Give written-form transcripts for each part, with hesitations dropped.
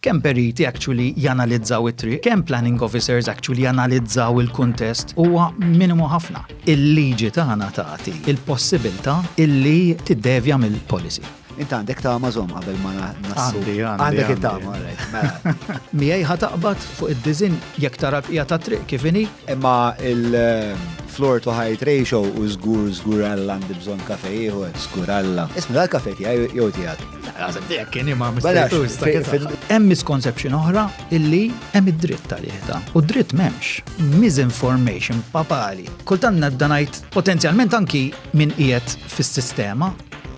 Kemm periti actually janalizzaw it-triq, kemm planning officers actually janalizzaw il-kuntest huwa minimu ħafna. Il-liġi tagħna tagħti il-possibilità illi tiddevja mill-policy. Int għandek tama żomm qabel ma nassu. Għandi, għandi. Għandek it-tama, right, mela. Miegħi ħa taqbad fuq id-diżinn jekk tara l-bqija tat-triq kif inhi. Imma il-floor to height ratio u żgur żgur Alla għandi bżonn kafe ieħor, żgur Alla. Isma' dal-kafe tiegħi jew tiegħek? Għazem tiegħek kien imma mistertus. Hemm misconception oħra illi hemm id-dritt tal-jihda. U dritt m'hemmx. Misinformation papali. Kultant nabda ngħid potenzjalment anki min qiegħed fis-sistema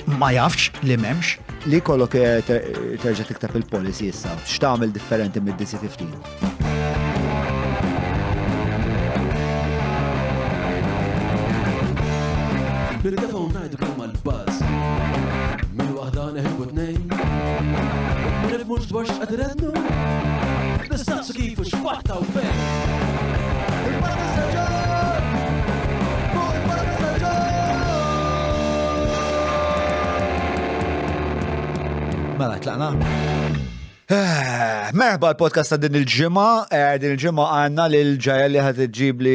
ma jafx li m'hemmx. Li kollok eh, terġa' tikteb il-policy issa, x'tagħmel differenti mid-DC-15? Nirtefgħu ngħidu kemm għall-buzz. Minn waħda neħilbu tnejn. Ma nifhmux dwar x'qed irennu. Nistaqsu kif u x'fatta u fejn. Mela, tlaqna? Merħba l-podcast ta' din il-ġimgħa. Eh, din il-ġimgħa għandna lil ġajja li ħad iġġib li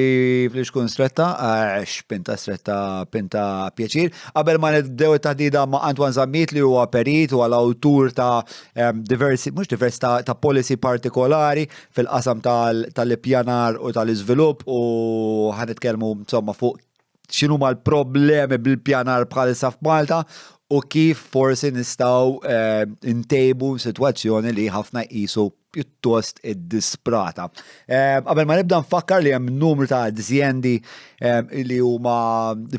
fl-xkun stretta, għax eh, pinta stretta, pinta pjaċir. Qabel ma nibdew it-taħdida ma' Antoine Zammit li huwa perit u l-awtur ta' diversi, mhux diversi ta', ta policy partikolari fil-qasam tal-ippjanar u tal-iżvilupp u ħanitkellmu insomma fuq x'inhuma l-problemi bil-pjanar bħalissa f'Malta u kif forsi nistgħu eh, ntejbu sitwazzjoni li ħafna jqisu pjuttost iddisprata. Eh, qabel ma nibda nfakkar li hemm numru ta' azjendi eh, li huma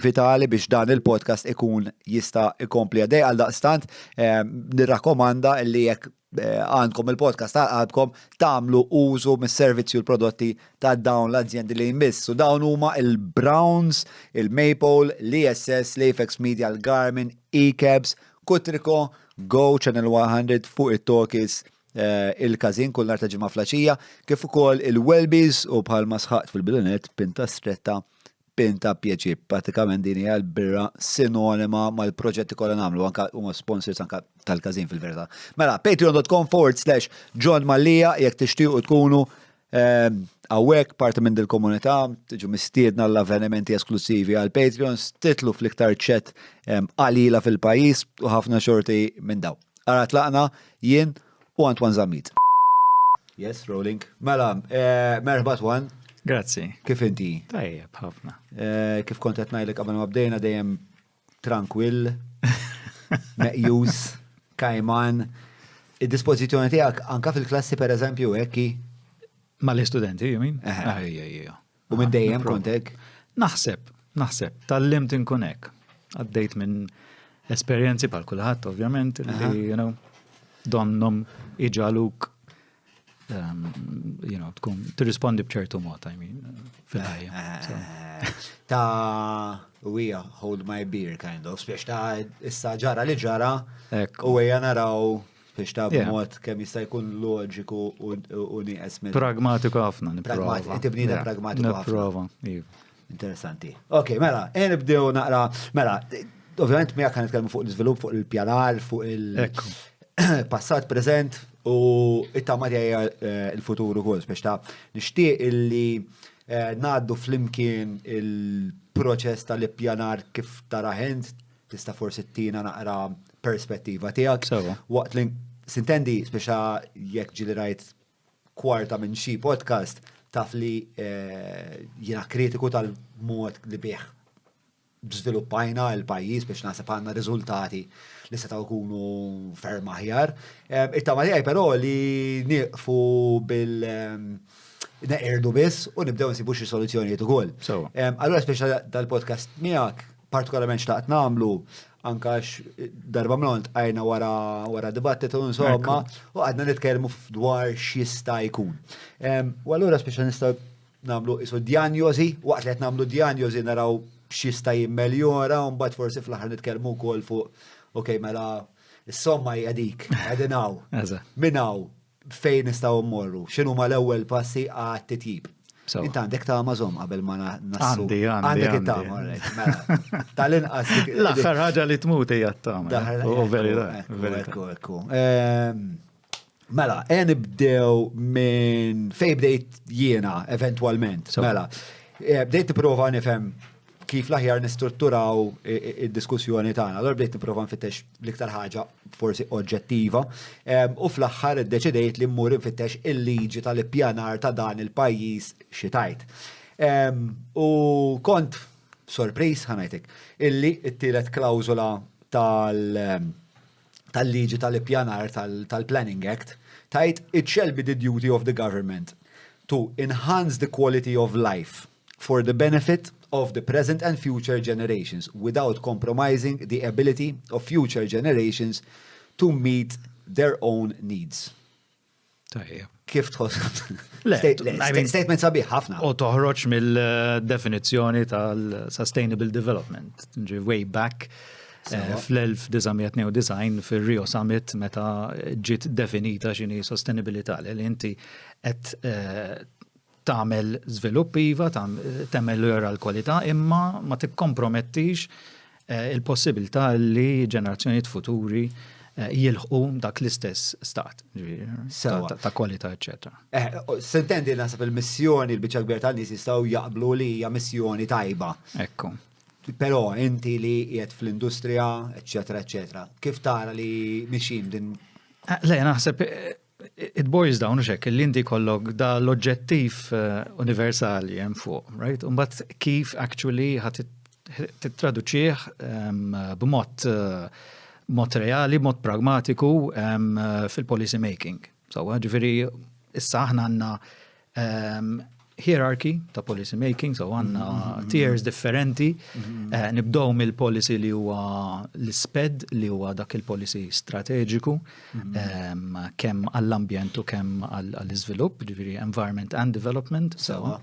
vitali biex dan il-podcast ikun jista' ikompli għaddej għal daqstant nirrakkomanda li jekk Eh, għandkom il-podcast għadkom tagħmlu użu mis-servizzi u l-prodotti ta' dawn l-azjendi li jmiss. U dawn huma il-Browns, il-Maple, l-ESS, l-Apex Media, l-Garmin, e-Cabs, Kutriko, Go Channel 100 fuq it-Tokis, eh, il-kazin kull nar ta' ġimgħa flaxija, kif ukoll il-Welbies u bħalma sħaqt fil-bidunet pinta stretta Pinta pjaċir, pratikament din hija l-birra sinonima mal-proġetti kollha nagħmlu, anka huma sponsors anka tal-każin fil-verità. Mela, patreon.com forward slash John Mallia jekk tixtiequ tkunu ehm, hawnhekk parti minn dil-komunità, tiġu mistiedna l-avvenimenti esklusivi għal Patreons, titlu fl-iktar chat ehm, qalila fil-pajjiż u ħafna xorti minn daw. Ara tlaqna jien u Antoine Zammit. Yes, rolling. Mela, eh, merħba Antoine. Grazzi. Kif inti? Tajjeb, ħafna. Eh, kif kont qed ngħidlek qabel ma bdejna dejjem tranquill, meqjus, kajman. Id-dispożizzjoni tiegħek anka fil-klassi pereżempju hekk Mal-istudenti, you mean? Ah, ija, ija. U minn dejjem kont hekk? Naħseb, naħseb, tallimt inkun hekk. Għaddejt minn esperjenzi bħal kulħadd ovvjament li, you know, donnom iġaluk um, you know, tkun tirrispondi b'ċertu mod, I mean, fil-ħajja. Eh, ta' u hija hold my beer kind of, spiex ta' issa ġara li ġara u hija naraw Biex ta' b'mod kemm jista' jkun loġiku u nieqes minn. Pragmatiku ħafna, nipprova. Inti bniedem pragmatiku ħafna. Nipprova, iva. Interessanti. Ok, mela, e nibdew naqra, mela, ovvjament miegħek ħan nitkellmu fuq l-iżvilupp, fuq il-pjanar, fuq il-passat, preżent u it-tama tiegħi eh, il-futur ukoll, biex ta' nixtieq illi eh, ngħaddu flimkien il-proċess tal-ippjanar kif tara int, Tista' forsi ttina naqra perspettiva tiegħek. Sewa. Waqt li sintendi speċa jekk ġieli rajt kwarta minn xi podcast taf li eh, jiena kritiku tal-mod li bih żviluppajna l-pajjiż biex naħseb għandna riżultati li setgħu jkunu ferm aħjar. Eh, it-tama tiegħi però li nieqfu bil eh, neqirdu biss u nibdew nsibu xi soluzzjonijiet ukoll. Allura speċa dal-podcast miegħek partikolarment xtaqt nagħmlu anka għax darba minnhom tqajna wara wara dibattitu insomma u għadna nitkellmu dwar x'jista' jkun. U allura speċa nistgħu nagħmlu isu djanjosi, waqt li qed nagħmlu djanjosi naraw x'jista' jimmeljora u mbagħad forsi fl-aħħar nitkellmu wkoll fuq ok mela is-somma hija dik, qegħdin hawn. Minn hawn fejn nistgħu mmorru, x'inhuma l-ewwel passi għat-titjib. Int għandek tama żomm qabel ma nassu. Għandi, għandi. Għandek it-tama, mela. Tal-inqas. L-aħħar ħaġa li tmut hija t-tama. Oh, verità. Ekku, ekku. Ehm, Mela, e nibdew minn fej bdejt jiena eventwalment. Mela, eh, bdejt nipprova nifhem kif l-aħjar nistrutturaw id-diskussjoni tagħna. Allura bdejt nipprova nfittex l-iktar ħaġa forsi oġġettiva u fl-aħħar iddeċidejt li mmur infittex il-liġi tal-ippjanar ta' dan il-pajjiż xi tgħid. U kont sorpriż ħa ngħidlek illi t-tielet klawżola tal- tal-liġi tal-ippjanar tal-Planning Act tgħid it shall be the duty of the government to enhance the quality of life for the benefit of the present and future generations without compromising the ability of future generations to meet their own needs. Tajjeb. Kif tħoss? Statement sabiħ ħafna. U toħroġ mill-definizzjoni tal-Sustainable Development, ġi way back eh, fl-1992 fil-Rio Summit meta ġiet definita x'inhi sostenibilità li inti qed eh, tagħmel żvilupp iva, tagħmel l-kwalità, imma ma tikkompromettix eh, il-possibilità li ġenerazzjonijiet futuri eh, jilħqu dak l-istess stat ta' kwalità, eċetera. Eh, Sentendi naħseb il-missjoni l-biċċa kbir tan-nies jistgħu jaqblu li hija missjoni tajba. Ekku. Però inti li qiegħed fl-industrija, eċetera, eċetera, kif tara li mixin din? Le, naħseb it boils down hekk li inti kollok da l-oġġettiv universali hemm fuq, right? Imbagħad kif actually ħa tittraduċih b'mod mod reali, b'mod pragmatiku fil-policy making. So, ġifieri issa aħna għandna hierarchy ta' policy making, so għandna tiers differenti. Nibdow mill-policy li huwa l-SPED, li huwa dak il-policy strateġiku, kemm għall-ambjent u kemm għall-iżvilupp, ġifieri environment and development. So,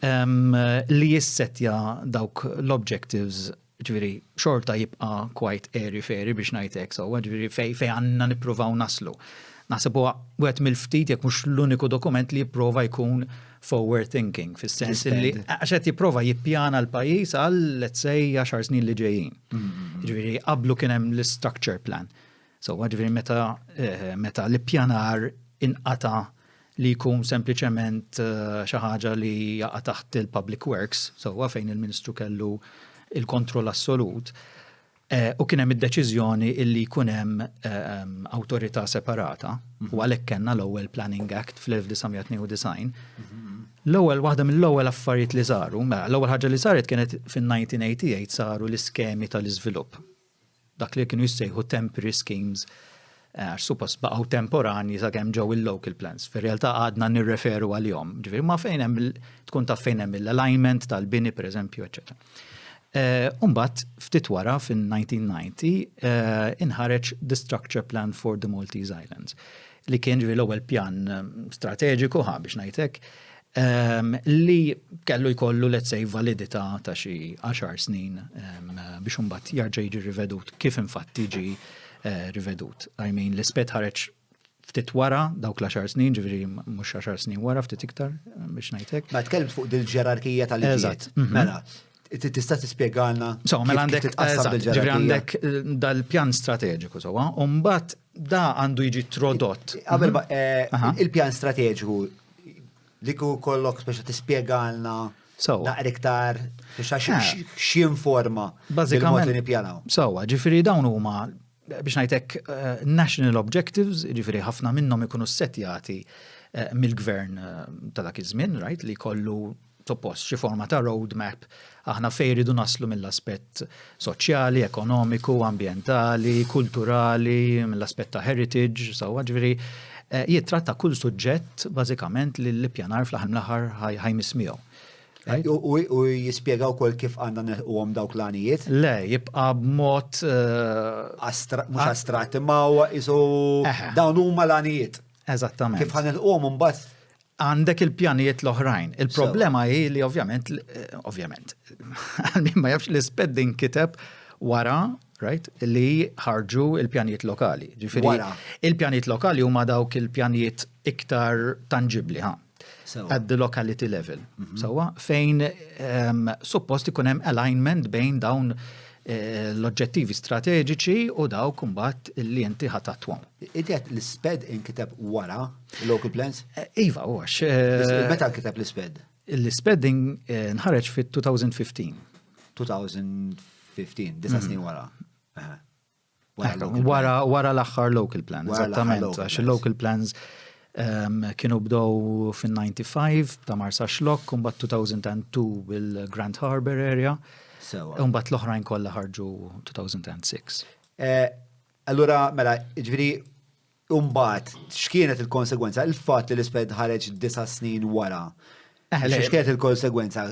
li jissetja dawk l-objectives ġifieri xorta jibqa quite airy fairy biex ngħidlek, so ġifieri fej għandna nippruvaw naslu. Naħseb huwa wieħed mill-ftit jekk mhux l-uniku dokument li jipprova jkun forward thinking, fis-sens li għax qed jipprova jippjana l-pajjiż għal let's say 10 snin li ġejjin. Ġifieri qablu kien hemm l-structure plan. So ġifieri meta meta l-ippjanar inqata li jkun sempliċement xi ħaġa li jaqa' taħt il-public works, so fejn il-Ministru kellu il-kontroll assolut, u kien hemm id-deċiżjoni illi jkun hemm awtorità separata u għalhekk kellna l-ewwel Planning Act fl-1992. L-ewwel waħda mill-ewwel affarijiet li saru, mela l-ewwel ħaġa li saret kienet fin-1988 saru l-iskemi tal-iżvilupp. Dak li kienu jissejħu temporary schemes għax suppost baqgħu temporani sakemm ġew il-local plans. Fir-realtà għadna nirreferu għalihom. Ġifieri ma fejn hemm tkun taf fejn hemm l-alignment tal-bini pereżempju, eċetera. Imbagħad, ftit wara fin-1990 inħareġ the Structure Plan for the Maltese Islands li kien ġifieri l-ewwel pjan strateġiku ħa biex ngħidlek li kellu jkollu let's say validità ta' xi 10 snin biex imbagħad jarġa' jiġi rivedut kif infatti ġi rivedut. I mean, l-SPED ħareġ ftit wara dawk l-10 snin, ġifieri mhux 10 snin wara, ftit iktar biex ngħidlek. Ma tkellimt fuq dil-ġerarkija tal-liġijiet. Mela, tista' tispjegalna So, mela għandek, ġifieri għandek dal-pjan strateġiku, so, u mbagħad da għandu jiġi trodott. Qabel il-pjan strateġiku li kollok biex tispjegalna naqra iktar biex x'informa Bażikament li nippjanaw. Sewwa, ġifieri dawn huma biex ngħidlek national objectives, ġifieri ħafna minnhom ikunu setjati mill-gvern ta' dak iż-żmien, right, li kollu suppost xi forma ta' roadmap aħna fejn ridu naslu mill-aspett soċjali, ekonomiku, ambjentali, kulturali, mill-aspett ta' heritage, sewwa ġifieri jittratta kull suġġett bażikament li l-ippjanar fl-aħħar mill-aħħar ħa jmiss miegħu. Right? U jispjegaw kol kif għandna nilħquhom dawk l-għanijiet? Le, jibqa' b'mod Mhux astratt, imma huwa isu dawn huma l-għanijiet. Eżattament. Kif ħa nilħquhom imbagħad għandek il-pjanijiet l-oħrajn. Il-problema hi li ovvjament, ovvjament, għal min ma jafx l-SPED inkiteb wara, right, li ħarġu il-pjanijiet lokali. Ġifieri, Wara. il-pjanijiet lokali huma dawk il-pjanijiet iktar tangibli, ha. At the locality level. Sewwa, fejn suppost ikun hemm alignment bejn dawn l-oġġettivi strateġiċi u dawk imbagħad li inti ħa tattwahom. Inti għedt l-SPED inkiteb wara local plans? Iva, u għax. Meta nkiteb l-SPED? L-SPED nħareġ fit-2015. 2015, disa snin wara. Wara l-aħħar local plan, eżattament, għax il-local plans kienu bdew fin-95 ta' Marsaxlokk, u mbagħad 2002 bil-Grand Harbour area. U mbagħad l-oħrajn kollha ħarġu 2006. Allura, mela, ġifieri, Imbagħad, x'kienet il-konsegwenza? Il-fatt li l-isped ħareġ disa' snin wara. X'kienet il-konsegwenza?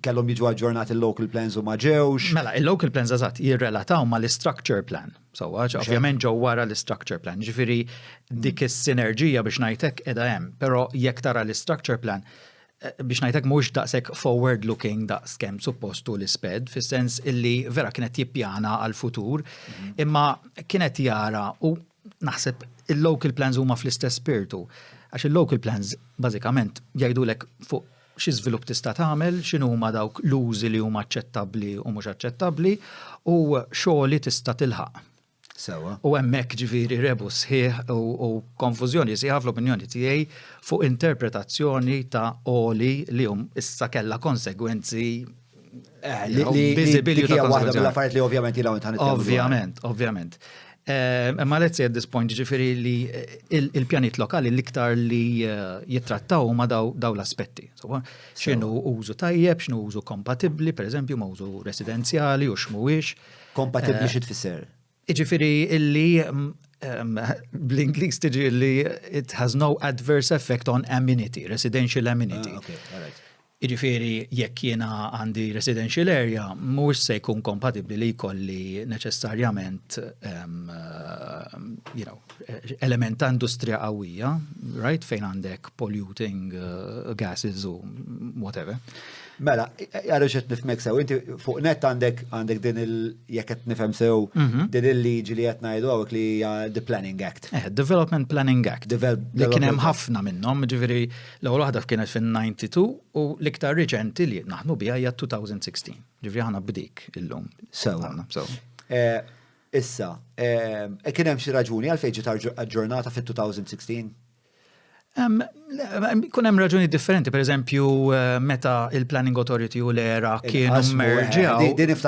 Kellhom jiġu aġġornati il-local plans u ma ġewx? Mela, il-local plans eżatt jirrelataw mal-istructure plan. Sewwa, ovvjament ġew wara l-istructure plan. Ġifieri dik is-sinerġija biex ngħid hekk qiegħda hemm, però jekk tara l-istructure plan, biex ngħid hekk mhuwiex daqshekk forward looking daqs kemm suppost hu l-isped, fis-sens illi vera kienet jippjana għall-futur, imma kienet jara u naħseb il-local plans huma fl-istess spirtu. Għax il-local plans bażikament jgħidulek fuq xi żvilupp tista' tagħmel, x'inhu huma dawk l-użi li huma aċċettabbli u mhux aċċettabbli u xogħli tista' tilħaq. Sewa. U hemmhekk ġifieri rebu sħiħ u konfużjoni sħiħa fl-opinjoni tiegħi fuq interpretazzjoni ta' għoli li hum issa kellha konsegwenzi eh, li dik hija waħda mill-affarijiet li ovvjament jilaw intan Ovvjament, ovvjament. Eh, imma let's say at this point ġifieri li eh, il-pjanit lokali l-iktar li jittrattaw huma daw l-aspetti. X'inhu użu tajjeb, x'inhu użu kompatibbli, pereżempju ma' użu residenzjali u x'mhuwiex. Kompatibbli xi tfisser? Jiġifieri illi bl-Ingliż tiġi li it has no adverse effect on amenity, residential amenity. Ah, okay, all right. Jiġifieri jekk jiena għandi residential area, mhuwiex se jkun kompatibbli li jkolli neċessarjament you know, element ta' industrija qawwija, right, fejn għandek polluting gases u whatever. Mela, għarru xed nifmek sew, inti fuq net għandek għandek din il, jekk qed nifhem sew, mhm. din il-liġi li qed ngħidu hawnhekk li hija the Planning Act. Eh, Development Planning Act. Li kien hemm ħafna minnhom, ġifieri l-ewwel waħda kienet fin-92 u l-iktar riċenti li naħnu biha hija 2016. Ġifieri aħna b'dik illum. Sew. Eh, issa, eh, kien hemm xi raġuni għalfejn ġiet aġġornata fit-2016? Kun hemm raġuni differenti, per eżempju, eh, meta il-Planning Authority u l-ERA kienu eh, merġjaw.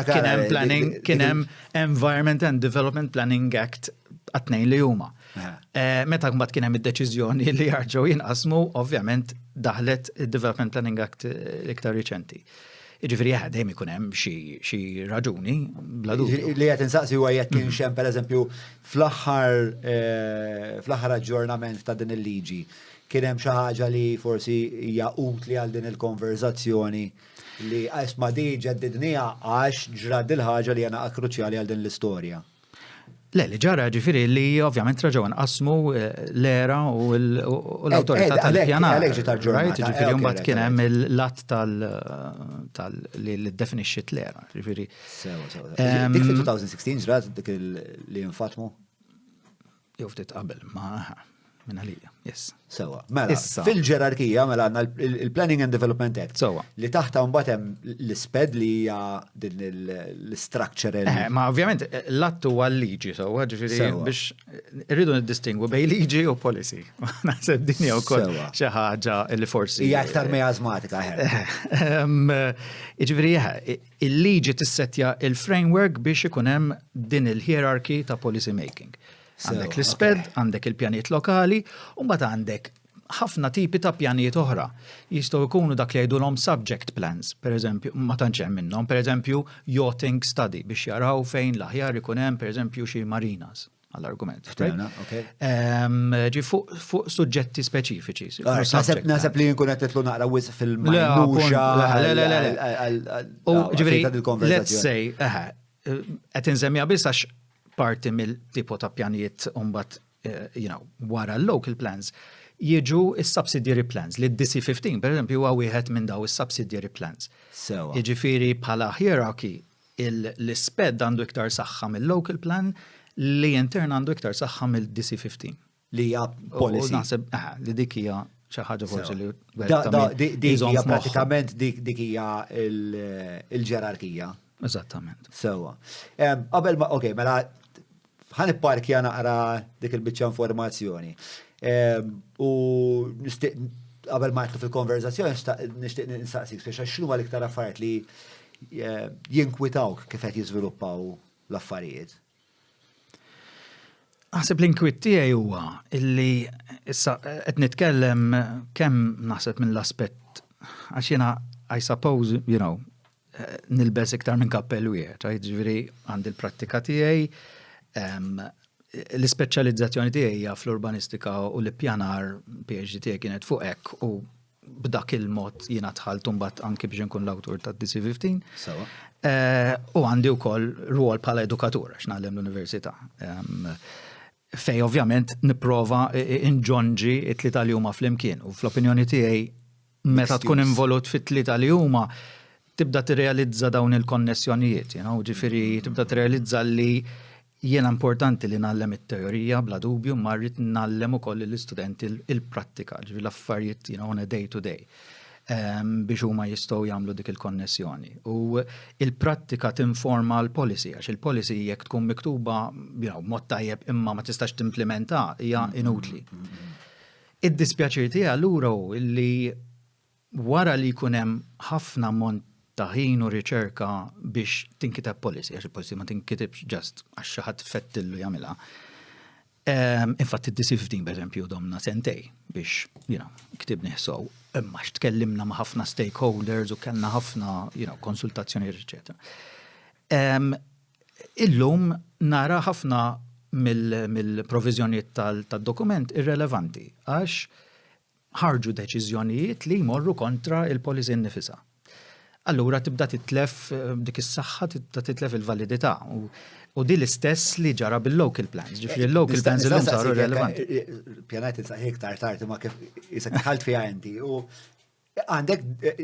Kien hemm planning, kien hemm Environment and Development Planning Act għat-tnejn li huma. Eh, meta mbagħad kien hemm id-deċiżjoni li jarġgħu jinqasmu, ovvjament daħlet id-Development Planning Act iktar riċenti. Jiġifieri eħe dejjem ikun hemm xi raġuni bla dubju. Li qed insaqsi huwa jekk kienx hemm pereżempju fl-aħħar eh, fl-aħħar aġġornament ta' din il-liġi kien hemm xi ħaġa li forsi hija utli għal din il-konverzazzjoni li isma' di ġeddidniha għax ġrat dil-ħaġa li hija kruċjali għal din l-istorja. Le, li ġara ġifiri li ovvjament raġaw nqasmu eh, l-era u l-autorità eh, eh, tal-pjanar. Ġifiri mbagħad kien hemm il-lat tal li definixxiet l-era. Ġifiri. Sewa, sewa. Dik fil-2016 ġrat dik li nfatmu? Jew ftit qabel, ma minn għalija, yes. Sewa. Mela, fil-ġerarkija, mela għandna il-Planning and Development Act. Sewa. Li taħta mbagħad hemm l-isped li hija din l-structure. Eh, ma ovvjament l-att huwa l-liġi, sewa, ġifieri biex irridu niddistingwu bej liġi u policy. Naħseb din hija wkoll xi ħaġa li forsi. Hija aktar mejażmatika. Eh. Ġifieri il-liġi tissettja il-framework biex ikun hemm din il-hierarchy ta' policy making. Għandek l-isped, għandek il-pjanijiet lokali, u mbagħad għandek ħafna tipi ta' pjanijiet oħra. Jistgħu jkunu dak li jgħidulhom subject plans, per eżempju, ma tantx hemm minnhom, per eżempju, yachting study biex jaraw fejn l-aħjar ikun hemm per eżempju xi marinas għall-argument. Ġi fuq suġġetti speċifiċi. Naħseb li nkun qed nitlu naqra wisq fil-majnuxa. Le, le, le. Ġifieri, let's say, qed insemmiha biss għax parti mill-tipo ta' pjanijiet mbagħad eh, you know, wara l-local plans jiġu is-subsidiary plans li d-DC15 per eżempju huwa wieħed minn daw is-subsidiary plans. Sewa. Jiġifieri bħala hierarchy l-isped għandu iktar saħħa mill-local plan li intern għandu iktar saħħa mill-DC15. Li hija policy. Naħseb eh, li dik hija xi ħaġa forsi li Dik hija pratikament dik hija il-ġerarkija. Eżattament. Sewwa. Qabel ma, ok, mela ħa nipparkja naqra dik il-biċċa informazzjoni. U nixtieq qabel ma nidħlu fil-konverzazzjoni nixtieq nistaqsik speċa x'inhuma l-iktar affarijiet li jinkwitawk kif qed jiżviluppaw l-affarijiet. Naħseb l-inkwiet tiegħi huwa illi issa qed nitkellem kemm naħseb mill-aspett għax jiena I suppose, nilbes iktar minn kappell wieħed, right? Ġifieri għandi l-prattika tiegħi, l-ispeċjalizzazzjoni tiegħi hija fl-urbanistika u l-ippjanar, PhD tiegħi kienet fuq hekk u b'dak il-mod jiena dħalt mbagħad anki biex inkun l-awtur ta' DC15. Sewa. U għandi wkoll rwol bħala edukatur għax ngħallem l-università. Fej ovvjament nipprova inġonġi it-tlieta li huma flimkien u fl-opinjoni tiegħi meta tkun involut fit-tlieta li huma tibda tirrealizza dawn il-konnessjonijiet, ġifieri tibda tirrealizza li jiena importanti li ngħallem it-teorija bla dubju, ma rrid ngħallem ukoll lill-istudenti il-prattika, ġifieri l-affarijiet on a day to day biex huma jistgħu jagħmlu dik il-konnessjoni. U il-prattika tinforma l-policy, għax il-policy jekk tkun miktuba mod tajjeb imma ma tistax timplementa hija inutli. Id-dispjaċir tiegħi allura hu li wara li jkun hemm ħafna ammont ta' ħin u riċerka biex tinkiteb policy, għax il-policy ma tinkitibx just għax xi ħadd fettillu jagħmilha. Infatti id-DC15 per eżempju domna sentej biex ktibnih sew, imma x'tkellimna ma' ħafna stakeholders u kellna ħafna konsultazzjoni, eċetera. Illum nara ħafna mill-proviżjonijiet tad-dokument irrelevanti għax ħarġu deċiżjonijiet li jmorru kontra il-policy nnifisha. Allura tibda titlef dik is-saħħa, tibda titlef il-validità. U di l-istess li ġara bil-local plans. Ġifieri il-local plans illum saru irrelevanti. Pjanajt insaqsik iktar tard imma kif isek dħalt fiha inti. U għandek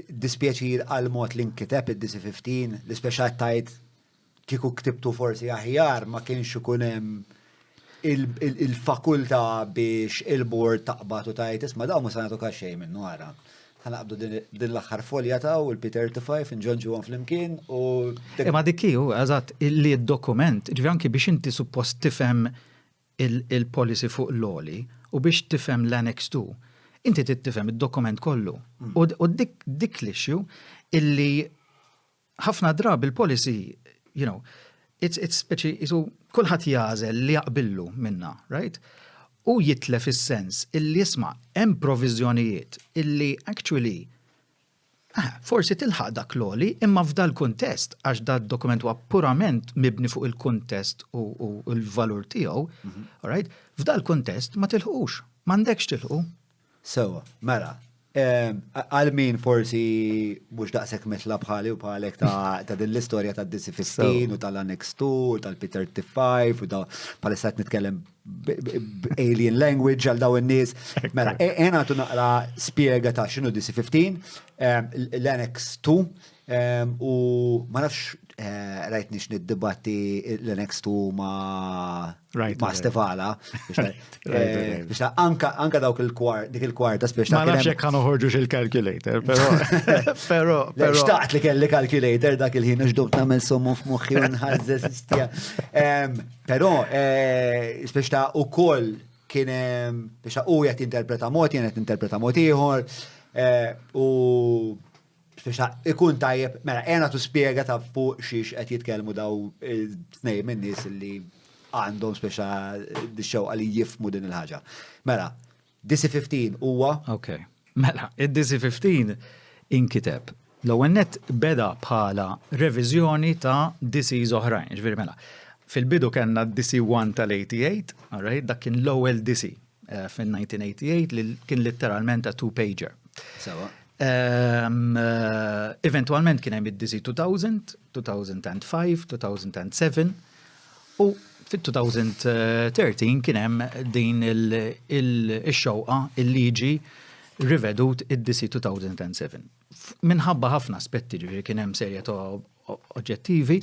dispjaċir għal mod li nkiteb id-DC15 li speċa tajt kieku ktibtu forsi aħjar ma kienx ikun hemm il-fakultà biex il-board taqbad u tajt isma' dawn ma se nagħtu xejn minnu ara. Ħa naqbdu din l-aħħar folja ta' u l-P35 nġonġu għan flimkien u. Imma dik hi, eżatt, li d-dokument, ġifieri anki biex inti suppost tifhem il-policy fuq l-għoli u biex tifhem l-Annex 2, inti trid tifhem id-dokument kollu. U dik l-issue illi ħafna drabi il-policy, it's speċi, jisu kulħadd jagħżel li jaqbillu minna, right? U jitlef is-sens illi jisma' hemm proviżjonijiet illi actually forsi tilħaq dak l-għoli, imma f'dal kuntest, għax da dokument huwa purament mibni fuq il-kuntest u l-valur tiegħu, right? F'dal kuntest ma tilħqux, m'għandekx tilħqu. Sewa, mela, għal min forsi mhux daqshekk mitla bħali u bħalek ta' din l-istorja ta' DC15 u tal-Annex 2 u tal-P35 u da bħalissa qed nitkellem alien language għal daw in-nies. Mela, ena tu naqra spjega ta' x'inhu DC15, l-Annex 2 u ma nafx rajt nix niddibatti l-Annex 2 ma' Stivala. Biex anka dawk il-kwart, dik il-kwarta speċi. Ma nafx jekk ħa noħorġu il-calculator, però. Xtaqt li kelli calculator dak il-ħin għax domt nagħmel sommu f'moħħi u nħażżeż istja. Però speċi ta' ukoll kien biex u qed interpreta mod, jien qed interpreta mod ieħor, u speċi ikun tajjeb, mela ena tu spjega ta' fuq xiex qed jitkellmu daw tnej minn nies li għandhom speċa x-xewqa li jifhmu din il-ħaġa. Mela, DC15 huwa? Ok, mela, id-DC15 inkiteb. L-ewwel net beda bħala reviżjoni ta' DCs oħrajn, ġifieri mela. Fil-bidu kellna DC1 tal-88, alright, dak kien l-ewwel DC fil-1988 li kien letteralment a two-pager. Sewa. Eventualment kien hemm id-DC 2000, 2005, 2007 u fit-2013 kien hemm din il-xewqa il-liġi rivedut id-DC 2007. Minħabba ħafna aspetti, ġifieri kien hemm serje ta' oġġettivi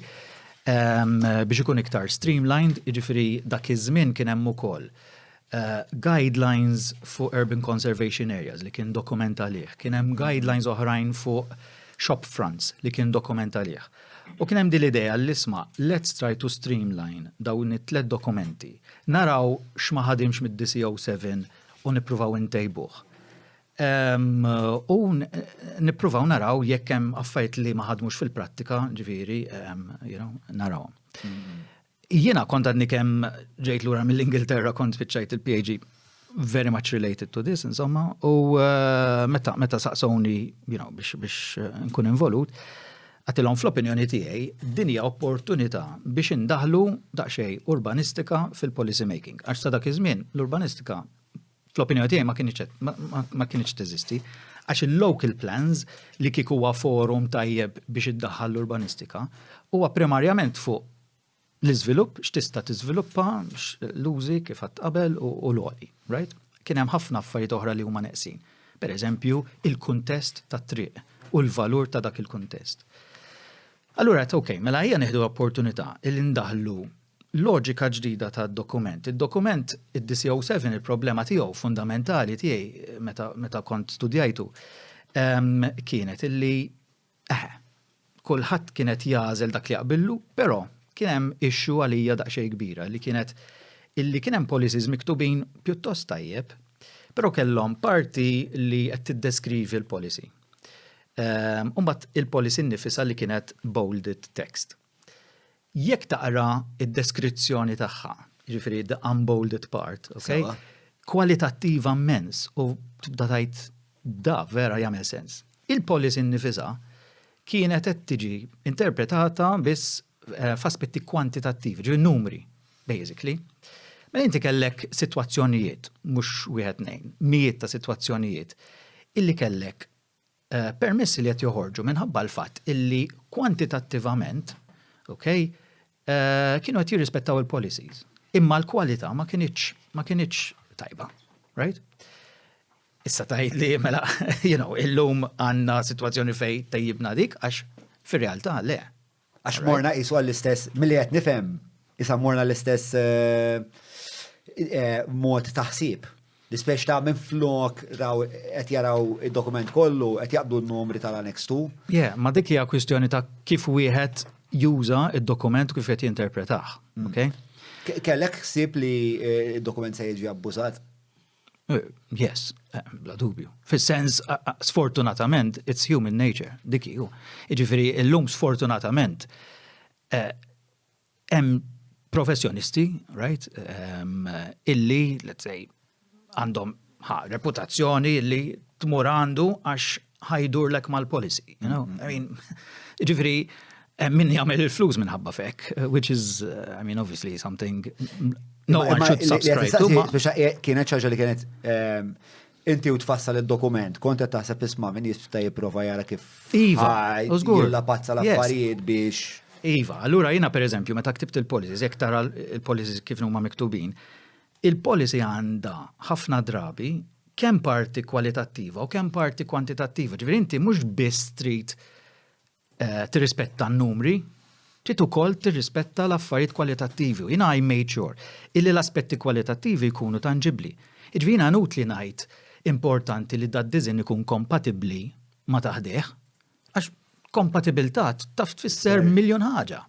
biex ikun iktar streamlined, ġifieri dak iż-żmien kien hemm ukoll guidelines fuq urban conservation areas li kien dokument għalih, kien hemm guidelines oħrajn fuq shop fronts li kien dokument għalih. U kien hemm din l-idea li isma' let's try to streamline dawn it-tlet dokumenti. Naraw x'ma ħadimx mid-DCO7 u nippruvaw intejbuh. U nippruvaw naraw jekk hemm affarijiet li ma ħadmux fil-prattika, ġifieri, you know, narawhom. Jiena kont għadni kemm ġejt lura mill-Ingilterra, kont spiċċajt il-PhD very much related to this, insomma, u meta, meta saqsowni, you know, biex nkun involut, għedtilhom fl-opinjoni tiegħi din hija opportunità biex indaħlu daqsxejn urbanistika fil-policy making. Għax sa dak iż-żmien l-urbanistika fl-opinjoni tiegħi ma kinitx teżisti. Għax il-local plans, li kieku huwa forum tajjeb biex iddaħħal l-urbanistika, huwa primarjament fuq l-iżvilupp, x'tista' tiżviluppa, l-użi kif għedt qabel u l-għoli, right? Kien hemm ħafna affarijiet oħra li huma neqsin. Per eżempju, il-kuntest tat-triq u l-valur ta' dak il-kuntest. Allura, ok, mela ejja nieħdu opportunità il ndaħlu loġika ġdida ta' dokument. Il-dokument, id-DCO7, il-problema tiegħu fundamentali tiegħi meta kont studjajtu kienet illi kulħadd kienet jagħżel dak li jaqbillu, però kien hemm issue għalija daqsxejn kbira li kienet illi kien hemm policies miktubin pjuttost tajjeb, però kellhom parti li qed tiddeskrivi l-policy. Umbagħad il-policy nnifisha li kienet bolded text. Jekk taqra id-deskrizzjoni tagħha, jiġifieri the unbolded part, okay? Kwalitattiva immens u tibda tgħid da vera jagħmel sens. Il-policy nnifisha kienet qed tiġi interpretata biss f'aspetti kwantitattivi, ġifieri numri, basically. Mela inti kellek sitwazzjonijiet, mhux wieħed nejn, mijiet ta' sitwazzjonijiet, illi kellek permessi li qed joħorġu minħabba l-fatt illi kwantitattivament, ok, kienu qed jirrispettaw il-policies. Imma l-kwalità ma kinitx tajba, right? Issa tgħid li mela, illum għandna sitwazzjoni fej tejjibna dik, għax fir-realtà le. Għax morna qisu għall-istess, milli qed nifhem, issa morna l-istess mod taħsib. L-ispeċ ta' minn flok raw qed jaraw id-dokument kollu, qed jaqbdu n-numri tal-Annex 2. Yeah, ma dik hija kwistjoni ta' kif wieħed juża id-dokument, kif qed jinterpretah, okay? Kellek ħsieb li id-dokument se jiġi abbużat? Yes, bla dubju. Fis-sens, sfortunatament, it's human nature, dik hu. Jiġifieri, illum sfortunatament, hemm professjonisti, right, illi, let's say, għandhom ħa reputazzjoni illi tmur għandu għax ħa jdurlek mal-policy. I mean, ġifieri, min jagħmel il-flus minħabba fek, which is, I mean, obviously something no one should subscribe to. Kienet ħaġa li kienet inti u tfassal il-dokument, kont qed taħseb, isma' min jista' jipprova jara kif Iva, u żgur. jillapazza l-affarijiet biex. Iva, allura jiena, per eżempju, meta ktibt il-policies, jekk tara il-policies kif huma miktubin, il-policy għandha ħafna drabi kemm parti kwalitattiva u kemm parti kwantitattiva. Ġifieri inti mhux biss trid tirrispetta n-numri, trid ukoll tirrispetta l-affarijiet kwalitattivi. U jiena I made sure illi l-aspetti kwalitattivi jkunu tangibbli. Ġifieri jiena inutli ngħid importanti li dad-design ikun kompatibbli ma ta' ħdejh, għax kompatibilità taf tfisser miljon ħaġa.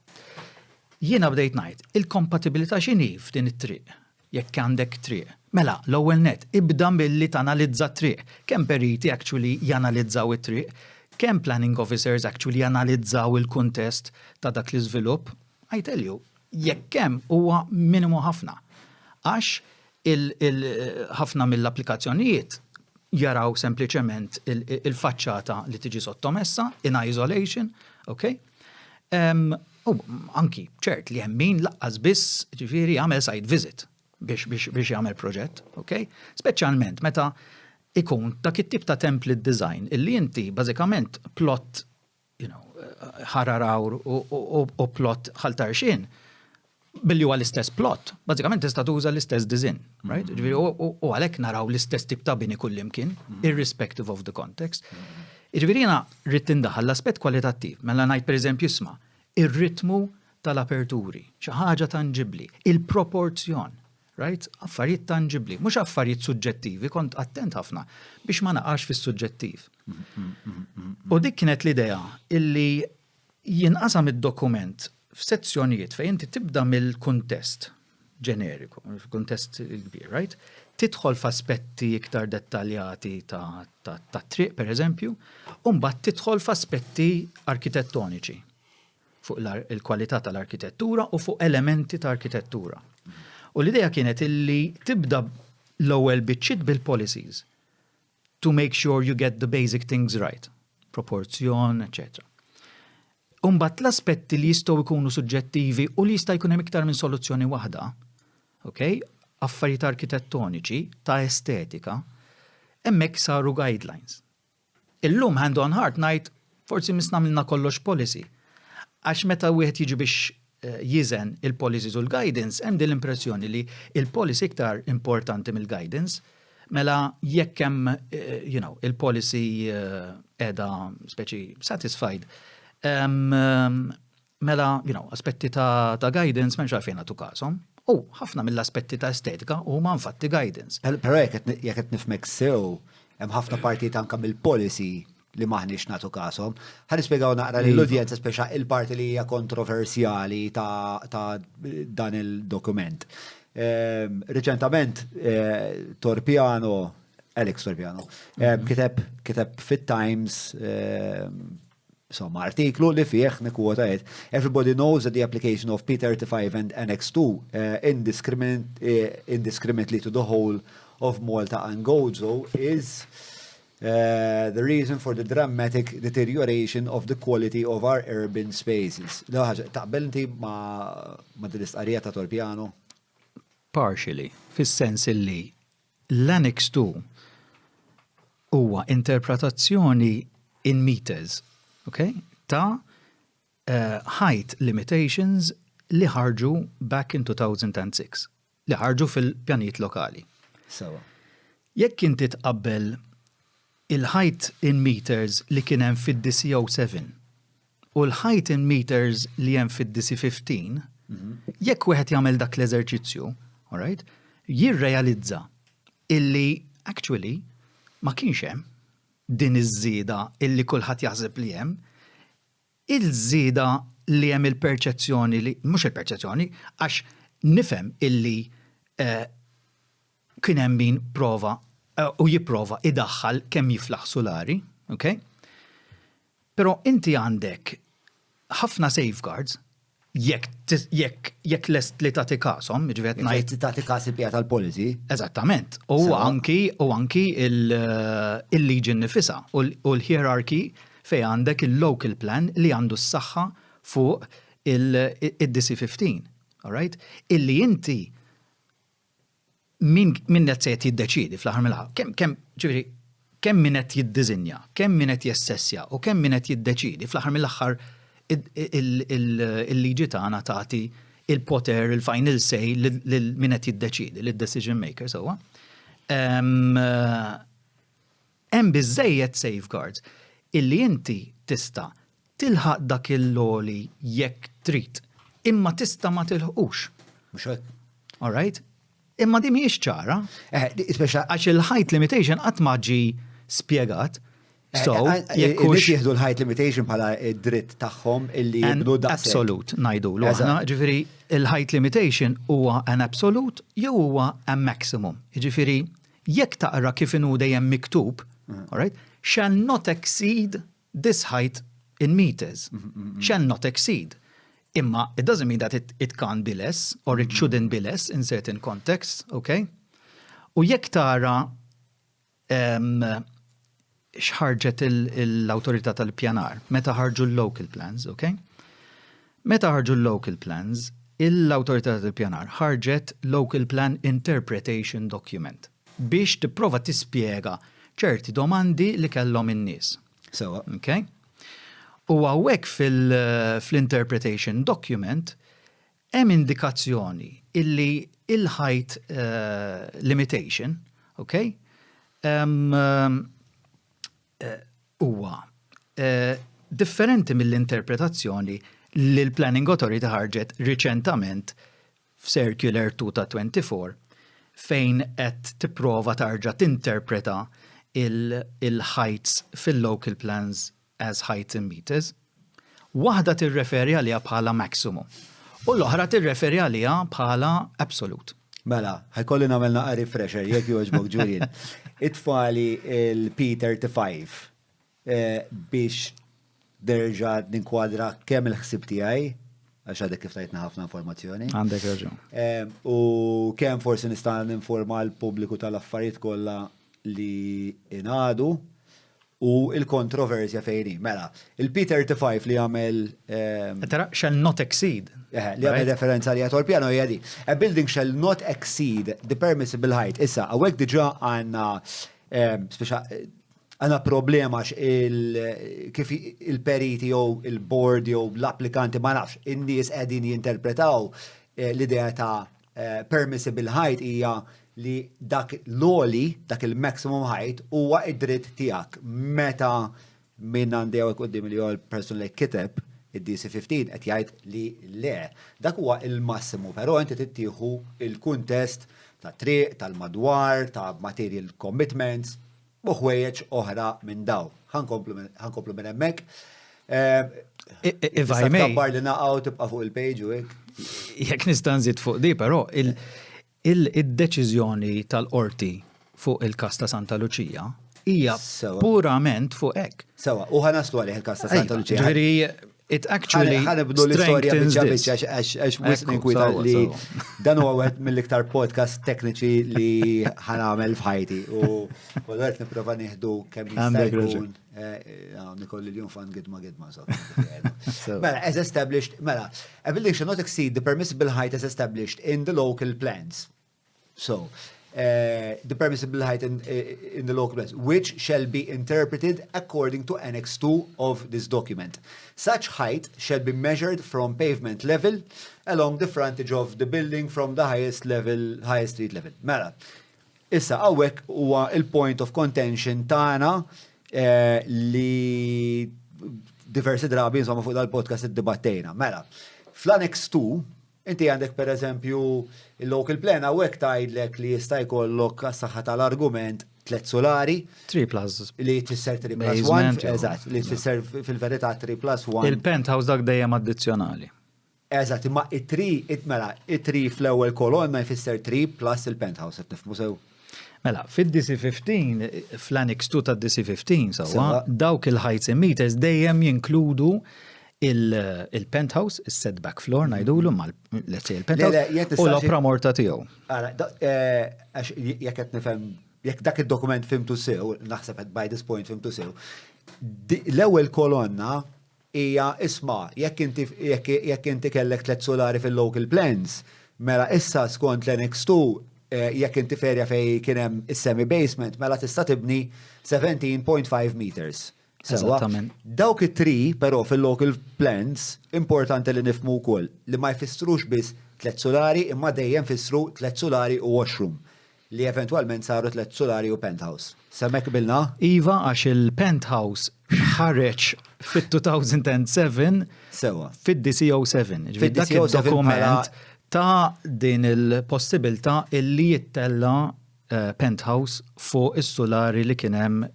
Jiena bdejt ngħid, il-kompatibilità x'inhi f'din it-triq, jekk għandek triq? Mela, l-ewwel net, ibda billi tanalizza triq. Kemm periti actually janalizzaw it-triq, kemm planning officers actually janalizzaw il-kuntest ta' dak l-iżvilupp? I tell you, jekk hemm huwa minimu ħafna. Għax ħafna mill-applikazzjonijiet jaraw sempliċement il-faċċata li tiġi sottomessa in isolation, ok? U anki ċert li hemm min lanqas biss, ġifieri, jagħmel site visit biex jagħmel proġett, ok? Speċjalment meta ikun dak it-tip ta' template design illi inti bażikament plot Ħal Għargħur u plot Ħal Tarxien, billi huwa l-istess plot, bażikament tista' tuża l-istess design, right? Ġifieri, u għalhekk naraw l-istess tip ta' bini kullimkien, irrespective of the context. Ġifieri jiena rrid tindaħal l-aspett kwalitattiv, mela ngħid, pereżempju, isma', ir-ritmu tal-aperturi, xi ħaġa tangibbli, il-proporzjon. Right? Affarijiet tanġibli, mhux affarijiet suġġettivi, kont attent ħafna biex ma naqax fis-suġġettiv. U dik kienet l-idea illi jinqasam id-dokument f'sezzjonijiet fejn inti tibda mill-kuntest ġeneriku, kuntest kbir, right? Tidħol f'aspetti iktar dettaljati ta' triq, per eżempju, u mbagħad tidħol f'aspetti arkitettoniċi fuq il-kwalità tal-arkitettura u fuq elementi ta' arkitettura. U l-idea kienet illi tibda l-ewwel biċċiet bil-policies to make sure you get the basic things right, proporzjon, etc. Umbat l-aspetti li jistgħu jkunu suġġettivi u li jista' jkun hemm iktar minn soluzzjoni waħda, ok? Affarijiet arkitettoniċi ta' estetika, hemmhekk saru guidelines. Illum hand on heart ngħid forsi missna għamilna kollox policy. Għax meta wieħed jiġi biex jiżen il-policies u l-guidance, hemm din l-impressjoni li il-policy iktar importanti mill-guidance, mela jekk hemm il-policy qiegħda speċi satisfied, mela aspetti ta' guidance m'hemmx għalfejn nagħtu kashom. U ħafna mill-aspetti ta' estetika huma infatti guidance. Però jekk qed nifhmek sew, hemm ħafna partijiet anke mill-policy li maħniex nagħtu kashom. Ħa nispjegaw naqra lill-udjenza speċa il-parti li hija kontroversjali ta' dan il-dokument. Reċentament Torpiano, Alex Torpiano, kiteb fit-Times insomma, artiklu li fih nikkwota jgħid: "Everybody knows that the application of P35 and Annex 2 indiscriminately to the whole of Malta and Gozo is the reason for the dramatic deterioration of the quality of our urban spaces." Taqbel inti ma din l-istqarrija ta' Torpiano? Partially, fis-sens illi l-Annex 2 huwa interpretazzjoni in meters, okay, ta' height limitations li ħarġu back in 2006, li ħarġu fil-pjanijiet lokali. Jekk inti tqabbel il-height in meters li kien hemm fid-DC07 u l-height in meters li hemm fid-DC15, jekk wieħed jagħmel dak l-eżerċizzju, alright, jirrealizza illi actually ma kienx hemm din iż-żieda illi kulħadd jaħseb li hemm, il-żieda li hemm il-perċezzjoni li, mhux il-perċezzjoni, għax nifhem illi kien hemm min prova u jipprova idaħħal kemm jiflaħ solari, ok? Però inti għandek ħafna safeguards jekk lest li tagħti kashom, jiġifieri ngħid tagħti kas il-pija tal-policy. Eżattament. U anki il-liġi nifisha u l-hierarchy fej għandek il-local plan li għandu s-saħħa fuq il-DC15. All right? Illi inti min qed se jiddeċidi fl-aħħar mill-aħħar, kemm ġifieri kemm min qed jiddiżinja, kemm min qed jessessja u kemm min qed jiddeċidi, fl-aħħar mill-aħħar il-liġi tagħna tagħti il-poter, il-final say lil min qed jiddeċidi, lid-decision maker sewwa. Hemm biżejjed safeguards illi inti tista' tilħaq dak il-għoli jekk trid, imma tista' ma tilħqux. Mhux hekk. All right? Imma di mhijiex ċara. Speċa Għax il-height limitation qatt ma ġi spjegat. So, jekk hux jieħdu l-height limitation bħala id-dritt tagħhom illi jibnu daqshekk. Absolute, ngħidulu aħna, ġifieri il-height limitation huwa an absolute jew huwa a maximum. Ġifieri, jekk taqra kif inhu dejjem miktub, all right, shall not exceed this height in meters. Shall not exceed. Imma it doesn't mean that it can't be less or it shouldn't be less in certain contexts, okay? U jekk tara x'ħarġet l-autorità tal-pjanar, meta ħarġu l-local plans, okay? Meta ħarġu l-local plans, l-autorità tal-pjanar ħarġet local plan interpretation document biex tipprova tispjega ċerti domandi li kellhom in-nies. Okay? U hawnhekk fil-interpretation document hemm indikazzjoni illi il-height limitation, okay, huwa differenti mill-interpretazzjoni li l-Planning Authority ħarġet riċentament f'Circular 2 ta' 24. fejn qed tipprova tarġa' tinterpreta il-heights fil-local plans as heights in meters. Waħda tirreferi għaliha bħala maximum u l-oħra tirreferi għaliha bħala absolute. Mela, ħa jkolli nagħmel naqra refresher jekk jogħġbok Julian. Itfagħli il-P35 biex nerġa' ninkwadra kemm il-ħsieb tiegħi, għax għadek kif tajtna ħafna informazzjoni. Għandek raġun. U kemm forsi nista' ninforma l-pubbliku tal-affarijiet kollha li ingħadu u il-kontroversja fejn hi. Mela, il-P35 li għamel Tara, shall not exceed. Li għamel referenza li għator piano hija di. A building shall not exceed the permissible height. Issa, hawnhekk diġà għandna speċa għandna problema kif il-periti jew il-board jew l-applikanti ma nafx, in-nies qegħdin jinterpretaw l-idea ta' permissible height hija li dak l-għoli, dak il-maximum height huwa id-dritt tiegħek. Meta minn għandi hawnhekk quddiem li huwa l-person li kiteb id-DC15 qed jgħid li le. Dak huwa il-massimu, però inti tittieħu il-kuntest ta' triq, tal-madwar, ta' material commitments, u ħwejjeġ oħra minn daw. Ħa nkomplu minn hemmhekk. If I may. Tkabbar li naqgħu tibqa' fuq il-page u hekk. Jekk nista' nżid fuq di, però il-deċiżjoni tal-qorti fuq il-kas ta' Santa Lucia hija purament fuq hekk. Sewa, u ħa naslu għalih il-kas ta' Santa Lucia. Ġifieri it actually Ħa nibdu l-istorja biċċa biċċa għax wisq ninkwita li dan huwa wieħed mill-iktar podcast tekniċi li ħa nagħmel f'ħajti. U għalhekk nipprova nieħdu kemm jista' jkun nikolli l-jum fan gidma gidma. Mela, as established, mela, a building shall not exceed the permissible height as established in the local plans. So, the permissible height in the local plans, which shall be interpreted according to Annex 2 of this document. Such height shall be measured from pavement level along the frontage of the building from the highest level, highest street level. Mela, issa hawnhekk huwa il-point of contention tagħna li diversi drabi insomma fuq dal-podcast iddibattejna. Mela, fl-Annex 2 inti għandek per eżempju il-local plan hawnhekk tgħidlek li jista' jkollok għas-saħħa tal-argument tlet solari. 3 plus. Li tfisser 3 plus 1. Eżatt, li tfisser fil-verità 3 plus 1. Il-penthouse dak dejjem addizzjonali. Eżatt, imma it-3, mela, it-3 fl-ewwel kolonna jfisser 3 plus il-penthouse, qed nifhmu sew. Mela, fid-DC15, fl-Annex 2 ta' DC15, sewwa, dawk il-heights in meters dejjem jinkludu il-penthouse, il-setback floor, ngħidulu, mal let's say il-penthouse, u l-opra morta tiegħu. Għax jekk qed nifhem, jekk dak id-dokument fhimtu sew, naħseb by this point fhimtu sew, l-ewwel kolonna hija isma' jekk inti kellek tlet solari fil-local plans, mela issa skont l-Annex 2 jekk inti f'area fej kien hemm is-semi basement, mela tista' tibni 17.5 meters. Eżattament. Dawk it-three, però fil-local plans, importanti li nifhmu wkoll li ma jfissrux biss tlet solari imma dejjem fissru tlet solari u washroom li eventualment saru tlet solari u penthouse. S'hemmhekk qbilna? Iva, għax il-penthouse ħareġ fit-2007 fid-DCO7. Ġifieri dak il-dokument ta' din il-possibilità illi jittella penthouse fuq is-solari li kien hemm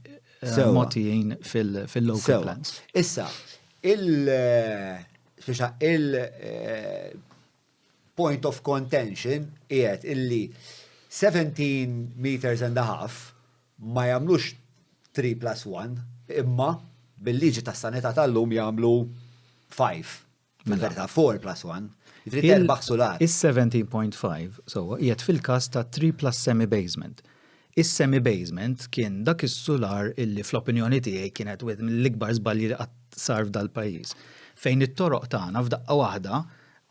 mogħtijin fil-local plans. Issa, il il point of contention qiegħed illi 17 meters and a half ma jagħmlux 3 plus 1, imma bil-liġi tas-sanità tal-lum jagħmlu 5. Fil-verità 4 plus 1. Trid erbaħ sular. Is-17.5 so qiegħed fil-każ ta' 3 plus semi-basement. Is-semi-basement kien dak is-sular illi fl-opinjoni tiegħi kienet wieħed mill-ikbar żbalji li qatt sar f'dal-pajjiż. Fejn it-toroq tagħna f'daqqa waħda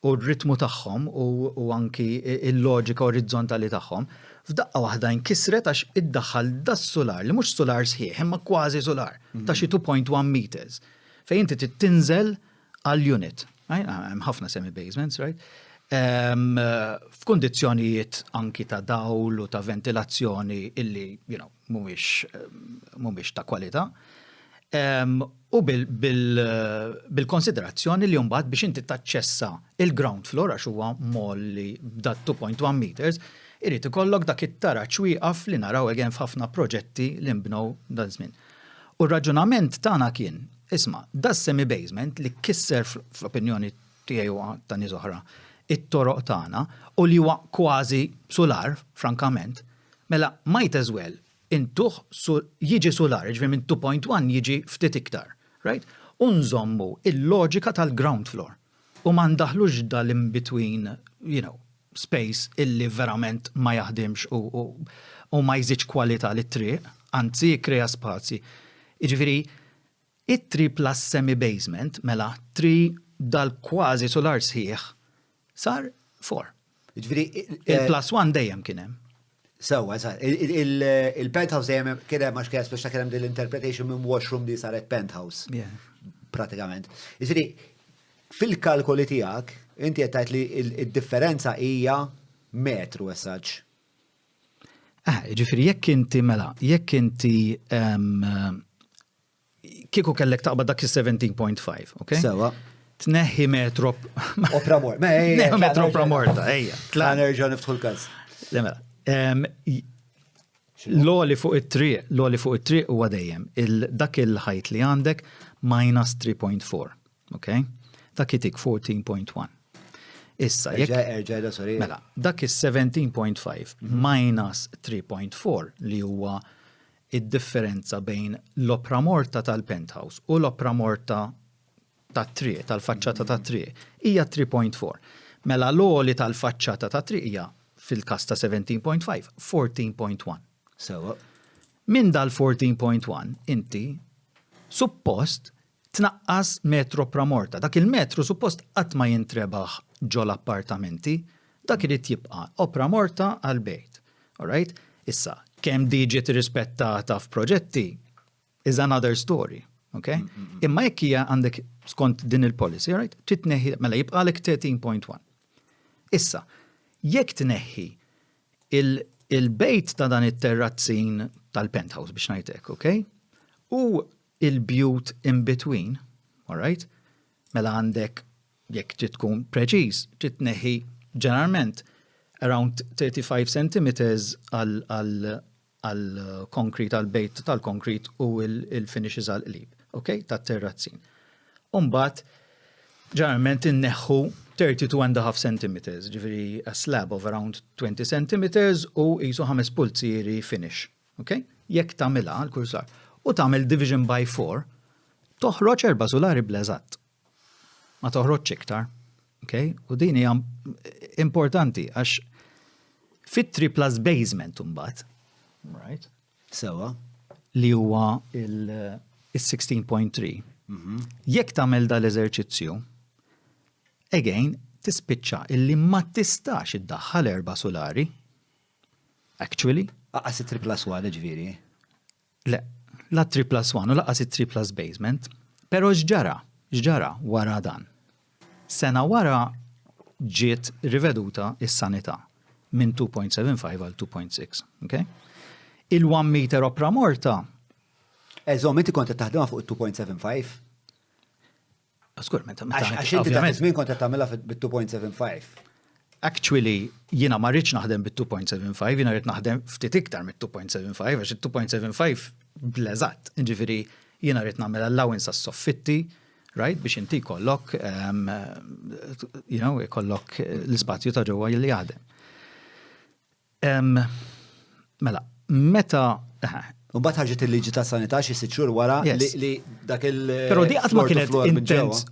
u r-ritmu tagħhom u anki il-loġika orizzontali tagħhom, f'daqqa waħda nkisret għax iddaħħal das-sular li mhux sular sħiħ imma kważi sular ta' xi 2.1 meters. Fejn inti tinżel għall-unit. Hemm ħafna semi-basements, right? F'kundizzjonijiet anki ta' dawl u ta' ventilazzjoni illi, mhumiex ta' kwalità. U bil-konsiderazzjoni li mbagħad biex inti taċċessa il-ground floor għax huwa mgħolli b'dat 2.1 meters, Irid ikollok dak it-taraġ wieqaf li naraw again f'ħafna proġetti li nbnew dan żmien. U r-raġunament tagħna kien, isma', da semi basement li kisser fl-opinjoni tiegħi u ta' nies oħra it-toroq tagħna u li huwa kważi sular, frankament, mela might as well intuh jiġi sular, jiġifieri minn 2.1 jiġi ftit iktar, right? U nżommu il-loġika tal-ground floor u ma ndaħlux dal-in between, you know, space illi verament ma jaħdimx u, u, u ma jżidx kwalità lit-triq, anzi jikkrea spazji. Jiġifieri, it-3 plus semi basement, mela 3 dal-kważi sular sħiħ, sar 4. Jiġifieri. Il-plus 1 dejjem kien hemm. Sewwa, il-penthouse dejjem kien hemm għax kien speċa kien hemm din l-interpretation minn washroom li saret penthouse. Pratikament. Jiġifieri, fil-kalkoli tiegħek, inti qed tgħid li d-differenza hija metru as such. Ah, ġifieri jekk inti mela, jekk inti kieku kellek taqbad dak il-17.5, ok? Sewa. Tneħħi metro. Opra mor. Tneħħi metro opra morta, ejja. Tla nerġa' niftħu l-każ. Le mela. L-għoli fuq it-triq, l-għoli fuq it-triq huwa dejjem dak il-ħajt li għandek minus 3.4, ok? Dak itik 14.1. Issa, jekk. Erġa', sorry. Mela, dak is-17.5 minus 3.4 li huwa id-differenza bejn l-opra morta tal-penthouse u l-opra morta tat-triq, tal-faċċata tat-triq, hija 3.4. Mela l-għoli tal-faċċata tat-triq hija fil-każ ta' 17.5, 14.1. Sewwa. Minn dal-14.1 inti suppost tnaqqas metru opra morta. Dak il-metru suppost qatt ma jintrebaħ ġol-appartamenti, dak irid jibqa' opra morta għall-bejt. All right? Issa, kemm di ġiet irrispettata f'proġetti is another story. Okay? Imma jekk hija għandek skont din il-policy, right? Trid tneħħi mela jibqalek 13.1. Issa, jekk tneħħi il-bejt ta' dan it-terrazzin tal-penthouse biex ngħidlek, okay? U il-bjut in between, all right? Mela għandek, jekk trid tkun preċiż, trid tneħħi ġeneralment around 35 centimeters għal concrete, għal bejt tal-concrete u il-finishes għal qlib, ok? Tat-terrazzin. Umbagħad, ġeneralment inneħħu 32 and a half centimeters, ġifieri a slab of around 20 centimeters u jisu 5 pulzieri finish. Ok? Jekk tagħmilha l-kursar u tagħmel division by 4, toħroġ erba' sulari bl-eżatt. Ma toħroġx iktar. Ok? U din hija importanti għax fit-3 plus basement imbagħad, right? Sewa. Li huwa il-16.3. Jekk tagħmel dal-eżerċizzju, again, tispiċċa illi ma tistax iddaħħal erba' sulari. Actually. Lanqas it-3 plus 1 ġifieri. Le, la 3 plus 1 u lanqas it-3 plus basement. Pero x'ġara, x'ġara wara dan? Sena wara ġiet riveduta is-sanità minn 2.75 għal 2.6. Okay? Il-1 meter opra morta. Eżom, inti kont qed taħdimha fuq il-2.75? Skur, meta Għax inti dak iż-żmien kont qed tagħmilha bit-2.75. Actually, jiena ma rridx naħdem bit-2.75, jiena rrid naħdem ftit iktar mit-2.75, għax il-2.75 bl-eżatt. Ġifieri, jiena rrid nagħmel allowance għas-soffitti, right, biex inti jkollok, you know, jkollok l-ispazju ta' ġewwa li jaħdem. Mela, meta U mbagħad ħarġet il-liġi ta' sanità xi sitt xhur wara li dak il- Però di qatt ma kienet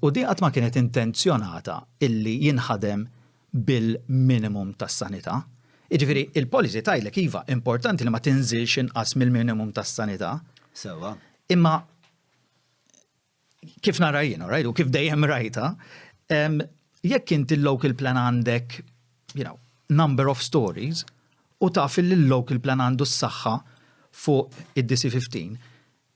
u di qatt ma kienet intenzjonata illi jinħadem bil-minimum tas-sanità. Jiġifieri il-policy tgħidlek iva, importanti li ma tinżilx inqas mill-minimum tas-sanità. Sewa. Imma kif nara jien, right, u kif dejjem rajta, jekk inti l-local plan għandek, you know, number of stories, u taf li l-local plan għandu s-saħħa fuq id-DC15,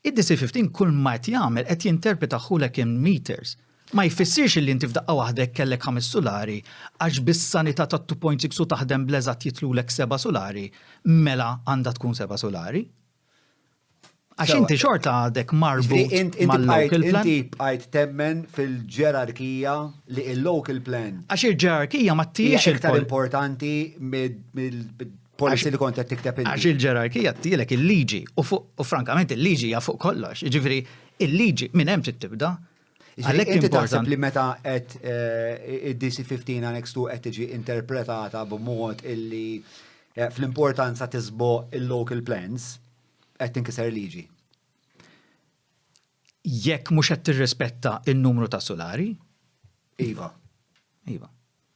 id-DC15 kull ma qed jagħmel qed jinterpretahulek in meters. Ma jfissirx li inti f'daqqa waħda kellek ħames sulari għax bis-sanità ta' 2.6 u taħdem bl-eżatt jitlulek seba' sulari, mela għandha tkun seba' sulari. Għax inti xorta għadek marbut mal-local plan. Inti bqajt temmen fil-ġerarkija li il-local plan. Għax il-ġerarkija ma tiex iktar importanti mill. Policy li kont qed tikteb inti. Għax il-ġerarkija ttilek il-liġi u fuq u frankament il-liġi hija fuq kollox. Jiġifieri il-liġi minn hemm trid tibda. Għalhekk inti taħseb li meta qed eh, id-DC15 Annex 2 qed tiġi interpretata b'mod illi eh, fl-importanza tisboq il-local plans qed tinkiser liġi. Jekk mhux qed tirrispetta n-numru ta' sulari? Iva. Iva.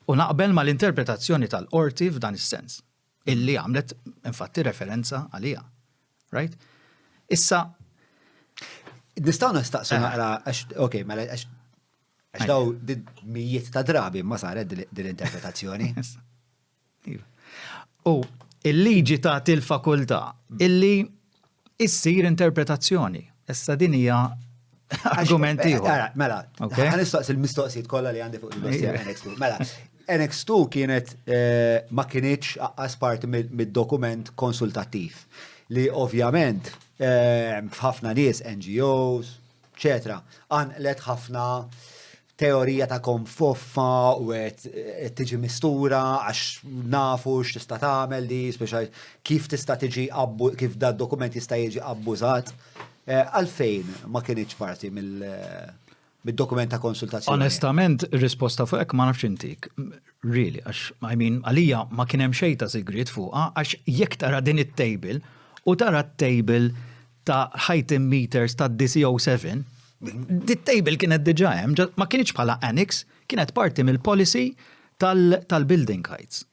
U naqbel mal-interpretazzjoni tal-qorti f'dan is-sens, illi għamlet infatti referenza għaliha. Right? Issa. Nistgħu nistaqsu eh. naqra, għax, ok, mela, għax għax daw mijiet ta' drabi ma saret dil-interpretazzjoni. Iva. U il-liġi tagħti l-fakultà illi issir interpretazzjoni. Issa din hija argument ieħor. Eh, mela, ħa nistaqsi l-mistoqsijiet kollha li għandi fuq il-dossier NX2. Mela, NX2 kienet eh, ma kinitx aqqas parti mid-dokument konsultattiv li ovvjament eh, f'ħafna nies NGOs, eċetera, qanqlet ħafna teorija ta' konfoffa u qed tiġi mistura għax nafu x'tista' tagħmel di, speċa kif tista' tiġi kif da dokument jista' jiġi abbużat. Eh, għalfejn ma kienx parti mill-dokument ta' konsultazzjoni? Onestament, risposta fuq hekk ma nafx intik. Really, għax, I mean, għalija ma kien hemm xejn ta' sigriet fuqha, għax jekk tara din it-table u tara t-table ta' height in meters ta' DC07, dit-table kienet diġà hemm, ma kienx bħala annex, kienet parti mill-policy tal-building heights.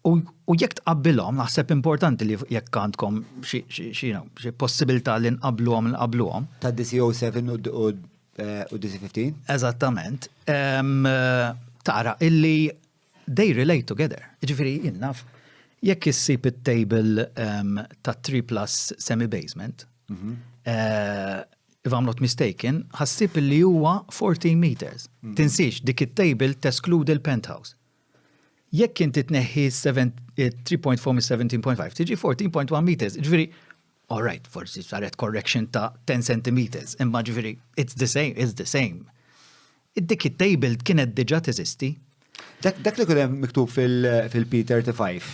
U jekk tqabbilhom, naħseb importanti li jekk għandkom xi possibilità li nqabbluhom nqabbluhom. Ta' DC07 u DC15? Eżattament. Tara illi They relate together. Jiġifieri jien naf, jekk issib it-table ta' 3 plus semi-basement, if I'm not mistaken, ħa ssib li huwa 14 meters. Tinsiex, dik it-table teskludi l-penthouse. Jekk inti tneħħi 3.4 mis-17.5, tiġi 14.1 meters. Jiġifieri, all right, forsi saret correction ta' 10 centimeters, imma ġifieri, it's the same, it's the same. Dik it-table kienet diġà teżisti. Dak li kien hemm miktub fil-P35,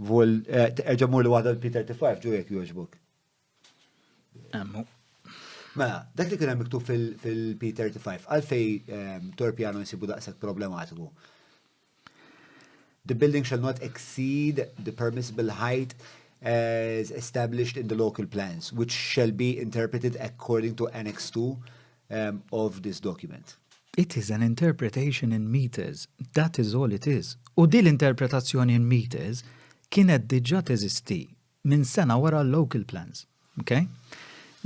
vol, eh, erġa' mur li waħda l-P35 ġu jekk jogħġbok. Emmu. Mela, dak li kien hemm miktub fil-P35, għalfej ehm, Torpiano nsibu daqshekk problematiku. The building shall not exceed the permissible height as established in the local plans, which shall be interpreted according to Annex 2 um, of this document. It is an interpretation in meters. That is all it is. U din l-interpretazzjoni in meters kienet diġà teżisti minn sena wara l-local plans. Okay?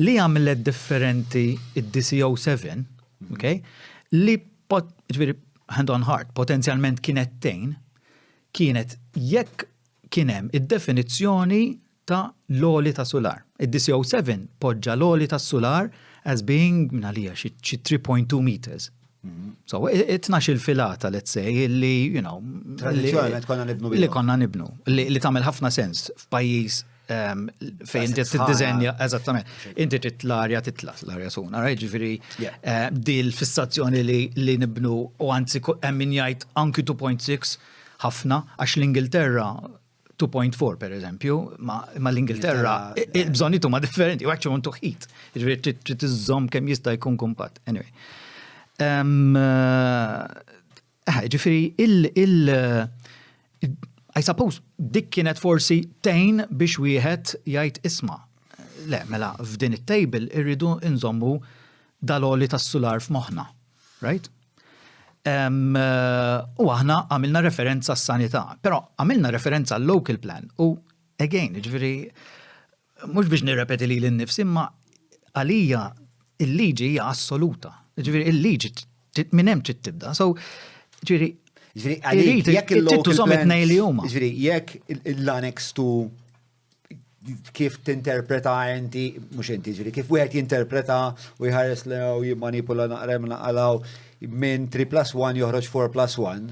Li għamlet differenti id-DCO 7, okay? Li pot, ġifieri, hand on heart, potenzjalment kienet tgħin, kienet jekk kien hemm id-definizzjoni ta' l-għoli ta' sular. Id-DCO 7 poġġa l-għoli ta' sular as being minn għalija xi 3.2 meters. So, it-tnax il-filata, let's say, li, you know, Tradizzjonalment konna nibnu Li konna nibnu. Li tagħmel ħafna sens f'pajjiż ehm, fejn inti tiddiżenja, eżattament, inti trid l-arja titla, l-arja suna, right? Ġifieri eh, di l-fissazzjoni li nibnu u anzi hemm min jgħid anki 2.6 ħafna għax l-Ingilterra 2.4 per eżempju, ma l-Ingilterra il-bżonnitu ma differenti, u actually want to heat, ġifieri trid iżżomm kemm jista' jkun kumpat. Anyway. Eh, ġifieri il I suppose dik kienet forsi tgħin biex wieħed jgħid isma' le mela f'din it-table irridu nżommu dal-għoli tas-sular f'moħħna. Right? U aħna għamilna referenza s-sanità, però għamilna referenza local plan u again, ġifieri, mhux biex nirrepeti li l-nifsi, imma għalija il-liġi hija assoluta. Ġifieri il-liġi minn hemm trid tibda. So, ġifieri, ġifieri, jekk il-local plan, ġifieri, jekk l-annex 2 kif tinterpreta inti, mhux inti ġifieri, kif wieħed jinterpreta u jħares le u jimmanipula naqra naqalaw minn 3 plus 1 joħroġ 4 plus 1,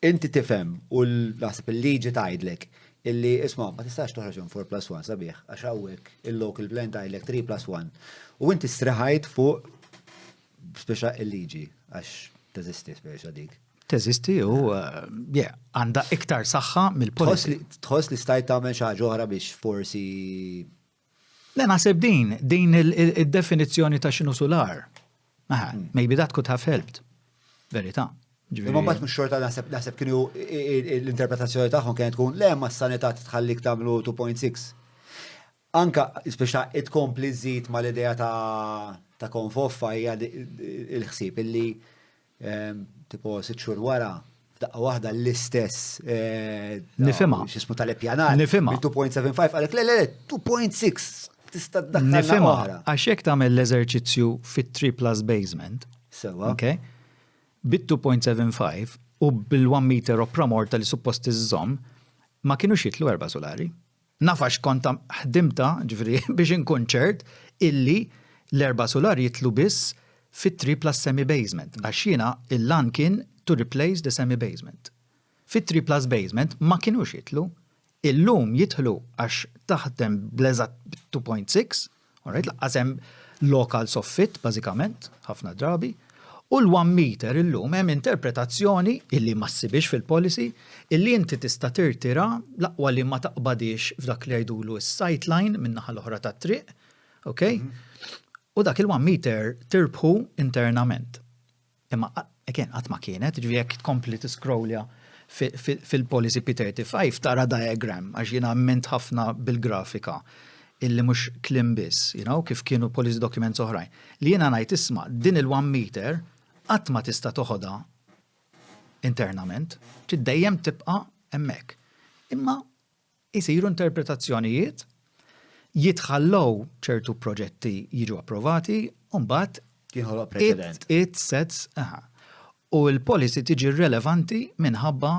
inti tifhem u naħseb il-liġi tgħidlek illi isma' ma tistax toħroġ minn 4 plus 1 sabiħ għax hawnhekk il-local plan tgħidlek 3 plus 1. U inti streħajt fuq speċa il-liġi għax teżisti speċa dik. Teżisti u eh, yeah, għandha iktar saħħa mill-policy. Tħoss li stajt tagħmel xi ħaġa oħra biex forsi Le naħseb din, din il-definizzjoni ta' x'inhu sular. Aha, hmm. maybe that could have helped. Verità. Imma mbagħad mhux xorta naħseb naħseb kienu l-interpretazzjoni tagħhom kienet tkun le ma s-sanità tħallik tagħmlu 2.6. Anka speċa tkompli żid mal-idea ta' ta' konfoffa hija il-ħsieb illi ehm, tipo sitt xhur wara f'daqqa waħda l-istess eh, Nifhimha. X'ismu tal-ippjanar. Nifhimha. 2.75 għalek le le le 2.6 tista' ddaħħal Nifhimha. Għax jekk tagħmel l-eżerċizzju fit-3 plus basement. Sewa. Okay? Bit-2.75 u bil-1 meter opra morta li suppost iżżomm ma kienux jitlu erba' solari. Naf għax kont ħdimtha, ġifieri biex inkun ċert illi l-erba' sular jidħlu biss fit-three plus semi basement għax jiena l-għan kien to replace the semi basement. Fit-three plus basement ma kinux jidħlu. Illum jidħlu għax taħdem bl-eżatt 2.6, Alright, laqqas hemm local soffit bażikament ħafna drabi. U l-one meter illum hemm interpretazzjoni illi ma ssibhiex fil-policy illi inti tista' tirtira l-aqwa li ma taqbadhiex f'dak li jgħidulu s-sight line min-naħa l-oħra tat-triq, ok? U dak il-one meter tirbħu internament. Imma again qatt ma kienet, ġifieri jekk tkompli tiscrollja fil-policy P35 tara diagram għax jiena emmint ħafna bil-grafika illi mhux kliem biss, you know, kif kienu policy documents oħrajn. Li jiena ngħid isma' din il-one meter qatt ma tista' toħodha internament, trid dejjem tibqa' hemmhekk. Imma Isiru interpretazzjonijiet, jitħallew ċertu proġetti jiġu approvati u mbagħad Jinħoloq preċedent. It sets, aha. U l-policy tiġi rrelevanti minħabba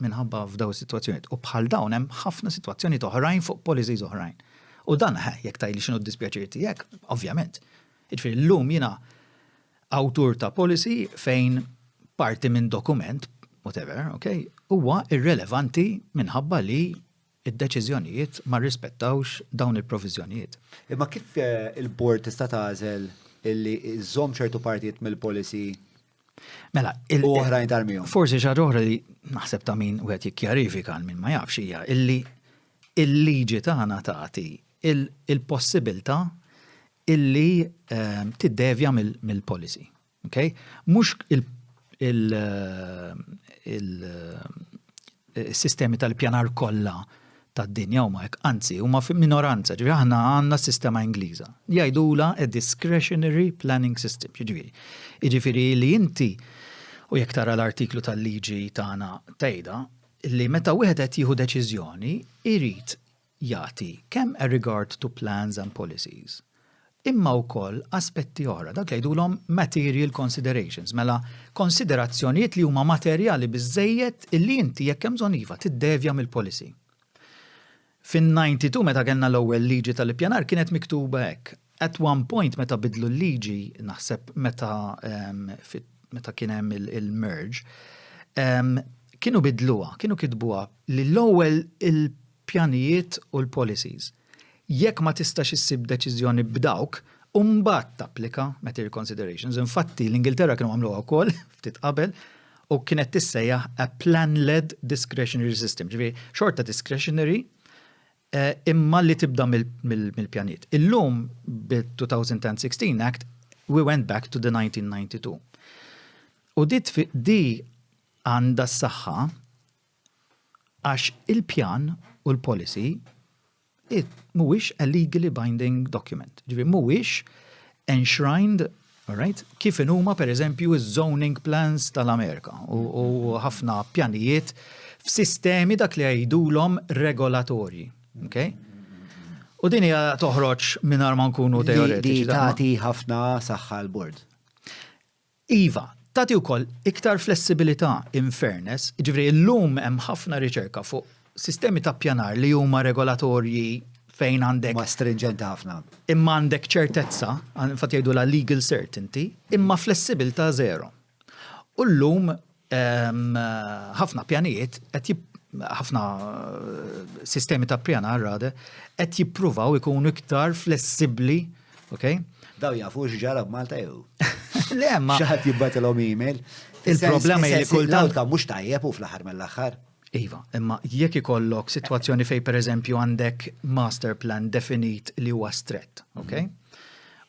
minħabba f'daw is-sitwazzjonijiet. U bħal dawn hemm ħafna sitwazzjonijiet oħrajn fuq policies oħrajn. U dan, jekk tgħidli x'inhu d-dispjaċir tiegħek, ovvjament. Jiġifieri llum jiena awtur ta' policy fejn parti minn dokument, whatever, ok, huwa irrelevanti minħabba li id-deċiżjonijiet ma rrispettawx dawn il-proviżjonijiet. Imma kif eh, il-board tista' tagħżel illi żżomm ċertu partijiet mill-policy Mela, u oħrajn tarmihom? Forsi xi oħra li naħseb ta' min wieħed jikkjarifika għal min ma jafx hija illi il-liġi tagħna tagħti il-possibilità illi ehm, tiddevja mill-policy. Okay? Mhux il-sistemi tal-pjanar kollha tad-dinja huma hekk, anzi huma minoranza, ġifieri aħna għandna s-sistema Ingliża. Jgħidula a discretionary planning system, ġifieri. Jiġifieri li inti u jekk tara l-artiklu tal-liġi tagħna tgħidha li meta wieħed qed jieħu deċiżjoni irid jagħti kemm a regard to plans and policies, imma wkoll aspetti oħra, dak li jgħidulhom material considerations, mela konsiderazzjonijiet li huma materjali biżżejjed illi inti jekk hemm bżonn iva tiddevja mill-policy. Fin-92 meta kellna l-ewwel liġi tal-ippjanar kienet miktuba hekk. At one point meta bidlu l-liġi, naħseb meta meta kien hemm il-merge, kienu bidluha, kienu kitbuha li l-ewwel il pjanijiet u l-policies. Jekk ma tistax issib deċiżjoni b'dawk, u mbagħad tapplika material considerations. Infatti l-Ingilterra kienu għamluha wkoll ftit qabel u kienet tissejjaħ a plan-led discretionary system. Ġifieri xorta discretionary eh, imma li tibda mill-pjanijiet. Illum bil-2016 Act we went back to the 1992. U di għandha s-saħħa Għax il-pjan u l-policy mhuwiex a legally binding document. Ġifieri mhuwiex enshrined, alright, kif inhuma pereżempju ż-zoning plans tal-Amerika u ħafna pjanijiet f'sistemi dak li jgħidulhom regolatorji. Okay? U din hija toħroġ mingħajr ma nkunu teoretiċi. Di tagħti ħafna saħħa l-bord. Iva, tagħti wkoll iktar flessibilità in fairness, jiġifieri llum hemm ħafna riċerka fuq sistemi ta' ppjanar li huma regolatorji fejn għandek. Huma strinġenti ħafna. Imma għandek ċertezza, infatti jgħidulha legal certainty, imma flessibilità zero. U llum ħafna pjanijiet qed ħafna sistemi ta' ppjanar rather qed jippruvaw ikunu iktar flessibbli, okay? Daw jafu x'ġara b'Malta jew? Le, ma. Xi ħadd jibgħatilhom email. Il-problema hi li kultant. L-outcome mhux tajjeb u fl-aħħar mill-aħħar. Iva, imma jekk ikollok sitwazzjoni fejn pereżempju għandek master plan definit li huwa strett, ok?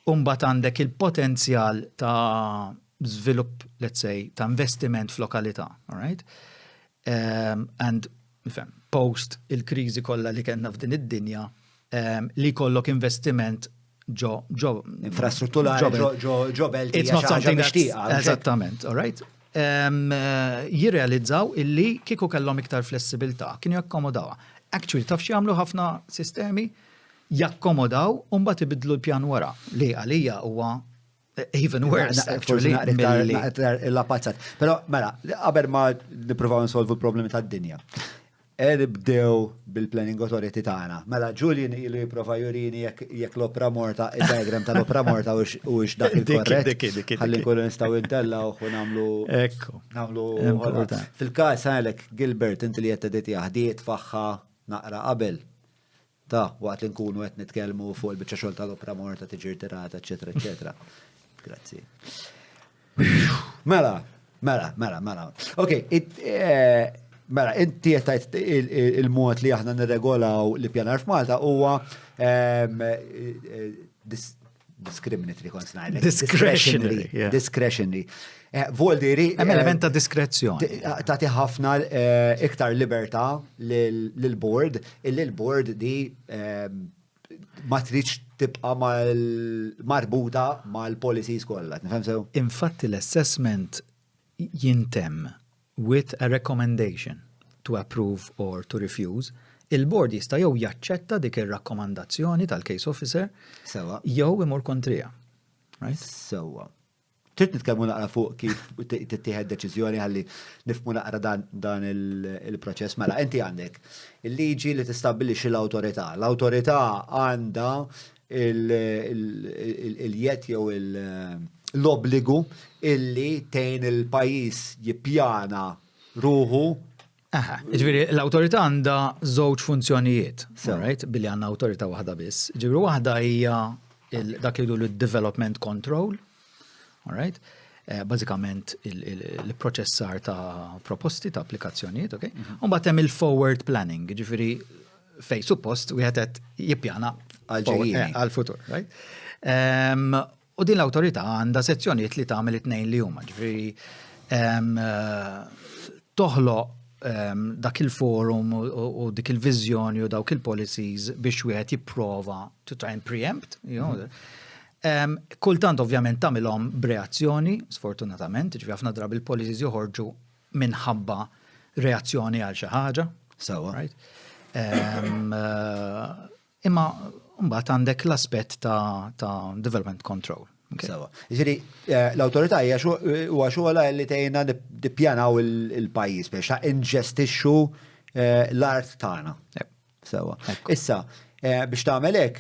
U mbagħad għandek il-potenzjal ta' żvilupp, let's say, ta' investiment f'lokalità, all right? And, nifhem, post il-kriżi kollha li kellna f'din id-dinja, li jkollok investiment ġo ġo infrastruttura ġo ġo ġo belt It's not something mixtieqa. Eżattament, all right? Jirrealizzaw illi kieku kellhom iktar flessibilità, kienu jakkomodawha. Actually, taf x'jagħmlu ħafna sistemi? Jakkomodaw u mbagħad ibiddlu l-pjan wara, li għalija huwa even worse, actually. Naqra il-lapazzat. Però, mela, qabel ma nippruvaw nsolvu l-problemi tad-dinja, e nibdew bil-Planning Authority tagħna. Mela, Julian ilu jipprova jurini jekk l-opra morta, il-diagram tal-opra morta u dak il-korrett. Ħalli nkunu nistgħu intellgħu u nagħmlu. Ekku. Nagħmlu. Fil-każ għalek Gilbert inti li qed teditja ħdiet faħħa naqra qabel. Ta' waqt li nkunu qed nitkellmu fuq il-biċċa xogħol tal-opra morta tiġi rtirata, eċetera, eċetera. Grazzi. Mela, mela, mela, mela. Ok, eh, mela, inti qed il-mod li aħna nirregolaw l-ippjanar f'Malta huwa ehm, eh, discriminatory kont ngħidlek. Discretionary. Discretionary. Eh, Voldiri. Hemm eh, element ta' diskrezzjoni. Tagħti ħafna eh, iktar libertà lill-board, illi l-board di ma tridx tibqa' marbuta mal-policies kollha. Nifhem sew? Infatti l-assessment jintemm with a recommendation to approve or to refuse, il-Bord jista' jew jaċċetta dik ir-rakkomandazzjoni tal-case officer Sewwa. jew imur kontriha. Right? Sewwa. Trid nitkellmu naqra fuq kif tittieħed deċiżjoni ħalli nifhmu naqra dan, dan il-proċess. Mela, inti għandek il-liġi li tistabbilixxi l-awtorità. L-awtorità għandha il-jedd jew l-obbligu illi tgħin il-pajjiż jippjana ruħu. Aha, ġifieri l-awtorità għandha żewġ funzjonijiet, right? Billi għandna awtorità waħda biss. Ġifieri waħda hija dak li jgħidu development control, all right? Eh, bażikament il-proċessar ta' proposti ta' applikazzjonijiet, ok? Mhm. U mbagħad hemm il-forward planning, ġifieri fej suppost wieħed qed jippjana eh, għal-futur, right? U din l-awtorità għandha sezzjonijiet li tagħmel it-tnejn li huma, ġifieri eh, toħloq dak il-forum u dik il-viżjoni u dawk il-policies biex wieħed jipprova to try and preempt, you know. Mhm. Kultant ovvjament tagħmilhom b'reazzjoni, sfortunatament, ġifieri ħafna drabi il-policies joħorġu minħabba reazzjoni għal xi ħaġa. Sewwa. Right? Eh, imma mbagħad għandek l-aspett ta', ta development control. Okay? Sewwa. Jiġifieri eh, l-awtorità hija huwa xogħolha li tgħinna nippjanaw il-pajjiż biex ta' inġestixxu eh, l-art tagħna. Sewwa. Issa, biex tagħmel hekk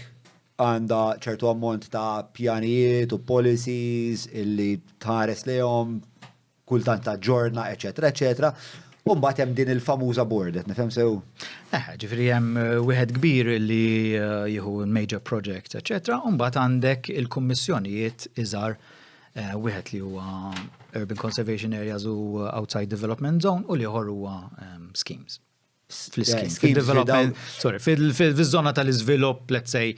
għandha ċertu ammont ta' pjanijiet u policies illi tħares lejhom kultant taġġorna, eċetera, eċetera. U mbagħad hemm din il-famuża board, qed nifhem sew? Eh, ġifieri hemm eh, wieħed kbir li eh, jieħu major projects, eċetera, u mbagħad għandek il-kummissjonijiet iżgħar eh, wieħed li huwa Urban Conservation Areas u Outside Development Zone u l-ieħor huwa ehm, schemes. fl-scheme, fil-development, sorry, fil-zona tal-iżvilupp, let's say,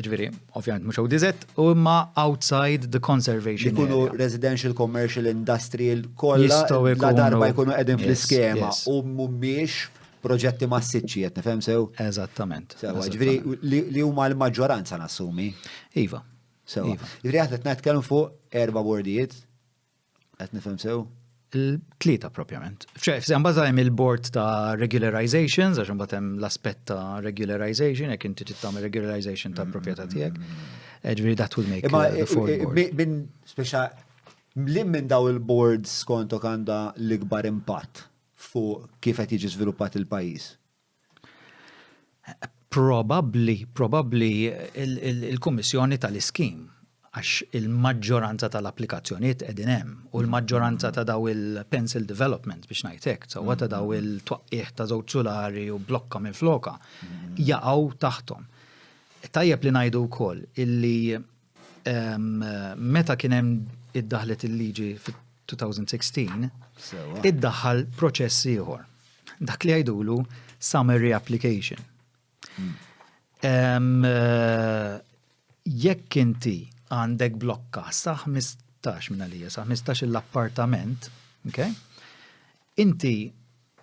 ġviri, ovvjament mhux ODZ, u imma outside the conservation. Ikunu residential, commercial, industrial, kollha la darba jkunu qegħdin fl-iskema u mhumiex proġetti massiċċi qed nifhem sew. Eżattament. Sewa, ġifieri li huma l-maġġoranza nassumi. Iva. Sewa. Iva. Ġifieri aħna qed nitkellmu fuq erba' bordijiet Qed nifhem sew? Tlieta propjament. Mbagħad hemm il-board ta' regularizations, għax imbagħad hemm l-aspett ta' regularization, jekk inti trid tagħmel regularization ta' proprjetà tiegħek. Eh, ġifieri that will make Imma the fourth eh, board. Min speċa li minn daw il-boards skontok għandha l-ikbar impatt fuq kif qed jiġi żviluppat il-pajjiż? Probabbli, probabbli il-Kummissjoni tal-Iskim, għax il-maġġoranza tal-applikazzjonijiet qegħdin hemm u l-maġġoranza ta' daw il-pencil development biex ngħid hekk, sewwa ta' daw il-twaqqigħ ta' żewġ sulari u blokka minn floka jaqgħu taħthom. Tajjeb li ngħidu wkoll illi Meta kien hemm iddaħlet il-liġi fit-2016, iddaħħal proċess ieħor. Dak li jgħidulu summary application. Jekk inti għandek blokka sa 15 minn għalija, sa 15 l-appartament, okay? Inti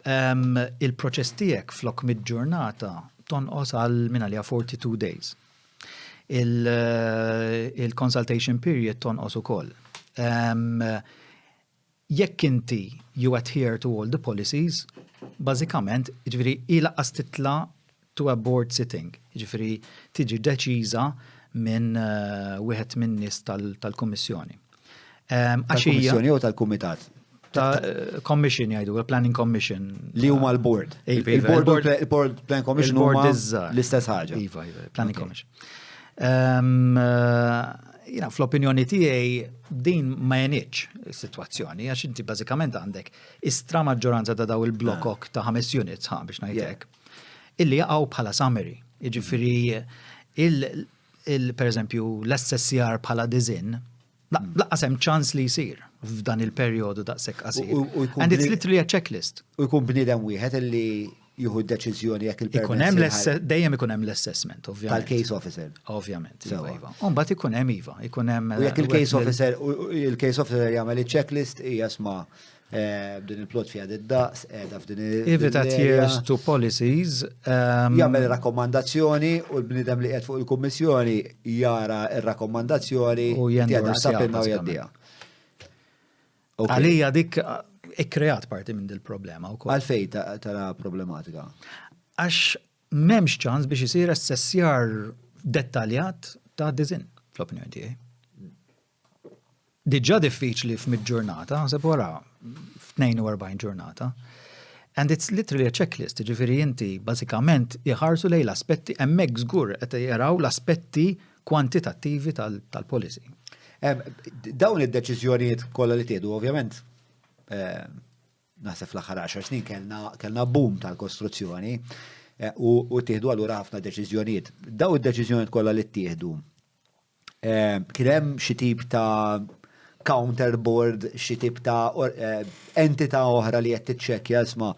il-proċess tiegħek flok mid-ġurnata tonqos għal minn għalija 42 days. Il-consultation period tonqos ukoll. Jekk inti you adhere to all the policies, bażikament, jiġifieri hi lanqas titla' to a board sitting, jiġifieri tiġi deċiża minn wieħed min-nies tal-kummissjoni. Tal-kummissjoni jew tal-kumitat? Ta' commission jgħidu, planning commission. Li huma l-board. Iva, iva, Il-board planning commission huma l-istess ħaġa. Iva, iva, planning commission. Jina, fl-opinjoni tiegħi din ma jenitx is-sitwazzjoni, għax inti bażikament għandek istra maġġoranza ta' daw il-blokok ta' ħames units, ha, biex ngħidlek, illi jaqgħu bħala summary. Jiġifieri il per eżempju l-SSCR bħala design, lanqas hemm ċans li jsir f'dan il-perjodu daqshekk qasir. And it's literally a checklist. U jkun bniedem wieħed illi jieħu d-deċiżjoni jekk il Ikun hemm dejjem ikun hemm l-assessment, ovvjament. Tal-case officer. Ovvjament, iva, iva. U mbagħad ikun hemm iva, ikun hemm. U jekk il-case officer il-case officer jagħmel iċ-checklist hija sma' din il-plot fiha did-daqs, qiegħda f'din il- If it adheres to policies. Jagħmel rakkomandazzjoni u l-bniedem li qiegħed fuq il-kummissjoni jara r-rakkomandazzjoni u jendorsa u jgħaddiha. Għalija dik ikkreat parti minn dil-problema wkoll. Għalfejn tara problematika? Għax m'hemmx ċans biex isir assessjar dettaljat ta' design, fl-opinjoni tiegħi. Diġà diffiċli f'mid ġurnata, naħseb wara f'42 ġurnata. And it's literally a checklist, ġifieri inti bażikament jħarsu lejn l-aspetti, hemmhekk żgur qed jaraw l-aspetti kwantitattivi tal-policy. Dawn id-deċiżjonijiet kollha li tieħdu, ovvjament, naħseb fl-aħħar 10 snin kellna boom tal-kostruzzjoni u tieħdu allura ħafna deċiżjonijiet. Dawn id-deċiżjonijiet kollha li ttieħdu, kien hemm xi tip ta' counterboard, xi tip ta' entità oħra li qed tiċċekkja isma'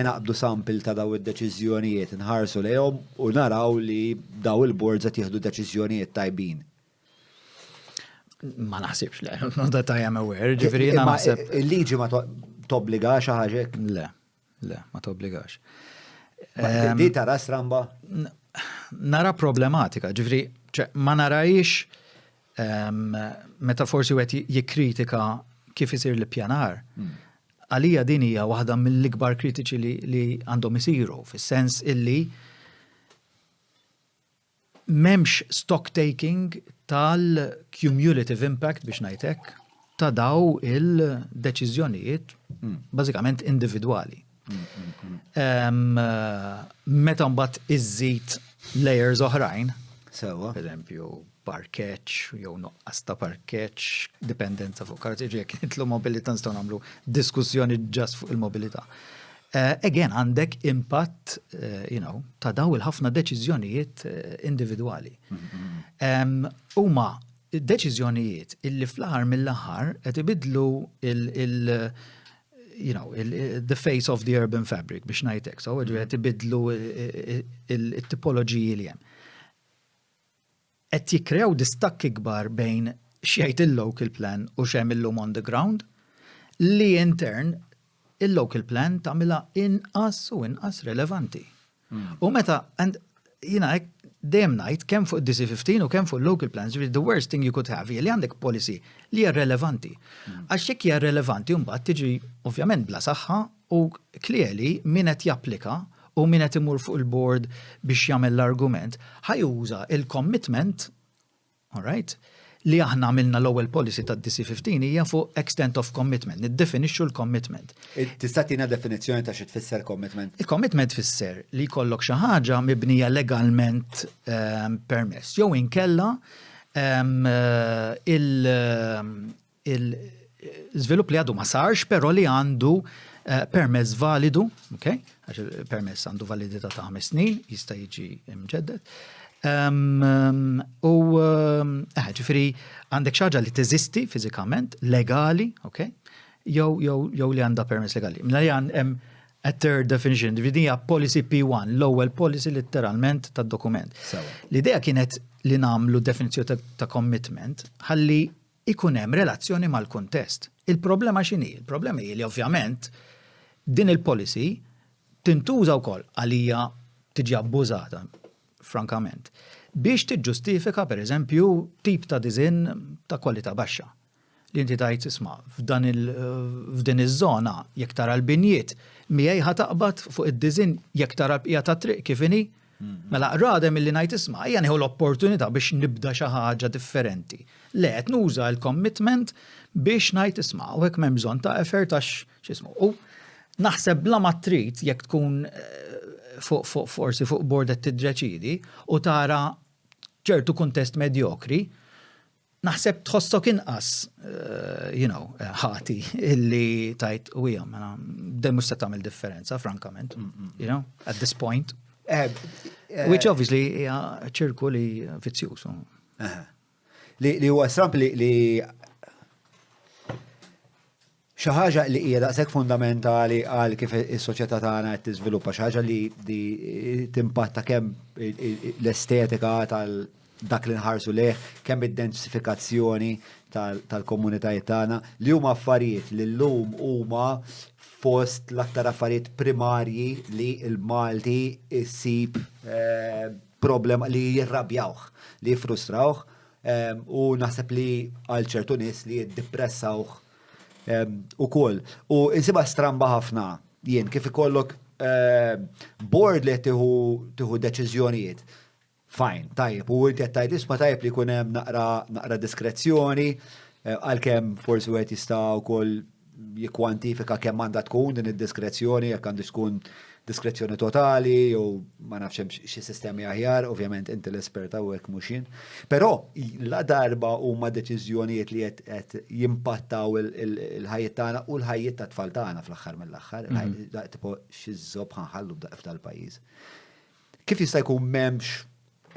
naqbdu sample ta' daw id-deċiżjonijiet, nħarsu lejhom u naraw li daw il-boards qed jieħdu deċiżjonijiet tajbin? Ma naħsibx le, not that I am aware, ġifieri jiena naħseb. Il-liġi ma tobbliga xi ħaġa hekk? Le, le, ma tobbligax. Di tara stramba? Nara problematika, ġifieri, ma narajx meta forsi wieħed jikkritika kif isir l-ippjanar. Għalija din hija waħda mill-ikbar kritiċi li għandhom isiru, fis-sens illi m'hemmx stock taking tal-cumulative impact biex ngħid hekk ta' daw il-deċiżjonijiet bażikament individwali. Meta mbagħad iżżid layers oħrajn, Sewa. Per eżempju, parkeġġ jew nuqqas ta' parkeġġ, dipendenza fuq karozzi, jekk nidħlu mobilità nistgħu nagħmlu diskussjoni just fuq il-mobilità. Again, għandek impatt ta' daw il-ħafna deċiżjonijiet individwali. Huma deċiżjonijiet illi fl-aħħar mill-aħħar qed ibidlu il the face of the urban fabric biex ngħidlek, so qed ibidlu il-tipoloġiji li hemm. Qed jikkrew distakk ikbar bejn x'jgħid il-local plan u x'hemm illum on the ground, li in turn il-local plan tagħmilha inqas u inqas relevanti. U meta, and jina dejjem ngħid kemm fuq DC15 u kemm fuq local plans, the worst thing you could have hija li għandek policy li hija relevanti. Għax jekk hija relevanti mbagħad tiġi ovvjament bla saħħa u clearly min qed japplika u min qed imur fuq il-board biex jagħmel l-argument ħa juża il-commitment, all right, li aħna għamilna l-ewwel policy ta' DC15 hija fuq extent of commitment, niddefinixxu l-commitment. Tista' tina definizzjoni ta' xi tfisser commitment? Il-commitment tfisser li jkollok xi ħaġa mibnija legalment permess, jew inkella il-żvilupp li għadu ma sarx, però li għandu permess validu, ok? Għax il-permess għandu validità ta' 5 snin, jista' jiġi mġedded. U eh, ġifieri għandek xi ħaġa li teżisti fiżikament, legali, ok? Jew jew jew li għandha permess legali. Mela li hemm a third definition, ġifieri hija policy P1, l-ewwel policy letteralment tad-dokument. L-idea kienet li nagħmlu definizzjoni ta' commitment ħalli ikun hemm relazzjoni mal-kuntest. Il-problema x'inhi? Il-problema hi li ovvjament din il-policy tintuża wkoll għalija tiġi abbużata, frankament, biex tiġġustifika pereżempju tip ta' diżinn ta' kwalità baxxa. Li inti tgħid isma' f'dan il f'din iż-żona jekk tara l-binjiet miegħi ħa taqbad fuq id-diżinn jekk tara l-bqija tat-triq kif inhi. Mela rather milli ngħid isma' ejja nieħu l-opportunità biex nibda xi ħaġa differenti. Le qed nuża l-commitment biex ngħid isma' hawnhekk m'hemm bżonn ta' effort għax x'ismu. U naħseb bla ma trid jekk tkun fuq fuq forsi fuq board qed tiddeċiedi u tara ċertu kuntest medjokri, naħseb tħossok inqas, you know, ħati illi tajt u hija, mela, den mhux se tagħmel differenza, frankament, you know, at this point. Which obviously hija ċirku li vizzjuż. Li huwa stramp li Xi ħaġa li hija daqshekk fundamentali għal kif is-soċjetà tagħna qed tiżviluppa, xi ħaġa li timpatta kemm l-estetika tal dak li nħarsu lejh, kemm id-densifikazzjoni tal-komunitajiet tagħna, li huma affarijiet li llum huma fost l-aktar affarijiet primarji li l-Malti issib eh, problema li jirrabjawh, li jiffrustrawh, eh, u naħseb li għal ċertu nies li jiddipressawh ukoll. U insibha stramba ħafna jien kif ikollok board li qed tieħu deċiżjonijiet. Fine, tajjeb, u inti qed tgħid isma' tajjeb li jkun hemm naqra naqra diskrezzjoni, eh, għalkemm forsi wieħed jista' wkoll jikkwantifika kemm għandha tkun din id-diskrezzjoni, jekk għandux tkun diskrezzjoni totali jew ma nafx hemm xi sistemi aħjar, ovvjament inti l-espert hawnhekk mhux jien. Però la darba huma deċiżjonijiet li qed jimpattaw il-ħajjiet tagħna u l-ħajjiet tat-tfal tagħna fl-aħħar mill-aħħar, mhm. tipo xi żobb ħanħallu f'dal-pajjiż. Kif jista' jkun m'hemmx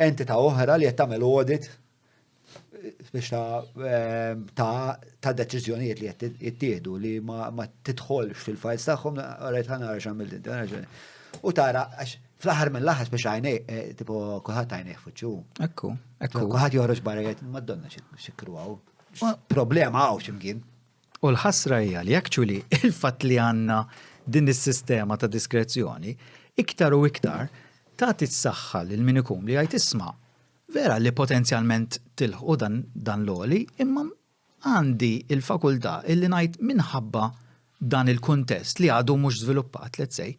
entità oħra li qed tagħmel audit biex ta' ehm, ta' deċiżjonijiet li qed jittieħdu li ma tidħolx fil-files tagħhom, rajt ħa nara x'għamilt inti, U tara għax fl-aħħar mill-aħħar biex għajnej, eh, tipo kulħadd għajnej fuċċu. Ekku, ekku. Kulħadd joħroġ barra jgħid Madonna xikru hawn. Problema hawn x'imkien. U l-ħasra hija li actually il-fatt li għandna din is-sistema ta' diskrezzjoni iktar u iktar tagħti s-saħħa lil min ikun li jgħid isma' Vera li potenzjalment tilħqu dan dan l-għoli, imma għandi l-fakultà illi ngħid minħabba dan il-kuntest li għadu mhux żviluppat, let's say,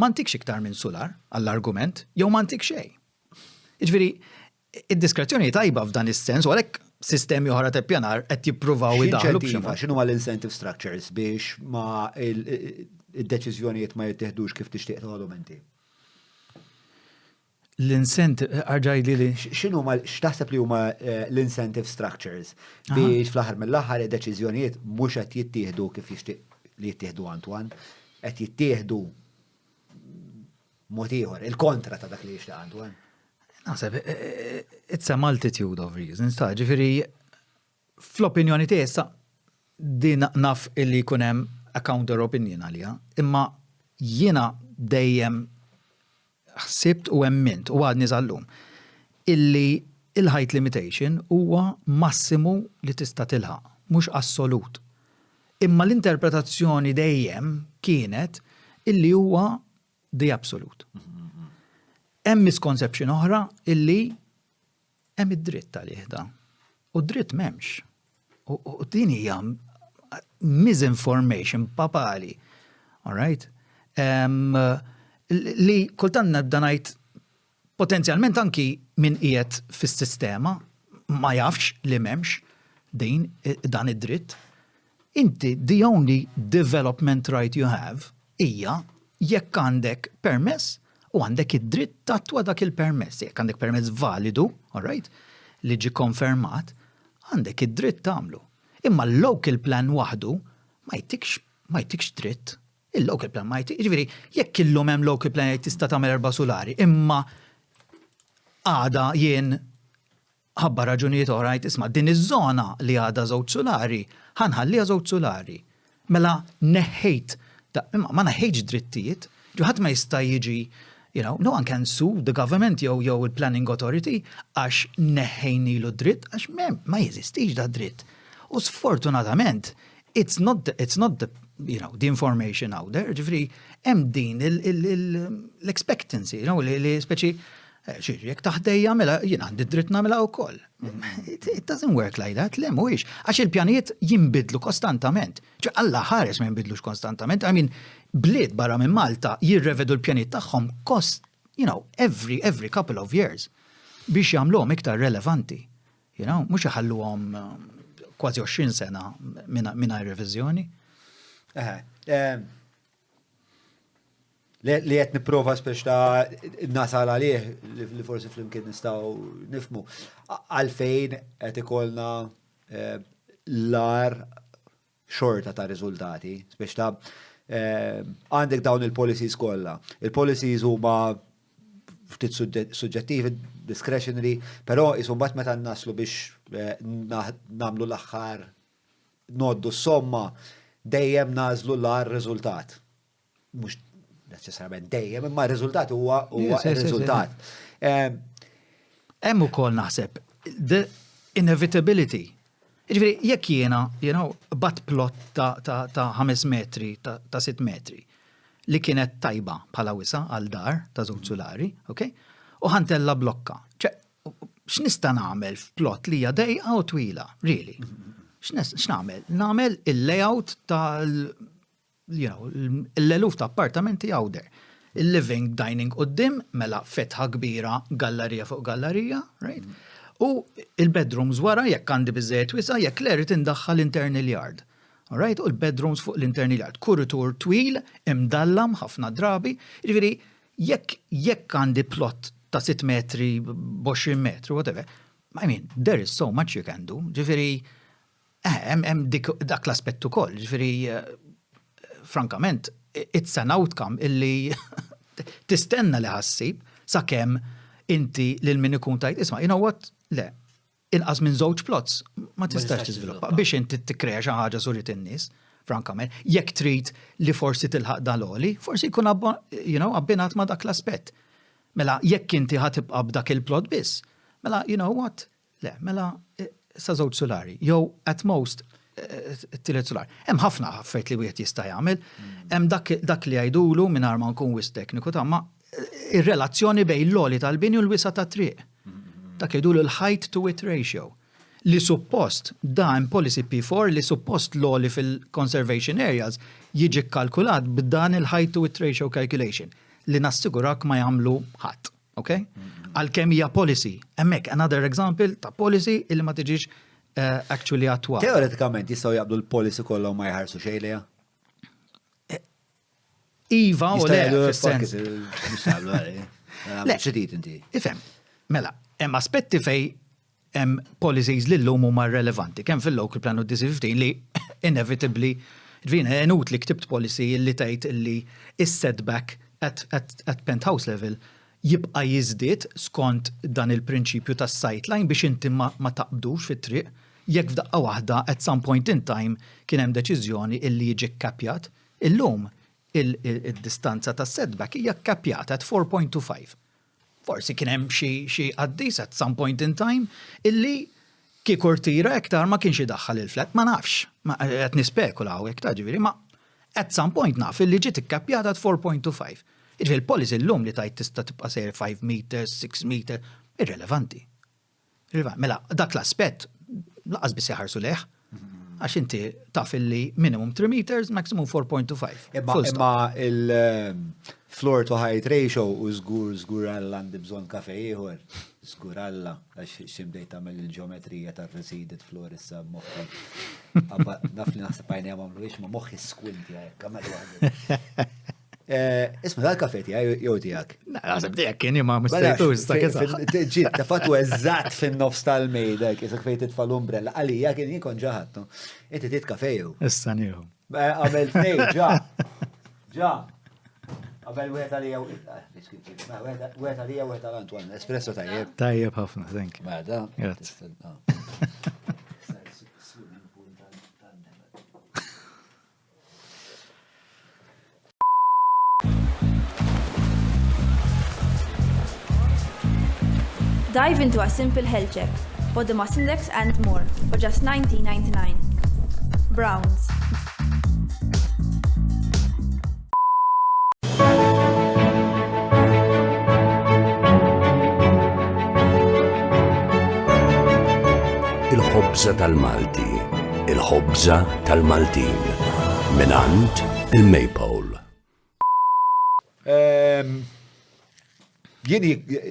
ma ntikx iktar minn sular għall-argument, jew ma ntik xejn. Jiġifieri, id-diskrezzjoni hi tajba f'dan is-sens u għalhekk sistemi oħra ta' ppjanar qed jippruvaw idaħħlu b'xi mod. X'inhuma l-incentive structures biex ma id-deċiżjonijiet ma jittieħdux kif tixtieq toħodhom inti? L-incentive, arġaj li li. X'inhu ma x'taħseb li huma eh, l-incentive structures biex fl-aħħar mill-aħħar id-deċiżjonijiet mhux qed jittieħdu kif jixtieq li jittieħdu Antoine, qed jittieħdu mod ieħor, il-kontra ta' dak li jixtieq Antoine. Naħseb, eh, eh, it's a multitude of reasons, ta' ġifieri fl-opinjoni tiegħi issa din naf illi jkun hemm a counter opinion għaliha, imma jiena dejjem ħsibt u emmint u għadni sal-lum illi il-height limitation huwa massimu li tista' tilħaq, mhux assolut. Imma l-interpretazzjoni dejjem kienet illi huwa the absolute. Hemm misconception oħra illi Hemm id-dritt għalih da. U d-dritt m'hemmx. U din hija misinformation papali. All right? Um, li kultant nibda ngħid potenzjalment anki min qiegħed fis-sistema ma jafx li m'hemmx din dan id-dritt. Inti the only development right you have hija jekk għandek permess u għandek id-dritt tattwa dak il-permess. Jekk għandek permess validu, all right, li ġie konfermat, għandek id-dritt tagħmlu. Imma l-local plan waħdu ma jtikx ma jtikx dritt. Il-local plan ma jtik, jiġifieri jekk illum hemm local plan jgħid tista' tagħmel erba' sulari, imma. Għada jien ħabba raġunijiet oħra ngħid isma' din iż-żona li għadha żewġ sulari, ħa nħalliha żewġ sulari. Mela neħħejt, imma ma neħħejtx drittijiet, ġo ħadd ma jista' jiġi, you know, no one can sue the government jew jew il-planning authority għax neħħejnilu d-dritt għax ma jeżistix da dritt. U sfortunatament, it's not the, it's not the, you know, the information out there, ġifri, hemm din l-expectancy, you know, li speċi, eh, jekk taħdejja mela jien għandi dritt nagħmilha wkoll. It, it doesn't work like that, le mhuwiex. Għax il-pjanijiet jinbidlu kostantament. Ġa Alla ħares ma jinbidlux konstantament. I mean, bliet barra minn Malta jirrevedu l-pjanijiet tagħhom kost, you know, every, every couple of years biex jagħmluhom iktar relevanti. You know, mhux iħalluhom kważi 20 sena mingħajr reviżjoni. Li qed nipprova spex ta' nasal għalih li forsi flimkien nistgħu nifmu. Għalfejn qed ikollna l-agħar xorta ta' riżultati, spex ta' għandek dawn il-policies kollha. Il-policies huma ftit suġġettivi, discretionary, però jisum bat meta naslu biex nagħmlu l-aħħar noddu s-somma dejjem nażlu l-agħar riżultat. Mhux neċessarjament dejjem, imma r-riżultat huwa huwa r-riżultat. Hemm ukoll naħseb the inevitability. Jiġifieri jekk jiena, you know, bat plot ta' ta' 5 metri, ta' 6 metri, li kienet tajba bħala wisa għal dar ta' żewġ sulari, ok? U ħantella blokka. ċe, x'nista' nagħmel f'plot li hija dejqa u twila, really? X'nagħmel? Nagħmel il-layout tal you know, l-eluf ta' appartamenti out there. Il-living dining quddiem, mela fetħa kbira, gallerija fuq gallerija, right? U il-bedrooms wara jekk għandi biżejjed wisa, jekk le rrid indaħħal internal yard. All right? U l-bedrooms fuq l-internal yard. Kuritur twil, imdallam ħafna drabi. Jiġifieri, jekk jekk għandi plot ta' 6 metri, 20 metri, whatever, I mean, there is so much you can do. Ġifieri, hemm dak l-aspett ukoll. Ġifieri, frankament, it's an outcome illi tistenna li ħassib sakemm inti lil min ikun tajt isma' you know what, le, inqas minn żewġ plots ma tistax tiżviluppa biex inti tikkrea xi ħaġa surit in-nies, frankament. Jekk trid li forsi tilħaq dal-għoli, forsi jkun you know, abbinat ma' dak l-aspett. Mela, jekk inti ħa tibqa' b'dak il-plot biss, mela, you know what, le, mela sa żewġ sulari, jew at most it-tielet sular. Hemm ħafna affarijiet li wieħed jista' jagħmel. Hemm dak li jgħidulu mingħajr ma nkun wisq tekniku ta' ma ir-relazzjoni bejn l-għoli tal-bini u l-wisa tat-triq. Dak jgħidulu l-height to width ratio. Li suppost dan policy P4 li suppost l-għoli fil-conservation areas jiġi kalkulat b'dan il-height to width ratio calculation li nassigurak ma jagħmlu ħadd. Ok? Għalkemm hija policy. Hemmhekk another example ta' policy illi ma tiġix actually attwata. Teoretikament jistgħu jaqbdu l-policy kollha u ma jħarsu xejn lejha? Iva u le, fis-sens. Le, xi inti? Ifhem, mela, hemm aspetti fej hemm policies li llum huma relevanti, kemm fil-local plan u DC15 li inevitably ġvina inutli ktibt policy li tgħid illi is-setback at penthouse level jibqa' jiżdied skont dan il-prinċipju tas sightline biex inti ma taqbdux fit-triq jekk f'daqqa waħda at some point in time kien hemm deċiżjoni illi jiġi kkapjat. Illum il-distanza tas setback hija kkapjata at 4.25. Forsi kien hemm xi qaddis at some point in time illi kieku rtira iktar ma kienx idaħħal il-flat, ma nafx, qed nispekula hawnhekk ta' ġifieri, ma at some point naf illi ġiet ikkapjata at 4.25. Ġifieri il-policy llum li tajt tista' tibqa' sejr 5 meters, 6 meters, irrelevanti. Mela, dak l-aspett lanqas biss jaħarsu lejh. Għax inti taf illi minimum 3 meters, maximum 4.25. Imma il-floor to height ratio u żgur żgur Alla għandi bżonn kafe ieħor. Żgur Alla, għax ximdejt tagħmel il-ġeometrija tar-receded floor issa moħħi. Naf li naħseb għajni għamlu ma moħħi squinti għajk, għamel Isma dal-kafe tiegħi jew tiegħek. Naħseb tiegħek kien imma mistajtux ta' kif. Ġiet, ta' fattu eżatt fin-nofs tal-mejda, kisek fejn titfa' l-umbrella. Għalija kien jien kont ġaħattu. Inti tit kafe jew. Issa nieħu. Għamel tnej, ġa. Ġa. Qabel wieħed għalija u wieħed għalija u wieħed għal Antoine. Espresso tajjeb. Tajjeb ħafna, thank you. Mela. Grazzi. Dive into a simple health check, body mass index and more for just 19.99. Browns. Il-ħobza tal-Malti, il-ħobza tal-Maltin, minant il-Maypole. Ehm, jien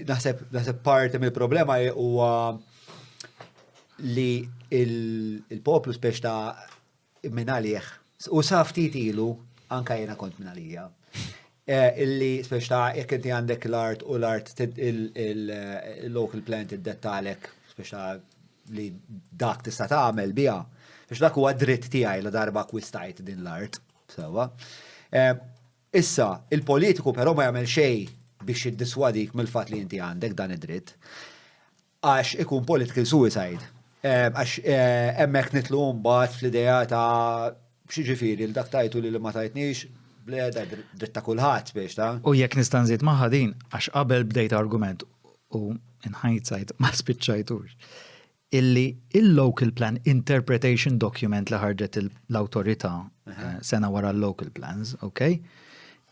naħseb naħseb parti mill-problema huwa li il-poplu spex ta' minn għalih, u sa ftit ilu, anka jiena kont minn għalija, eh, illi spex ta' jekk inti għandek l-art u l-art il-local plant id-dettalek, spex ta' li dak tista' tagħmel biha, biex dak huwa dritt tiegħi la darba akkwistajt din l-art, sewwa. Eh, issa, il-politiku però ma jagħmel xejn biex jiddiswadik mill-fatt li inti għandek dan id-dritt. Għax ikun political suicide. Għax hemmhekk nidħlu mbagħad fl-idea ta' x'jiġifieri l dak tajtu li ma tajtnix, le da dritt ta' kulħadd biex ta'. U jekk nista' nżid magħha din, għax qabel bdejt argument u in hindsight ma spiċċajtux, illi il-local plan interpretation document li ħarġet l-awtorità sena wara l-local plans, ok?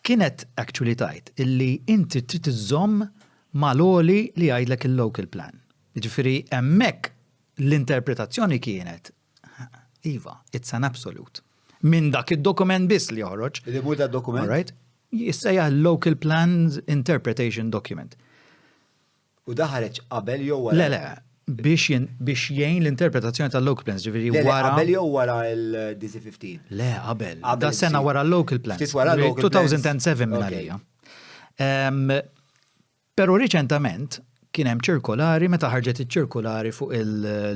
Kienet actually tgħid illi inti trid iżżomm mal-għoli li jgħidlek il-local plan. Jiġifieri hemmhekk l-interpretazzjoni kienet, iva, it's an absolute. Minn dak id-dokument biss li joħroġ. Li mhu dokument? All right? Jissejjaħ Local Plans Interpretation Document. U da ħareġ qabel jew wara? Le, le, biex biex jgħin l-interpretazzjoni tal-local plans, ġifieri wara. Qabel jew wara l-DC-15? Le, qabel. Da sena wara l-local plans. Ftit wara l-local plans. 2007 minn għalija. Però riċentament kien hemm ċirkolari meta ħarġet iċ-ċirkolari fuq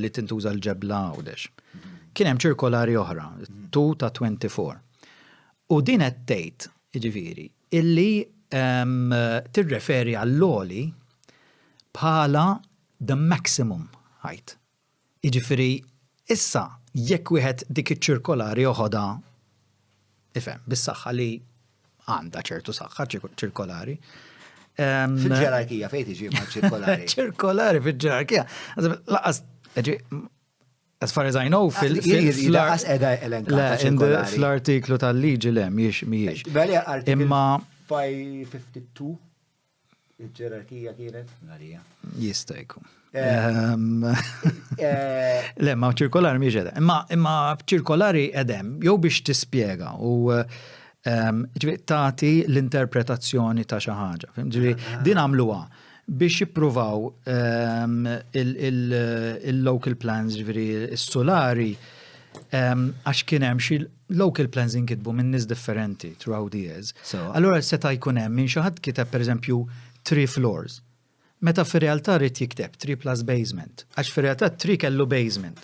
li tintuża l-ġebla Għawdex. Kien hemm ċirkolari oħra, 2 ta' 24. U din qed tgħid, jiġifieri, illi tirreferi għall-għoli bħala the maximum height. Jiġifieri issa jekk wieħed dik iċ-ċirkolari joħodha ifhem, bis-saħħa li għandha ċertu saħħa ċirkolari. Fil-ġerarkija fejn tiġi ma' ċirkolari? Ċirkolari fil-ġerarkija. Laqas, as far as I know, fil- fl-artiklu tal-liġi le, miex, miex. Imma 552 Il-ġerarkija kienet Marija. Jista' jkun. Eh. Ehm, eh. Le, ma ċirkolari miex edha. Imma imma ċirkolari edem, jew biex tispjega u ehm, tagħti l-interpretazzjoni ta' xi ħaġa. Ġifieri ah. din għamluha biex jippruvaw ehm, il-local plans, ġifieri s-solari, għax kien hemm xi local plans inkitbu minn nies differenti throughout the years. Allura seta' jkun hemm minn xi ħadd kiteb pereżempju three floors. Meta fir-realtà ried jikteb three plus basement, għax fir-realtà three kellu basement.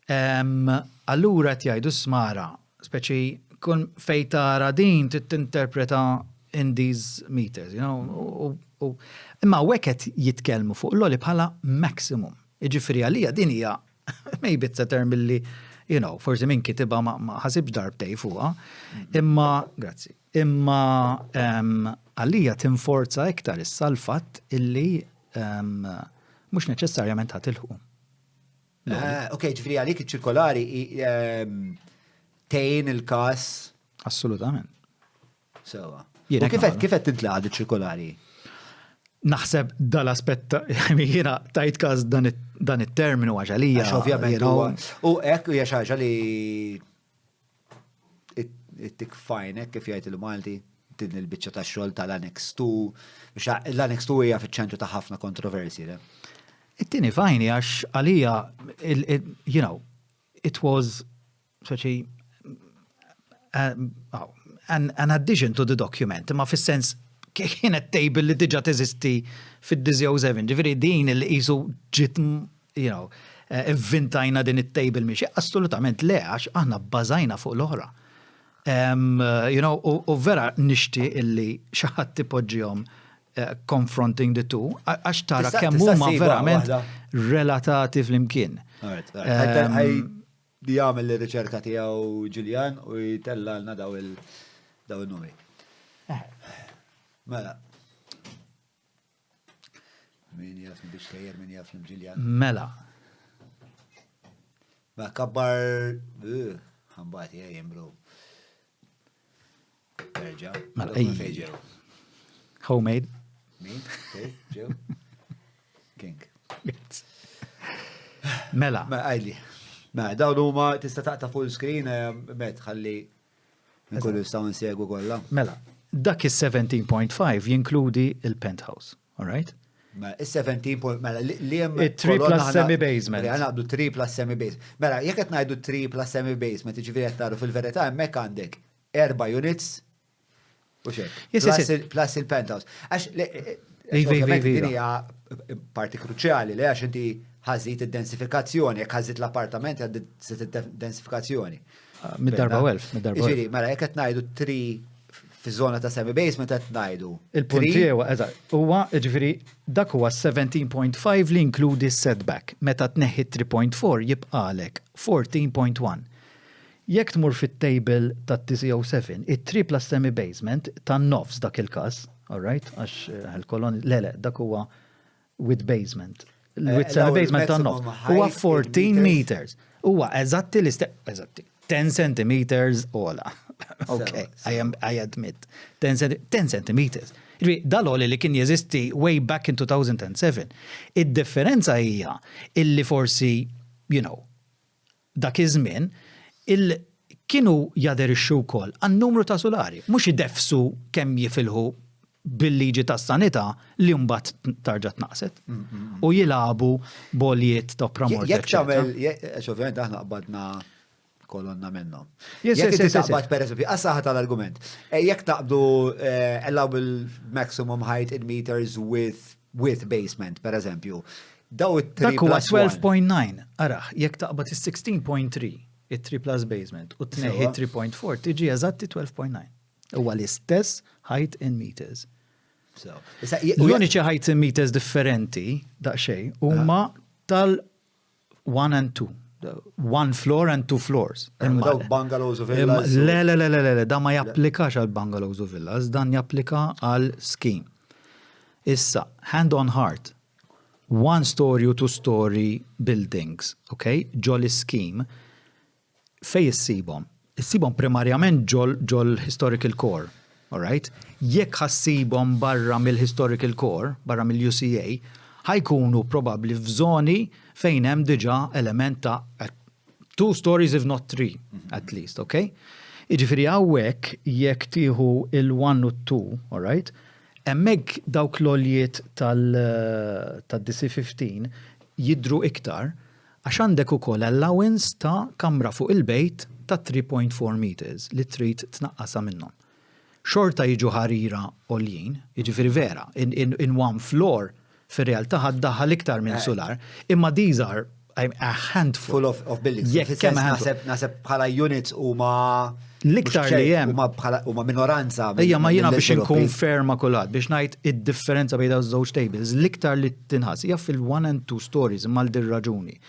Allura qed jgħidu smara, speċi kun fej tara din trid tinterpreta in these meters, you know, imma hawnhekk qed jitkellmu fuq l-għoli bħala maximum. Jiġifieri għalija din hija Maybe it's a term illi, you know, forsi min kitibha ma ħasibx darbtej fuqha. Imma, grazzi, imma għalija tinforza iktar issa l-fatt illi mhux neċessarjament ħa tilħqu. Eh, ok, ġifieri għalik iċ-ċirkolari tgħin il-każ. Assolutament. Sewa. U kif qed kif qed tintlaqa' ċirkolari? Naħseb dal-aspett jiena tajt każ dan it-terminu għax għalija. Għax ovvjament u hekk hija xi ħaġa li ittik fajn hekk kif jgħid il-Malti din il-biċċa ta' xogħol tal-Annex 2 biex l-Annex 2 hija fiċ-ċentru ta' ħafna kontroversi. It-tieni fajni għax għalija you know, it was Speċi, uh, an, an addition to the document, imma fis-sens kienet table li diġa teżisti fid-DZO7, ġifieri din li qisu ġiet, you know, eh, ivvintajna din it-table miex. Assolutament le, għax aħna bbażajna fuq l-oħra. You know, u vera nixtieq illi xi ħadd ipoġġihom eh, confronting the two, għax tara kemm huma verament relatati flimkien. Li jagħmel ir-riċerka tiegħu Ġiljan u jtellgħalna daw il-numri. Eh. Mela. Min jaf biex tejjer, min jaf l-Ġiljan. Mela. Ma kabbar, ħambati, eh, bro. Terġa. Mela, ej. Homemade. Min? Fej, ġew? King. Mela. Mela, għajli. Mela, dawn huma tista' taqta' full screen, eh, met ħalli nkunu nistgħu nsegwu kollha. Mela, dak is-17.5 jinkludi il-penthouse, all right? Mela, is-17 point, mela, li hemm. 3 plus semi basement. Mela, għandu 3 plus semi basement. Mela, jekk qed ngħidu 3 plus semi basement, jiġifieri qed nagħru fil-verità hemmhekk għandek erba' units U xek. Plus il-penthouse. Għax, ovvjament, din hija parti kruċjali li għax inti ħażit id-densifikazzjoni, jekk ħażit l-appartament ħażit id-densifikazzjoni. Ah, mid-darba elf, mid-darba. Ġifieri, mela jekk qed ngħidu tri fi żona ta' semi basement qed ngħidu. Il-punt tiegħu eżatt, huwa ġifieri dak huwa 17.5 li inkludi setback. Meta tneħħi 3.4 jibqalek 14.1. Jekk tmur fit-table tat-TCO7, it-3 plus semi basement tan-nofs dak il-każ, all right, għax eh, il-kolonni, le le, dak huwa with basement. Eh, with semi basement tan-nofs. Huwa 14 meters. Huwa eżatti l-istess, eżatti, 10 centimeters ola. Ok, I, am, I admit. 10, 10 centimeters. Dal-oli li kien jeżisti way back in 2007. Id-differenza hija illi forsi, you know, dak iż-żmien, il kienu jaderixxu wkoll għan-numru ta' sulari, mhux ideffsu kemm jifilħu bil-liġi tas-sanità li mbagħad tarġa' tnaqqset u jilagħbu b'għoljiet ta' opra morta. Jekk tagħmel, għax ovvjament aħna qbadna kolonna minnhom. Jekk inti taqbad pereżempju, għas-saħħa tal-argument, eh, jekk taqbdu eh, allowable maximum height in meters with with basement, per eżempju. Daw it-3 Dak huwa 12.9. Araħ, jekk taqbad is-16.3, it-3 plus basement, u tneħħi 3.4, tiġi eżatti 12.9. Huwa l-istess height in meters. L-uniċi height in meters differenti, daqsxejn, huma tal One and two. One floor and two floors. Imma dawk bungalows u villas. Le, le, le, le, le, dan ma japplikax għal bungalows u villas, dan japplika għal scheme. Issa, hand on heart, one story u two story buildings, ok, ġol scheme, Fejn issibhom? Issibhom primarjament ġol ġol historical core, all right? Jekk ħa ssibhom barra mill-historical core, barra mill-UCA, ħa jkunu probabbli f'żoni fejn hemm diġà element ta' two stories if not three, at least, okay? Jiġifieri hawnhekk jekk tieħu il-one u t-two, all right? Hemmhekk dawk l-għoljiet tal-DC-15 jidhru iktar Għax għandek ukoll allowance ta' kamra fuq il-bejt ta' 3.4 metres li trid tnaqqasha minnhom. Xorta jiġu ħarira għoljin, jiġifieri vera, in, in, in one floor fir-realtà ħa ddaħħal iktar minn sular, imma these are a handful. Full of, of buildings. Jekk kemm handful. Naħseb bħala units huma L-iktar li hemm. Huma bħala huma minoranza. Ejja, ma jiena biex inkun fair ma' kulħadd biex ngħid id-differenza bejn dawn iż-żewġ tables, l-iktar li tinħass hija fil-one and two stories imma għal dir-raġuni.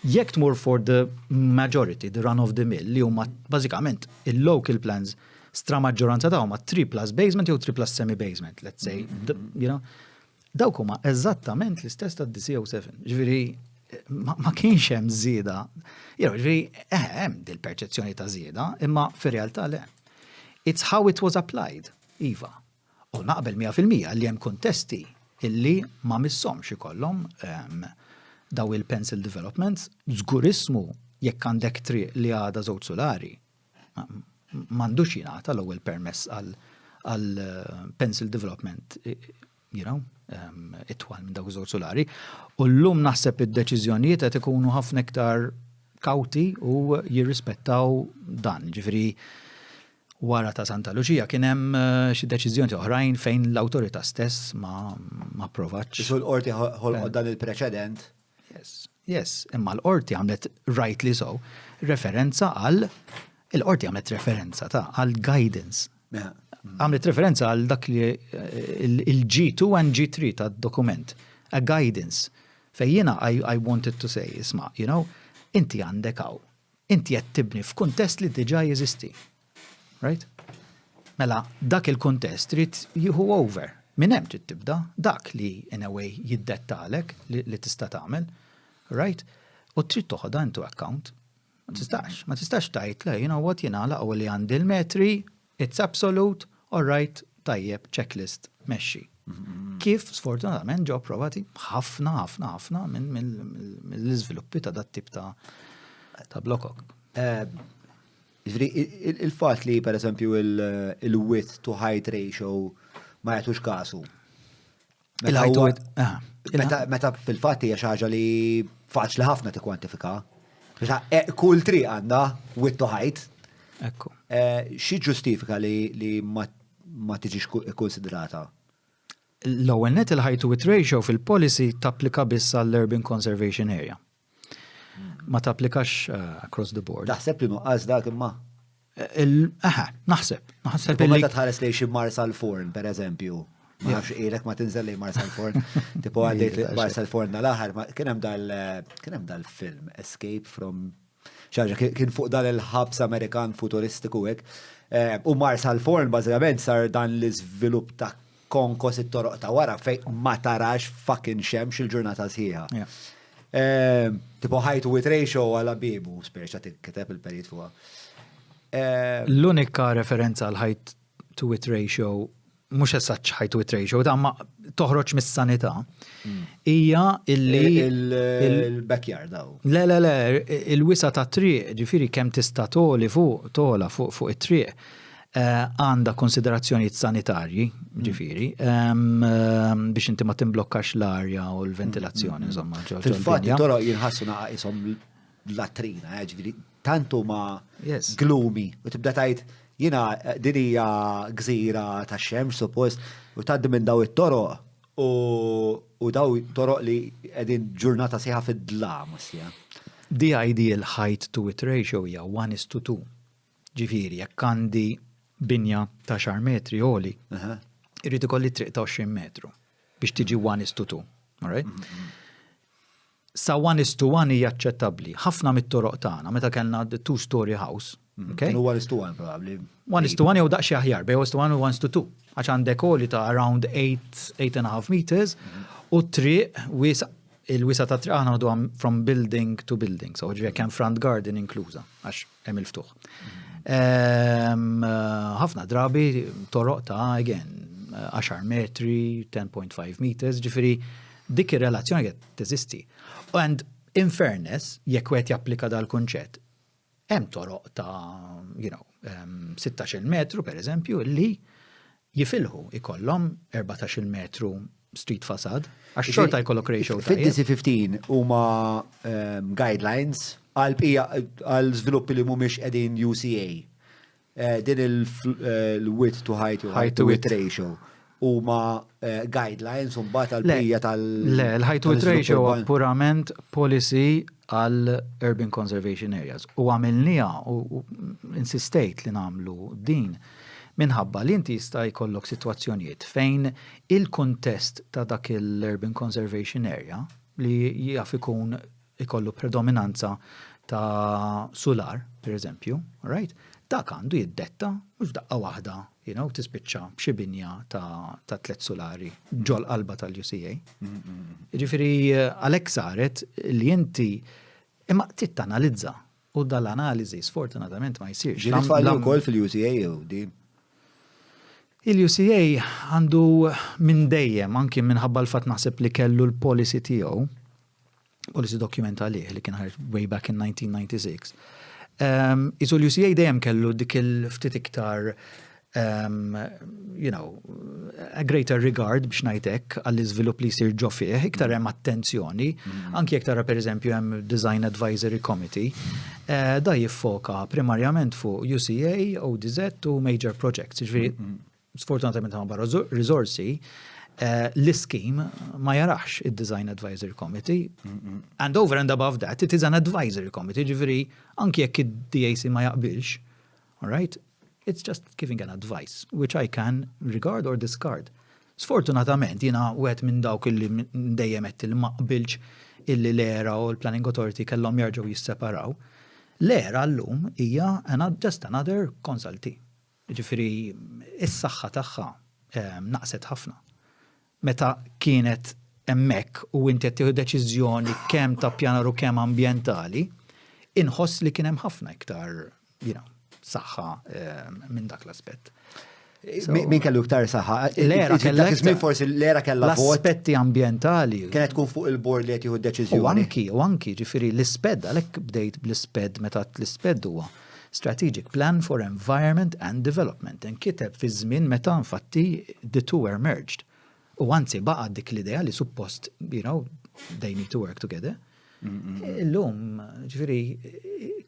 Jekk tmur for the majority, the run of the mill, li huma bażikament il-local plans stramaġġoranza tagħhom ma' 3 plus basement jew 3 plus semi basement, let's say, you know. Dawk huma eżattament l-istess tad-DC07. Ġifieri ma kienx hemm żieda. Ġifieri eh, hemm dil-perċezzjoni ta' żieda, imma fir-realtà le. It's how it was applied, iva. U naqbel 100% li hemm kuntesti illi ma missomx ikollhom ehm, daw il-pencil developments, żgurismu jekk għandek triq li għadha żewġ sulari, m'għandux jingħata l-ewwel permess għal eh, pencil development you know, ehm, itwal minn dawk żewġ sulari. U llum naħseb id-deċiżjonijiet qed ikunu ħafna iktar kawti u jirrispettaw dan. Ġifieri wara ta' Santa Luċija kien hemm eh, xi deċiżjoni oħrajn fejn l-awtorità stess ma ma approvatx. Isu l-qorti ħolqot dan il-preċedent. Yes, yes, imma l-qorti għamlet rightly so referenza għal Il-qorti għamlet referenza ta' għal guidance. Għamlet referenza għal dak li il-G2 and G3 ta' dokument. A guidance. Fejn jiena I wanted to say, isma', inti għandek hawn. Inti qed tibni f'kuntest li diġà jeżisti. Right? Mela, dak il-kuntest trid jieħu over. Minn hemm trid tibda, dak li in a way jiddettalek li tista' tagħmel. Right? U trid toħodha into account. Ma tistax, ma tistax tgħid le, you know what, jiena laqgħu li għandi l-metri, it's absolute, all right, tajjeb, checklist, mexxi. Kif sfortunatament ġew approvati ħafna, ħafna, ħafna mill-iżviluppi ta' dat tip ta' blokok. Ġifieri, il-fatt li per eżempju il-width to height ratio ma jagħtux kasu. Il-height to width. Meta fil-fatt hija xi ħaġa li faċli ħafna tikkwantifika. Kull triq għandha width to height. Ekku. Xi ġustifika li ma tiġix ikkonsidrata? L-ewwel net il-height to width ratio fil-policy tapplika biss għall-Urban Conservation Area. Ma tapplikax across the board. Taħseb li nuqqas dak imma? Aha, naħseb. Naħseb li. Meta tħares lejn xi Marsalforn, per eżempju, ma nafx ilek ma tinżel lejn Marsalforn, tipo għaddejt Marsalforn dal-aħħar, kien hemm dal-film Escape from xaġa kien fuq dan il-ħabs Amerikan futuristiku hekk. U Marsalforn bażikament sar dan l-iżvilupp ta' konkos it-toroq ta' wara fejn ma tarax fucking xemx il-ġurnata sħiħa. Tipo height to width ratio għala bibu, speċa tinkiteb il-perit fuqha. L-unika referenza għal height to width ratio, mhux esaċ height to width ratio, ta' ma toħroġ mis-sanità, hija illi Il-backyard daw. Le, le, le, il-wisa ta' triq, ġifieri kemm tista' toli fuq, tola fuq it-triq, għandha konsiderazzjonijiet sanitarji, ġifieri, biex inti ma timblokkax l-arja u l-ventilazzjoni, insomma, ġo Fil-fatt, ġol-binja. toroq jinħassu naqa qishom latrina, ġifieri, tantu ma gloomy. U tibda tgħid, jiena din hija gżira ta' xemx, suppost, u tgħaddi minn daw it-toroq u daw toroq li qegħdin ġurnata sħiħa fid-dlam, ostia. The ideal height to width ratio hija 1 is to 2. Ġifieri, jekk għandi binja ta' 10 metri għoli, irrid ikolli triq ta' 20 metru biex tiġi 1 is to 2. All right? Sa 1 is to 1 hija aċċettabbli. Ħafna mit-toroq tagħna meta kellna the two-story house, okay? Kienu 1 is to 1 probabbli. 1 is to 1 jew daqsxejn aħjar, bejn 1 is to 1 u 1 is to 2. Għax għandek għoli ta' around 8, eight and a half meters u triq wiesa, il-wisa ta' triq aħna għadu from building to building, so ġifieri kemm front garden inkluża, għax hemm il-ftuħ. Ħafna drabi toroq ta' again 10 metri, 10.5 meters, ġifieri dik ir-relazzjoni qed teżisti. And in fairness, jekk wieħed japplika dal-kunċett, hemm toroq ta' 16 metru per eżempju li jifilħu ikollhom 14 metru street facade, għax xorta jkollok ratio tajjeb. Fid-DC15 huma guidelines għal żviluppi li mhumiex qegħdin UCA. Din il-width to height u height to width width. ratio huma guidelines u mbagħad għal Le, bqija tal- Le, il-height to width tal-iżvilupp ratio huwa urban. purament policy għal urban conservation areas. U għamilniha u insistejt li nagħmlu din minħabba li inti jista' jkollok sitwazzjonijiet fejn il-kuntest ta' dak il-urban conservation area li jaf ikun ikollu predominanza ta' solar, per eżempju, right? Dak għandu jiddetta, mhux daqqa waħda, tispiċċa b'xi binja ta' 3 solari ġol qalba tal-UCA. Ġifieri, għalhekk saret li inti imma trid tanalizza u dal-analiżi sfortunatament ma jsirx. Ġieli tfalli wkoll fil-UCA jew di? Il-UCA għandu minn dejjem, anki minħabba l-fatt naħseb li kellu l-policy tiegħu, policy document għalih li kien ħareġ way back in 1996. Isu l-UCA dejjem kellu dik il-ftit iktar, a greater regard biex ngħidlek għall-iżvilupp li jsir ġo fih, iktar hemm attenzjoni, anki jekk tara pereżempju hemm Design Advisory Committee, da jiffoka primarjament fuq UCA, ODZ u major projects. Ġifieri, sfortunatament ma barra risorsi, l-scheme ma jarax il-Design Advisory Committee. And over and above that, it is an advisory committee, ġifieri, anki jekk id-DAC ma jaqbilx. All right? It's just giving an advice, which I can regard or discard. Sfortunatament, jiena wieħed minn dawk illi dejjem għedt li ma qbiltx illi l-ERA u l-Planning Authority kellhom jerġgħu jisseparaw. L-ERA llum hija just another consultee. Jiġifieri s-saħħa tagħha naqset ħafna. Meta kienet hemmhekk u inti qed tieħu deċiżjoni kemm ta' pjanar u kemm ambjentali, inħoss li kien hemm ħafna iktar you know, saħħa minn dak l-aspett. Min kellu iktar saħħa? L-era kellha. Żmien forsi l-era kellha vot. L-aspetti ambjentali. Kienet tkun fuq il-bord li qed jieħu deċiżjoni. U anki, u anki, ġifieri l-isped, għalhekk bdejt bl-isped meta l-isped huwa Strategic Plan for Environment and Development. Inkiteb fi żmien meta infatti the two were merged. U anzi baqa' dik l-idea li suppost, you know, they need to work together. Illum, ġifieri,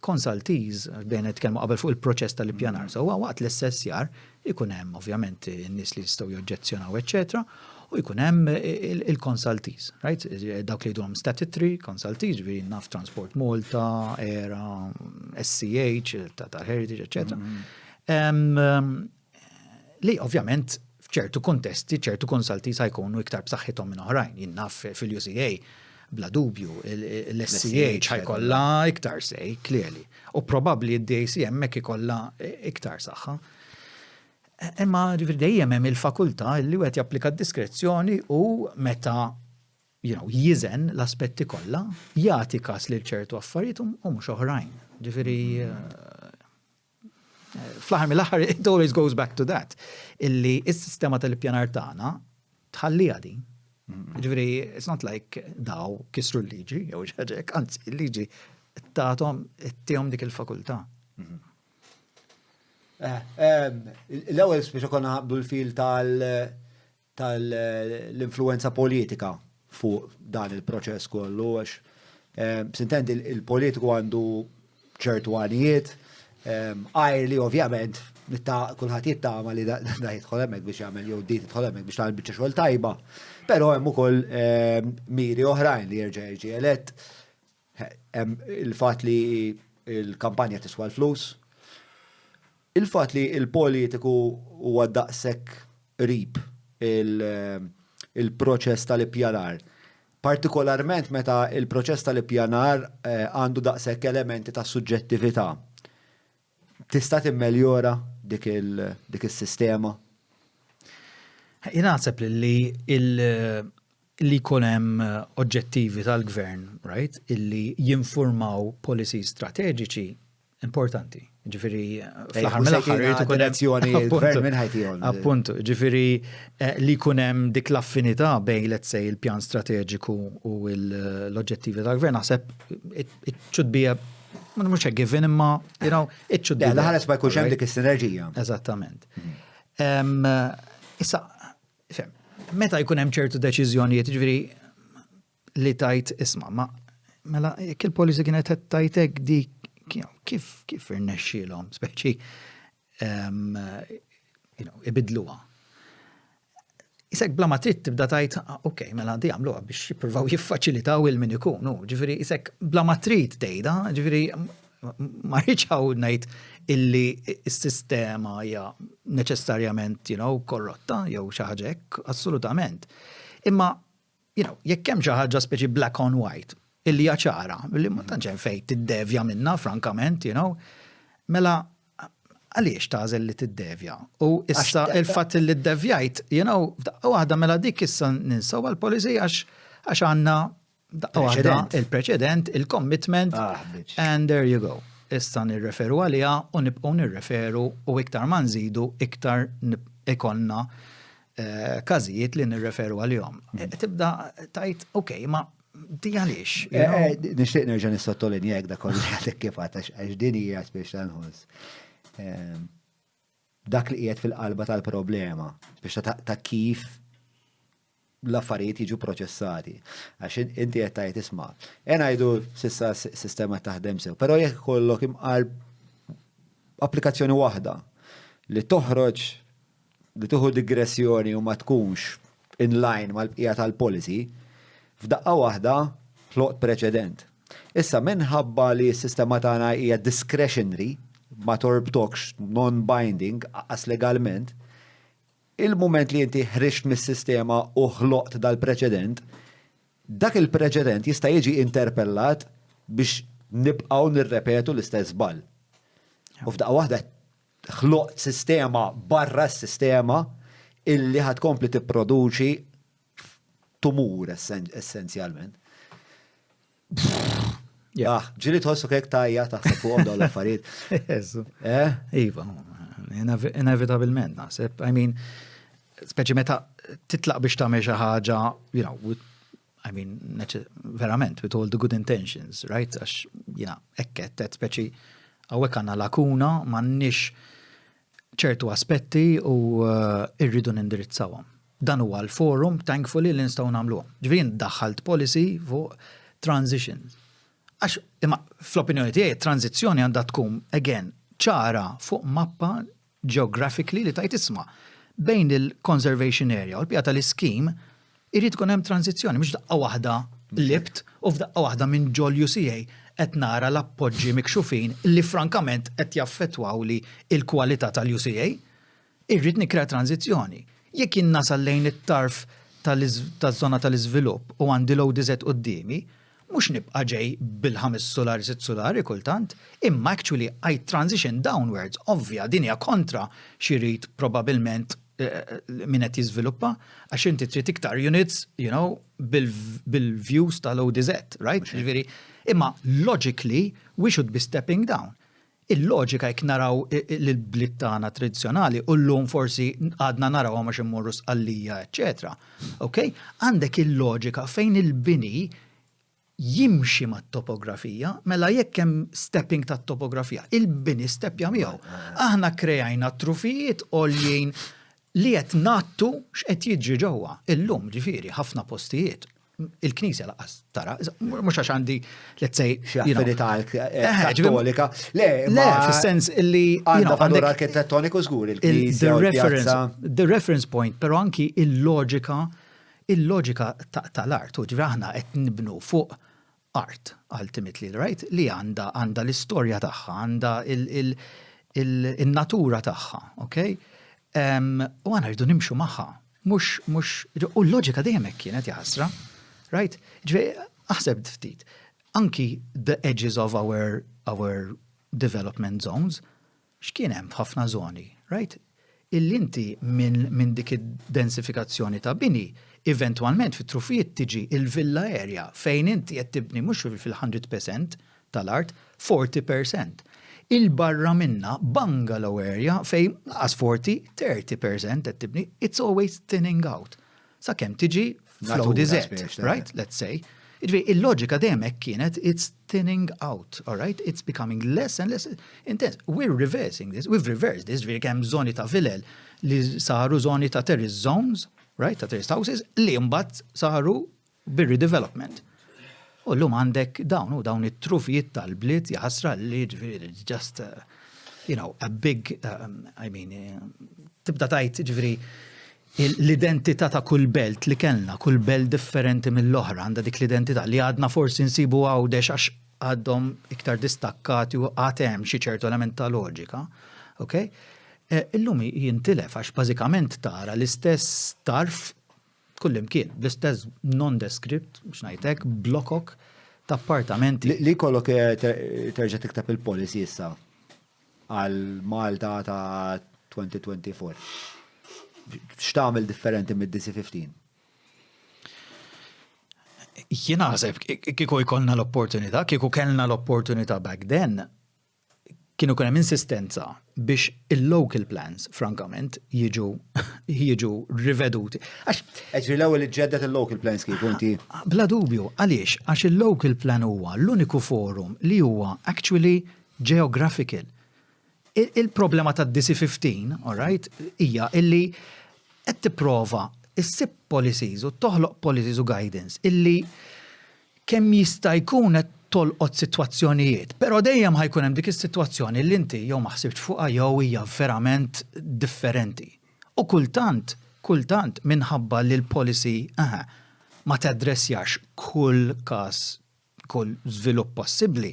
consultees, bejn nitkellmu qabel fuq il-proċess tal-ippjanar, so waqt l-assessjar ikun hemm ovvjament in-nies li jistgħu joġġezzjonaw, eċċetera, u jkun hemm il-consultees, right? Dawk li jgħidulhom statutory consultees, ġifieri naf Transport Malta, ERA, SCH, ta' Heritage, eċċetera. Li ovvjament f'ċertu kontesti, ċertu consultees jkunu iktar b'saħħithom minn oħrajn. Jien naf fil-UCA, bla dubju, l-SCH ħa jkollha iktar say, clearly. U probably id-DAC hemmhekk ikollha iktar saħħa. Imma ġifieri dejjem hemm il-fakultà li wieħed japplika diskrezzjoni u meta jiżen l-aspetti kollha, jagħti każ lil ċertu affarijiet u mhux oħrajn. Ġifieri fl-aħħar mill-aħħar it always goes back to that. Illi is-sistema tal-ippjanar tagħna tħalliha din. Ġifieri, it's not like daw kisru l-liġi, jew ġaġek, anzi, il-liġi tagħthom ittihom dik il-fakultà. L-ewwel speċa konna ħabdu l-fil tal-influenza politika fuq dan il-proċess kollu, għax sintendi il-politiku għandu ċertu għanijiet, għajr li ovvjament kulħadd jittama li da jidħol hemmhekk biex jagħmel jew di tidħol hemmhekk biex tagħmel biċċa xogħol tajba. Però hemm ukoll miri oħrajn li jerġa' jiġi elett. Hemm il-fatt li il-kampanja tiswa l-flus. Il-fatt li il-politiku huwa daqshekk qrib il-proċess tal-ippjanar. Partikolarment meta il-proċess tal-ippjanar għandu daqshekk elementi ta' suġġettività. Tista' timmeljora dik is-sistema? Jien naħseb li li jkun hemm oġġettivi tal-gvern, right, illi jinformaw policies strateġiċi importanti. Ġifieri, fl-aħħar mill-aħħar irid ikun hemm direzzjoni il-gvern minn ħajtihom. Appuntu, ġifieri li jkun hemm dik l-affinità bejn, let's say, il-pjan strateġiku u l-oġġettivi tal-gvern, naħseb it should be a mhux a given imma, it should be. L-ħares ma jkunx hemm dik is-sinerġija. Eżattament. Issa, fem, meta jkun hemm ċertu deċiżjonijiet, ġifieri li tajt isma' ma mela jekk il-policy kienet qed tajtek dik kif irnexxielhom, speċi ibidluha. Isek bla ma trid tibda tajt, ah, ok, mela di għamluha biex jippruvaw jiffaċilitaw il-min ikun, ġifieri isek bla ma trid tgħidha, ġifieri ma rridx hawn ngħid illi s-sistema hija neċessarjament korrotta jew xi ħaġa hekk, assolutament. Imma jekk hemm xi ħaġa speċi black on white, illi hija ċara, illi ma tantx hemm fejn tiddevja minna, frankament, mela għaliex tagħżel li tiddevja? U issa il-fatt li ddevjajt, f'daqqa waħda mela dik issa ninsaw għal-policy għax għandna daqqa waħda Preċedent. il-preċedent, il-commitment, Ah, bitch. and there you go. Issa nirreferu għaliha u nibqgħu nirreferu u iktar ma nżidu, iktar ikollna każijiet li nirreferu għalihom. Tibda tajt, ok, ma di għaliex? You know? Nixtieq nerġa' nissottolinja jekk dak kollu li għadek kif għedt, għax din hija biex tanħoss. Dak li qiegħed fil-qalba tal-problema, biex ta' kif l-affarijiet jiġu proċessati. Għax inti qed tgħid isma' e ngħidu s'issa sistema taħdem sew, però jekk ikollok imqar applikazzjoni waħda li toħroġ li tuħu digressjoni u ma tkunx in line mal-bqija tal-policy, f'daqqa waħda ħloqt preċedent. Issa minħabba li s-sistema tagħna hija discretionary, ma torbtokx non-binding, anqas legalment, il-mument li inti ħriġt mis-sistema u ħloqt dal-preċedent, dak il-preċedent jista' jiġi interpellat biex nibqgħu nirrepetu l-istess żball. U f'daqqa waħda ħloqt sistema barra s-sistema illi ħa tkompli tipproduċi tumur essenzjalment. Ah, ġieli tħossok hekk tajja taħseb fuqhom dawn l-affarijiet. Eh? Iva, inevitabilment naħseb. I mean, speċi meta titlaq biex tagħmel xi ħaġa, you know, I mean, verament, with all the good intentions, right? Għax, jina, ekket, speċi, hawnhekk għandna lakuna, m'għandniex ċertu aspetti u eh, irridu nindirizzawhom. Dan huwa l-forum, thankfully, li nistgħu nagħmluhom. Ġifieri daħħalt policy fuq transitions. Għax, imma fl-opinjoni tiegħi, tranzizzjoni għandha tkun, again, ċara fuq mappa geographically li tajt isma' bejn il-conservation area u l-pjata tal-iskim irid ikun hemm tranzizzjoni, mhux daqqa waħda libt u f'daqqa waħda minn ġol UCA qed nara l-appoġġi mikxufin li frankament qed jaffettwaw li il-kwalità tal-UCA. Irrid nikkrea tranzizzjoni. Jekk jien nasal lejn it-tarf taż-żona tal-iżvilupp u għandi l-ODZ quddiemi, mhux nibqa' ġej bil-ħames solari, sitt solari kultant, imma actually I transition downwards, ovvja, din hija kontra x'irid probabilment eh, min qed jiżviluppa, għax inti trid iktar units, you know, bil-views tal-ODZ, right? Ġifieri, imma logically we should be stepping down. Il-loġika jekk naraw l-bliet tagħna tradizzjonali u llum forsi għadna naraw għax immorru Sqallija, eċetera. Ok? Għandek il-loġika fejn il-bini jimxi mat-topografija, mela jekk hemm stepping tat-topografija, il-bini steppja miegħu. Aħna krejajna trufijiet għoljin li qed ngħattu x'qed jiġri ġewwa. Illum ġifieri ħafna postijiet il-knisja lanqas tara, mhux għax għandi, let's say, xi affinità eh, kattolika. Le, le, fis-sens illi għandha valur arkitettoniku żgur il-knisja. The reference point, però anki il-loġika, il-loġika tal-art, u ġifieri aħna qed nibnu fuq art, ultimately, right? Li għandha għandha l-istorja tagħha, għandha il-natura tagħha, ok? U għandna rridu nimxu magħha. Mhux, mhux, u l-loġika dejjem hekk kienet jaħasra, right? Ġifieri, aħseb ftit. Anki the edges of our development zones, x'kien hemm f'ħafna zoni, right? Illi inti minn dik id-densifikazzjoni ta' bini, eventualment fit-trufijiet tiġi il-villa area fejn inti qed tibni mhux fil-100% tal-art, 40%. Il-barra minna bungalow area fejn lanqas 40, 30% qed tibni, it's always thinning out. Sakemm tiġi fl-ODZ, right? Let's say. Ġifieri, il-loġika dejjem hekk kienet, it's thinning out, all right? It's becoming less and less intense. We're reversing this, we've reversed this, ġifieri kemm zoni ta' vilel li saru zoni ta' terrace zones, right? Ta' terrace houses, li mbagħad saru bir-redevelopment. U llum għandek dawn u dawn it-trufijiet tal-bliet jaħasra li ġifieri just, a big, I mean, tibda tajt ġifieri l-identità ta' kull belt li kellna, kull belt differenti mill-oħra għandha dik l-identità li għadna forsi nsibu Għawdex għax għadhom iktar distakkati u għad hemm xi ċertu element ta' loġika. Ok? Illum jintilef għax bażikament tara l-istess tarf kullimkien, bl-istess nondescript, biex ngħidlek, blokok ta' appartamenti. Li kollok terġa' tikteb il-policy issa għal Malta ta' 2024. X'tagħmel differenti mid-DC15? Jien naħseb kieku jkollna l-opportunità, kieku kellna l-opportunità back then, kienu kien hemm insistenza biex il-local plans, frankament, jiġu riveduti. Għax Eġri l-ewwel iġġedded il-local plans kieku inti. Bla dubju, għaliex? Għax il-local plan huwa l-uniku forum li huwa actually geographical. Il-problema ta' DC15, all right, hija illi qed tipprova issib policies u toħloq policies u guidance illi kemm jista' jkun qed tolqot sitwazzjonijiet, però dejjem ħa jkun hemm dik is-sitwazzjoni li inti jew ma ħsibx fuqha jew hija verament differenti. U kultant, kultant minħabba li l-policy aha, ma tadressjax kull każ, kull żvilupp possibbli,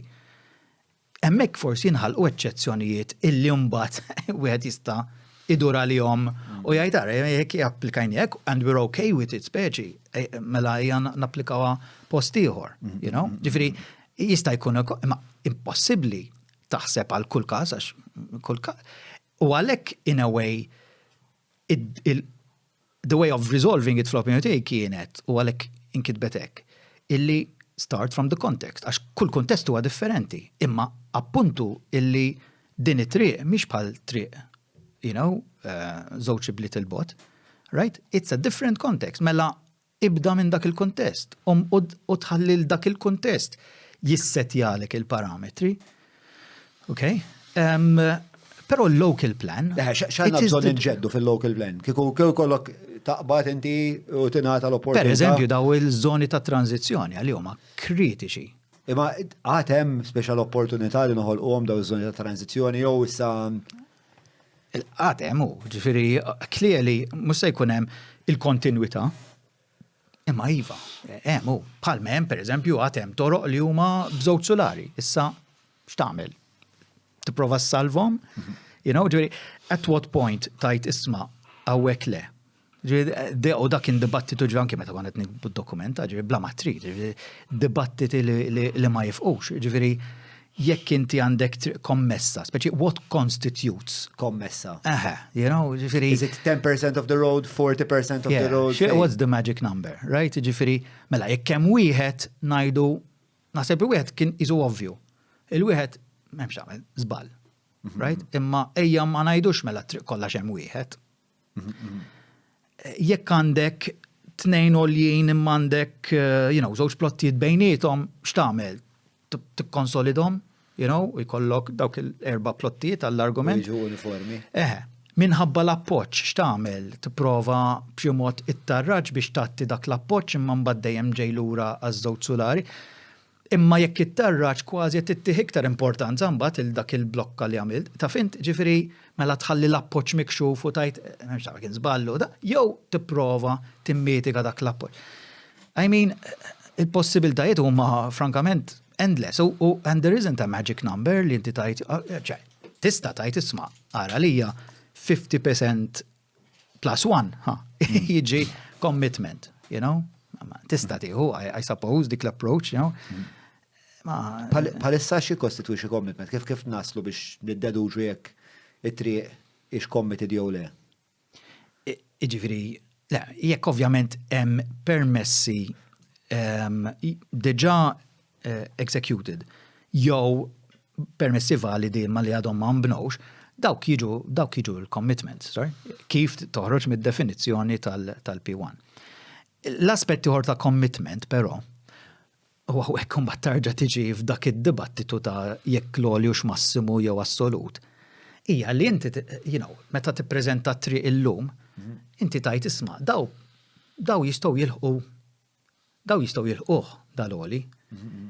Hemmhekk forsi jinħalqu eċċezzjonijiet illi mbagħad wieħed jista' idur għalihom u jgħid ara jekk applikajni hekk and we're okay with it speċi, eh, mela hija napplikawha post ieħor, you know? Ġifieri jista' jkun imma impossibbli taħseb għal kull każ għax kull każ. U għalhekk in a way the way of resolving it fl-opinjoni tiegħi kienet u għalhekk inkitbet hekk illi start from the context għax kull kuntest huwa differenti imma appuntu illi din it-triq mhix bħal triq żewġ ibliet il-bogħod, right? It's a different context. Mela ibda minn dak il-kuntest u tħalli dak il-kuntest jissetjalek il-parametri. Ok? Però l-local plan. X'għandna bżonn inġeddu fil-local plan? Kieku kollok taqbad inti u tingħata l-opportunità. Per eżempju, daw il-żoni ta' tranzizzjoni għal huma kritiċi. Imma għad hemm speċjal opportunità li noħolquhom daw iż-żoni ta' tranzizzjoni jew issa? Għad hemm hu, ġifieri clearly mhux se jkun hemm il-kontinwità. Imma iva, hemm hu, bħal hemm pereżempju għad hemm toroq li huma b'żewġ sulari. Issa x'tagħmel? Tipprova ssalvhom? Ġifieri, at what point tgħid isma' hawnhekk le? Ġifieri, u dak kien dibattitu ġifieri anke meta konna qed niktbu d-dokumenta, ġifieri bla ma trid, ġifieri dibattiti li ma jifqux. Ġifieri, jekk inti għandek kommessa, speċi what constitutes kommessa. Eħe, ġifieri. Is it 10% of the road, 40% of the road? What's the magic number, right? Ġifieri, mela, jekk hemm wieħed ngħidu, naħseb li wieħed kien iżu ovvju. Il-wieħed m'hemmx tagħmel żball. Right? Imma ejja ma ngħidux mela triq kollha x'hemm wieħed. Jekk għandek tnejn għoljien imma għandek żewġ plottijiet bejniethom, x'tagħmel? Tikkonsolidhom, u jkollok dawk il-erba' plottijiet għall-argument. Jiġu uniformi. Eħe, minħabba l-appoġġ x'tagħmel? Tipprova b'xi mod ittarraġ biex tagħti dak l-appoġġ imma mbagħad dejjem ġej lura għaż-żewġ sulari. Imma jekk ittarraġ kważi qed ittih iktar importanza mbagħad il dak il-blokka li għamilt. Taf int, ġifieri mela tħalli l-appoġġ mikxuf u tgħid m'hemmx taf kien żballu da, jew tipprova timmitiga dak l-appoġġ. I mean, il-possibiltajiet huma frankament endless u and there isn't a magic number li inti tgħid, ċe, tista' tgħid isma' ara li hija 50% plus 1, ha, jiġi commitment, you know? Tista' tieħu, I suppose, dik l-approach, you know? Ma Bħalissa xi kostitwixi commitment? Kif naslu biex niddeduċu jekk it-triq ix committed jew le? Iġifieri, le, jekk ovvjament hemm permessi diġà executed jew permessi validi ma li għadhom ma nbnewx, dawk jiġu l-commitments, sorry, kif toħroġ mid-definizzjoni tal-P1. L-aspett ieħor ta' commitment, però, u hawnhekk imbagħad tarġa' tiġi f'dak id-dibattitu ta' jekk l-għoli hux massimu jew assolut. Hija li inti, meta tippreżenta triq illum, inti tgħid isma' daw jistgħu jilħqu daw jistgħu jilħquh dal-għoli.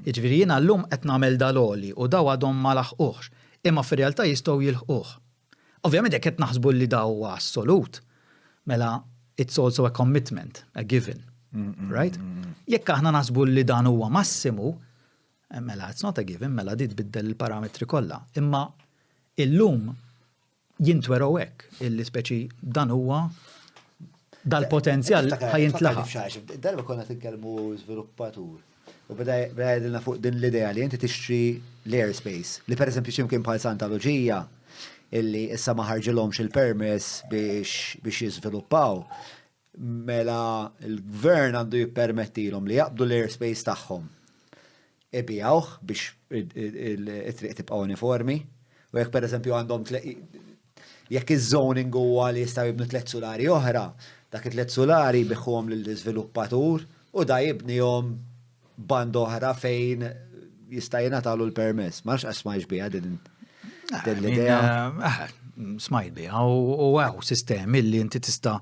Jiġifieri jiena llum qed nagħmel dal-għoli u daw għadhom ma laħquhx, imma fir-realtà jistgħu jilħquh. Ovvjament jekk qed naħsbu li daw huwa assolut, mela it's also a commitment, a given. Right? Jekk aħna naħsbu li dan huwa massimu, mela it's not a given, mela di tbiddel il-parametri kollha. Imma illum jintwerow hekk illi speċi dan huwa dal-potenzjal ħa jintlaħaq. Darba konna titkellmu żviluppatur. U beda jgħidilna fuq din l-idea li inti tixtri l-airspace, li per eżempju x'imkien bħal Santa Luċija, illi issa ma ħarġilhomx il-permess biex jiżviluppaw, mela l-gvern għandu jippermettilhom li jaqbdu l-airspace tagħhom. Ibigħuh biex it-triq tibqa' uniformi. U jekk per eżempju għandhom jekk iż-zoning huwa li jistgħu jibnu tliet sulari oħra, dak it-tliet sulari jbigħuhom lill-iżviluppatur u da jibnihom band oħra fejn jista' jingħatalu l-permess. Ma nafx smajx biha din l-idea. Smajt biha u hawn sistemi li inti tista'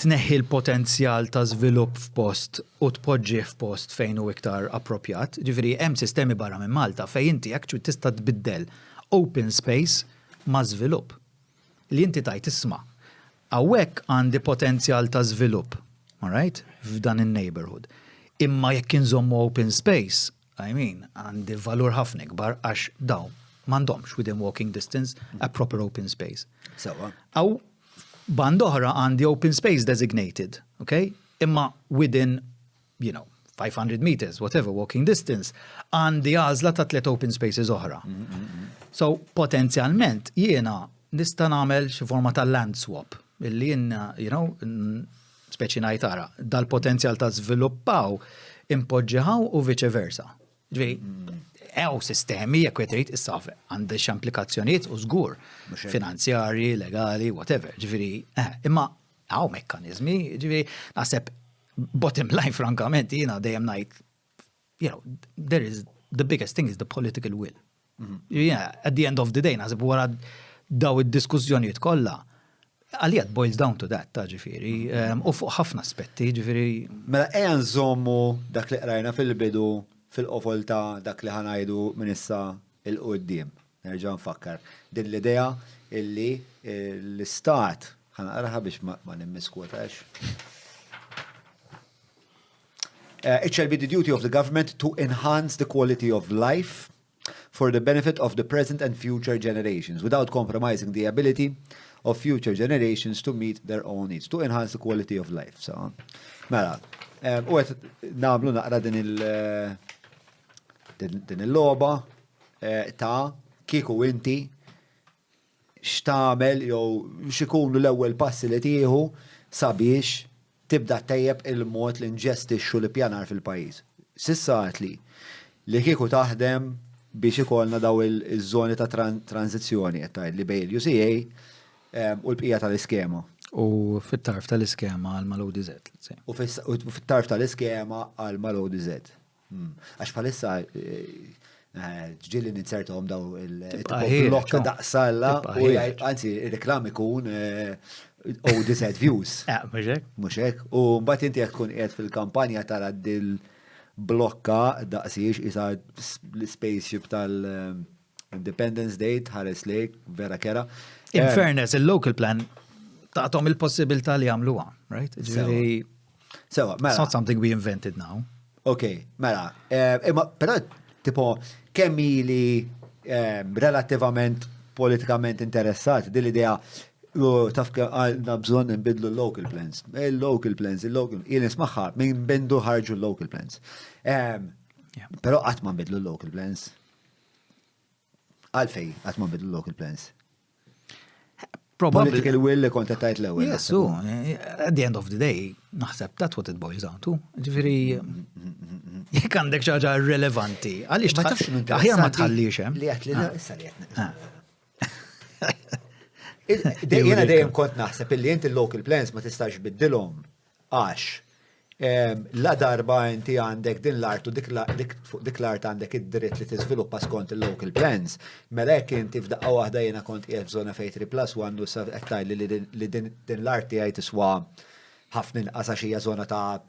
tneħħi l-potenzjal ta' żvilupp f'post u tpoġġi f'post fejn hu iktar appropjat. Ġifieri hemm sistemi barra minn Malta fejn inti actually tista' tbiddel open space ma' żvilupp. Li inti tgħid isma' hawnhekk għandi potenzjal ta' żvilupp, all right, f'dan in-neighborhood. Imma jekk inżommu open space, I mean, għandi valur ħafna ikbar għax dawn m'għandhomx within walking distance a proper open space. Sewa. Aw band oħra għandi open space designated, okay? Imma within, 500 meters, whatever, walking distance, għandi għażla ta' tliet open spaces oħra. So, potenzjalment, jiena nista' nagħmel xi forma ta' land swap, illi jiena, speċi ngħid ara, dal-potenzjal ta' żviluppaw impoġġiħaw u vice versa. Ġifieri, ew sistemi, jekk trid issa għandi xi implikazzjonijiet u żgur finanzjarji, legali, whatever. Ġifieri, imma hawn mekkaniżmi, ġifieri, naħseb bottom line frankament jiena dejjem ngħid, there is the biggest thing is the political will. Yeah, at the end of the day, naħseb wara daw id-diskussjonijiet kollha, għalija it boils down to that, ta' ġifieri, u fuq ħafna aspetti, ġifieri. Mela ejja nżommu dak li qrajna fil-bidu fil-qofol ta' dak li ħa ngħidu minn issa 'l quddiem. Nerġa' nfakkar. Din l-idea illi l-istat, ħa naqraha biex ma nimmiskwotahx. It shall be the duty of the government to enhance the quality of life for the benefit of the present and future generations, without compromising the ability of future generations to meet their own needs, to enhance the quality of life. So, mela, u qed nagħmlu naqra din il-logħba ta' kieku inti x'tagħmel jew x'ikunu l-ewwel passi li tieħu sabiex tibda tejjeb il-mod li nġestixxu l-ippjanar fil-pajjiż. S'issa għedt li kieku taħdem biex ikollna daw il-żoni ta' tranzizzjoni qed tgħid li bejn il-UCA u l-bqija tal-iskema. U fit-tarf tal-iskema għal mal-ODZ. Let's say. U fit-tarf tal-iskema għal mal-ODZ. Għax bħalissa ġieli ninzertahom daw Tibqa' ħiereġ, il-blokka oh. daqsalla Tibqa' u ħiereġ. anzi, il-reklam ikun ODZ views. Mhux hekk? Mhux hekk. U mbagħad inti jekk tkun qiegħed fil-kampanja tara dil-blokka daqsiex isa l-spaceship tal-Independence Day tħares lejk vera kera. In fairness, il-local plan tagħtom il-possibilità li jagħmluha, right? Ġifieri, Sewa, mela. It's not something we invented now. Ok, mela. Imma, però, tipo, kemm ili relattivament politikament interessat din l-idea u taf kemm għandna bżonn nbidlu l-local plans. Il-local plans, il-local, jien nismagħha minn bendu ħarġu l-local plans. Però qatt ma nbidlu l-local plans. Għalfej qatt ma nbidlu l-local plans. Probably. Political will li kont qed tgħid l-ewwel. Yes, so, at the end of the day, naħseb that's what it boils down to. Ġifieri, jekk għandek xi ħaġa irrelevanti, għaliex Ma tafx x'inhu aħjar ma interessanti tħallix hemm. Li għedt li issa li għedt. Jiena dejjem kont naħseb illi inti l-local plans ma tistax biddilhom għax la darba inti għandek din l-art u fuq dik l-art għandek id-dritt li tiżviluppa skont il-local plans, mela jekk inti f'daqqa waħda jiena kont qiegħed f'żona fejn 3 plus 1 u sa qed tgħidli li din l-art tiegħi tiswa ħafna inqas għax hija żona ta'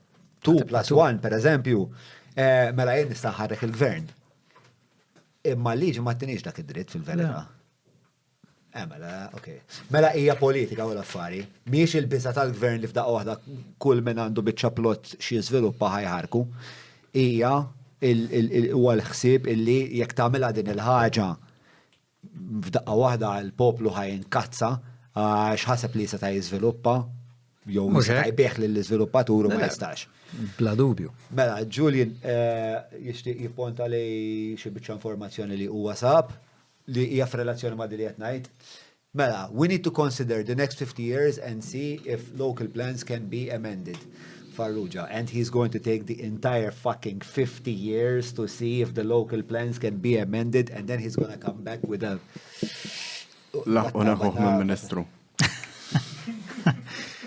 2 plus 1 per eżempju, mela jien nista' nħarrek il-gvern. Imma l-liġi ma ttinix dak id-dritt fil-verità. Mela, ok. Mela hija politika u l-affari. Mhijiex il-biża tal-gvern li f'daqqa waħda kull min għandu biċċa plot xi jiżviluppa ħa jħarrku. Hija huwa l-ħsieb illi jekk tagħmilha din il-ħaġa f'daqqa waħda l-poplu ħa jinkazza għax ħaseb li seta' jiżviluppa jew Mhux seta' hekk. jbigħ lill-iżviluppatur u ma Le, le. jistax. Bla dubju. Mela, Julian jixtieq jipponta li xi biċċa informazzjoni li huwa sab li hija f'relazzjoni ma' din li qed ngħid. Mela, we need to consider the next 50 years and see if local plans can be amended. Farrugia, and he's going to take the entire fucking 50 years to see if the local plans can be amended, and then he's going to come back with a... Laħqu neħuh minn ministru.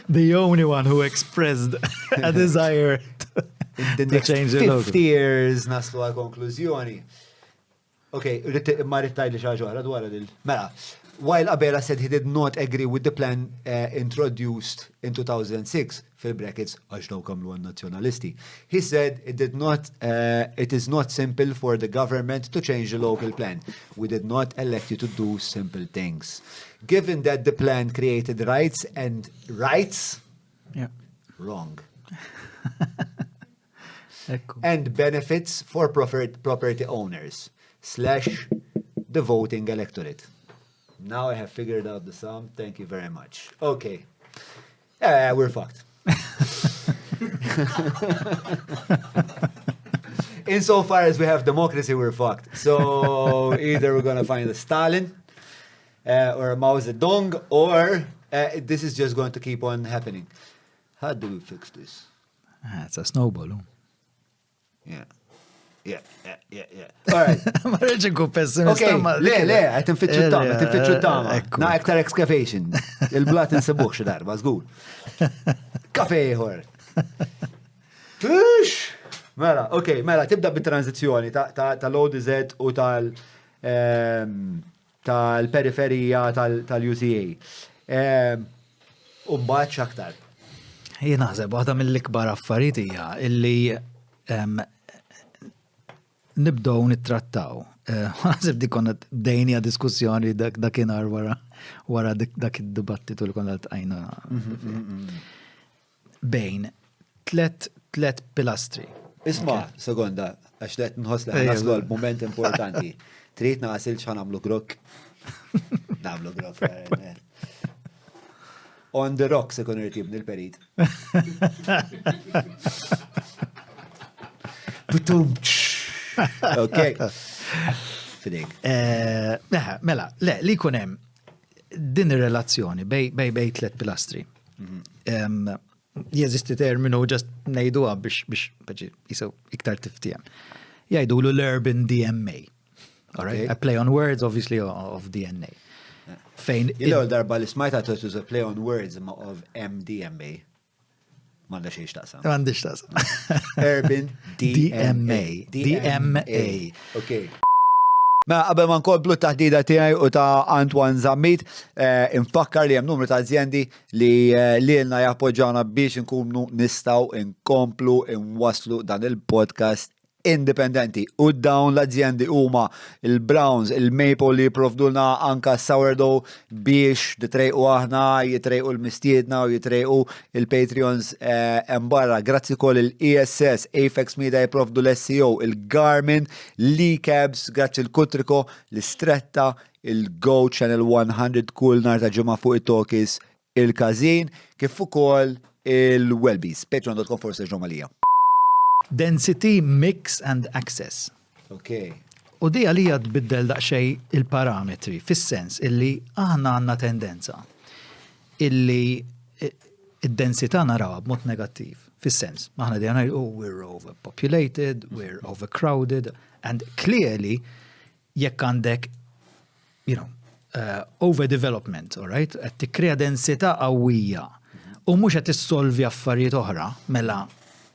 The only one who expressed a desire to, In the to next change the logo. 50 years naslu għal konklużjoni. Ok, ma rittaj li xaġa oħra dwar dil. Mela, while Abela said he did not agree with the plan introduced in 2006, fil-brackets, għax dawk għamlu għan-nazzjonalisti, he said it did not, it is not simple for the government to change the local plan. We did not elect you to do simple things. Given that the plan created rights and rights, wrong. And benefits for property owners slash the voting electorate. Now I have figured out the sum, thank you very much. Okay. Yeah, we're fucked. Insofar as we have democracy, we're fucked. So either we're gonna find a Stalin uh, or a Mao Zedong, or uh, this is just going to keep on happening. How do we fix this? Ah, it's a snowball. Oh. Yeah. Yeah, yeah, yeah, yeah. All right. Ma rridx inkun pessimista. Okay, le, le, qed infittxu t-tama, qed infittxu t-tama. Na iktar excavation. Il-blat insibuh xi darba, żgur. Kafe ieħor. Tux! Mela, ok, mela, tibda bit-tranzizzjoni tal-ODZ u tal- ehm, tal-periferija tal-UCA. Ehm, u mbagħad x'aktar. Jien naħseb waħda mill-ikbar affarijiet hija illi ehm, nibdew nittrattaw. Eh, naħseb dik konna bdejnija diskussjoni dakinhar wara wara dak id-dibattitu li konna tqajna. Mhm, mhm, mhm. Bejn tlet tlet pilastri. Isma, sekonda, għax qed nħoss li naslu għal moment importanti. Trid naqsil x'ħa nagħmlu grok? Nagħmlu grok. Eh, eh. On the rocks ikun irid jibni l-perit. Ok. Fidejk. Eh, mela, le, li jkun hemm din ir-relazzjoni bej bej bej tlet pilastri. Mhm. Jeżisti terminu ġast ngħiduha biex biex biex jisew iktar tiftiem. Jgħidulu l-urban DMA. All right? A play on words, obviously, of DNA. Fejn. L-ewwel darba li smajta it was a play on words of MDMA. M'għandha xejn x'taqsam. M'għandix x'taqsam. Urban DMA. DMA. Ok. Mela qabel ma nkomplu t-taħdida tiegħi u ta' Antoine Zammit, eh, infakkar li hemm numru ta' azjendi li eh, lilna jappoġġawna biex inkunu nistgħu nkomplu nwasslu dan il-podcast indipendenti u dawn l-azjendi huma il-Browns, il-Maple li jipprovdulna anka sourdough biex nitrejqu aħna, jitrejqu l-mistiedna u jitrejqu il-Patreons eh, hemm barra. Grazzi kol il-ESS, Apex Media jipprovdu l-SEO, il-Garmin, l-eCabs, grazzi l-Kutriko, l-Istretta, il-Go Channel 100 kull nar ta' ġimgħa fuq it-Tokis, il-Każin, kif ukoll il-Wellbees. Patreon.com forward slash Ġomalija. Density, mix and access. Ok. U di għalija tbiddel daqsxejn il-parametri, fis-sens illi aħna għandna tendenza illi id-densità narawha b'mod negattiv, fis-sens, aħna dejjem ngħidu oh, we're overpopulated, we're overcrowded, and clearly jekk għandek you know, uh, overdevelopment, all right? Qed tikkrea densità qawwija u mhux qed issolvi affarijiet oħra, mela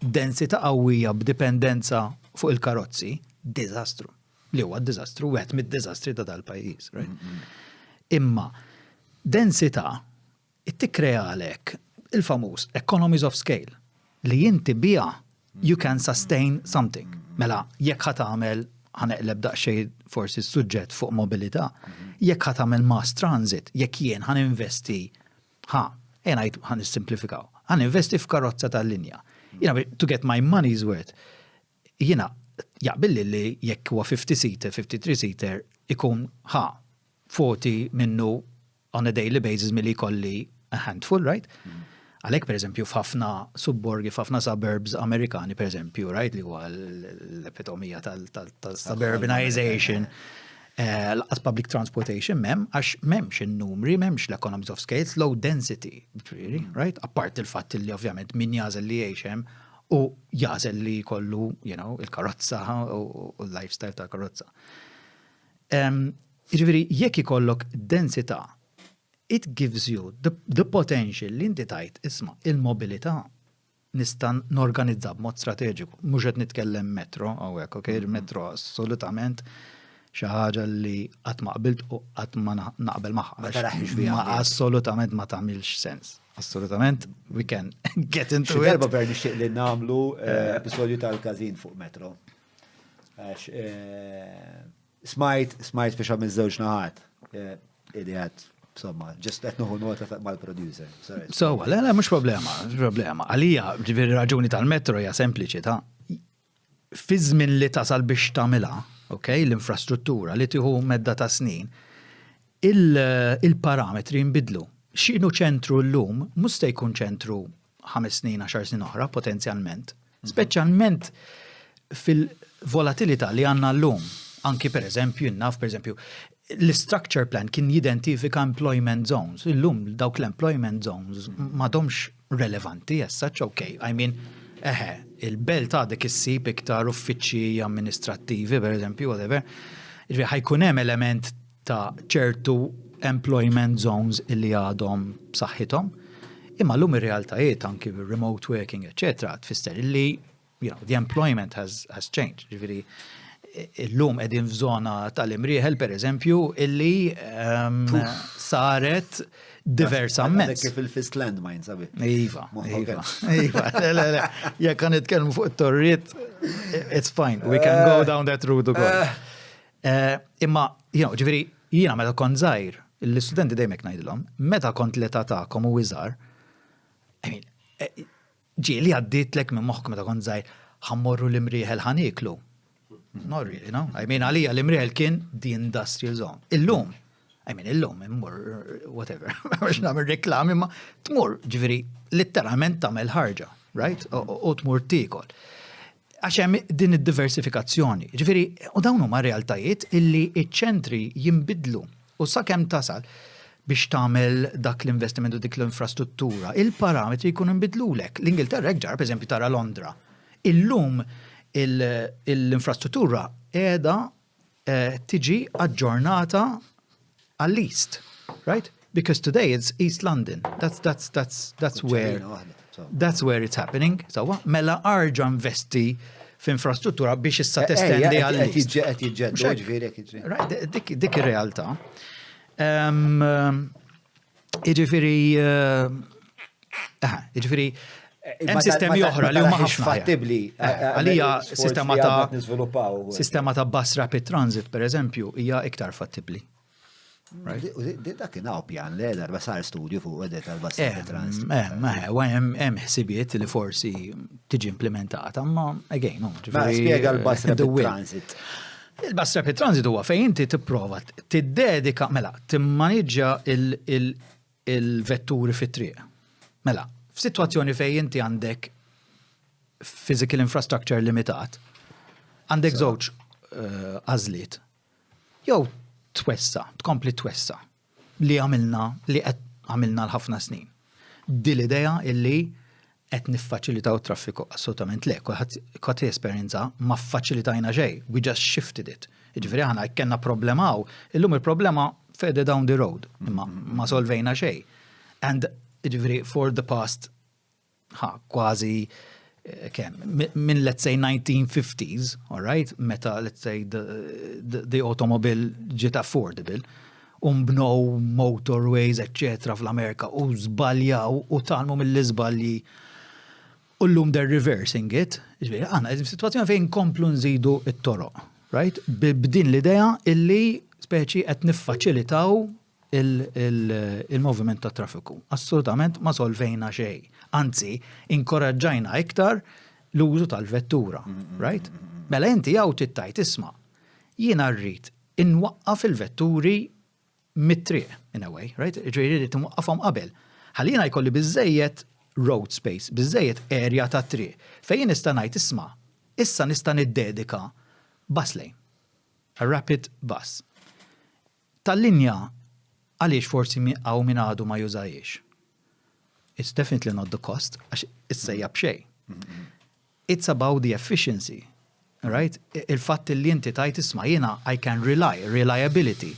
densità qawwija b'dipendenza fuq il-karozzi, diżastru. Li huwa diżastru, wieħed mid-diżastri ta' dal-pajjiż, right? Imma densità Tikkrealek il-famuż economies of scale li inti biha you can sustain something. Mela, jekk ħa tagħmel, ħa neqleb daqsxejn forsi s-suġġett fuq mobilità, jekk ħa tagħmel mass transit, jekk jien ħa ninvesti, ħa, ejja ngħid ħa nissimplifikaw, ħa ninvesti f'karozza tal-linja. Jiena to get my money's worth, jiena jaqbilli li jekk huwa 50 seater, 53 seater, ikun ħa 40 minnu on a daily basis milli jkolli a handful, right? Għalhekk pereżempju f'ħafna subborgi, f'ħafna suburbs Amerikani pereżempju, right, li huwa l-epitomija tal-suburbanization, eh, laqas public transportation mem, għax memx in-numri, memx l-economies of scale, low density, ġifieri, right? Apart il-fatt li ovvjament min jażel li jgħix hemm u jażel li jkollu, you know, il-karozza u l-lifestyle tal-karozza. Jiġifieri jekk ikollok densità, it gives you the, the potential li inti tajt isma' il-mobilità nista' norganizza b'mod strateġiku. Mhux qed nitkellem metro hawnhekk, ok? Il-metro assolutament xi ħaġa li qatt ma qbilt u qatt ma naqbel magħha. Ma taraħx fiha. Ma assolutament ma tagħmilx sens. Assolutament, we can get into it. Darba per nixtieq li nagħmlu eh, episodju tal-każin fuq metro. Għax eh, smajt, smajt biex minn żewġ naħat. Eh, ideat, insomma, ġest qed nieħu nota mal-producer. So, le, le, mhux problema, mhux problema. Għalija, ġifieri raġuni tal-metro hija sempliċi ta' Fi żmien li tasal biex tagħmilha, ok, l-infrastruttura li tieħu medda ta' snin, il-parametri jinbidlu. X'inhu ċentru llum mhux se jkun ċentru ħames snin, għaxar snin oħra potenzjalment. Speċjalment fil-volatilità li għandna llum. Anki per eżempju, naf per eżempju, l-structure plan kien jidentifika employment zones. Illum dawk l-employment zones m'għadhomx relevanti as such, ok, I mean, eħe, il-belt għadek issib iktar uffiċċji amministrattivi, per eżempju, whatever. Ġifieri ħa jkun hemm element ta' ċertu employment zones illi għadhom b'saħħithom. Imma llum ir-realtajiet anki remote working, eccetera, tfisser illi the employment has changed. Ġifieri, illum qegħdin f'żona tal-Imrieħel, per eżempju, illi saret diversa immens. Kif il-fist landmine, sabi. Iva, iva, iva. Le, le, le. Jekk għan nitkellmu fuq it-torriet, it's fine, we can go down that route ukoll. Imma, ġifieri, jiena meta kont żgħir, l-istudenti dejjem hekk ngħidilhom, meta kont l-età tagħkom u iżgħar, I mean, ġieli għaddietlek minn moħħok meta kont żgħir, ħa mmorru l-Imrieħel ħa nieklu. Not really, no? I mean, għalija l-Imrieħel kien the industrial zone. Illum, I mean, illum, immur, whatever, biex nagħmel reklami, ma tmur, ġifieri, literalment tagħmel ħarġa, right? U tmur tiekol. Għax hemm din id-diversifikazzjoni. Ġifieri, u dawn huma realtajiet illi iċ-ċentri jinbidlu. U sakemm tasal biex tagħmel dak l-investiment u dik l-infrastruttura, il-parametri jkunu nbidlulek. L-Ingilterra hekk ġara, pereżempju tara Londra. Illum l-infrastruttura qiegħda tiġi aġġornata għall-East, right? Because today it's East London. That's where it's happening. Sawa, mela arġa investi f'infrastruttura biex issa testendi għall-East. Qed jiġġeddu, ġifieri qed jiġri. Right, dik ir-realtà. Jiġifieri, jiġifieri, hemm sistemi oħra li huma ħafna. Fattibbli. Għalija sistema ta' bus rapid transit, per eżempju, hija iktar fattibbli. Dak kien hawn pjan le darba sar studju fuq għedet tal-bus rapid transit. Ma hemm ħsibiet li forsi tiġi implementata, ma again, no. Ma spjega l-bus rapid transit. Il-bus rapid transit huwa fejn inti tipprova tiddedika, mela, timmaniġġa il-vetturi fit-triq. Mela, f'sitwazzjoni fejn inti għandek physical infrastructure limitat, għandek żewġ għażliet. Jew twessa, tkompli twessa li għamilna li qed għamilna l-ħafna snin. Di l-idea illi qed niffaċilitaw traffiku, assolutament le, kulħadd esperjenza ma faċilitajna xejn, we just shifted it. Jiġifieri aħna kellna problema hawn, illum il-problema further down the road, imma ma solvejna xejn. And jiġifieri for the past ha, kważi kemm, minn, let's say, 1950s, all right, meta, let's say, the automobile ġiet affordable, umbnow motorways, etc. fl-Amerika u żbaljaw u tgħallmu mill-iżbalji u llum they're reversing it. Ġifieri, aħna f'sitwazzjoni fejn komplu nżidu it-toroq, right? B'din l-idea illi speċi qed niffaċilitaw il-moviment ta' traffiku. Assolutament ma solvejna xejn. Anzi, inkoraġġajna iktar l-użu tal-vettura, right? Mela inti għaw tittajt isma', jiena rrid inwaqqaf il-vetturi mit-triq, in a way, right? Ġifieri rrid inwaqqafhom qabel. Ħallina jkolli biżejjed road space, biżejjed area ta' triq. Fejn nista' ngħid isma', issa nista' niddedika bus lane, a rapid bus. Tal-linja għaliex forsi hawn min għadu ma jużajiex. It's definitely not the cost, għax issa hija b'xejn. It's about the efficiency, right? Il-fatt li inti tajt isma' jiena I can rely, reliability.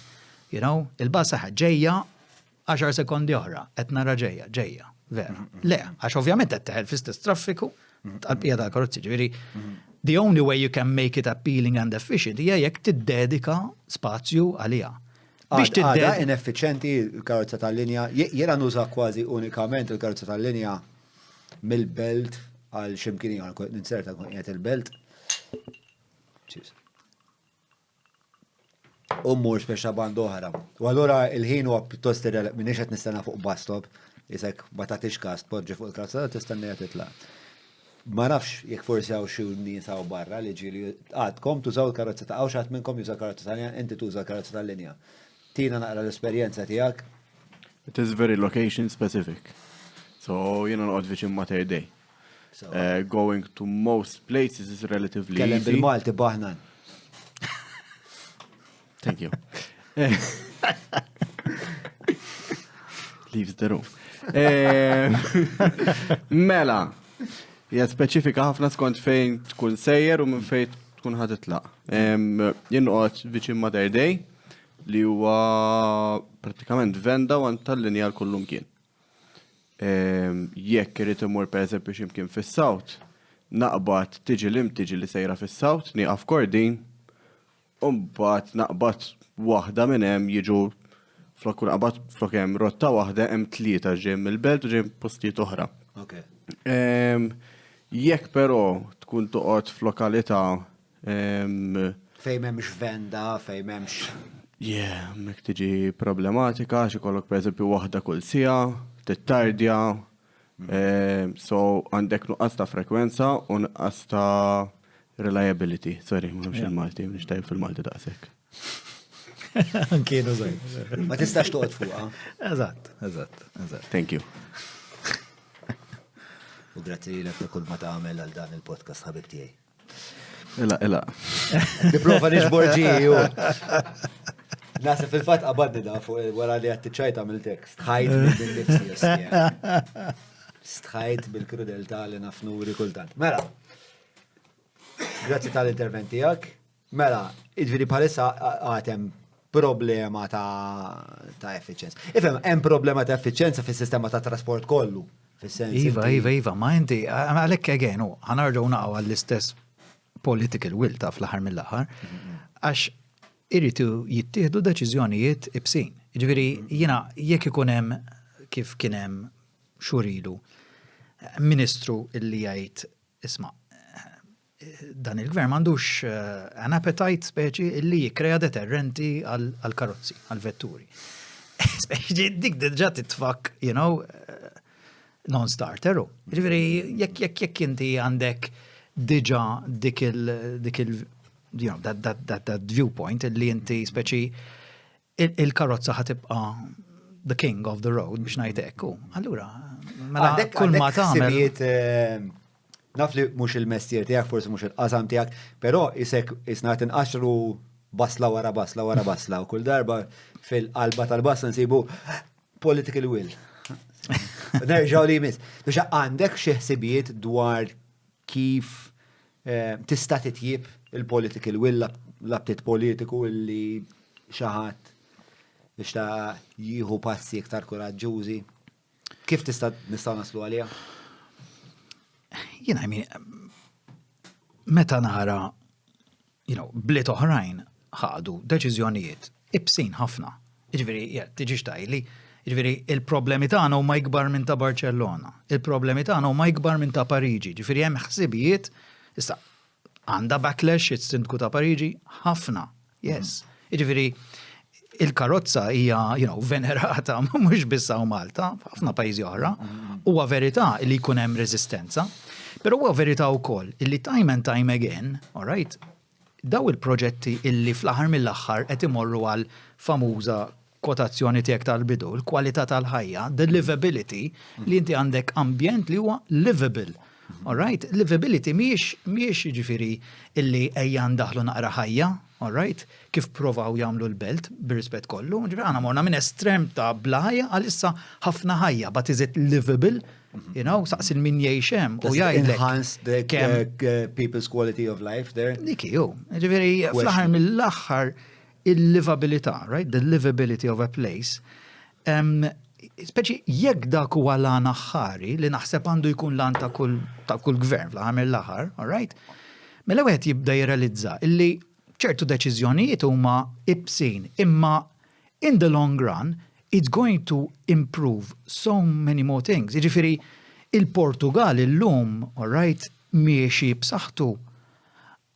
Il-bus ġejja 10 sekondi oħra, qed nara ġejja, ġejja, vera. Le, għax ovvjament qed teħel fl-istess traffiku tal-bqija tal-karozzi, ġifieri the only way you can make it appealing and efficient hija jekk tiddedika spazju għaliha. Biex tiddedika ineffiċenti il-karozza tal-linja, jiena nuża kważi unikament il-karozza tal-linja mill-belt għal ximkien ieħor, ninserta nkun qiegħed il-belt. Cheers. U mmur speċa band oħra. U allura il-ħin huwa pjuttost minix qed nistenna fuq bus stop, isek ma tagħtix kas tpoġġi fuq il-karozza tistenni qed titlaq. Ma nafx jekk forsi hawn xi nies hawn barra li ġieli għadkom tużaw il-karozza ta' hawn xi ħadd minnkom juża karozza tal-linja, inti tuża karozza tal-linja. Tina naqra l-esperjenza tiegħek. It is very location specific. So jiena noqgħod viċin Mater Dei. Uh, going to most places is relatively Kellem bil-Malti baħnan. Thank you. Leaves the room. Eh, mela, hija speċifika ħafna skont fejn tkun sejjer u minn fejn tkun ħad titlaq. Jien noqgħod viċin Mater Dei li huwa pratikament venda u għand tal-linja l-kullum kien. Jekk irid imur pereżempju x'imkien fis-South, naqbad tiġi li tiġi li sejra fis-South, nieqaf Kordin, U mbagħad naqbad waħda minn hemm jiġu flok naqbad flok hemm rotta waħda hemm tlieta ġejjin mill-belt u ġejjin postijiet oħra. Okay. Jekk però tkun toqgħod f'lokalità fejn m'hemmx venda, fejn m'hemmx. Yeah, hemmhekk tiġi problematika għax ikollok pereżempju waħda kull siegħa, tittardja, So għandek nuqqas ta' frekwenza u nuqqas ta' reliability. Sorry, ma nafx il-Malti, mhux tajb fil-Malti daqshekk. Kienu żgħir. Ma tistax toqgħod fuqha. Eżatt, eżatt, eżatt. Thank you. U grazzi lilek ta' kull ma tagħmel għal dan il-podcast ħabib tiegħi. Ela, ela. Niprofa nixbor ġiju. Nasa fil-fat qabadni da fuq wara li għatti ċajta mill-tek. Stħajt minn nifsi. Stħajt bil-krudeltà li nafnuri kultant. Mela, grazzi tal-intervent tiegħek. Mela, iġviri bħalissa għatem problema ta' ta' effiċenza. Ifhem, hemm problema ta' effiċenza fis-sistema ta' trasport kollu. Fis-sens. Iva, iva, iva, ma inti, għalhekk again, u ħanarġgħu naqgħu għall-istess political will ta' fl-aħħar mill-aħħar, għax iridu jittieħdu deċiżjonijiet ibsin. Ġifieri jiena jekk ikun hemm kif kien hemm xhur ilu ministru illi jgħid isma' dan il-gvern m'għandux eh, an appetite speċi illi jikkrea deterrenti għal-karozzi, għal-vetturi. Speċi dik diġà titfak, you know, eh, non-starter. Ġifieri jekk jekk jekk inti għandek diġà dik il dik il you know, that, that, that, that viewpoint illi inti speċi il-karozza ħa tibqa' the king of the road biex ngħid hekk. Allura, mela kull ma tagħmel. Eh, naf li mhux il-mestier tiegħek, forsi mhux il-qasam tiegħek, però isek isna tinqaxru basla wara basla wara basla u kull darba fil-qalba tal-basla nsibu political will. Nerġaw li jmiss. Biex għandek xi ħsibijiet dwar kif eh, tista' titjib il-political will, l-aptit politiku illi xi ħadd biex ta' jieħu passi iktar kuraġġużi. Kif tista' nistgħu naslu għaliha? Jiena, I mean, meta nara you know, bliet oħrajn ħadu deċiżjonijiet ibsin ħafna. Jiġifieri, tiġix tgħidli, jiġifieri il-problemi tagħna huma ikbar minn ta' Barcellona, il-problemi tagħna huma ikbar minn ta' Pariġi, ġifieri hemm ħsibijiet, issa għandha backlash is-sindku ta' Pariġi ħafna, yes. Jiġifieri il-karozza hija, you know, venerata mhux biss hawn Malta, f'ħafna pajjiżi oħra. Huwa verità li jkun hemm reżistenza, però huwa verità wkoll illi time and time again, all right, daw il-proġetti illi fl-aħħar mill-aħħar qed imorru għal famuża kwotazzjoni tiegħek tal-bidu, il-kwalità tal-ħajja, the livability, li inti għandek ambjent li huwa livable. All right? Livability mhijiex mhijiex jiġifieri illi ejja ndaħlu naqra ħajja, all right? Kif provaw jagħmlu l-belt bir-rispett kollu. Ġifieri aħna morna minn estrem ta' bla ħajja għal issa ħafna ħajja, but is it livable? You know, saqsi min jgħix hemm u jgħidlek. Enhance the people's quality of life there. Dik hi, ġifieri fl-aħħar mill-aħħar il-livabilità, right? The livability of a place. Um, speċi jekk dak huwa l-għan aħħari li naħseb għandu jkun l-għan ta' kull ta' kull gvern fl-aħħar mill-aħħar, all right? Mela wieħed jibda jirrealizza illi ċertu deċiżjonijiet huma ibsin, imma in the long run it's going to improve so many more things. Jiġifieri il-Portugal illum, all right, miexi b'saħħtu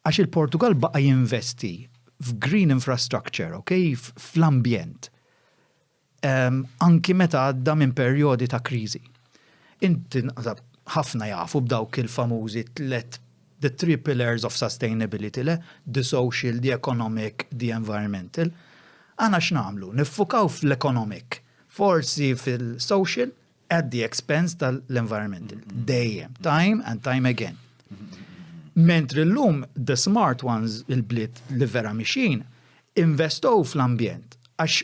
għax il-Portugal baqa' jinvesti f'green infrastructure, okay, fl-ambjent. Anki meta għadda minn perjodi ta' kriżi. Inti Ħafna jafu b'dawk il-famużi tlet the three pillars of sustainability, le? The social, the economic, the environmental. Aħna x'nagħmlu? Niffukaw fl-economic, forsi fil-social, at the expense tal-environmental. Dejjem, time and time again. Mentri llum the smart ones, il-bliet li vera mixjin, investow fl-ambjent. Għax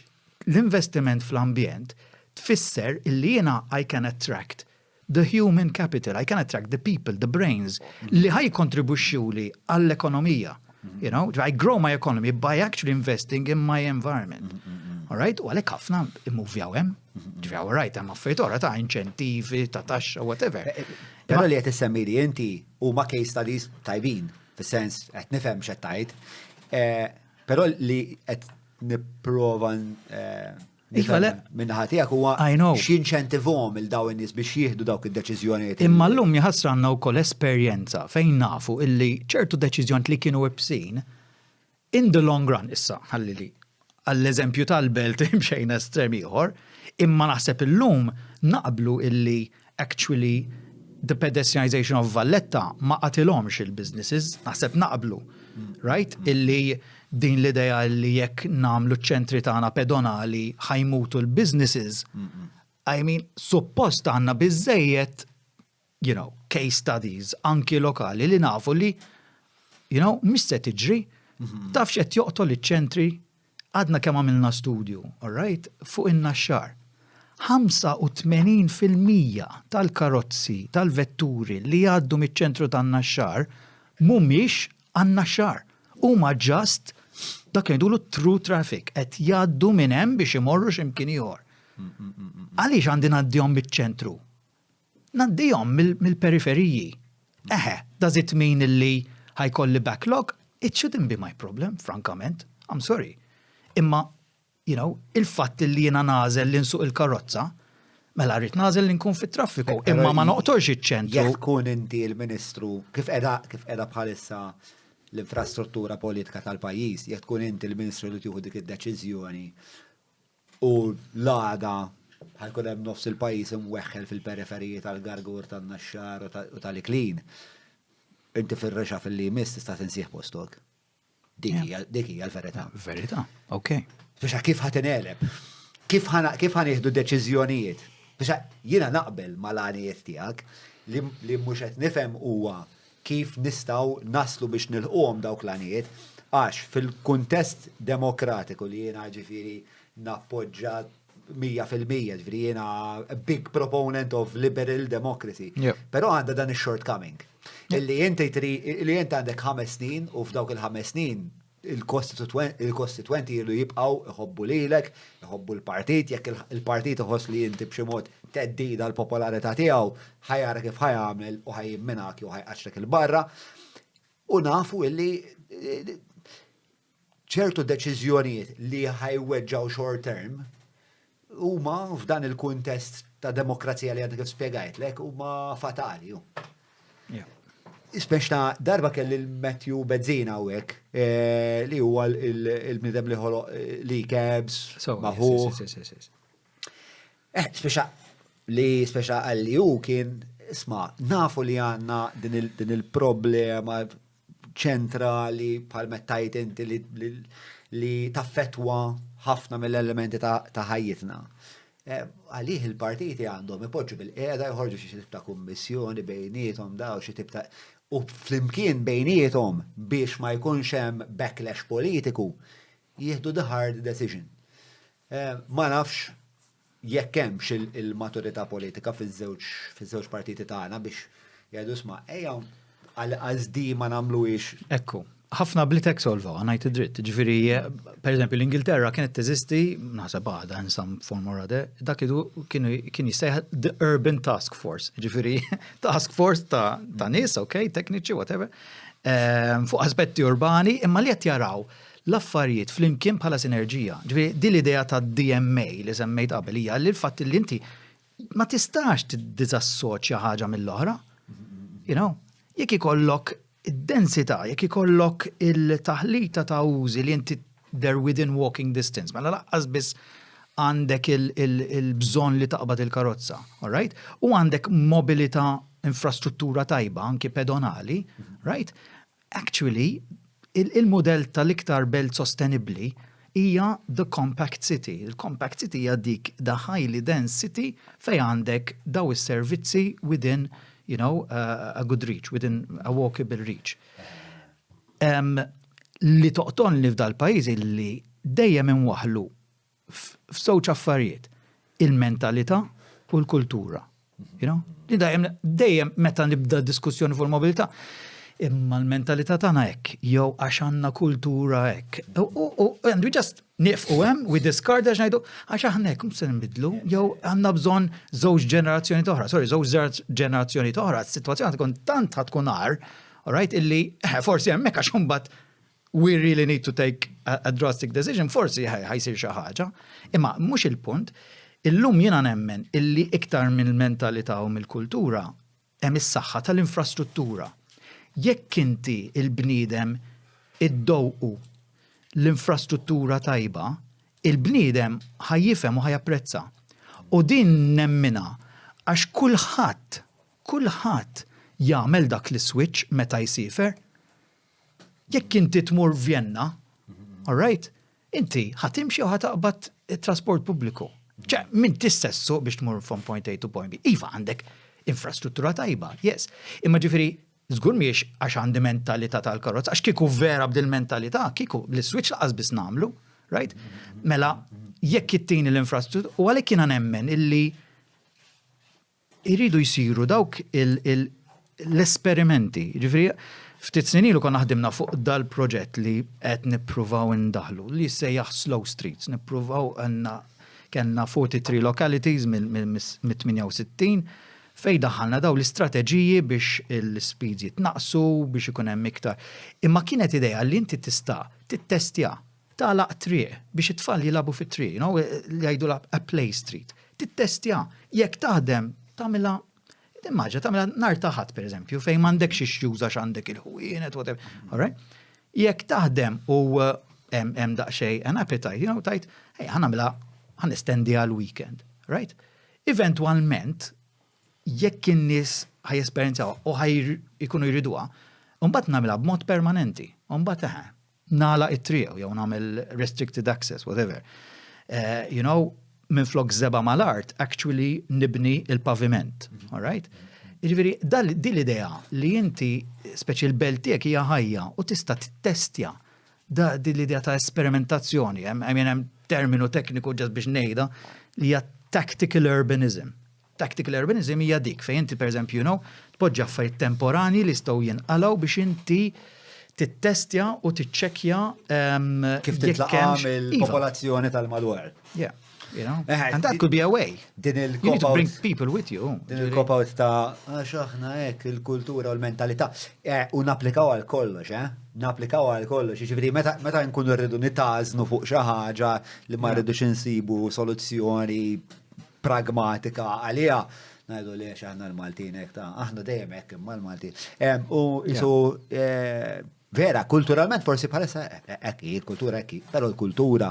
l-investiment fl-ambjent tfisser illi jiena I can attract the human capital, I can attract the people, the brains, li ħa jikkontribwixxuli għall-ekonomija. I grow my economy by actually investing in my environment. All right? U għalhekk ħafna immuvjaw hemm. Ġifieri, all right, hemm affarijiet oħra ta' inċentivi, ta' taxxa, whatever. Eh, eh, però li qed issemmi li inti huma case studies tajbin, fis-sens qed nifhem x'qed tgħid. Eh, però li qed nipprova Iva, le. Minnaħa tiegħek huwa x'inċentivhom il dawn in-nies biex jieħdu dawk id-deċiżjonijiet. Imma llum jaħasra għandna wkoll esperjenza fejn nafu illi ċertu deċiżjonijiet li kienu ibsin in the long run issa ħalli li għall-eżempju tal-belt imxejn estrem ieħor, imma naħseb illum naqblu illi actually the pedestrianization of Valletta ma qatilhomx il-businesses, naħseb naqblu, right? Illi din l-idea li jekk nagħmlu ċ-ċentri tagħna pedonali ħa jmutu l-businesses, I mean, suppost għandna biżejjed case studies anki lokali li nafu li mhix se tiġri. Taf x'qed joqtol iċ-ċentri? Għadna kemm għamilna studju, all right, fuq in-Naxxar. 85% tal-karozzi, tal-vetturi li jgħaddu miċ-ċentru tan-Naxxar mhumiex għan-Naxxar. Huma just dak li ngħidulu through traffic, qed jgħaddu minn hemm biex imorru x'imkien ieħor. Għaliex għandi ngħaddihom miċ-ċentru? Ngħaddihom mill-periferiji. Eħe, does it mean illi ħa jkolli backlog? It shouldn't be my problem, frankament. I'm sorry. Imma, il-fatt li jiena nagħżel li nsuq il-karozza, mela rrid nagħżel li nkun fit-traffiku, imma ma noqtorx iċ-ċentru. Jekk tkun inti l-Ministru, kif qiegħda kif qiegħda bħalissa l-infrastruttura politika tal-pajjiż, jekk tkun inti l-Ministru li tieħu dik id-deċiżjoni u l-għada ħa jkun hemm nofs il-pajjiż imweħħel fil-periferiji tal-Gargur, tan-Naxxar u tal-Iklin, inti fir-reshuffle li jmiss tista' tinsieħ postok. Dik hija l-verità. Verità, ok. Biex kif ħa tingħeleb? Kif ħa nieħdu deċiżjonijiet? Biex jiena naqbel mal-għanijiet tiegħek li mhux qed nifhem huwa kif nistgħu naslu biex nilħquhom dawk l-għanijiet għax fil-kuntest demokratiku li jiena ġifieri nappoġġa 100% ġifieri jiena a big proponent of liberal democracy. Però għandha dan ix-shortcoming. Illi inti li inti għandek 5 snin u f'dawk il-5 snin il-kostituenti jilu jibqaw iħobbu lilek, iħobbu l-partit, jekk il-partit iħoss li inti b'xi mod theddida l-popolarità tiegħu, ħa jara kif ħa jagħmel u ħa jimminak jew ħa jqaċċtek 'il barra. U nafu illi ċertu deċiżjonijiet li ħa jweġġgħu short term huma f'dan il-kuntest ta' demokrazija li għadek kif spjegajtlek huma fatali. Speċi ta' darba kelli l-Matthew Bezzina u hekk, li huwa il-bniedem li ħoloq li cabs, maħu. Speċi li speċi għalli u kien, isma, nafu li għandna din il-problema ċentrali bħal mettajt inti li taffetwa ħafna mill-elementi ta' ħajjitna. Għalih il-partiti għandhom ipoġġu bil-qiegħda jħorġu xi tip ta' kummissjoni bejniethom daw xi tip ta' u flimkien bejniethom biex ma jkunx hemm backlash politiku jieħdu the hard decision. Ma nafx jekk hemmx il-maturità politika fiż-żewġ partiti tagħna biex jgħidu isma' ejja għal di ma nagħmluhiex. Ekku, ħafna bliet solvaw, ngħid id-dritt. Ġifieri, per eżempju, l-Ingilterra kienet teżisti, naħseb għadha in some form or other, dak idu kien jissejjaħ the Urban Task Force. Ġifieri, task force ta' nies, ok, tekniċi, whatever, fuq aspetti urbani, imma li qed jaraw l-affarijiet flimkien bħala sinerġija. Ġifieri, di l-idea ta' DMA li semmejt qabel hija li l-fatt li inti ma tistax tiddisassoċja ħaġa mill-oħra. Jekk ikollok id-densità, jekk ikollok il-taħlita ta' użi li inti they're within walking distance, mela lanqas biss għandek il-bżonn li taqbad il-karozza, all right? U għandek mobilità infrastruttura tajba anki pedonali, right? Actually, il-modell tal-iktar belt sostenibbli hija the compact city. Il-compact city hija dik the highly dense city fejn għandek daw is-servizzi within a good reach, within a walkable reach. Li toqtolni f'dal-pajjiż illi dejjem inwaħħlu f'żewġ affarijiet, il-mentalità u l-kultura. You know? Li dejjem dejjem meta nibda diskussjoni fuq il-mobilità, imma l-mentalità tagħna hekk, jew għax għandna kultura hekk. U and we just nieqfu hemm, we discard għax ngħidu għax aħna hekk mhux se nbidlu, jew għandna bżonn żewġ ġenerazzjoni oħra. Sorry, żewġ ġenerazzjoni oħra, s-sitwazzjoni tkun tant ħa tkun agħar, all right, illi forsi hemmhekk għax imbagħad we really need to take a drastic decision, forsi ħa jsir xi ħaġa. Imma mhux il-punt, illum jiena nemmen illi iktar mill-mentalità u mill-kultura hemm is-saħħa tal-infrastruttura. Jekk inti il-bniedem iddowqu l-infrastruttura tajba, il-bniedem ħa jifhem u ħa japprezza. U din nemminha għax kulħadd, kulħadd jagħmel dak l-switch meta jsiefer. Jekk inti tmur Vienna, all right, inti ħa timxi u ħa taqbad trasport pubbliku. ċe, min tistessu biex tmur from point A to point B. Iva għandek infrastruttura tajba, yes. Imma ġifieri, żgur mhix għax għandi mentalità tal-karozza, għax kieku vera b'dil mentalità, kieku l-switch lanqas biss nagħmlu, right? Mela, jekk ittini l-infrastruttura, u għalhekk jiena nemmen illi iridu jsiru dawk l-esperimenti. Ġifieri, ftit snin ilu konna ħdimna fuq dal-proġett li qed nippruvaw indaħlu, li jissejjaħ Slow Streets, nippruvaw għandna kellna 43 localities mill-68 fej daħħalna daw l-istrateġiji biex il-speeds jitnaqsu, biex ikun hemm iktar. Imma kienet idea li inti tista' tittestja tagħlaq triq biex it-tfal jilagħbu fit-triq, li jgħidu a play street. Tittestja, jekk taħdem, tagħmilha. Immaġina, tagħmilha nhar ta' Ħadd, per eżempju, fejn m'għandekx issues għax għandek il-ħwienet, whatever. All right? Jekk taħdem u hemm daqsxejn an appetite, tgħid, hey, ħa nagħmilha, ħa nestendi għal weekend, right? Eventualment, jekk in-nies ħa jesperjenzaw u ħa jkunu jriduha, mbagħad nagħmilha b'mod permanenti. Mbagħad eħe, nagħlaq it-triq jew nagħmel restricted access, whatever. Minn flok żebgħa mal-art, actually nibni il-paviment, all right? Ġifieri, din l-idea li inti, speċi l-belt tiegħek hija ħajja u tista' tittestja da din l-idea ta' esperimentazzjoni, I mean, hemm terminu tekniku ġas biex ngħidha li hija tactical urbanism. Tactical urbanism hija dik fejn inti pereżempju, tpoġġi affarijiet temporani li jistgħu jinqalgħu biex inti tittestja u tiċċekkja kif jekk titlaqa hemmx- Iva. mill-popolazzjoni tal-madwar. Yeah. And that could be a way. Din You need to il-cop bring out people with you. Din il-cop out ta' għax aħna hekk il-kultura u l-mentalità. U napplikaw għal kollox, eh? Napplikaw għal kollox. Jiġifieri meta nkunu rridu nitgħażnu fuq xi ħaġa li ma rridux insibu soluzzjoni pragmatika għaliha, ngħidu li għax aħna l-Maltin hekk ta' aħna dejjem hekk imma l-Maltin. U jisu vera, kulturalment forsi bħalissa hekk hi, il-kultura hekk hi, però l-kultura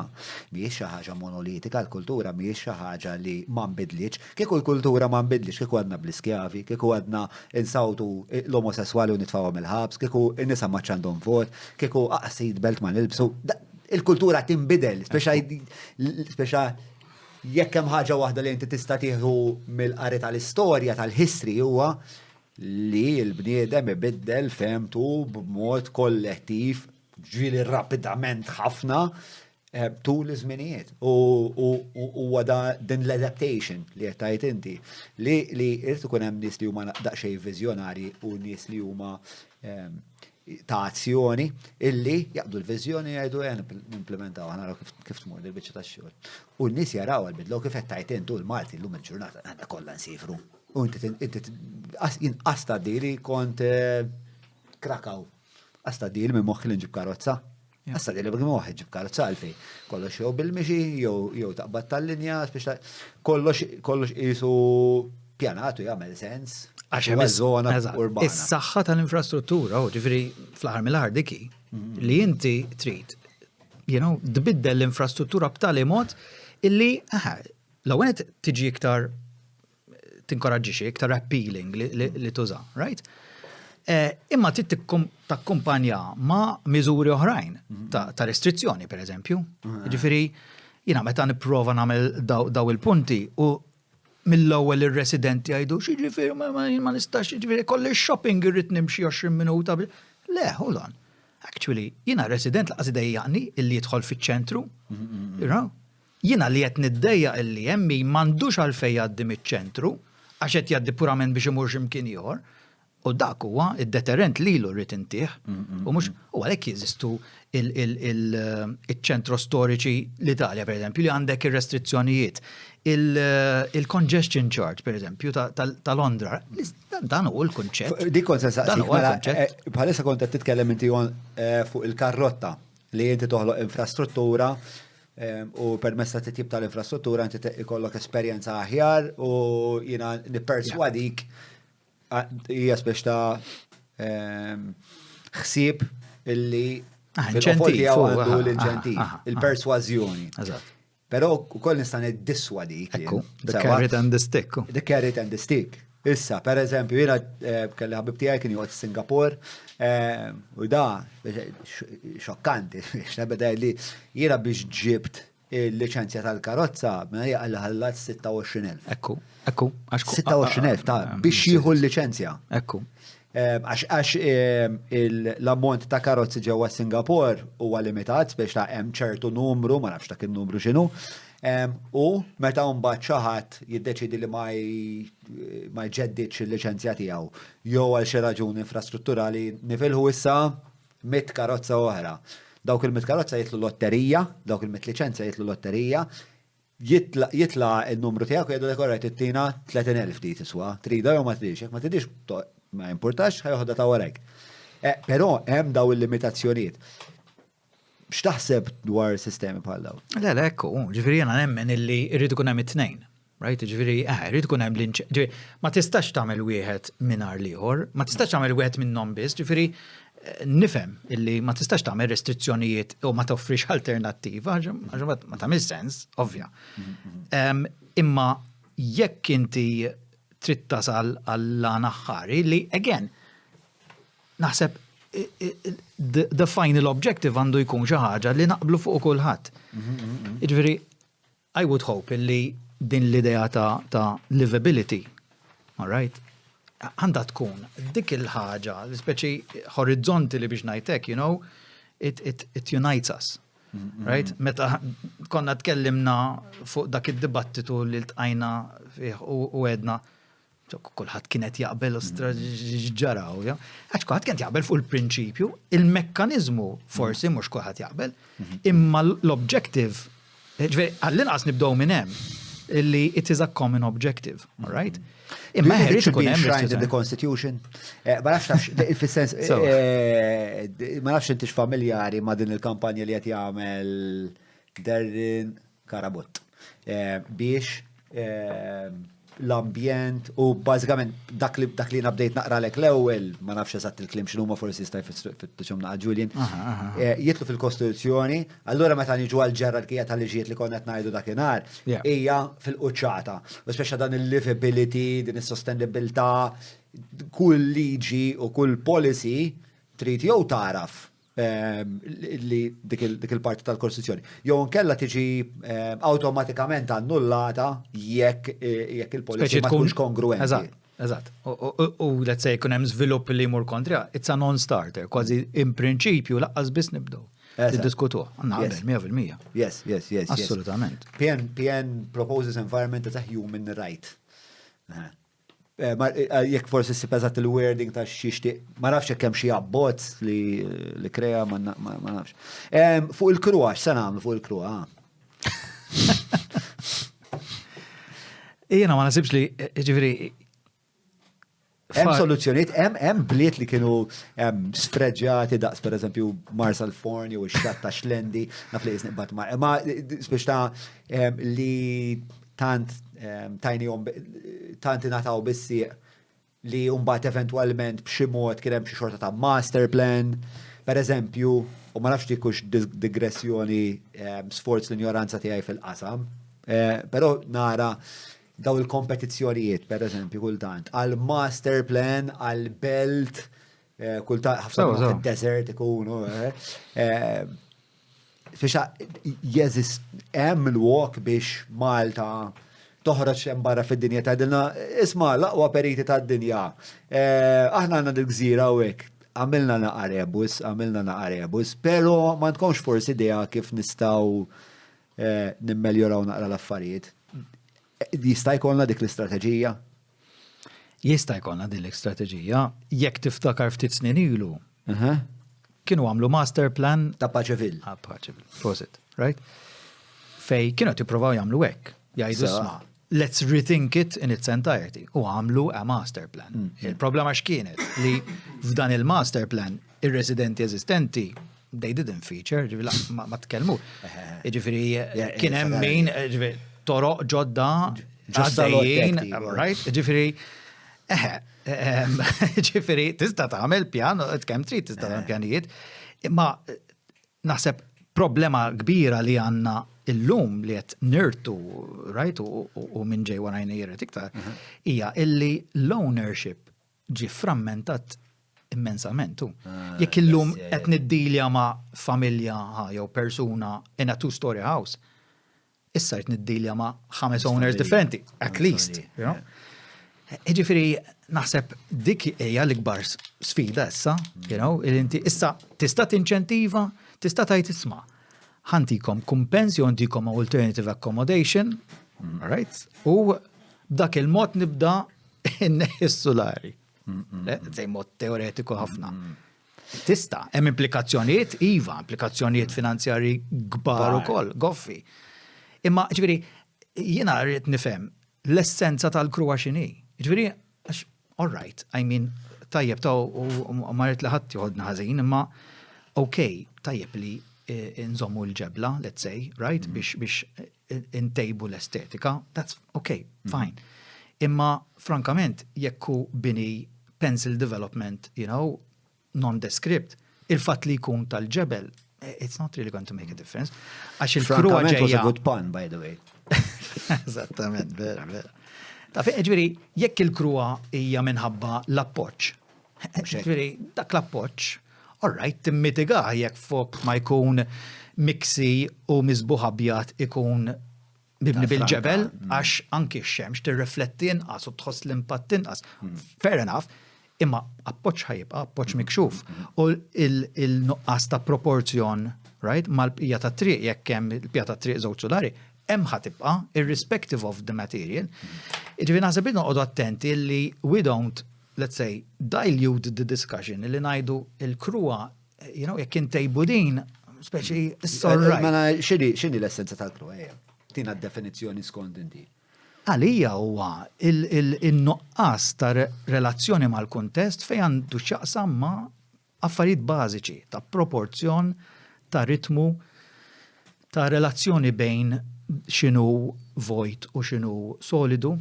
mhijiex xi ħaġa monolitika, l-kultura mhijiex xi ħaġa li ma nbidlitx. Kieku l-kultura ma nbidlitx, kieku għadna bl-iskjavi, kieku għadna insawtu l-omosessuali u nitfgħuhom il-ħabs, kieku n-nisa ma għandhom vot, kieku lanqas seatbelt ma nilbsu. Il-kultura tinbidel, speċa jekk hemm ħaġa waħda li inti tista' tieħu mill-qari tal-istorja tal-history huwa li l-bniedem ibiddel fehmtu b'mod kollettiv, ġieli rapidament ħafna tul iż-żminijiet. U huwa da din l-adaptation li qed tgħid inti li irid ikun hemm nies li huma daqsxejn viżjonari u nies li huma ta' azzjoni illi jaqbdu l-viżjoni jgħidu ejja nimplementaw, ħa naraw kif tmur il-biċċa tax-xogħol. U n-nies jaraw għal-bidla u kif qed tgħid intu l-Malti llum il-ġurnata għandha kollha nsifru. U inti jien qasta dili kont Krakow. Qasta dili minn moħħi li nġib karozza. Qasta dili minn moħħi nġib karozza għalfejn. Kollox jew bil-mixi, jew taqbad tal-linja, speċa kollox qisu pjanatu jagħmel sens. Għax Huwa hemm żona urbana. Is-saħħa tal-infrastruttura, u ġifieri fl-aħħar mill-aħħar dik li inti trid tbiddel l-infrastruttura b'tali mod illi aha, l-ewwel tiġi iktar tinkoraġġixxi, iktar appealing li tuża, right? Eh, imma trid takkumpanja ma' miżuri oħrajn mhm. ta' restrizzjoni, per eżempju. Mhm. Ġifieri, jiena meta nipprova nagħmel daw il-punti u mill-ewwel ir-residenti jgħidu x'jiġifieri ma nistax jiġifieri kolli shopping irrid nimxi 20 minuta. Le, hold on. Actually, jiena resident laqas idejjaqni illi jidħol fiċ-ċentru. Mhm, you know? Jiena li qed niddejjaq illi hemm min m'għandux għalfejn jgħaddi miċ-ċentru għax qed jgħaddi purament biex imur xi mkien ieħor. U dak huwa d-deterrent lilu rrid intih. U mhux u għalhekk jeżistu il-ċentro storiċi l-Italja pereżempju li għandek ir-restrizzjonijiet. Il-congestion charge pereżempju ta' Londra. Dan hu l-kunċett. Dik kont se nsaqsik. Mela, eh, bħalissa kont qed titkellem inti eh, fuq il-karrotta li inti toħloq infrastruttura u permezz ta' titjib tal-infrastruttura inti ikollok esperjenza aħjar u jiena nipperswadik hija spex ta' ħsieb illi ah, fil-qofol tiegħu għandu l-inċentiv, il-persważjoni. Però ukoll nista' niddiswadik. Ekku, the carrot and the stick. The carrot and the stick. Issa, per eżempju, jiena eh, kelli ħabib tiegħi kien joqgħod Singapore eh, u da xokkanti, x'nebeda li jiena biex ġibt il-liċenzja tal-karozza, mela hija għalli ħallat 26,000. Ekku, ekku, għax 26,000 ta' biex jieħu l-liċenzja. Ekku. Eh, għax l-ammont ta' karozzi ġewwa Singapore huwa limitat biex ta' hemm ċertu numru, ma nafx dak in-numru x'inhu. U meta mbagħad xi ħadd jiddeċiedi li ma jġeddidx il-liċenzja tiegħu jew għal xi raġuni infrastrutturali nifilħu issa 100 karozza oħra. Dawk il-100 karozza jitlu lotterija, dawk il-100 liċenzja jitlu lotterija, jitla' n-numru tiegħek u jgħidulek alright ittina 30,000 di tiswa, tridha jew ma tridx, jekk ma tridix ma jimpurtax ħa joħodha ta' warajk. Eh, però hemm daw il-limitazzjonijiet. X'taħseb dwar sistemi bħal dawn? Le, le, ekku, ġifieri jiena nemmen illi rrid ikun hemm it-tnejn. Right? Ġifieri, eh, rrid ikun hemm l ma tistax tagħmel wieħed mingħajr l-ieħor, ma tistax tagħmel wieħed minnhom biss, ġifieri eh, nifhem illi ma tistax tagħmel restrizzjonijiet u ma toffrix alternattiva, għax ma tagħmel sens, ovvja. Imma jekk inti trid tasal għall-għan aħħari li, again, naħseb the final objective għandu jkun xi ħaġa li naqblu fuq kulħadd. Jiġifieri, I would hope li din l-idea ta', ta livability, all right, għandha tkun dik il-ħaġa, speċi horizzonti li biex ngħidlek, you know, it, it, it unites us. Right? Meta konna tkellimna fuq dak id-dibattitu li ltqajna fih u għedna, kulħadd kien qed jaqbel u ġaraw, ja. Għax kulħadd kien jaqbel fuq il-prinċipju, il-mekkaniżmu forsi mhux kulħadd jaqbel, imma l-objective, ġifieri għall-inqas nibdew minn hemm li it is a common objective, all right? Imma ħerit ikun hemm enshrined in the Constitution. Eh, ma nafx nafx fis-sens eh, ma nafx intix familjari ma' din il-kampanja li qed jagħmel Darren Karabut eh, biex l-ambjent u bażikament dak li dak li bdejt naqralek l-ewwel, ma nafx eżatt il-kliem x'inhuma forsi jista' jfittixhom naqa' Julian, eh, jitlu fil-Kostituzzjoni, allura meta niġu għal ġerarkija tal-liġijiet li konna qed ngħidu dakinhar, hija fil-quċċata. U speċa dan il-livability, din is-sostenibilità, kull liġi u kull policy trid jew taraf Ehm, li dik il-parti tal-Kostituzzjoni. Jew nkella tiġi ehm, awtomatikament annullata jekk eh, jekk il-policy ma tkunx kongruenti. Eżatt, eżatt. U let's say jkun hemm żvilupp li jmur kontra, it's a non-starter, kważi in prinċipju laqqas biss nibdew. Niddiskutuh, naqbel 100%. Yes. Assolutament. PN, PN proposes environment as a human right. Eh. Eh, eh, jekk forsi ssib eżatt il-wording ta' xixtieq, ma nafx jekk hemm xi abbozz li krea, ma nafx. Fuq il-kruha, x'se nagħmlu fuq il-kruha? Ah? Jiena ma nasibx li, eh, ġifieri, Hemm soluzzjonijiet, hemm bliet li kienu sfreġġjati daqs pereżempju Marsa l-Forn jew ix-xatt ta' Xlendi, naf li qisni ma ma biex ta' li tant tajnihom tant ingħataw bis-sieq li mbagħad eventwalment b'xi mod kien hemm xi xorta ta' master plan. Per eżempju, u ma nafx dik hux digressjoni sforz l-injoranza tiegħi fil-qasam, eh, però nara daw il-kompetizzjonijiet, per eżempju, kultant, għal master plan, għal belt, eh, kultant, ħafna desert ikunu, eh, eh, Fixa jeżist hemm lok biex Malta toħroġ hemm barra fid-dinja tgħidilna isma' l-aqwa periti tad-dinja. Eh, aħna għandna dil-gżira u hekk. Għamilna naqa rebus, għamilna naqa rebus, pero ma tkomx forsi idea kif nistgħu eh, nimmeljoraw naqra l-affarijiet. Jista' jkollna dik l-istrateġija? Jista' jkollna din l-istrateġija, jekk tiftakar ftit snin ilu. Kienu għamlu master plan. Ta' Paceville. Ah, Paceville, prosit, right? Fej kienu qed jippruvaw jagħmlu hekk. Jgħidu isma' let's rethink it in its entirety. U għamlu a master plan. Mm. Il-problema x'kienet li f'dan il-master plan ir-residenti eżistenti they didn't feature, ġifieri ma tkellmu. Ġifieri kien hemm min ġifieri toroq ġodda għaddejjin, right? Ġifieri eħe, ġifieri tista' tagħmel pjan, kemm trid tista' tagħmel pjanijiet, imma naħseb problema kbira li għandna illum li qed nirtu, right, u minn ġej warajna jiret iktar, mhm. hija illi l-ownership ġie frammentat immensament. Ah, Jekk illum qed niddilja ma' familja jew persuna in a two-story house, issa qed niddilja ma' ħames owners differenti, at least. Jiġifieri naħseb dik hija l-ikbar sfida issa, you know, inti issa tista' tinċentiva, tista' tgħid isma' ħantikom kumpens jew ntikom alternative accommodation, mm. right? U b'dak il-mod nibda Inneħħi s-sulari. Zej mod teoretiku ħafna. Tista, hemm implikazzjonijiet, iva, implikazzjonijiet finanzjari kbar ukoll, goffi. Imma ġifieri jiena rrid nifhem l-essenza tal-kruha x'inhi. Ġifieri, għax all right, I mean, tajjeb ta' u ma rrid li ħadd joħodna ħażin, imma ok, tajjeb li eh, nżommu l-ġebla, let's say, right, biex biex intejbu l-estetika, that's ok, fine. Imma frankament, jekk hu bini pencil development, you know, nondescript, il-fatt li jkun tal-ġebel, eh, it's not really going to make a difference. Għax il-kruha ġejja. was a good pun, by the way. Eżattament, vera, vera. Ta' fejn, ġifieri, jekk il-kruha hija minħabba l-appoġġ, Ġifieri, dak l-appoġġ, all right, timmitigah jekk fuq ma jkun miksi u miżbugħ abjad ikun mibni bil-ġebel, mm. għax anki x-xemx tirrifletti inqas u tħoss l-impatt inqas. Mm. Fair enough, imma appoġġ ħajibqa' appoġġ mm. mikxuf. U il-nuqqas ta' proporzjon, right, mal-bqija ta' triq jekk hemm il-bqija ta' triq żewġ solari, hemm ħa tibqa' irrespective of the material. Ġifieri naħseb li noqogħdu attenti li we don't let's say, dilute the discussion, li ngħidu il-kruha, you know, jekk intejbu din, speċi, it's all right. Mela, x'inhi l-essenza tal-kruha, ejja? Tina d-definizzjoni skont inti. Għalija huwa il-nuqqas ta' relazzjoni mal-kuntest fejn għandu x'jaqsam ma' affarijiet bażiċi ta' proporzjon, ta' ritmu, ta' relazzjoni bejn x'inhu vojt u x'inhu solidu,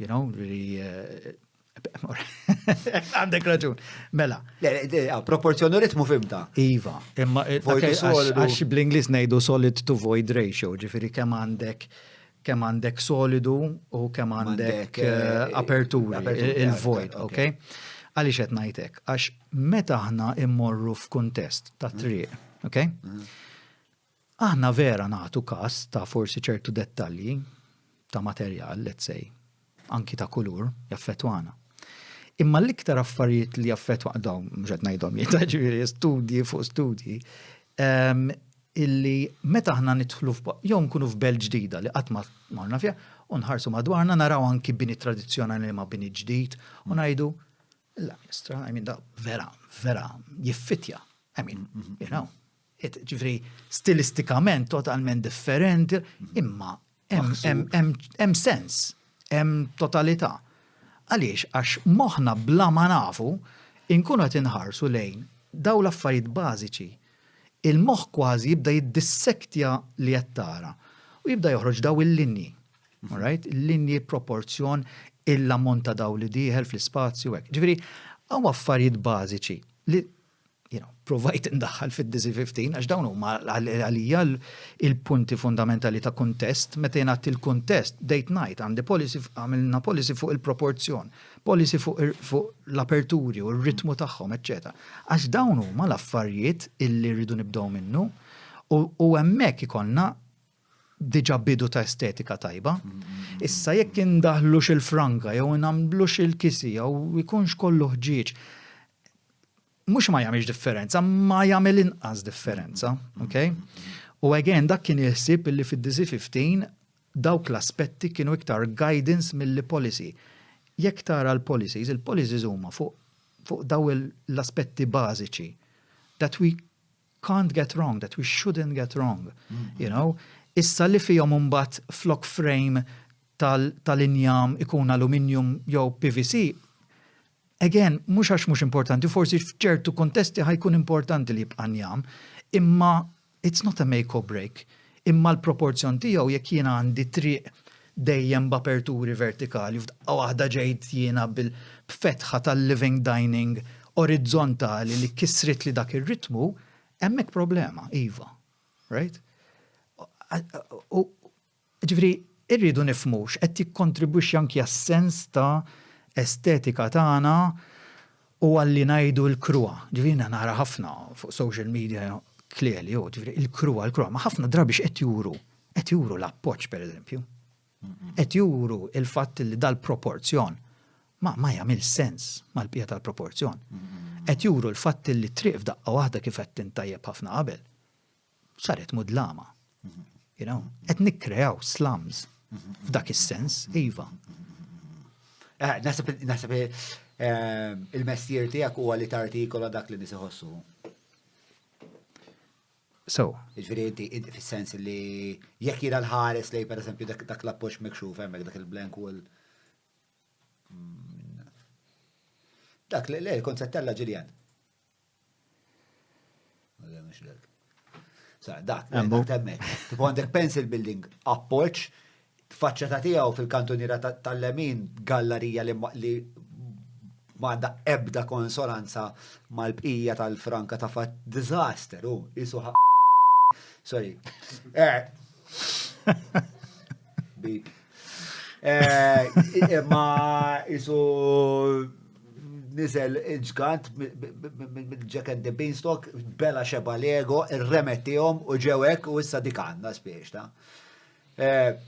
you know, li eh, Għandek raġun. Mela. Ah, proporzjon u ritmu fimta. Iva, imma eh, għax bl-Inglis ngħidu solid to void ratio, ġifieri kemm għandek kemm għandek solidu u kemm għandek eh, aperturi, il-void, ok? Għaliex qed ngħidlek? Għax meta aħna immorru f'kuntest ta' mm. triq, ok? Mm. Aħna vera nagħtu każ ta' forsi ċertu dettalji ta' materjal, let's say, anki ta' kulur, jaffettwana. Imma l-iktar affarijiet li jaffettwa dawn mhux qed ngħidhom jien, ġifieri studji fuq studji, ehm, illi meta aħna nidħlu jew nkunu f'belt ġdida li qatt ma morna fiha u nħarsu madwarna naraw anki bini tradizzjonali ma' bini ġdid u ngħidu la ministra, I mean da vera, vera jiffitja. I mean, you know, ġifri stilistikament totalment differenti, imma hemm sens, hemm totalità. Għaliex? Għax moħħna bla ma nafu inkunu qed inħarsu lejn dawn l-affarijiet bażiċi. Il-moħħ kważi jibda jiddissektja li qed tara u jibda joħroġ daw il-linji. Right? Il-linji, proporzjon, l-ammont ta' dawl li dieħel fl-ispazju hekk. Ġifieri hawn affarijiet bażiċi li. you know, provajt indaħħal fid-DC15 għax dawn huma għalija il-punti fundamentali ta' kuntest, meta jien għadt il-kuntest, date night, għandi policy, għamilna policy fuq il-proporzjon, policy fuq l-aperturi u r-ritmu tagħhom, eċċetera. Għax dawn huma l-affarijiet illi rridu nibdew minnu u hemmhekk ikollna diġà bidu ta' estetika tajba. Issa jekk indaħlux il-franka jew nagħmlux il-kisi jew ikunx kollu ħġieġ, mhux ma jagħmilx differenza, ma jagħmel inqas differenza, ok? U again dak kien il-ħsieb illi fid-DC15 dawk l-aspetti kienu iktar guidance milli policy. Jekk tara l-policies, il-policies huma fuq fuq daw l-aspetti bażiċi that we can't get wrong, that we shouldn't get wrong, you know? Issa li fihom imbagħad flok frame tal-injam ikun aluminium jew PVC, again, mhux għax mhux importanti, forsi f'ċertu kontesti ħa jkun importanti li jibqa' njam, imma it's not a make or break. Imma l-proporzjon tiegħu jekk jiena għandi triq dejjem b'aperturi vertikali, f'daqqa waħda ġejt jiena bil-fetħa tal-living dining orizzontali li kisrit li dak ir-ritmu, hemmhekk problema, iva. Right? U ġifieri, irridu nifhmu x'qed jikkontribwixxi anki għas-sens ta' estetika tagħna u għalli ngħidu l-kruha. Ġifieri jiena nara ħafna fuq social media clearly, oh, ġifieri il-kruha, il-kruha, ma ħafna drabi x'qed juru? Qed juru l-appoġġ pereżempju. Qed juru il-fatt li dal-proporzjon ma ma jagħmel sens mal-bqija tal-proporzjon. Qed juru l-fatt li triq f'daqqa waħda kif qed tintajjeb ħafna qabel saret mudlama. You know, qed nikkreaw slums f'dak is-sens, iva. Naħseb il-mestier tiegħek huwa li tartikola dak li nies iħossu. So. Ġifieri inti fis-sens li jekk jiena l-ħares lej pereżempju dak l-appoġġ mikxuf hemmhekk dak il-blank wall. Dak li le, kont se ttella' Ġiljan. Sa, dak, dak hemmhekk. Tipo għandek pencil building appoġġ, faċċata tiegħu fil-kantuniera tal-lemin gallerija li ma għandha ebda konsonanza mal-bqija tal-franka ta' fatt disaster, u jisu Sorry. Eh. Bip. Eh, ma jisu niżel il-ġgant mill-Jack and the Beanstalk, bela xeba Lego, irremettihom u ġewek u issa dik għandna spiex ta' eh,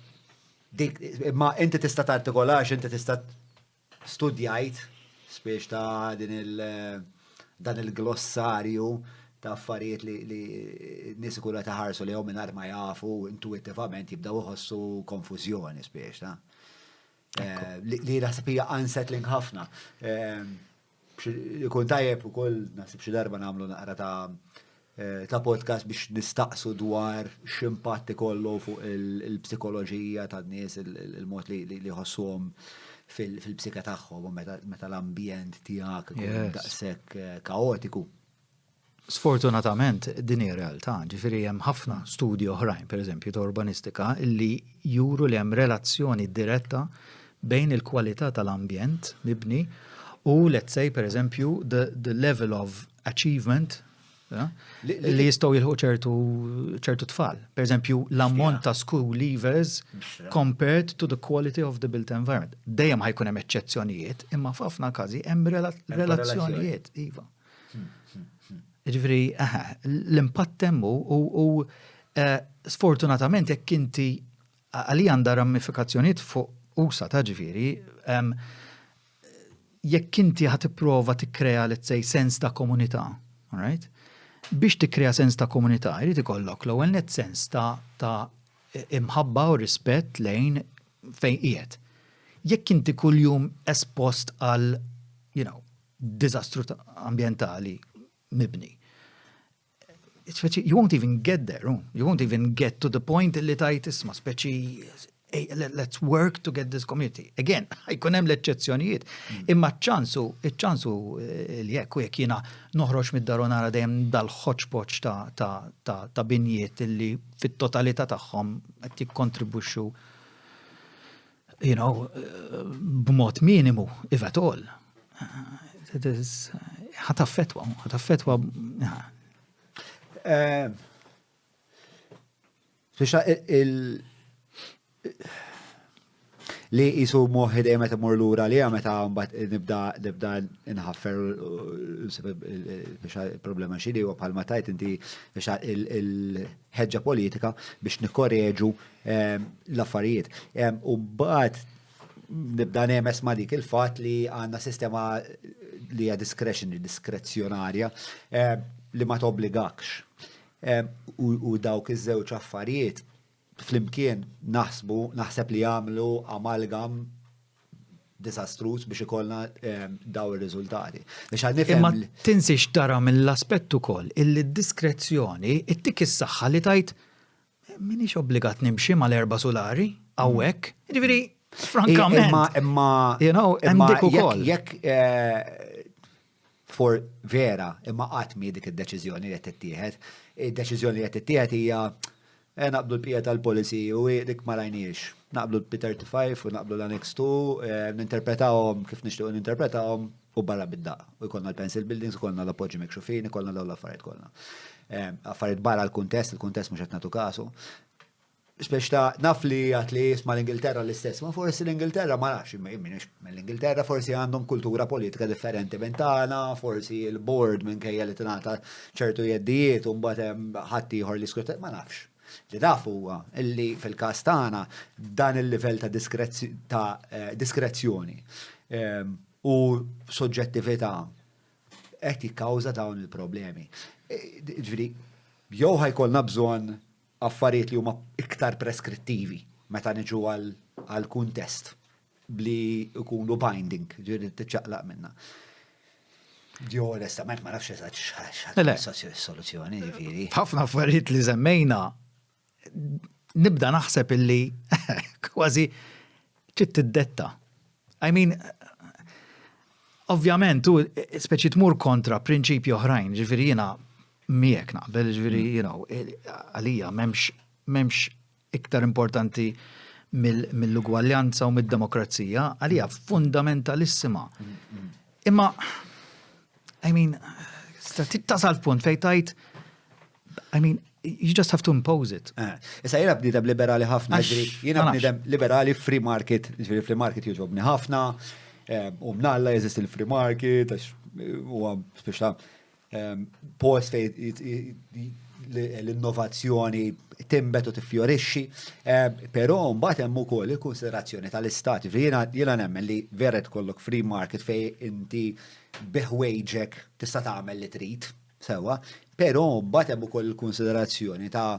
dik, ma inti tista' tartikolax, inti tista' studjajt spiex ta' din il dan il-glossarju ta' affarijiet li, li nies ikunu qed iħarsu lejhom mingħajr ma jafu intuitivament jibdew iħossu konfużjoni spiex ta' Eh, li naħseb hija unsettling ħafna. Eh, ikun tajjeb ukoll naħseb xi darba nagħmlu naqra ta' eh, ta' podcast biex nistaqsu dwar x'impatt ikollu fuq il-psikoloġija tan-nies, il-mod li jħossuhom fil-psika tagħhom u meta l-ambjent tiegħek ikun daqshekk kaotiku. Sfortunatament din hija realtà, ġifieri hemm ħafna studji oħrajn, pereżempju ta' urbanistika, li juru li hemm relazzjoni diretta bejn il-kwalità tal-ambjent mibni u let's say pereżempju the, the level of achievement li jistgħu jilħu ċertu ċertu tfal. Per eżempju, l-ammont ta' school leavers compared to the quality of the built environment. Dejjem ħa jkun hemm eċċezzjonijiet, imma f'ħafna każi hemm relazzjonijiet, iva. Ġifieri, l-impatt hemm u eh, sfortunatament jekk inti għalija għandha ramifikazzjonijiet fuq usa ta' ġifieri, jekk inti ħa tipprova tikkrea let's say sens ta' komunità, alright? Biex tikkrea sens ta' komunità, jrid ikollok l-ewwel net sens ta' ta' imħabba u rispett lejn fejn qiegħed. Jekk inti kuljum espost għal, you know, diżastru ambjentali mibni. Speċi, you won't even get there, oh. you won't even get to the point li tajt isma, speċi, hey, let's work to get this community. Again, jkun hemm l-eċċezzjonijiet, mm. imma ċ-ċansu, iċ-ċansu eh, li jekk u jekk jiena noħroġ mid-dar u nara dejjem dal-hodgepodge ta', ta, ta, ta binjiet li fit-totalità tagħhom qed jikkontribwixxu you know, b'mod minimu, if at all. It is, Ħa taffettwa, ħa taffettwa. Eh, il li jisu moħħi dejjem meta mur lura li meta mbagħad nibda nibda nħaffer biex il-problema xi li huwa bħalma tajt inti biex il-ħeġġa politika biex nikkoreġu ehm, l-affarijiet. Ehm, u mbagħad nibda nemes ma' dik il-fatt li għandna sistema li hija discretionary, diskrezzjonarja, eh, li ma tobbligakx. Eh, u dawk iż-żewġ affarijiet flimkien naħsbu, naħseb li jagħmlu amalgam disastrus biex ikollna eh, daw ir-riżultati. Biex għad nifhem. Imma tinsiex tara mill-aspett ukoll illi d-diskrezzjoni ittik is-saħħa li tajt Minix obbligat nimxi mal-erba' sulari hawnhekk. Jiġifieri, frankament. Imma imma you know, hemm dik ukoll. Jekk eh, for vera, imma qatt mi dik id-deċiżjoni li qed tittieħed. Id-deċiżjoni li qed tittieħed hija eh, naqblu l-bqija tal-policy u dik ma rajniex. Naqblu l-P35 u naqblu l-Annex 2, eh, ninterpretawhom kif nixtiequ ninterpretawhom u barra bid-daq. U jkollna l-pencil buildings, ikollna l-appoġġi mikxufin, ikollna dawn l-affarijiet kollha. Ehm, affarijiet barra l-kuntest, il-kuntest mhux qed nagħtu kasu. Spex ta' naf li għat li jisma l-Ingilterra l-istess, ma forsi l-Ingilterra ma nafx, minix mill-Ingilterra forsi għandhom kultura politika differenti minn tagħna, forsi il-board minkejja li tingħata ċertu jeddijiet u mbagħad hemm ħadd ieħor li skrutat, ma nafx. Li naf huwa li fil-każ tagħna dan il-livell ta' eh, diskrezzjoni ehm, u soġġettività qed jikkawża dawn il-problemi. E, ġifieri, jew ħajkollna bżonn affarijiet li huma iktar preskrittivi meta niġu għal kuntest li jkunu binding, ġifieri tiċċaqlaq minna. Jo, onestament, ma nafx eżatt x'ħadd soluzzjoni, ġifieri. Ħafna affarijiet li semmejna nibda naħseb illi kważi trid tiddetta. I mean, ovvjament, tu speċi tmur kontra prinċipji oħrajn, ġifieri jiena miegħek naqbel, ġifieri, you know, għalija m'hemmx m'hemmx iktar importanti mill-ugwaljanza u mid-demokrazija, għalija fundamentalissima. Imma, I mean, tasal f'punt fejn tajt, I mean, you just have to impose it. Eh, issa jiena bniedem liberali ħafna, jiena bniedem liberali free market, ġifieri free market jogħġobni ħafna, eh, u mnalla jeżisti l-free market, għax eh, huwa speċa post fej l-innovazzjoni timbet u tiffjorixxi, però mbagħad hemm ukoll il-konsiderazzjoni tal-istat. Jiena jiena nemmen li vera tkollok free market fej inti biħwejġek tista' tagħmel li trid, sewwa, però mbagħad hemm ukoll il-konsiderazzjoni ta'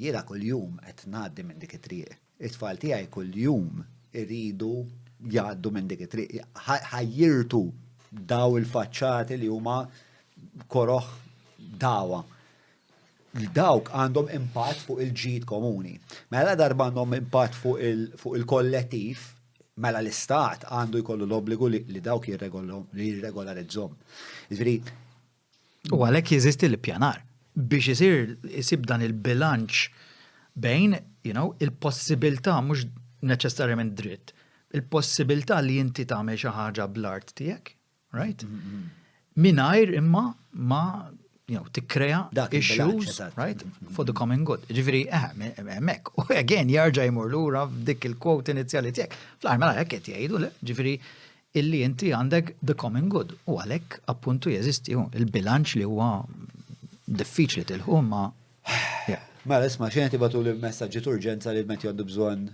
jiena kuljum qed ngħaddi minn dik it-triq. It-tfal tiegħi kuljum iridu jgħaddu minn dik it-triq. Ħajjirtu daw il-faċċati li huma koroħ dawa. Dawk għandhom impatt fuq il-ġid komuni. Mela darba għandhom impatt fuq il-kollettiv, mela l-istat għandu jkollu l-obbligu li dawk jirregolarizzhom. Jiġifieri, U għalhekk jeżisti l-ippjanar biex isir isib dan il-bilanċ bejn, you know, il-possibilità mhux neċessarjament dritt, il-possibilità li inti tagħmel xi ħaġa bl-art tiegħek, right? Mingħajr imma ma you know, tikkrea issues, right, for the common good. Ġifieri, eh, hemmhekk. U again jarġa' jmur lura f'dik il-quote inizjali tiegħek. Fl-aħħar mela hekk qed jgħidu, le, ġifieri illi inti għandek the common good u għalhekk appuntu jeżisti hu il-bilanċ li huwa diffiċli tilħu ma Mela isma' xejn tibatu li messaġġi t'urġenza li Matthew għandu bżonn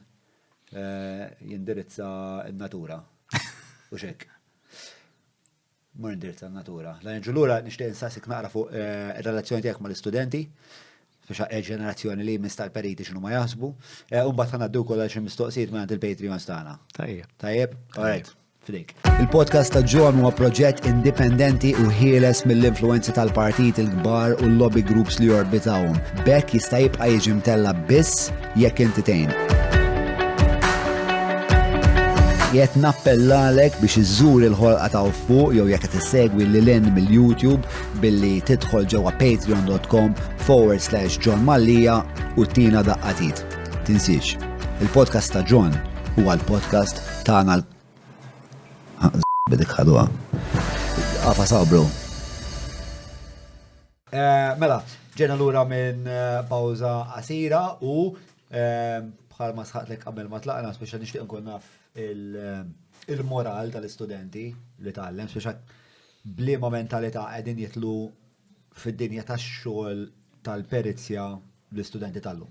eh, jindirizza n-natura. U xek. Mur indirizza n-natura. La nġu lura nixtieq insaqsik naqra fuq eh, ir-relazzjoni tiegħek mal-istudenti biex ġenerazzjoni li jmiss tal-periti x'inhu ma jaħsbu. Eh, u mbagħad ħanaddu wkoll għal xi mistoqsijiet minn il-Patreons tagħna. Tajjeb. Tajjeb? All right. Fidejk. Il-podcast ta' John huwa proġett indipendenti u ħieles mill-influenzi tal-partit il-kbar u l-lobby groups li jorbitawhom. Bekk jista' jibqa' jiġi mtella biss jekk inti tgħin. Jett nappellalek biex iżżur il-ħolqa ta' fuq jew jekk qed issegwi lil mill-YouTube billi tidħol ġewwa patreon.com forward slash John Mallia u tina daqqatit. Tinsiex, il-podcast ta' John huwa l-podcast tagħna l- bidik ħadwa. Għafa sabru. Eh, mela, ġena lura minn eh, pawża qasira u eh, bħalma sħaqtlek qabel ma tlaqna, speċa nixtieq nkun naf il-moral tal-istudenti li tgħallem, speċa bliema mentalità qegħdin jitlu fid-dinja tax-xogħol tal-perizja l-istudenti tal-lum.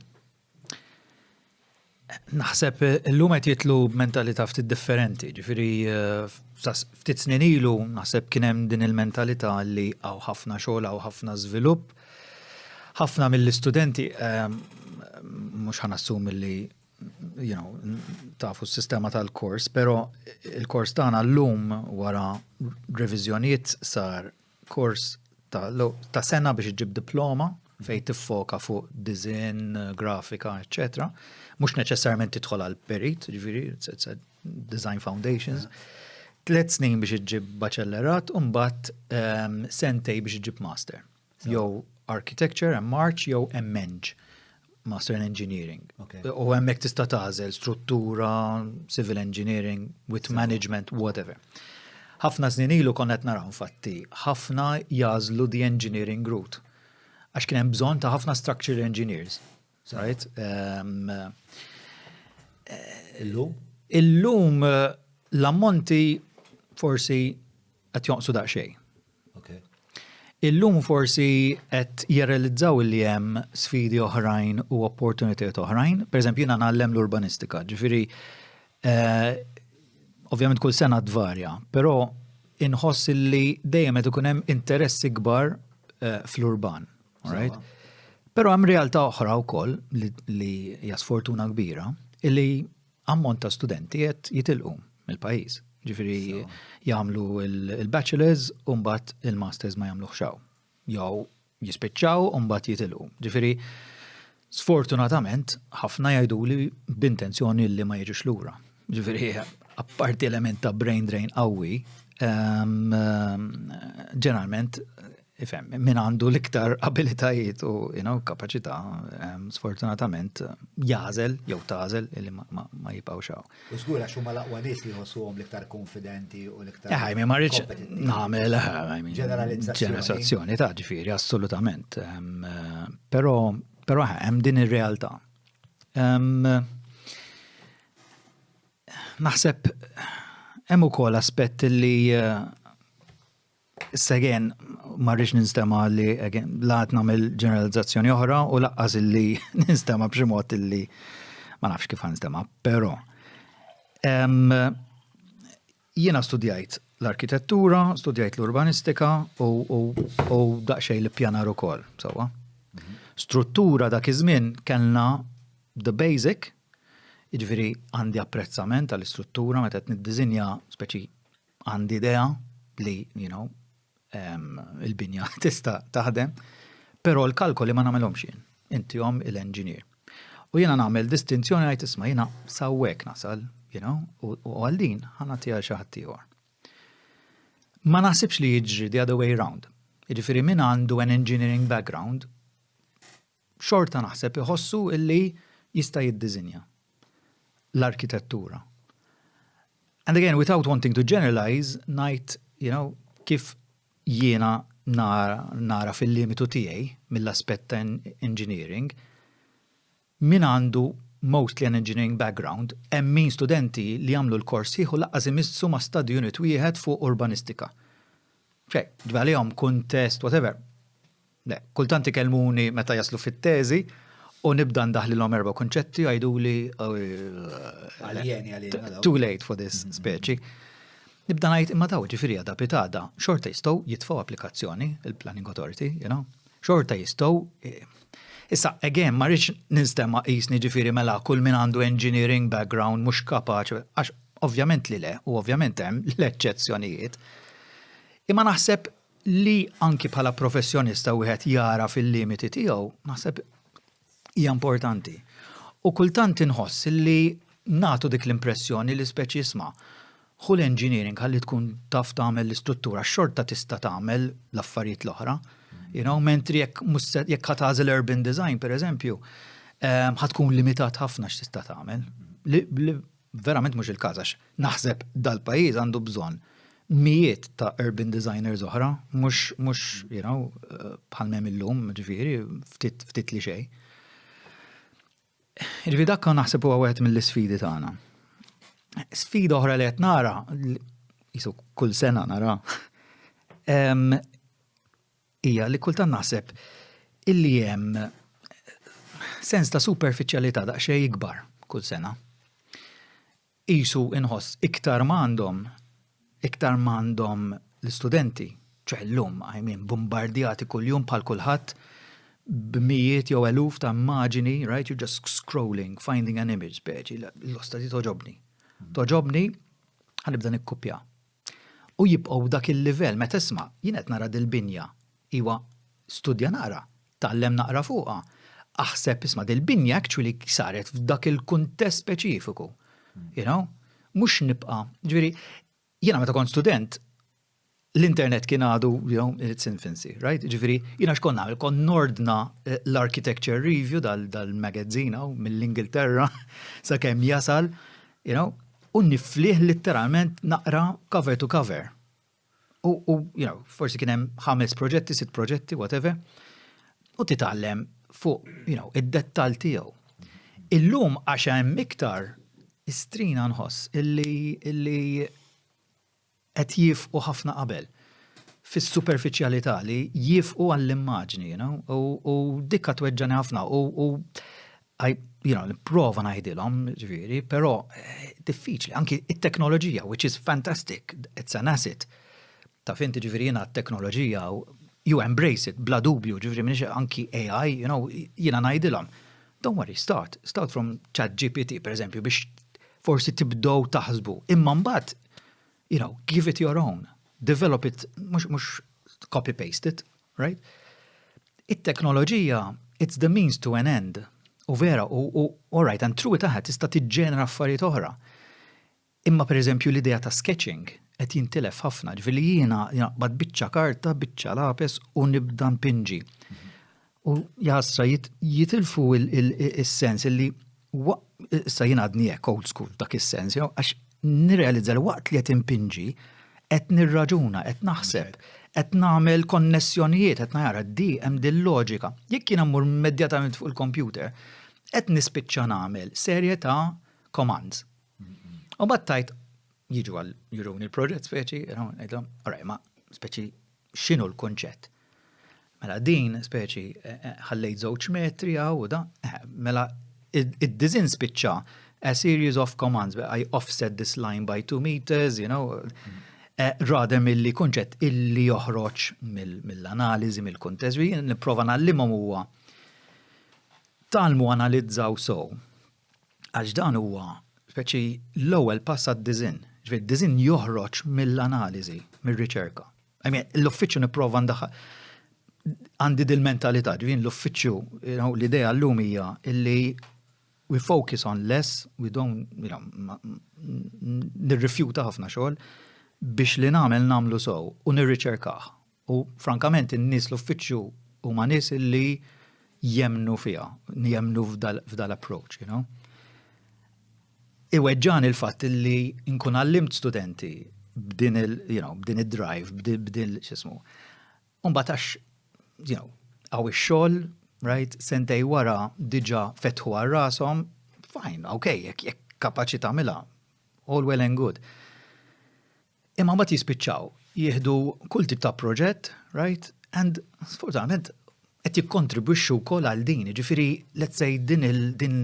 Naħseb illum qed jitlu b'mentalità ftit differenti, ġifieri eh, ftit snin ilu naħseb kien hemm din il-mentalità li hawn ħafna xogħol, hawn ħafna żvilupp. Ħafna mill-istudenti eh, mhux ħanassum li you know, tafu s-sistema tal-kors, però il-kors tagħna llum wara reviżjonijiet sar kors ta' sena biex iġġib diploma fejn tiffoka fuq design, grafika, eċċetera. Mhux neċessarjament tidħol għal perit, ġifieri, it's a design foundations. Tlet snin biex iġġib baċellerat u mbagħad ehm, sentej biex iġġib master. Jew architecture, MArch, jew MEng. Master in Engineering. U hemmhekk tista' tagħżel struttura, civil engineering, with management, whatever. Ħafna snin ilu konna qed naraw infatti ħafna jagħżlu the engineering route. Għax kien hemm bżonn ta' ħafna structural engineers. Right? Um, Illum? Illum eh, l-ammonti forsi qed jonqsu daqsxejn. Illum forsi qed jirrealizzaw li hemm sfidi oħrajn u opportunitajiet oħrajn. Per eżempju, jiena ngħallem l-urbanistika, ġifieri eh, ovvjament kull sena tvarja, però inħoss li dejjem qed ikun hemm interess ikbar eh, fl-urban. Right? Però hemm realtà oħra wkoll li hija sfortuna kbira illi ammont ta' studenti qed jitilqu mill-pajjiż. Ġifieri jagħmlu il-bachelors u mbagħad il-masters ma jagħmluhx hawn. Jew jispiċċaw u mbagħad jitilqu. Ġifieri sfortunatament ħafna jgħiduli b'intenzjoni li ma jiġux lura. Ġifieri apparti element ta' brain drain qawwi, ehm, ġeneralment ifhem, min għandu l-iktar abilitajiet u you know, kapaċità, ehm, sfortunatament jażel jew tażel illi ma, ma, ma jibqgħux hawn. U żgur għax huma l-aqwa nies li jħossuhom l-iktar konfidenti u l-iktar. Eh, ma rridx nagħmel eh, ġeneralizzazzjoni. Ġeneralizzazzjoni ta' ġifieri, assolutament. Ehm, però però eh, hemm din ir-realtà. Ehm, naħseb hemm ukoll aspett li eh, Issa again, ma rridx ninstema' li again, la qed nagħmel ġeneralizzazzjoni oħra u laqqas illi ninstema' b'xi mod illi ma nafx kif ħanstema', però jiena studjajt l-arkitettura, studjajt l-urbanistika u, u, u daqsxejn l-ippjanar ukoll, sewwa. Struttura dak iż-żmien kellna the basic, jiġifieri għandi apprezzament għall-istruttura meta qed niddiżinja speċi għandi idea li, you know, il-binja tista' taħdem, però l-kalkoli ma nagħmilhomx jien, intihom il-engineer. U jiena nagħmel distinzjoni ngħid isma' jiena sawwek nasal, you know, u għal din ħa nagħtiha xi ħadd ieħor. Ma naħsibx li jiġri the other way round. Jiġifieri min għandu an engineering background, xorta naħseb iħossu illi jista' jiddiżinja l-arkitettura. And again, without wanting to generalize, ngħid, you know, kif jiena nara, nara fil-limitu tiegħi mill-aspett ta' engineering, min għandu mostly an engineering background, hemm min studenti li jagħmlu l-kors sħiħ u laqqas imissu ma' study unit wieħed fuq urbanistika. Xejn, ġifieri għalihom kuntest, whatever, Le, kultant ikellmuni meta jaslu fit-teżi u nibda ndaħlilhom erba' kunċetti jgħiduli Aljeni għalina. Too late for this mm-hmm. speċi. Nibda ngħid imma daw ġifieri għada pitada, xorta jistgħu jitfgħu applikazzjoni, il-Planning Authority, you know, xorta jistgħu eh, Issa, again, ma rridx ninstema qisni ġifieri mela kull min għandu engineering background mhux kapaċi, għax ovvjament li le, u ovvjament hemm l-eċċezzjonijiet. Imma naħseb Li anki bħala professjonista wieħed jagħraf il-limiti tiegħu, naħseb hija importanti. U kultant inħoss li nagħtu dik l-impressjoni li speċi isma' ħu l-engineering ħalli tkun taf tagħmel l-istruttura, xorta tista' tagħmel l-affarijiet l-oħra. You know, mentri jekk jekk ħa tagħżel urban design, per eżempju, ehm, ħa tkun limitat ħafna x'tista' tagħmel. Li verament mhux il-każ għax naħseb dal-pajjiż għandu bżonn mijiet ta' urban designers oħra, mhux mhux you know, bħal m'hemm illum, ġifieri, ftit ftit li xejn. Ġifieri dak naħseb huwa wieħed mill-isfidi tagħna. Sfida oħra li qed nara, jisu kull sena nara, hija li kultant naħseb illi hemm sens ta' superfiċjalità daqsxejn ikbar kull sena. Qisu inħoss iktar m'għandhom, iktar m'għandhom l-istudenti, ċoè llum, I mean, bombardjati kuljum bħal kulħadd b'mijiet jew eluf ta' immaġini, right, you're just scrolling, finding an image, speċi, l-osta di togħġobni. Togħġobni, ħa nibda nikkupja. U jibqgħu dak il-livell, meta isma' jien qed nara dil-binja, iwa, studja naqra, tgħallem naqra fuqha, aħseb isma' dil-binja actually saret f'dak il-kuntest speċifiku. You know? Mhux nibqa', ġifieri, jiena meta kont student, l-internet kien għadu, you know, in its infancy, right? Ġifieri, jiena x'kont nagħmel? Kont nordna eh, l-Architecture Review dal-magazine mill-Ingilterra sakemm jasal, you know, u niflih litteralment naqra cover to cover. U, u you know, forsi kien hemm ħames proġetti, sitt proġetti, whatever, u titgħallem fuq, you know, id-dettall tiegħu. Illum għax hemm iktar istrina nħoss illi, illi qed jifqu ħafna qabel fis-superfiċjalità li jifqu għall-immaġni, you know, u, u dikka tweġġani ħafna u, u I, you know, nipprova ngħidilhom, ġifieri, però eh, diffiċli, anki it-teknoloġija, which is fantastic, it's an asset. Ta' finti ġifieri jiena t-teknoloġija, you embrace it, bla dubju, ġifieri minix anki AI, you know, jiena ngħidilhom. Don't worry, start, start from chat GPT, per eżempju, biex forsi tibdow taħsbu. Imma mbagħad, you know, give it your own. Develop it, mhux mhux copy-paste it, right? It-teknoloġija, it's the means to an end. U vera, u, u all right, and through it aħed tista' tiġġenera affarijiet oħra. Imma per eżempju l-idea ta' sketching qed jintilef ħafna, ġifieri jiena naqbad biċċa karta, biċċa lapes u nibda npinġi. U jaħasra jitilfu il-sens illi issa jien għadni hekk old school dak is-sens, għax nirrealizza li waqt li qed impinġi qed nirraġuna, qed naħseb, qed nagħmel konnessjonijiet, qed nara di hemm din loġika. Jekk jiena mmur immedjatament fuq il-computer, qed nispiċċa nagħmel serje ta' commands. U mbagħad tajt jiġu għal juruni l-proġett speċi, ngħidlhom, alright, ma speċi x'inhu l-kunċett? Mela din speċi eh, eh, ħallejt żewġ metri hawn u da, eh, mela id-design spiċċa a series of commands. I offset this line by 2 meters, rather milli kunċett illi joħroġ mill-analiżi, mill-kuntest. Jien nipprova ngħallimhom huwa tgħallmu analizzaw so. Għax dan huwa speċi l-ewwel pass għad-design. Ġifieri d-design joħroġ mill-analiżi, mir-riċerka. I mean, l-uffiċċju nipprova ndaħħal għandi dil-mentalità, ġifieri l-uffiċċju, l-idea llum hija illi we focus on less, we don't, nirrifjuta ħafna xogħol biex li nagħmel nagħmlu sew u nirriċerkah. U frankament in-nies l-uffiċċju huma nies illi jemnu fiha, jemnu f'dal approach, you know. Iweġġani il-fatt illi nkun għallimt studenti b'din il, you know, b'din id-drive, b'din x'ismu. Umbagħad għax, hawn ix-xogħol, right, sentejn wara diġà fetħu għal rashom, fine, ok, jekk kapaċi tagħmilha, all well and good. Imma mbagħad jispiċċaw, jieħdu kull tip ta' proġett, right, and sfortunatament qed jikkontribwixxu wkoll għal din, ġifieri let's say din il din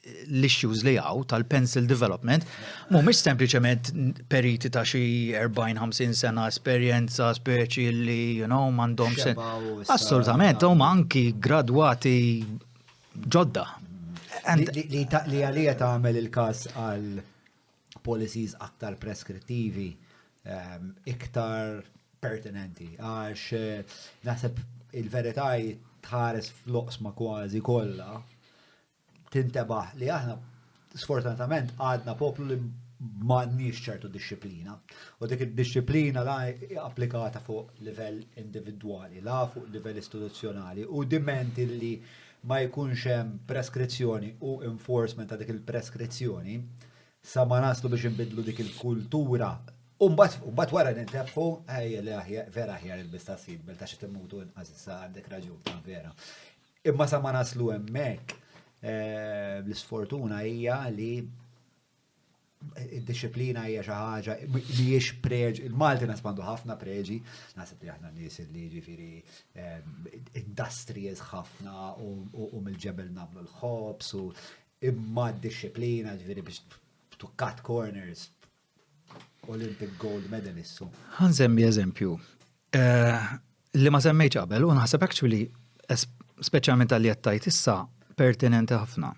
l-issues li hawn tal-pencil development, mhumiex sempliċement periti ta' xi 40-50 sena esperjenza speċi li, m'għandhom sen. Xebgħu issa- Assolutament, huma anki gradwati ġodda. And Li għalija tagħmel il-każ għal policies aktar preskrittivi, iktar pertinenti, għax naħseb il-verità tħares fl-oqsma kważi kollha tintebaħ li aħna sfortunatament għadna poplu li m'għandniex ċertu disċiplina. U dik id-disċiplina la applikata fuq livell individwali, la fuq livell istituzzjonali u diment li ma jkunx hemm preskrizzjoni u enforcement ta' dik il-preskrizzjoni, sa ma naslu biex nbidlu dik il-kultura U mbagħad wara nintebħu, ejja li aħjar, vera aħjar ilbis ta' seatbelt għax qed immutu inqas issa għandek raġun ta' vera. Imma sa ma naslu hemmhekk, eh, l-isfortuna hija li id-disciplina hija xi ħaġa mhijiex preġ, il-Malti nasib għandu ħafna preġi, naħseb li aħna nies li ġifieri eh, industrious ħafna u mill-ġebel nagħmlu l-ħobs u imma d-disciplina ġifieri biex to cut corners Olympic gold medalist. Ħa nsemmi eżempju eh, li ma semmejtx qabel u naħseb actually speċjalment għalli qed issa pertinenti ħafna.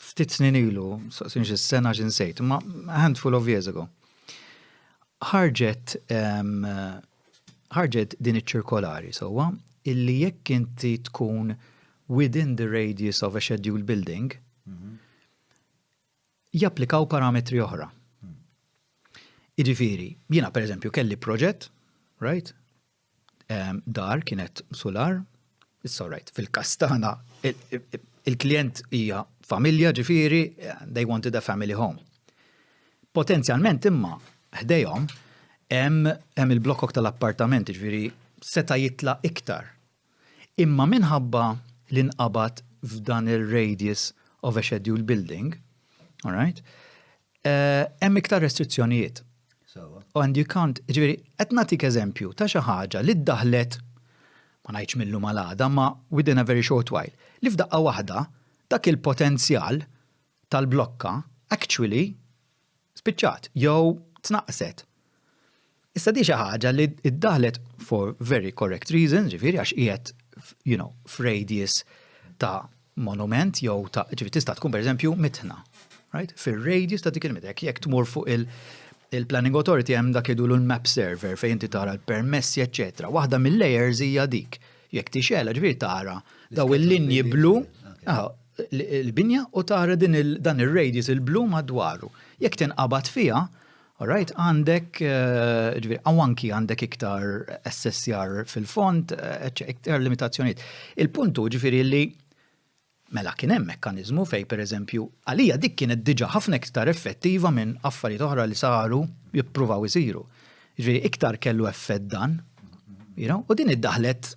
Ftit snin ilu, saqsin xi sena xinsejt, ma handful of years ago. Ħarġet ħarġet din iċ-ċirkolari sewwa illi jekk inti tkun within the radius of a scheduled building, japplikaw parametri oħra. Iġifieri, jiena per eżempju kelli proġett, right? Dar kienet solar, it's all right, fil-kastana, il-klient hija familja ġifieri, they wanted a family home. Potenzjalment imma ħdejhom hemm il-blokok tal-appartamenti, ġifieri seta' jitla' iktar. Imma minħabba li nqabad f'dan il-radius of a scheduled building, all right, hemm iktar restrizzjonijiet. And you can't, ġifieri, qed nagħtik eżempju ta' xi ħaġa li ddaħlet ma ngħidx millu malada, ma within a very short while, li f'daqqa waħda dak il-potenzjal tal-blokka actually spiċċat jew tnaqqset. Issa di xi ħaġa li ddaħlet for very correct reasons, ġifieri għax qiegħed f'radius ta' monument jew ta' ġifieri tista' tkun pereżempju mitħna. Right? Fir-radius ta' dik il-mitħna. Jekk tmur fuq il-Planning Authority hemm dak jgħidulu l-map server fejn inti tara l-permessi, eċetera. Waħda mill-layers hija dik. Jekk tixgħelha ġifieri tara daw il-linji blu, il-binja u tara dan ir-radius il-blu madwaru. Jekk tinqabad fiha, alright, għandek, ġifieri, anki għandek iktar SSR fil-fond, iktar limitazzjonijiet. Il-puntu ġifieri li mela kien hemm mekkaniżmu fej pereżempju għalija dik kienet diġà ħafna iktar effettiva minn affarijiet oħra li saru jippruvaw isiru. Ġifieri iktar kellu effett dan, u din iddaħlet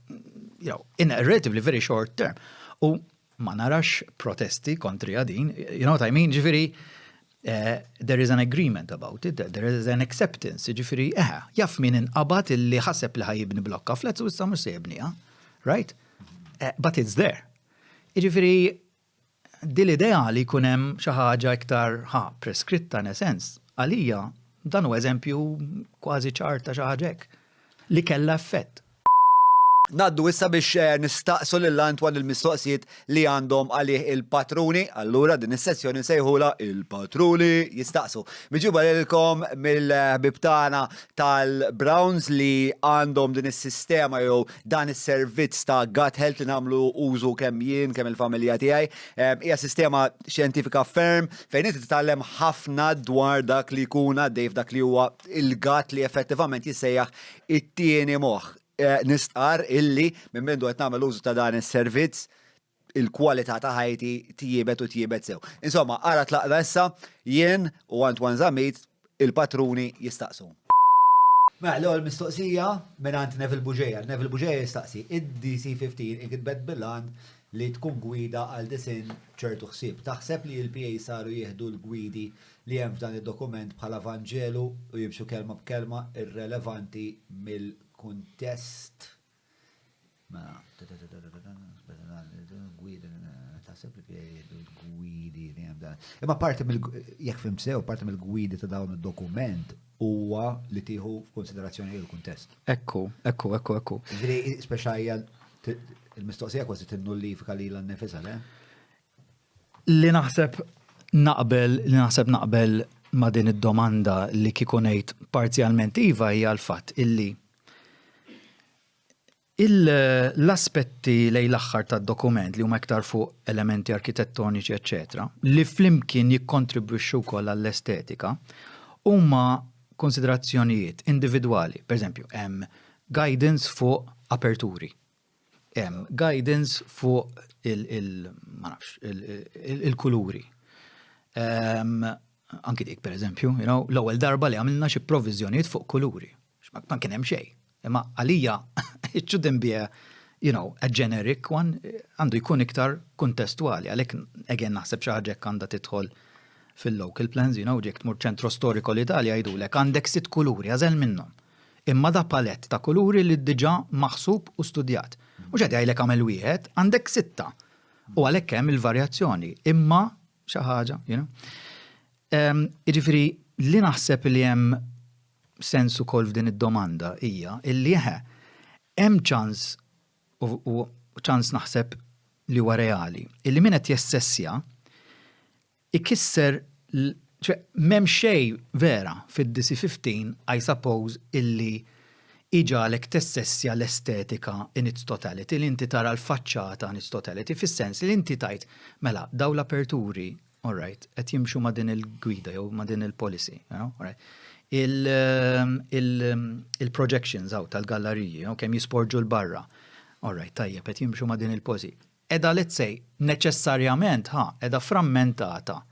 in a relatively very short term. U ma narax protesti kontri din, you know what I mean, ġifieri, there is an agreement about it, there is an acceptance, ġifieri, jaf min inqabad illi ħaseb li ħa jibni blokka flats u issa mhux se jibniha, right? But it's there. Ġifieri, din l-idea li jkun hemm xi ħaġa iktar ħa preskritta in a sense, għalija dan hu eżempju kważi ċar ta' xi ħaġa hekk li kellha effett. Ngħaddu issa biex nistaqsu lil Antoine il-mistoqsijiet li għandhom għalih il-patruni. Allura din is-sessjoni nsejħula il-patruni jistaqsu. Miġuba lilkom mill-ħbib tagħna tal-Browns li għandhom din is-sistema jew dan is-servizz ta' gut health li nagħmlu użu kemm jien kemm il-familja tiegħi. Hija sistema xjentifika ferm fejn inti titgħallem ħafna dwar dak li jkun għaddej f'dak li huwa il-gut li effettivament jissejjaħ it-tieni moħħ. Nistqar illi minn mindu qed nagħmel użu ta' dan is-servizz il-kwalità ta' ħajti tjiebet u tjiebet sew. Insomma, ara tlaqna issa jien u Antoine Zammit il-patruni jistaqsu. Mela, l-ewwel mistoqsija minn Neville Bugeja. Neville Bugeja jistaqsi, id-DC-15 inkitbet bil-għan li tkun gwida għal disinn ċertu ħsieb. Taħseb li l-PA saru jieħdu l-gwidi li hemm f'dan id-dokument bħala Vanġelu u jimxu kelma b'kelma irrelevanti mill-kuntest? Mela, gwida, taħseb li PA jieħdu l-gwidi li hemm dan. Imma parti mill jekk fhimt sew, parti mill-gwidi ta' dawn id-dokument huwa li tieħu f'konsiderazzjoni il-kuntest. Ekku, ekku, ekku, ekku. Ġifieri, speċa hija il-mistoqsija kważi tinnullifika lilha nnifisha, le? Li naħseb naqbel, li naħseb naqbel ma' din id-domanda li kieku ngħid parzjalment iva hija l-fatt illi l-aspetti lejn l-aħħar tad-dokument li huma iktar fuq elementi arkitettoniċi, eċċetera, li flimkien jikkontribwixxu wkoll għall-estetika, huma konsiderazzjonijiet individwali. Per eżempju, hemm guidance fuq aperturi. Hemm guidance fuq il, ma nafx, il-kuluri. Anki dik, per eżempju, you know, l-ewwel darba li għamilna xi provviżjonijiet fuq kuluri. Ma kien hemm xejn. Imma għalija it shouldn't be a, you know, a generic one, għandu jkun iktar kuntestwali. Għalhekk again naħseb xi ħaġa hekk għandha tidħol fil-local plans, you know, jekk tmur ċentro storico l-Italja jgħidulek għandek sitt kuluri, għażel minnhom. Imma da palett ta' kuluri li diġà maħsub u studjat. Mhux qed jgħidlek għamel wieħed, għandek sitta. U għalhekk hemm il-varjazzjoni. Imma xi ħaġa, you know. Jiġifieri li naħseb li hemm sens ukoll f'din id-domanda hija illi eħe, hemm ċans u ċans naħseb li huwa reali, illi min qed jessessja ikisser ċe m'hemm xejn vera fid-DC15 I suppose illi iġagħlek tessessja l-estetika in its totality, li inti tara l-faċċata in its totality, fis-sens li inti tgħid mela dawn l-aperturi all right, qed jimxu ma' din il-gwida jew ma' din il-policy, you know, all right. Il-projections hawn tal-galleriji, you know, kemm jisporġu l-barra. All right, tajjeb, qed jimxu ma' din il-policy. Edha, let's say, neċessarjament, ha, edha frammentata.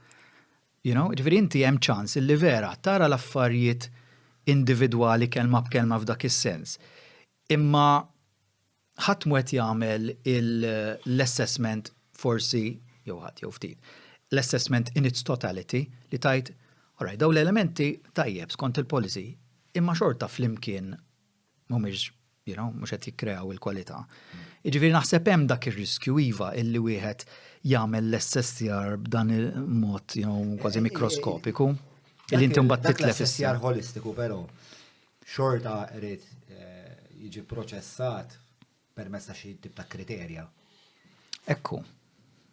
You know, ġifieri inti hemm ċans illi vera tara l-affarijiet individwali kelma b'kelma f'dak is-sens. Imma ħadd mhu qed jagħmel l-assessment forsi jew ħadd jew ftit. L-assessment in its totality li tgħid, alright, daw l-elementi tajjeb skont il-policy, imma xorta flimkien mhumiex, you know, mhux qed jikkreaw il-kwalità. Jiġifieri naħseb hemm dak ir-riskju iva illi wieħed jagħmel l-assessjar b'dan il-mod, you know, kważi mikroskopiku. Illi inti mbagħad Dak titlef l-assessjar issa. holistiku però xorta irid jiġi proċessat permezz ta' xi tip ta' kriterja. Ekku.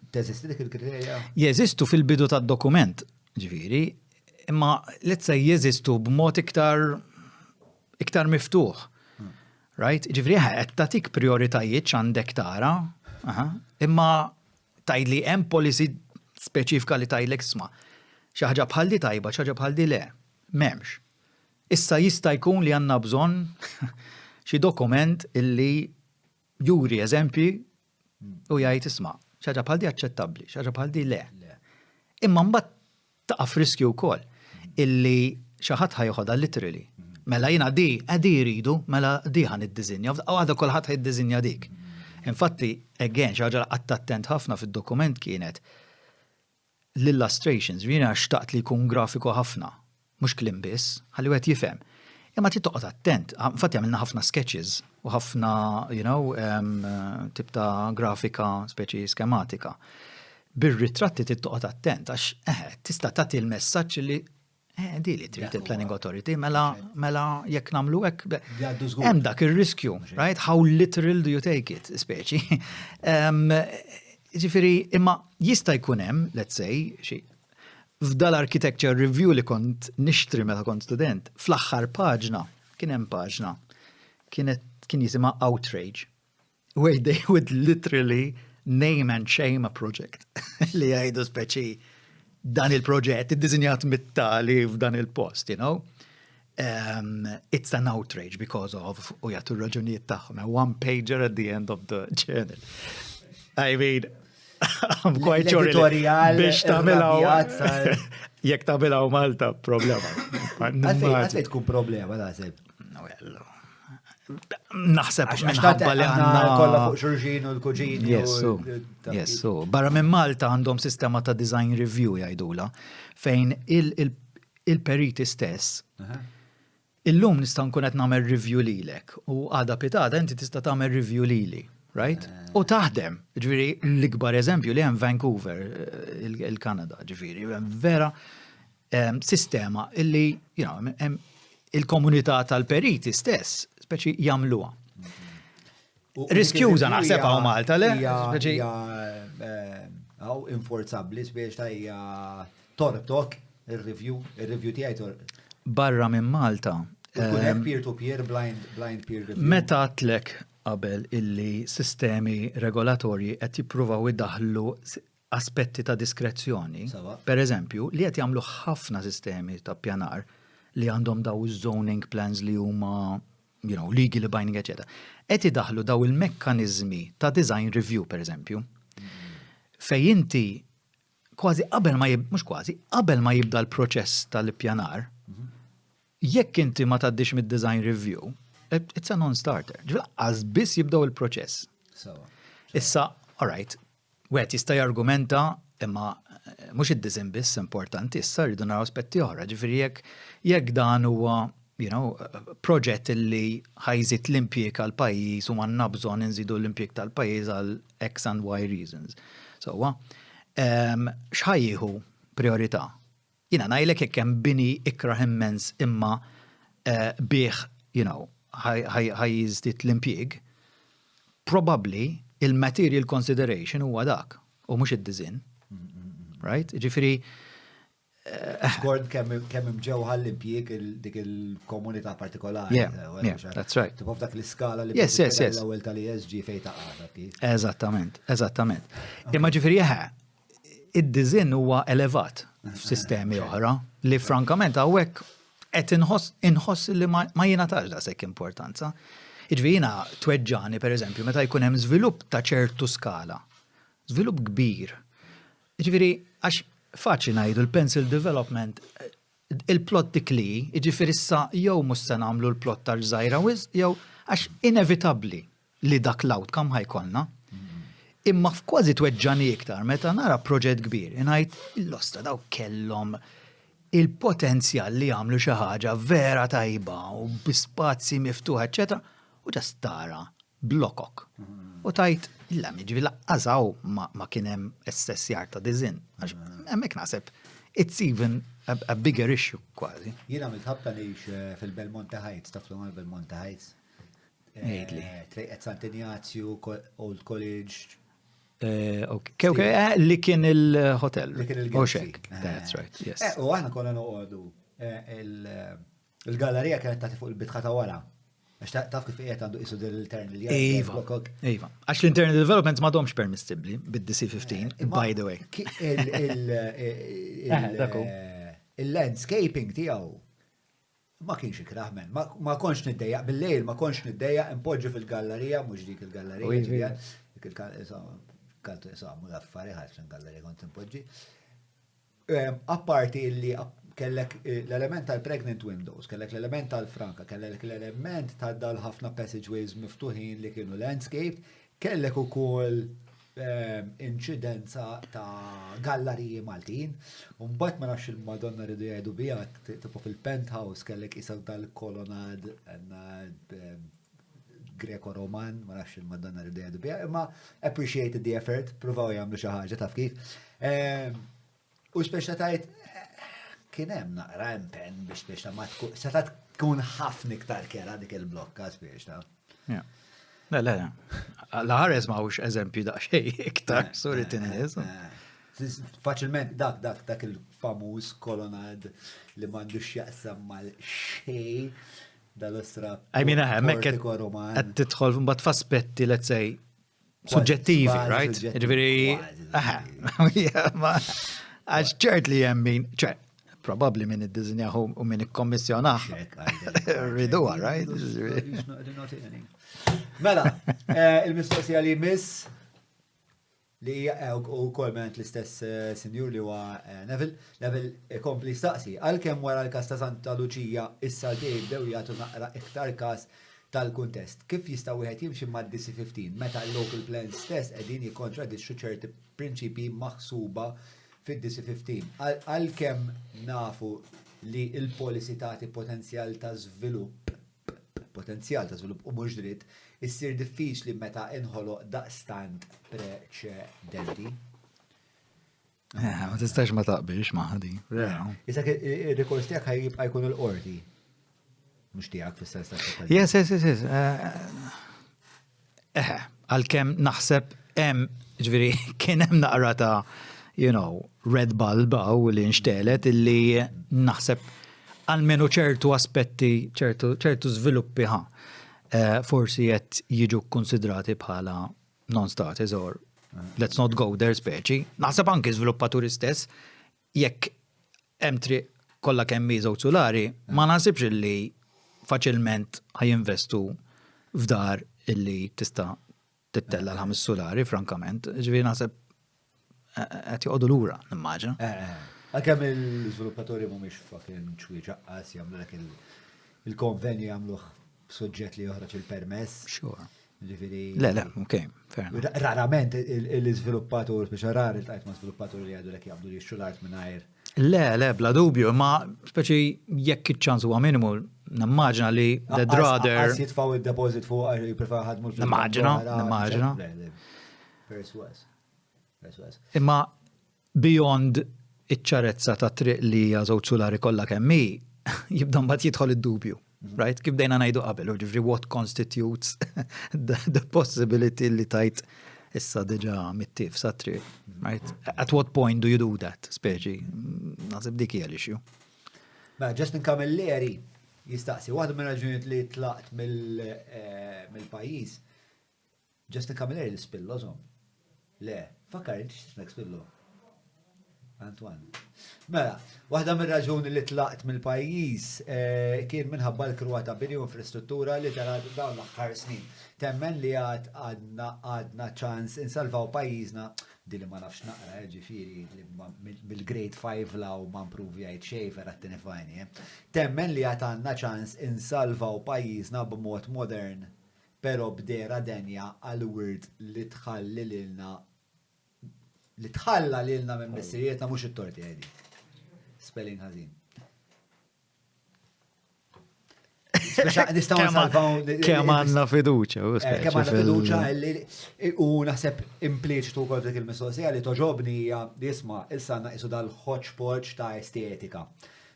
Teżisti dik il-kriterja? Jeżistu fil-bidu tad-dokument, ġifieri, imma let's say jeżistu b'mod iktar miftuħ. Right? Ġifieri qed tagħtik prioritajiet x'għandek tara, aha, imma tgħidli hemm policy speċifika li tgħidlek isma' xi ħaġa bħal di tajba, xi ħaġa bħal di le. M'hemmx. Issa jista' jkun li għandna bżonn xi dokument illi juri eżempji u jgħid isma' xi ħaġa bħal di aċċettabbli, xi ħaġa bħal di le. Imma mbagħad taqa' f'riskju wkoll illi xi ħadd ħa joħodha literally. Mela jiena di, di jridu, mela di ħa niddiżinja, u għada kulħadd ħa jiddiżinja dik. Infatti, again, xi ħaġa li qatt attent ħafna fid-dokument kienet l-illustrations, jiena xtaqt li jkun grafiku ħafna, mhux kliem biss, ħalli wieħed jifhem. Imma trid toqgħod attent, infatti għamilna ħafna sketches u ħafna, you know, tip ta' grafika, speċi skematika. Bir-ritratti trid toqgħod attent, għax tista' tagħti l-messaġġ li di li trid il-Planning Authority, mela jekk nagħmlu hekk, Jgħaddu żgur. hemm dak ir-riskju, right? How literal do you take it, speċi. Ġifieri, imma jista' jkun hemm, let's say, xi f'dal-architecture review li kont nixtri meta kont student, fl-aħħar paġna, kien hemm paġna, kienet kien jisimha Outrage, where they would literally name and shame a project. Li jgħidu speċi dan il-proġett iddisinjat mit-tali f'dan il-post, you know? It's an outrage because of, u jagħtu raġunijiet tagħhom, a one pager at the end of the journal. I mean, I'm quite sure li L-editorial biex tagħmilha irrabjat jekk tagħmilha Malta problema. Għalfejn tkun problema naħseb. Well, naħseb Għax minħabba li għandna għandna kollha fuq xulxin u l-kuġini. Yes, so, yes, so. Barra minn Malta għandhom sistema ta' design review jgħidula, fejn il-periti stess, illum nista' nkun qed nagħmel review lilek u għada pitgħada inti tista' tagħmel review lili, right? U taħdem, ġifieri l-ikbar eżempju li hemm Vancouver, il-Kanada, ġifieri, vera sistema illi, you know, hemm il-komunità tal-periti stess, speċi jagħmluha. Riskjuża naħseb hawn Malta, le? Speċi- Għaw inforzabbli biex ta' hija torbtok il-review tiegħi tor. Barra minn Malta. Tkun hekk peer to peer, blind peer review. Meta għedtlek qabel illi sistemi regolatorji qed jippruvaw idaħlu aspetti ta' diskrezzjoni, per eżempju, li qed jagħmlu ħafna sistemi ta' pjanar li għandhom daw zoning plans li huma you know, legally binding, etc. Qed idaħlu daw il-mekkanizmi ta' design review, per eżempju, fej inti kważi qabel ma mhux kważi, qabel ma jibda l-proċess tal-ippjanar, jekk inti ma tgħaddix mid-design review, it's a non-starter. Ġifieri lanqas biss jibdew il-proċess. Issa, all right, wieħed jista' jargumenta imma eh, mhux id-design biss importanti, issa rridu naraw aspetti oħra. Ġifieri jekk jekk dan huwa proġett li ħa jżid l-impjieg għal pajjiż u għandna bżonn inżidu l-impjieg tal-pajjiż għal X and Y reasons. So, x'ħa jieħu priorità? Jiena ngħidlek jekk hemm bini ikrah immens imma bih, ħa jiżdied l-impjieg, probably il-material consideration huwa dak u mhux id-design. Right? Ġifieri Skont kemm kemm imġewħa l-impjieg dik il-komunità partikolari. Yeah, that's right. Tipo f'dak l-iskala li Yes. l-ewwel tal-ESG fejn taqa' kif. Eżattament, eżattament. Imma ġifieri eħe, id-design huwa elevat f'sistemi oħra li frankament hawnhekk qed inħoss inħoss li ma ma jingħatax daqshekk importanza. Jiġifieri jiena tweġġani pereżempju meta jkun hemm żvilupp ta' ċertu skala, żvilupp kbir. Jiġifieri għax faċli ngħidu l-pencil development il-plot dik li, jiġifieri issa jew mhux se nagħmlu l-plot tar żgħira wisq jew għax inevitabbli li dak l-outcome ħa jkollna. Imma f'kważi tweġġani iktar meta nara proġett kbir, ngħid l-ostra daw kellhom il-potenzjal li jagħmlu xi ħaġa vera tajba u bi spazji miftuħa, eċetera, u just tara blokok. U tajt, illa miġvi lanqas hawn ma, ma kien hemm assessjar ta' design. Għax hemmhekk naħseb it's even a bigger issue kważi. Jien għamilt ħabta ngħix fil-Belmonte Heights, taf l Belmonte Heights? Għidli. Trejqet Sant'Ignazju, Old College. Ok, li kien il-hotel. Li kien il-Galaxy. That's right, yes. U aħna konna noqogħdu il-gallerija kienet tagħti fuq il-bitħa ta' wara. Għax taf kif qiegħed għandu qisu dil-internal Iva, iva. Għax l-internal development m'għadhomx permissibbli bid-DC15, by the way. Il-landscaping tiegħu ma kienx ikrah men, ma kontx niddejjaq bil-lejl, ma kontx niddejjaq impoġġu fil-gallerija, mhux dik il-gallerija, dik il-kantu isammu l-affari ħadd gallerija kont impoġġi. Apparti illi kellek l-element tal-pregnant windows, kellek l-element tal-franka, kellek l-element ta' dal-ħafna passageways miftuħin li kienu landscape, kellek ukoll inċidenza ta' galleriji Maltin. Mbagħad ma nafx il-Madonna rridu jgħidu bija, tipo fil-penthouse kellek isa dal-kolonad Greco-Roman, ma nafx il-Madonna rridu jgħidu bija, imma appreciated the effort, provaw jagħmlu xi ħaġa taf kif. U speċa tajt, kien hemm naqra impenn biex speċa ma tkun, seta tkun ħafna iktar kera dik il-blokka speċa. Le, le, la ħares ma hux eżempju daqsxejn iktar, sorry tinħis. Faċilment dak dak dak il-famuż kolonad li m'għandux jaqsam mal-xej dal-ostra. I mean, hemmhekk qed tidħol mbagħad f'aspetti, let's say, suġġettivi, right? Ġifieri, għax ċert li hemm min, ċert, probabli min iddiżinjah u min ikkommissjonah. Riduha, right? Mela, il-mistoqsija li miss li hija u kol ment l-istess sinjur li huwa Neville, Neville ikompli staqsi, għalkemm wara l-kas ta' Santa Luċija issa l bdew jagħtu naqra iktar kas tal-kuntest. Kif jista' wieħed jimxi mad-DC15 meta l-local plans stess qegħdin jikkontradixxu ċerti prinċipji maħsuba fid-DC15? Għalkemm nafu li l-policy tagħti potenzjal ta' żvilupp potenzjal ta' żvilupp u mhux dritt, issir diffiċli meta inħoloq daqstant preċedenti. Ma tistax ma taqbilx ma' ħadi. Issa il-rikors tiegħek ħajjibqa' jkun il-qorti. Mhux tiegħek fis-sens ta' Yes. Eħe, għalkemm naħseb hemm, ġifieri kien hemm naqra ta' red bulb hawn li nxtelet illi naħseb għalmenu ċertu aspetti, ċertu żviluppi ħa. Forsi qed jiġu konsidrati bħala non-starters or let's not go there speċi. Naħseb anki żviluppaturi stess, jekk hemm triq kollha kemm hi żewġ solari, ma naħsibx illi faċilment ħajinvestu f'dar illi tista' tittella l-ħames solari, frankament. Ġifieri naħseb qed joqogħdu lura, nimmaġina. Eh, eh. Għalkemm il-żviluppaturi mhumiex fucking ċwieċ aqqas jagħmlu il-konvenju jagħmluh b'suġġett li joħroġ il-permess. Sure. Ġifieri. Le, le, ok, fair enough. Rarament l-iżviluppatur, biex rar il-tajt ma' żviluppatur li jgħidu lek jaqbdu li jixtru l-art mingħajr. Le, le, bla dubju, imma speċi jekk iċ-ċans huwa minimu, nimmaġina li the rather. Għas jitfaw il-deposit fuq għax jippreferu ħadmu l-flus. Nimmaġina, nimmaġina. Perswas. Perswas. Imma beyond iċ-ċarezza ta' triq li hija żewġ sulari kollha kemm hi, jibda mbagħad jidħol id-dubju. Right? Kif bdejna ngħidu qabel, u ġifri what constitutes the, the possibility li tajt issa diġa mittif sa triq. Right? At what point do you do that? Speċi, naħseb dik hija l-issue. Mela, Justin Camilleri jistaqsi, waħda minn raġunijiet li tlaqt eh, mill-pajjiż Justin Camilleri l-Spillo żomm. Le, fakkar inti x'ismek Spillo. Antoine. Mela, waħda mir-raġuni li tlaqt mill-pajjiż eh, kien minħabba l-kruha ta' bini u infrastruttura li tarat dawn l-aħħar snin. Temmen li għad għadna għadna ċans insalvaw pajjiżna di li ma nafx naqra, eh, ġifieri li mill-grade 5 law ma mpruvjajt xejn vera t-tinifajni. Eh. Temmen li għad għandna ċans insalvaw pajjiżna b'mod modern però b'dehra denja għall-wirt li tħalli lilna li tħalla lilna minn missirietna mhux it-tort tiegħi dik. Spelling ħażin. Nistgħu nsalvaw. Kemm għandna fiduċja. Eh, kemm għandna fiduċja u naħseb impliċitu wkoll f'dik il-mistoqsija li toġobni hija li isma' issa għandna qisu dal-hodgepodge ta' estetika.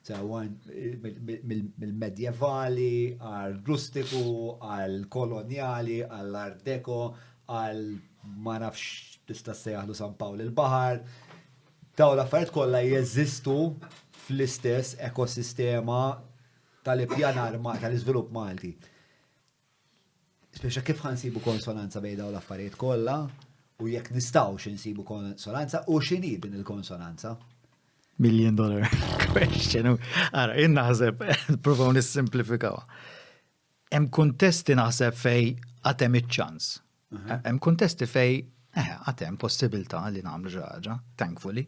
Sewa mill-medjevali għal rustiku, għal kolonjali, għall art deco, għal ma nafx tista' ssejjaħlu San Pawl il-Baħar. Dawn l-affarijiet kollha jeżistu fl-istess ekosistema tal-ippjanar tal-iżvilupp Malti. Speċa kif ħa nsibu konsonanza bejn dawn l-affarijiet kollha u jekk nistgħux insibu konsonanza u x'inhi din il-konsonanza? Million dollar question. Ara, jien naħseb, provaw nissimplifikaw. Hemm kuntesti naħseb fej għad hemm iċ-ċans. Hemm kuntesti fej eh, għad hemm possibilità li nagħmlu xi ħaġa, thankfully.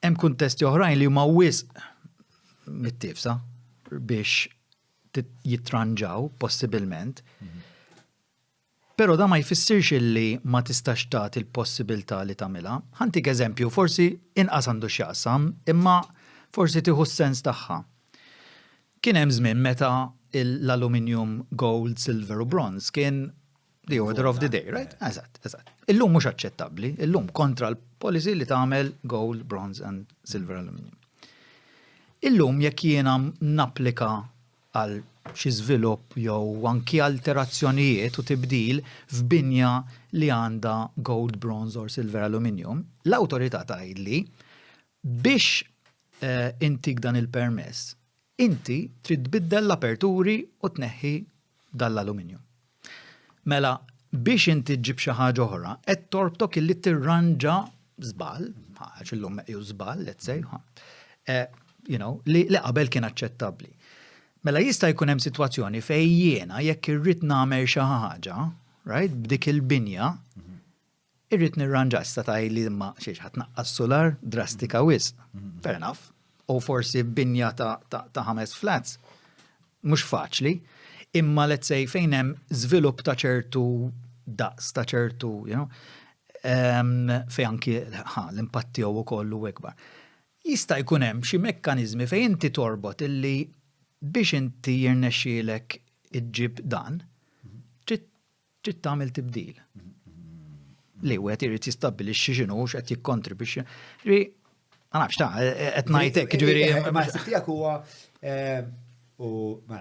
Hemm kuntesti oħrajn li huma wisq mittifsa biex jitranġaw possibilment. Però da ma jfissirx illi ma tistax tagħti l-possibilità li tagħmilha. Ħa ntik eżempju, forsi inqas għandu x'jaqsam, imma forsi tieħu s-sens tagħha. Kien hemm żmien meta l-aluminium gold, silver u bronze kien the order of the day, right? Eżatt, eżatt. Illum mhux aċċettabbli, illum kontra l-policy li tagħmel gold, bronze and silver aluminium. Illum jekk jiena napplika għal xi żvilupp jew anki alterazzjonijiet u tibdil f'binja li għandha gold, bronze or silver aluminium, l-awtorità tgħidli biex intik dan il-permess, inti trid tbiddel l-aperturi u tneħħi dan l-aluminium. Mela, biex inti ġġib xi ħaġa oħra, qed torbtok illi tirranġa żball, għax illum meqjus żball, let's say, eh, you know, li, li qabel kien aċċettabbli. Mela jista' jkun hemm sitwazzjoni fejn jiena jekk irrid nagħmel xi ħaġa, right, b'dik il-binja, Irrid nirranġa issa tgħidli imma xiex ħa tnaqqas sular drastika wisq. Fair enough. U forsi binja ta' ħames flats. Mhux faċli. Imma let's say fejn hemm żvilupp ta' ċertu daqs ta' ċertu, you know, fejn anki l-impatt tiegħu wkoll hu ikbar. Jista' jkun hemm xi mekkaniżmi fejn inti torbot illi biex inti jirnexxielek iġġib dan, trid trid tagħmel tibdil. Li wieħed irid jistabbilixxi x'inhu x'qed jikkontribwixxi. Ġifieri, ma nafx ta' qed ngħid hekk, ġifieri. Eh, ma ħsib tiegħek huwa eh, u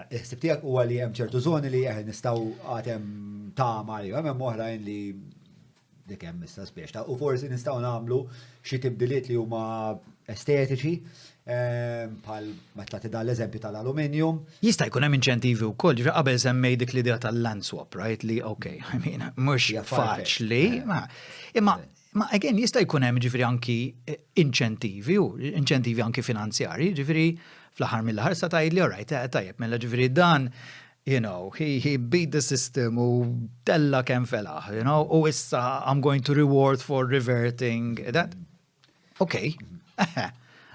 ħsib tiegħek huwa li hemm ċertu żoni li eh, nistgħu għad hemm tama li hemm oħrajn li dik hemm issa spiex ta' u forsi nistgħu nagħmlu xi tibdiliet li huma estetiċi ehm, bħal meta tagħti dan l-eżempju tal-aluminium. Jista' jkun hemm inċentivi wkoll, ġifieri qabel semmej dik l-idea tal-land swap, right? Li ok, I mean, mhux faċli. Eh. Imma Ma again jista' jkun hemm ġifieri anki eh, inċentivi u inċentivi anki finanzjari, ġifieri fl-aħħar mill-aħħar sa tgħidli alright, eh, tajjeb, mela ġifieri dan You know, he, he beat the system u tella kemm felaħ, you know, u issa I'm going to reward for reverting that. Okay.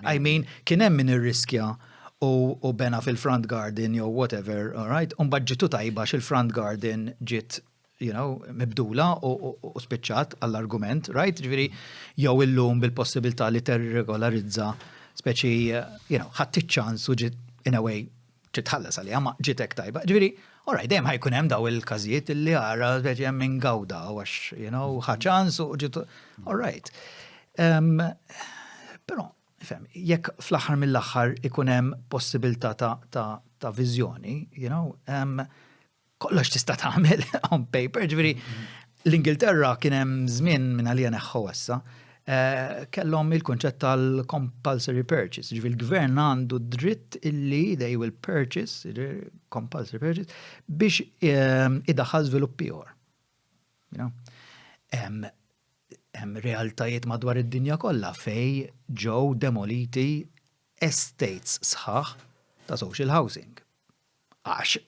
I mean, kien hemm min irriskja u, u bena fil-front garden jew whatever, all right? U mbagħad ġitu tajba x'il-front garden ġiet you know, mibdula u, u, u spiċċat għall-argument, right? Ġifieri jew illum bil-possibilità li terregolarizza speċi, you know, ħadd iċ-ċans u ġiet in a way trid tħallas għaliha ma ġiet hekk tajba. Ġifieri, all right, dejjem ħa jkun hemm daw il-każijiet illi ara speċi hemm min gawda għax, you know, ħa ċans u ġiet all right. Um, però, fem, jekk fl-aħħar mill-aħħar ikun hemm possibilità ta', ta, ta' viżjoni, you know, um, kollox tista' tagħmel on paper, ġifieri l-Ingilterra kien hemm żmien minn għalija neħħu issa, eh, kellhom il-kunċett tal-compulsory purchase, ġifieri l-gvern għandu dritt illi they will purchase, ġifieri compulsory purchase, biex eh, idaħħal żvilupp ieħor. You know? Hemm hemm realtajiet madwar id-dinja kollha fej ġew demoliti estates sħaħ ta' social housing. Għax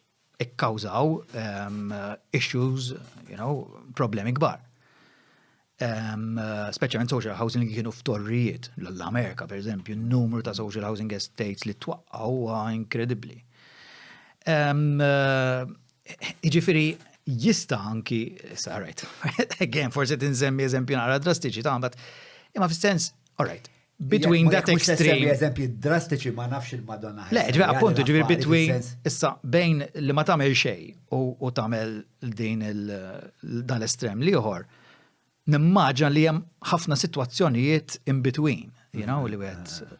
ikkawżaw um, issues, you know, problemi kbar. Um, speċjalment social housing li kienu f'torrijiet. L-Amerika, per eżempju, n-numru ta' social housing estates li twaqqaw huwa inkredibbli. Um, uh, Jiġifieri, jista' anki, issa, right, again, forsi tinsemmi eżempju naqra drastiċi ta' but imma fis-sens, all right, between that extreme. Eżempji drastiċi ma nafx il-Madonna. Le, ġifieri, appuntu, ġifieri between, issa, bejn li ma tagħmel xejn u tagħmel din dan l-estrem l-ieħor, nimmaġina li hemm ħafna sitwazzjonijiet in between, you know, li wieħed.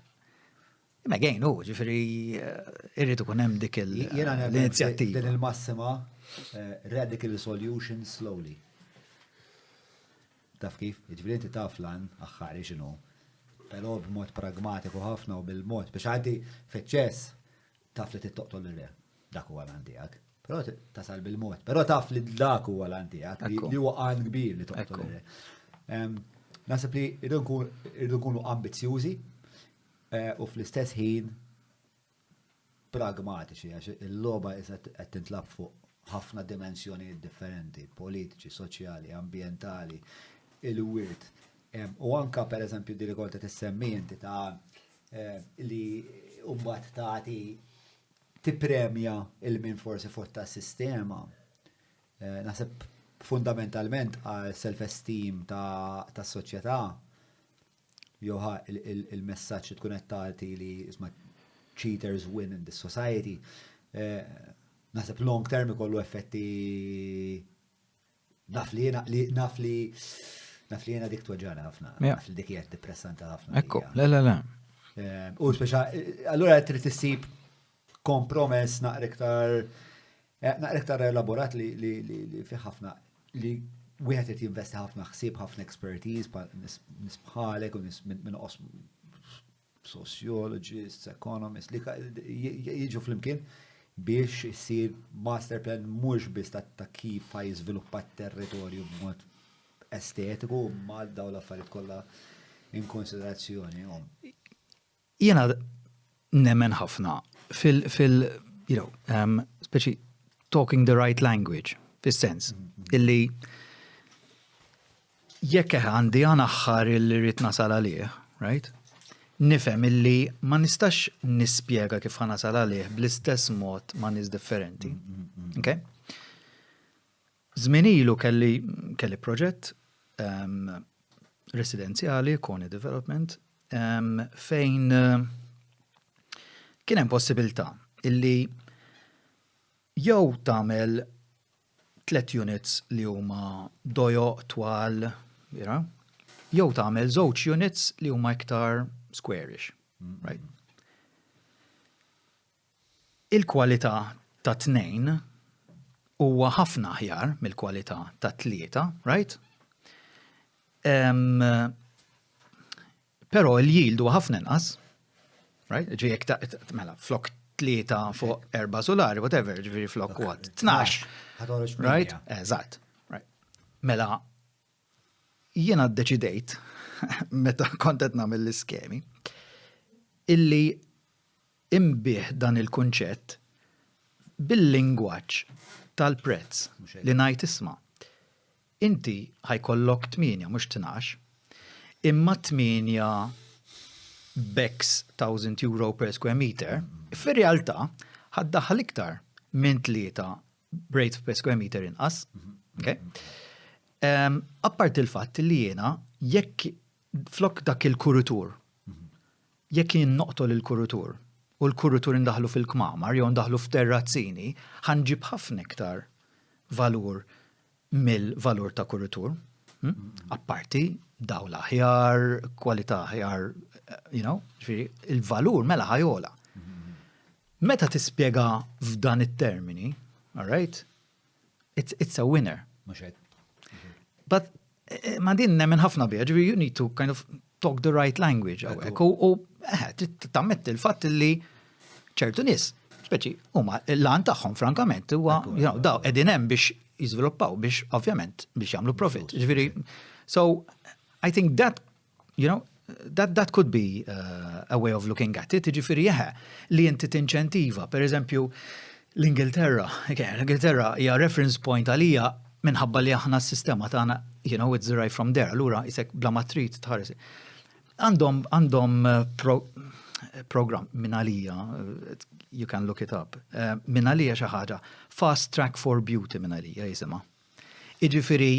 Imma again, u ġifieri irrid ikun hemm dik Jiena nemmen l-inizjattiva. Din il-massima radical solution slowly. Taf kif? Ġifieri inti taf l-għan aħħari x'inhu. Però b'mod pragmatiku ħafna u bil-mod biex għaddi fiċ-ċess taf li tittoqtol ir-re. Dak huwa l-għan tiegħek. Però tasal bil-mod. Però taf li dak huwa l-għan tiegħek li huwa għan kbir li toqtol ir-re. Naħseb li irridu nkunu ambizzjużi u fl-istess ħin pragmatiċi għax il-logħba issa qed tintlab fuq ħafna dimensjonijiet differenti, politiċi, soċjali, ambjentali, il-wirt. U anka per eżempju di li kont qed issemmi inti ta' li mbagħad tagħti tippremja il-min forsi fotta s-sistema. Naħseb fundamentalment għal self-esteem ta' soċjetà jew il-messaġġ li tkun qed tagħti li isma' cheaters win in this society. Naħseb long term ikollu effetti naf li jiena li naf li naf li jiena dik tweġġagħni ħafna. Naf li dik hija depressanti ħafna. Ekku, le le le. U speċa, allura trid issib kompromess naqra iktar naqra iktar elaborat li li li fi ħafna li wieħed irid jinvesti ħafna ħsieb, ħafna expertise, nies bħalek u nies minn sociologists, economists, li jiġu flimkien biex issir master plan mhux biss ta' kif ħa jiżviluppa t-territorju b'mod estetiku, ma daw l-affarijiet kollha in konsiderazzjoni. Jiena nemmen ħafna fil, fil you know, speċi talking the right language, fis-sens, illi jekk għandi għan aħħar illi rrid nasal għalih, right? Nifhem illi ma nistax nispjega kif ħa nasal għalih bl-istess mod ma' nies differenti. Okay? Żmien ilu kelli kelli proġett residenzjali, Kone Development, fejn kien hemm possibilità illi jew tagħmel tlet units li huma dojoq twal, you know, jew tagħmel żewġ units li huma iktar squarish, right? Il-kwalità ta' tnejn huwa ħafna aħjar mill-kwalità ta' tlieta, right? Però il-yield huwa ħafna inqas, right? Ġi jekk mela flok tlieta fuq erba' solari, whatever, ġifieri flok what? 12. Right? Eżatt. Right. Mela jiena ddeċidejt meta kont qed nagħmel l-iskemi illi imbih dan il-kunċett bil-lingwaġġ tal-prezz li ngħid isma'. Inti ħa jkollok 8 mhux 12, imma 8 b'X thousand euro per square meter, fir-realtà ħa ddaħħal iktar minn 3 b'rate per square meter inqas. Okay? Apparti il-fatt li jiena jekk flok dak il-kuritur, jekk jien noqtol il-kuritur u l-kuritur indaħlu fil-kmamar jew ndaħlu f'terrazzini, ħa nġib ħafna iktar valur mill-valur ta' kuritur. Apparti dawl aħjar, kwalità aħjar, ġifieri, il-valur mela ħa jogħla. Meta tispjega f'dan it-termini, all right, it's a winner. But ma din nemmen ħafna biha, ġifieri you need to kind of talk the right language. U tammetti il-fatt li ċertu nies, speċi, huma l-għan tagħhom frankament huwa, daw qegħdin hemm biex jiżviluppaw biex ovvjament biex jagħmlu profit. Ġifieri, so I think that you know, that, that could be a way of looking at it, ġifieri jeħe, li inti tinċentiva, per eżempju, l-Ingilterra, l-Ingilterra hija reference point għalija minħabba li aħna s-sistema tagħna, it's derived from there, allura isek bla ma trid tħares. Għandhom program minn għalija, you can look it up, minn għalija xi ħaġa, Fast Track for Beauty minn għalija jisimha. Iġifieri,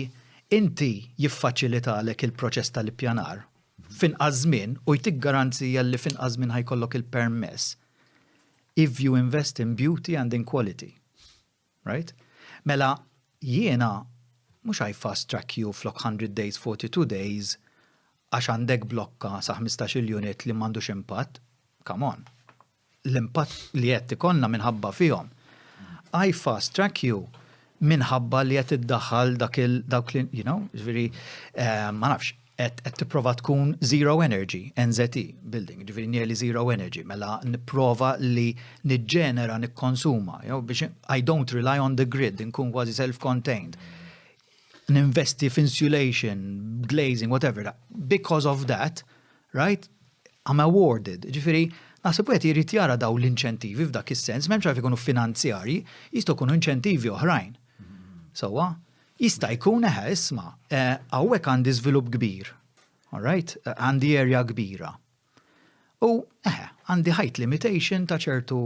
inti jiffaċilitalek il-proċess tal-ippjanar f'inqas żmien u jtik garanzija li f'inqas żmien ħa jkollok il-permess if you invest in beauty and in quality. Right? Mela, jiena mhux I fast track you flok 100 days, 42 days, għax għandek blokka sa 15 unit li m'għandux impatt. Come on. L-impatt li qed ikollna minħabba fihom. I fast track you minħabba li qed iddaħħal dak il dawk li, ġifieri, ma nafx, qed tipprova tkun zero energy, NZE building, ġifieri nearly zero energy, mela nipprova li niġġenera, nikkonsuma, biex I don't rely on the grid, nkun kważi self-contained. Ninvesti f'insulation, glazing, whatever. Because of that, right, I'm awarded. Ġifieri, naħseb wieħed jrid jara daw l-inċentivi f'dak is-sens, m'hemmx għalfejn ikunu finanzjarji, jistgħu jkunu inċentivi oħrajn. Sewwa, jista' jkun eħe isma' hawnhekk għandi żvilupp kbir. All right? Għandi area kbira. U eħe, għandi height limitation ta' ċertu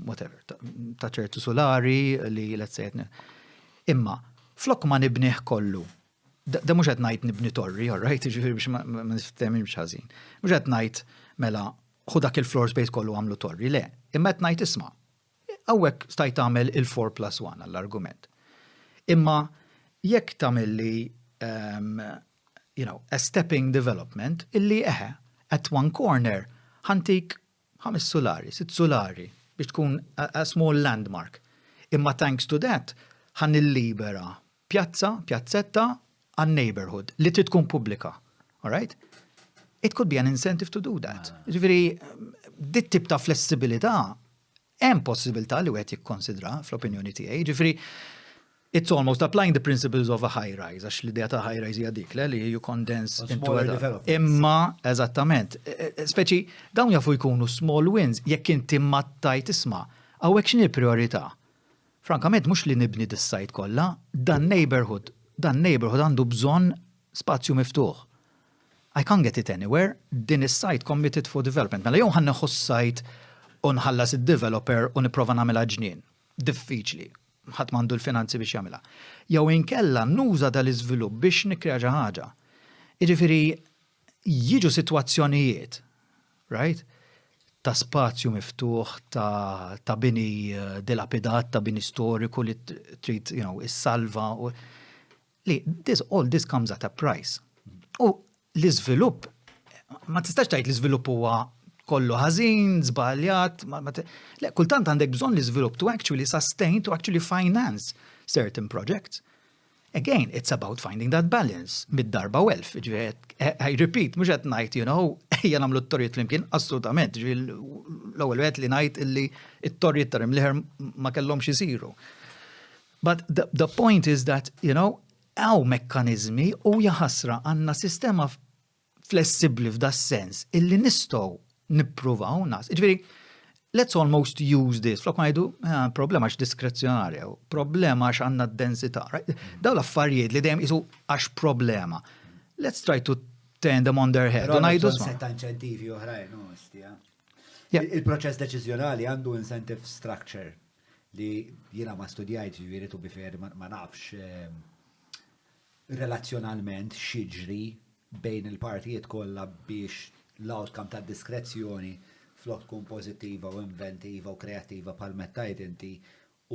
whatever, ta' ċertu solari li let's say. Imma, flok ma nibnih kollu, da mhux qed ngħid nibni torri, all right, ġifieri biex ma niftehmx ħażin. Mhux qed ngħid mela ħu dak il-floor space kollu għamlu torri, le. Imma qed ngħid isma' hawnhekk stajt tagħmel il-4 plus 1 għall-argument. Imma jekk tagħmilli a stepping development illi eħe, at one corner ħa ntik ħames solari, sitt solari biex tkun a small landmark. Imma thanks to that ħa nillibera pjazza, pjazzetta għan neighborhood li trid tkun pubblika. All right? It could be an incentive to do that. Ġifieri, dit tip ta' flessibilità hemm possibilità li wieħed jikkonsidra fl-opinjoni tiegħi. Ġifieri, it's almost applying the principles of a high rise, għax l-idea ta' high rise hija dik, le, li you condense into smaller a developments. Imma, eżattament, speċi, dawn jafu jkunu small wins, jekk inti ma tajt isma', hawnhekk x'inhi l-priorità? Frankament, mhux li nibni dis-site kollha, dan neighborhood għandu bżonn spazju miftuħ. I can't get it anywhere, din is-site committed for development. Mela jew ħa nieħu s-site u nħallas id-developer u nipprova nagħmilha ġnien. Diffiċli, ħadd m'għandu l-finanzi biex jagħmilha. Jew inkella nuża dal-iżvilupp biex nikkrea xi ħaġa. Jiġifieri jiġu sitwazzjonijiet, right? Ta' spazju miftuħ, ta' bini dilapidat, ta' bini storiku li trid, issalva. U, li this, all this comes at a price. U l-iżvilupp, ma tistax tgħid l-iżvilupp huwa kollu ħażin, żbaljat, le, kultant għandek bżonn l-iżvilupp to actually sustain, to actually finance certain projects. Again, it's about finding that balance mid-darba u elf. Ġifieri, I repeat, mhux qed ngħid, ejja nagħmlu t-torrijiet flimkien, assolutament. Ġifieri, l-ewwel wieħed li ngħid illi t-torrijiet ta' Imnieħer ma kellhomx isiru. But the point is that, hawn mekkanizmi u jaħasra għandna sistema flessibli f'da sens illi nistgħu nippruvaw nas. Ġifieri, Let's almost use this. Flok ma ngħidu, eh, problema għax diskrezzjonarja, problema għax għandna d-densità. Right? Daw l-affarijiet li dejjem qisu għax problema. Let's try to turn them on their head. U ngħidu setta inċentivi oħrajn, ostja. Il-proċess deċiżjonali għandu incentive structure li jiena ma studjajt ġifieri to be fair ma nafx ehm, relazzjonalment x'jiġri bejn il-partijiet kollha biex l-outcome tad-diskrezzjoni flok tkun pożittiva u inventiva u kreattiva bħal ma qed tgħid inti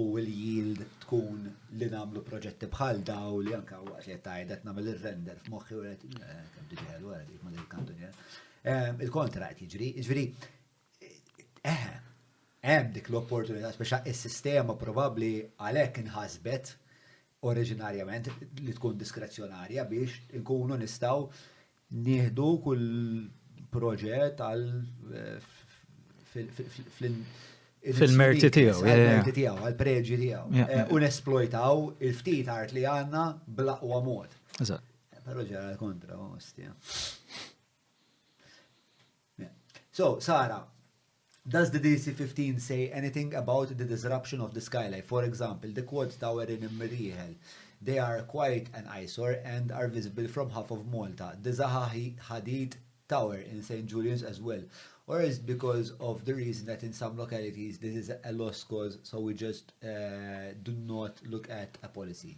u l-yield tkun li nagħmlu proġetti bħal daw li anke waqt li qed tgħid qed nagħmel ir-render f'moħħi u qed eh, kemm tiġi ħelwa dik ma' il-kantuniera. Ehm, il-kontra qed jiġri, jiġifieri eh, hemm dik l-opportunità, speċa is-sistema probabbli għalhekk inħasbet oriġinarjament li tkun diskrezzjonarja biex inkunu nistgħu nieħdu kull proġett għal eh, fil-merti tiegħu, għal-merti tiegħu, għal-preġi tiegħu. Eh, u nesplojtaw il-ftit art li għandna bl-aqwa mod. Eżatt. Però ġara kontra, ostja. So, Sara, Does the DC-15 say anything about the disruption of the skyline? For example, the Quad Tower in Imrieħel. They are quite an eyesore and are visible from half of Malta. The Zaha Hadid Tower in St. Julian's as well. Or is it because of the reason that in some localities this is a lost cause so we just uh, do not look at a policy?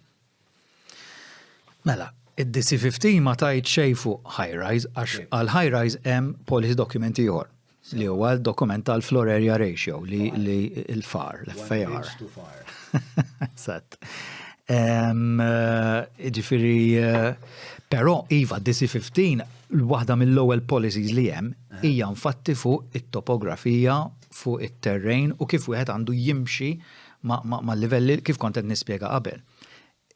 Mela, id-DC-15 ma tgħid xejn fuq high-rise għax għal high-rise hemm policy document ieħor li huwa l-dokument tal-floor area ratio li l-FAR, l-FAR. Eżatt. Eh, ġifieri, eh, però iva DC-15 waħda mill-ewwel policies li hemm hija infatti fuq it-topografija, fuq it-terrain u kif wieħed għandu jimxi ma' livelli kif kont qed nispjega qabel.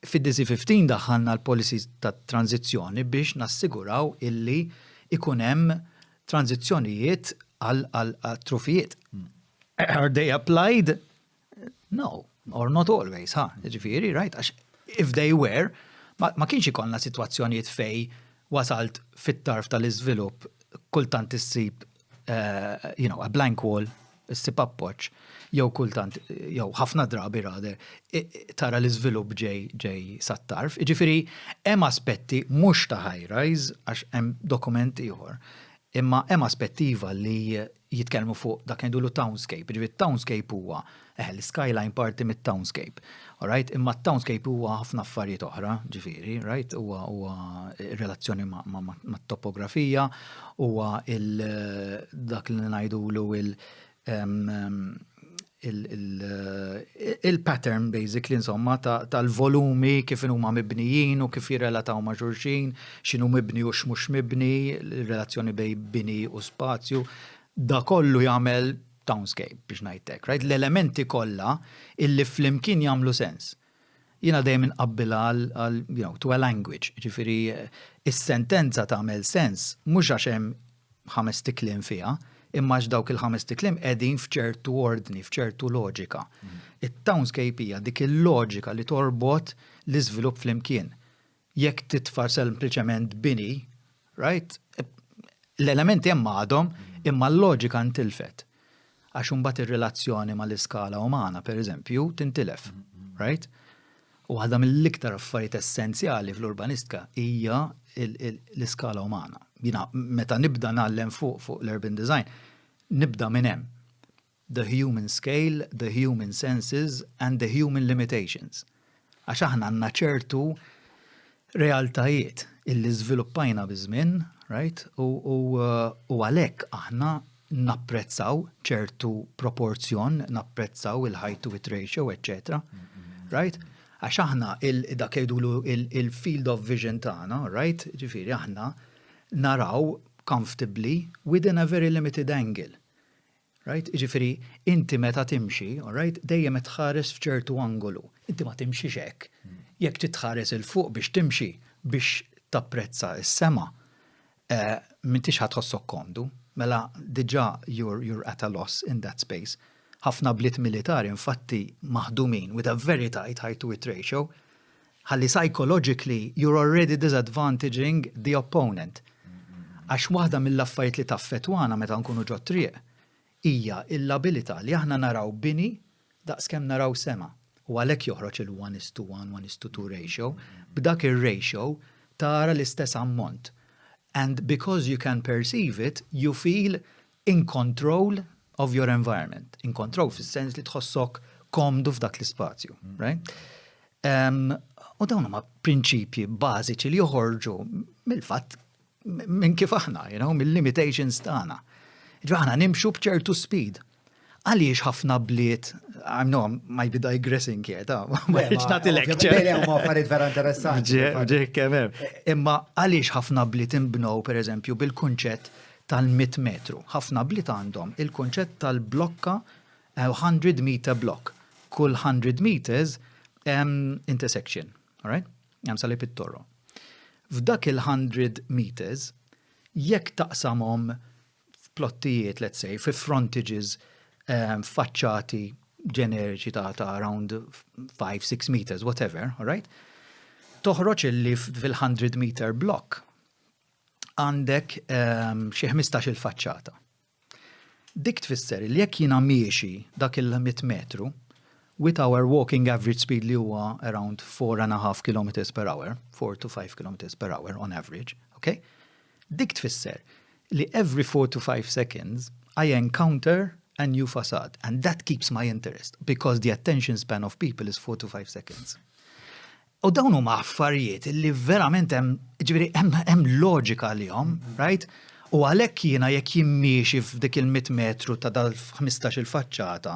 Fid-DC-15 daħħalna l-policies ta' tranżizzjoni biex nassiguraw illi ikun hemm tranżizzjonijiet għal trufijiet. Are they applied? No, or not always, ha, ġifieri, right? Għax if they were, ma, ma kienx ikollna sitwazzjonijiet fej wasalt fit-tarf tal-iżvilupp kultant issib uh, you know, a blank wall issib appoġġ, jew kultant, jew ħafna drabi rather, tara l-iżvilupp ġej ġej sat-tarf. Jiġifieri hemm aspetti mhux ta' high rise għax hemm dokument ieħor, imma hemm aspetti iva li jitkellmu fuq dak li ngħidulu townscape. Jiġifieri townscape huwa eh, l-skyline parti mit-townscape. Alright? Imma t-townscape huwa ħafna affarijiet oħra, ġifieri, right? Huwa huwa relazzjoni mat-topografija, huwa il dak li ngħidulu il il-pattern basically insomma tal-volumi kif huma mibnijin u kif jirrelataw ma' xulxin, x'inhu mibni u x'mhux mibni, relazzjoni bejn bini u spazju. Da kollu jagħmel townscape biex ngħidlek, right? L-elementi kollha illi flimkien jagħmlu sens. Jiena dejjem inqabbilha għal, you know, to a language. Ġifieri, is-sentenza tagħmel sens mhux għax hemm ħamest ikliem fiha, imma għax dawk il-ħamest ikliem qegħdin f'ċertu ordni, f'ċertu loġika. It-townscape hija dik il-loġika li torbot l-iżvilupp flimkien. Jekk titfa' sempliċement bini, right? L-elementi hemm għadhom, imma l-loġika ntilfet. Għax imbagħad ir-relazzjoni mal-iskala umana, per eżempju, tintilef, right? U waħda mill-iktar affarijiet essenzjali fl-urbanistika hija l-iskala umana. Jiena meta nibda ngħallem fuq fuq l-urban design, nibda minn hemm. The human scale, the human senses and the human limitations. Għax aħna għandna ċertu realtajiet illi żviluppajna biż-żmien, right? U, u, u għalhekk aħna napprezzaw ċertu proporzjon, napprezzaw il-height to width ratio, etc. Right? Għax aħna dak jgħidulu il-field of vision tagħna, right? Ġifieri aħna naraw comfortably within a very limited angle. Right? Jiġifieri, inti meta timxi, all right, dejjem qed tħares f'ċertu angolu. Inti ma timxix hekk. Jekk trid tħares 'il fuq biex timxi, biex tapprezza s-sema, eh, m'intix ħa tħossok komdu. Mela diġà you're, you're at a loss in that space. Ħafna bliet militari infatti maħdumin with a very tight height to width ratio, ħalli psychologically you're already disadvantaging the opponent. Għax waħda mill-affarijiet li taffetwana meta nkunu ġo triq hija l-abilità li aħna naraw bini daqskemm naraw sema. U għalhekk joħroġ il-1 is to 1, 1 is to 2 ratio. B'dak ir-ratio tara l-istess ammont. And because you can perceive it, you feel in control of your environment. In control fis-sens li tħossok komdu f'dak l-ispazju. Right? U dawn huma prinċipji bażiċi li joħorġu mill-fatt minn kif aħna, you know, mill-limitations tagħna. Ġo aħna nimxu b'ċertu speed. Għaliex ħafna bliet, I know, I might be digressing here, ta' ma rridx nagħti lecture. Le, huma affarijiet vera interessanti. Ġe, kemm hemm. Imma għaliex ħafna bliet inbnew, per eżempju, bil-kunċett tal-100 metru. Ħafna bliet għandhom il-kunċett tal-blokka 100 meter block. Kull 100 meters hemm intersection, all right? Hemm salib it-toro. F'dak il-100 meters, jekk taqsamhom f'plottijiet, let's say, fi frontages faċċati ġeneriċi ta' around 5-6 meters, whatever, all right? Toħroġ illi fil-100 meter block għandek xi 15 il-faċċata. Dik tfisser li jekk jiena miexi dak il-100 metru, with our walking average speed li huwa around 4.5 km per hour, 4 to 5 km per hour on average, okay? Dik tfisser li every 4 to 5 seconds I encounter a new facade and that keeps my interest because the attention span of people is 4 to 5 seconds. U dawn huma affarijiet li verament hemm, ġifieri hemm loġika lihom, right? U għalhekk jiena jekk jien miexi f'dik il-100 metru ta' dal-15 il-faċċata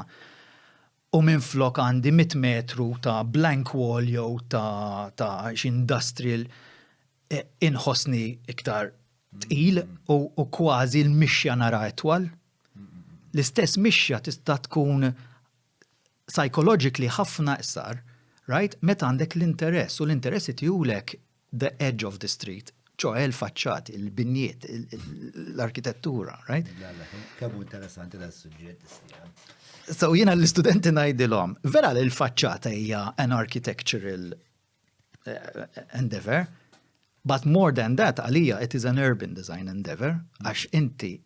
u minflok għandi 100 metru ta' blank wall jew ta' xi industrial inħossni iktar tqil u kważi l-mixja nara etwal. L-istess mixja tista' tkun psychologically ħafna iqsar, right? Meta għandek l-interess u l-interess itihulek the edge of the street, ċoè l-faċċati, il-binjiet, l-arkitettura, right? Kemm interessanti da suġġett. So jiena l-istudenti ngħidilhom, vera li l-faċċata hija an architectural endeavor, but more than that, għalija it is an urban design endeavor, għax inti,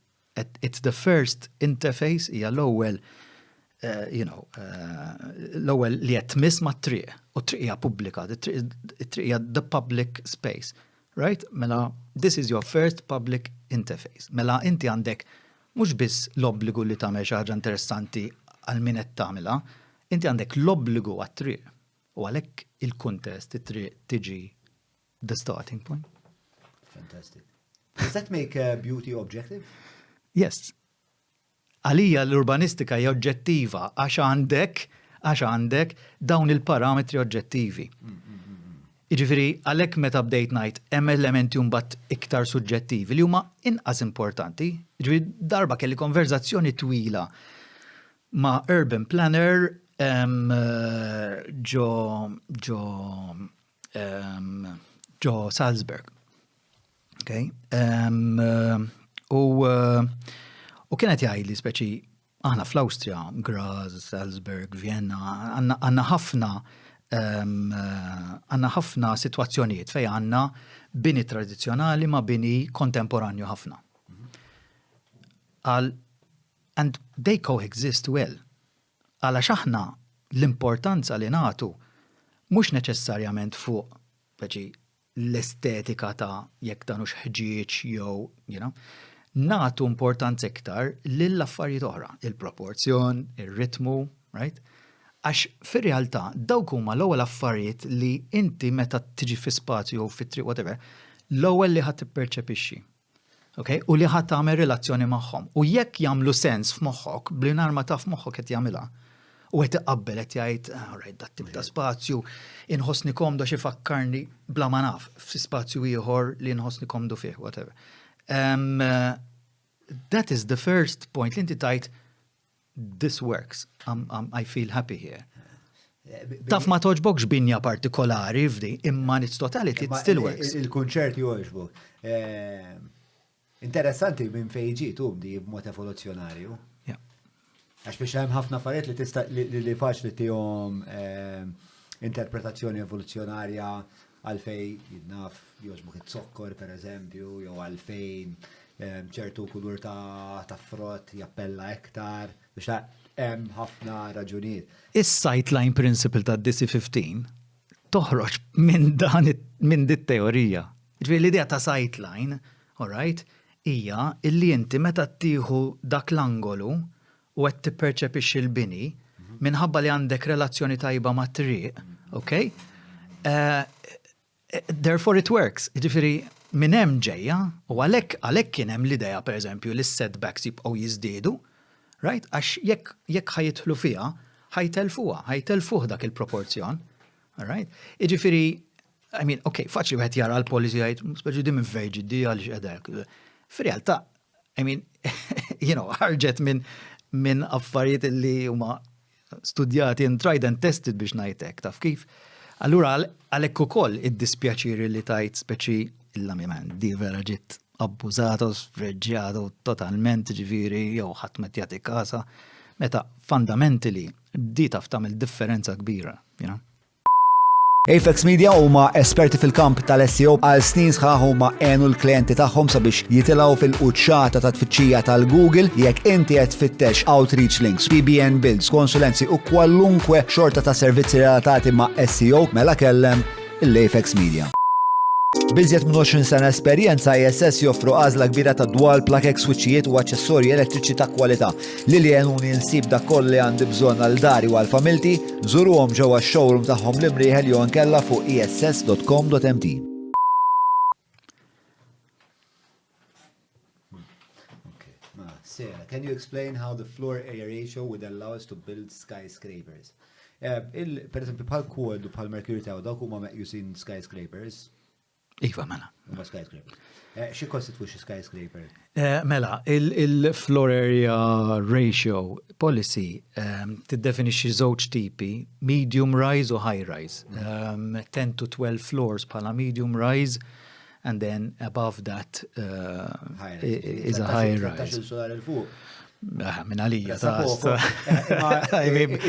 it's the first interface, hija l-ewwel l-ewwel li qed tmiss mat-triq, u t-triq hija pubblika, it-triq hija the public space, right? Mela, this is your first public interface. Mela, inti għandek mhux biss l-obbligu li tagħmel xi ħaġa interessanti għal min qed tagħmilha, inti għandek l-obbligu għat-triq. U għalhekk il-kuntest it-triq tiġi the starting point. Fantastic. Does that make beauty objective? Yes. Għalija l-urbanistika hija oġġettiva għax għandek dawn il-parametri oġġettivi. Jiġifieri għalhekk meta bdejt ngħid hemm elementi mbagħad iktar suġġettivi li huma inqas importanti. Jiġifieri darba kelli konverzazzjoni twila ma' urban planner ġo Salzburg. Okay? U kienet jgħidli speċi aħna fl-Awstrija, Graz, Salzburg, Vienna, għandna ħafna sitwazzjonijiet fej għandna bini tradizzjonali ma' bini kontemporanju ħafna. Għal, and they coexist well. Għalax aħna l-importanza li nagħtu mhux neċessarjament fuq speċi l-estetika ta' jekk dan hux ħġieġ jew, nagħtu importanza iktar lill-affarijiet oħra, il-proporzjon, ir-ritmu, right? Għax fir-realtà dawk huma l-ewwel affarijiet li inti meta tiġi fi spazju jew fit-triq whatever, l-ewwel li ħadd tipperċepixxi. Okay? U li ħadd tagħmel relazzjoni magħhom. U jekk jagħmlu sens f'moħħok, mingħajr ma taf moħħok qed jagħmilha. U qed iqabbel qed jgħid, "Ah, right, dat tip ta' spazju, inħossni komdu xi fakkarni bla ma naf fi spazju ieħor li nħossni komdu fih, whatever. That is the first point li inti tgħid this works, I feel happy here. Taf ma togħġbokx binja partikolari f'di, imma in its totality it still works. Il-kunċert jogħġbok. Interessanti minn fejn ġiet u di b'mod evoluzzjonarju. Għax biex hemm ħafna affarijiet li tista' li faċli tihom interpretazzjoni evoluzzjonarja għalfejn naf jogħġbok it-zokkor per eżempju, jew għalfejn ċertu kulur ta' frott jappella iktar, biex ta' hemm ħafna raġunijiet. Is-sightline principle tad-DC-15 toħroġ minn dan minn dit-teorija. Ġifieri l-idea ta' sightline, all right, hija illi inti meta tieħu dak l-angolu u qed tipperċepixxi l-bini, minħabba li għandek relazzjoni tajba mat-triq, ok? Eh, Therefore it works. Jiġifieri minn hemm ġejja u għalhekk għalhekk kien hemm l-idea pereżempju li s-setbacks jibqgħu jiżdiedu, right? Għax jekk jekk ħa jidħlu fiha, ħa jtellfuha, ħa jtellfuh dak il-proporzjon. All right? Jiġifieri I mean, ok, faċli wieħed jara l-policy jgħid, speċi din minn fejn ġiet di għaliex qiegħda hekk. Fir-realtà, I mean, you know, ħarġet minn minn affarijiet li huma studjati and tried and tested biex ngħid hekk, taf kif? Allura għalhekk ukoll id-dispjaċiri li tajt speċi illa mi man, di vera ġiet abbużata u sfreġġjata u totalment ġifieri jew ħadd ma jagħti kasa. Meta fundamentally di taf tagħmel differenza kbira, you know? Apex Media huma esperti fil-kamp tal-SEO għal snin sħaħ huma għenu l-klijenti tagħhom sabiex jitilgħu fil-quċċata ta' tfittxija tal-Google jekk inti qed tfittex outreach links, PBN builds, konsulenzi u kwalunkwe xorta ta' servizzi relatati ma' SEO mela kellem l-Apex Media. Biżjed minn 20 sena esperjenza ISS joffru għażla kbira ta' dwal, plakek, switchijiet u aċċessorji elettriċi ta' kwalità. Lili għenuni nsib dak kollu li għandi bżonn għal dari u għal familti, żuruhom ġewwa x-showroom tagħhom l-Imrieħel jew inkella fuq ess.com.mt. Sarah, can you explain how the floor area ratio would allow us to build skyscrapers? Eh, per esempio, bħal Quad u bħal Mercury Tower, dawk huma meqjusin skyscrapers. Iva, mela. Huma skyscraper. Eh, xi kostitwixxi skyscraper? Eh, mela, il-floor area ratio policy ehm, tiddefinixxi żewġ tipi, medium rise u high rise. 10 ehm, to 12 floors bħala medium rise and then above that uh, is a high rise. Ah, minn għalija ta'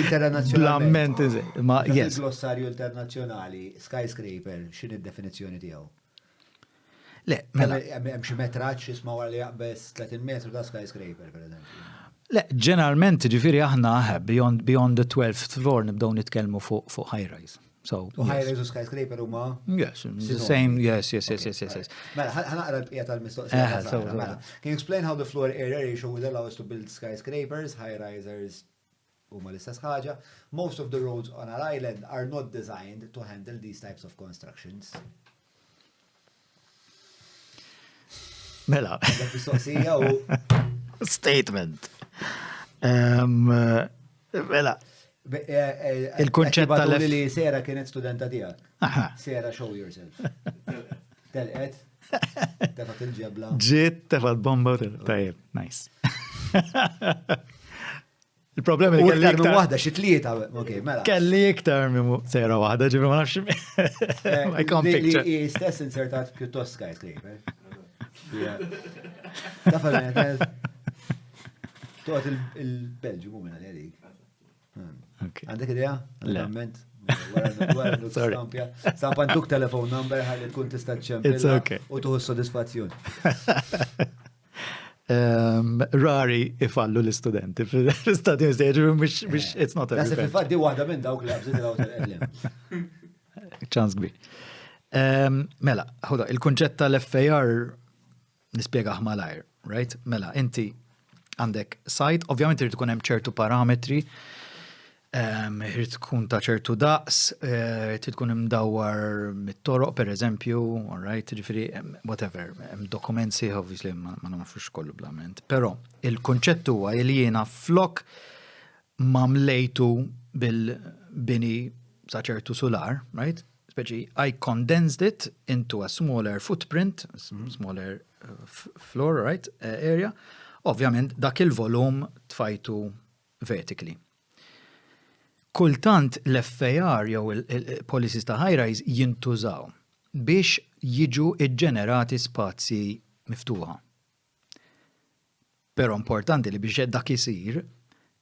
Internazzjonalment. Ma yes. Glossarju internazzjonali, skyscraper, x'inhi d-definizzjoni tiegħu? Le, mela. Hemm xi metraġġ jisma' wara li jaqbeż 30 metru ta' skyscraper, pereżempju. Le, ġeneralment ġifieri aħna eh, beyond, beyond the 12th floor nibdew nitkellmu fuq high rise. So, u high rise u skyscraper huma? Yes, the same, yes, yes, yes, yes, yes. yes. Mela, ħanaqra l-bqija tal-mistoqsija. Eh, mela, can you explain how the floor area ratio would allow us to build skyscrapers, high risers huma l-istess ħaġa. Most of the roads on our island are not designed to handle these types of constructions. Mela. Mistoqsija u. Statement. Mela. Eh, eh, Il-kunċett tal li Sera kienet studenta tiegħek. Sera, show yourself. Telqet. Tefat il-ġebla. Ġiet tefat bomba. Tajjeb, nice. Il-problema li kelli iktar. Waħda, xi tlieta, ok, mela. Kelli iktar minn sejra waħda, ġifi ma nafx. Eh, I can't picture. Li stess insertat pjuttost skyscraper. Tafa Toqgħod il-Belġu minn għalik. Hmm. Għandek idea? Le. Sorry. Stampa ntuk telefon number ħalli tkun tista' ċempel. U tuħu s-sodisfazzjon. Um, rari ifallu l-istudenti fl-istati Uniti, mux, mux, it's not a. Nasib fil-fat di waħda minn dawk li għabżit l-għaw Ċans kbir. Um, mela, ħoda, il-kunċett tal-FAR nispjega malajr, right? Mela, inti għandek site, ovvjament irid ikun hemm ċertu parametri Irid tkun ta' ċertu daqs, eh, irid tkun imdawwar mit-toroq pereżempju, all right, ġifieri whatever, hemm dokumenti obviously ma nafux kollu blament. Però il-kunċett huwa li jiena flok ma mlejtu bil-bini sa ċertu sular, right? Speċi, I condensed it into a smaller footprint, mhm. smaller eh, floor, right, eh, area. Ovvjament, dak il-volum tfajtu vertically. Kultant l-FAR jew il-policies ta' high-rise jintużaw biex jiġu ġġenerati spazji miftuħa. Però importanti li biex dak isir,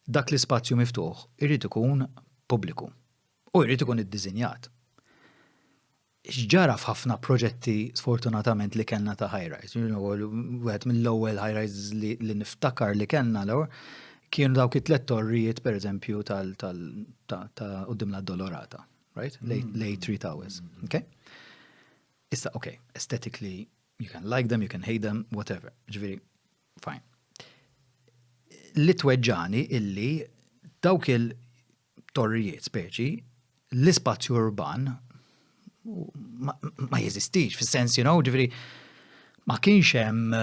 dak l-ispazju miftuħ irid ikun pubbliku u jrid ikun iddisinjat. X'ġara f'ħafna proġetti sfortunatament li kellna ta' high-rise. Wieħed mill-ewwel high-rise li niftakar li kellna l-ewwel kienu dawk it-tlet torrijiet pereżempju tal ta' quddiem l-Addolorata, right? L-A3 Towers. Okay? Issa, okay, aesthetically you can like them, you can hate them, whatever. Ġifieri, fine. Li tweġġani illi dawk il-torrijiet speċi l-ispazju urban ma, ma jeżistix, fis-sens, ġifieri, ma kienx hemm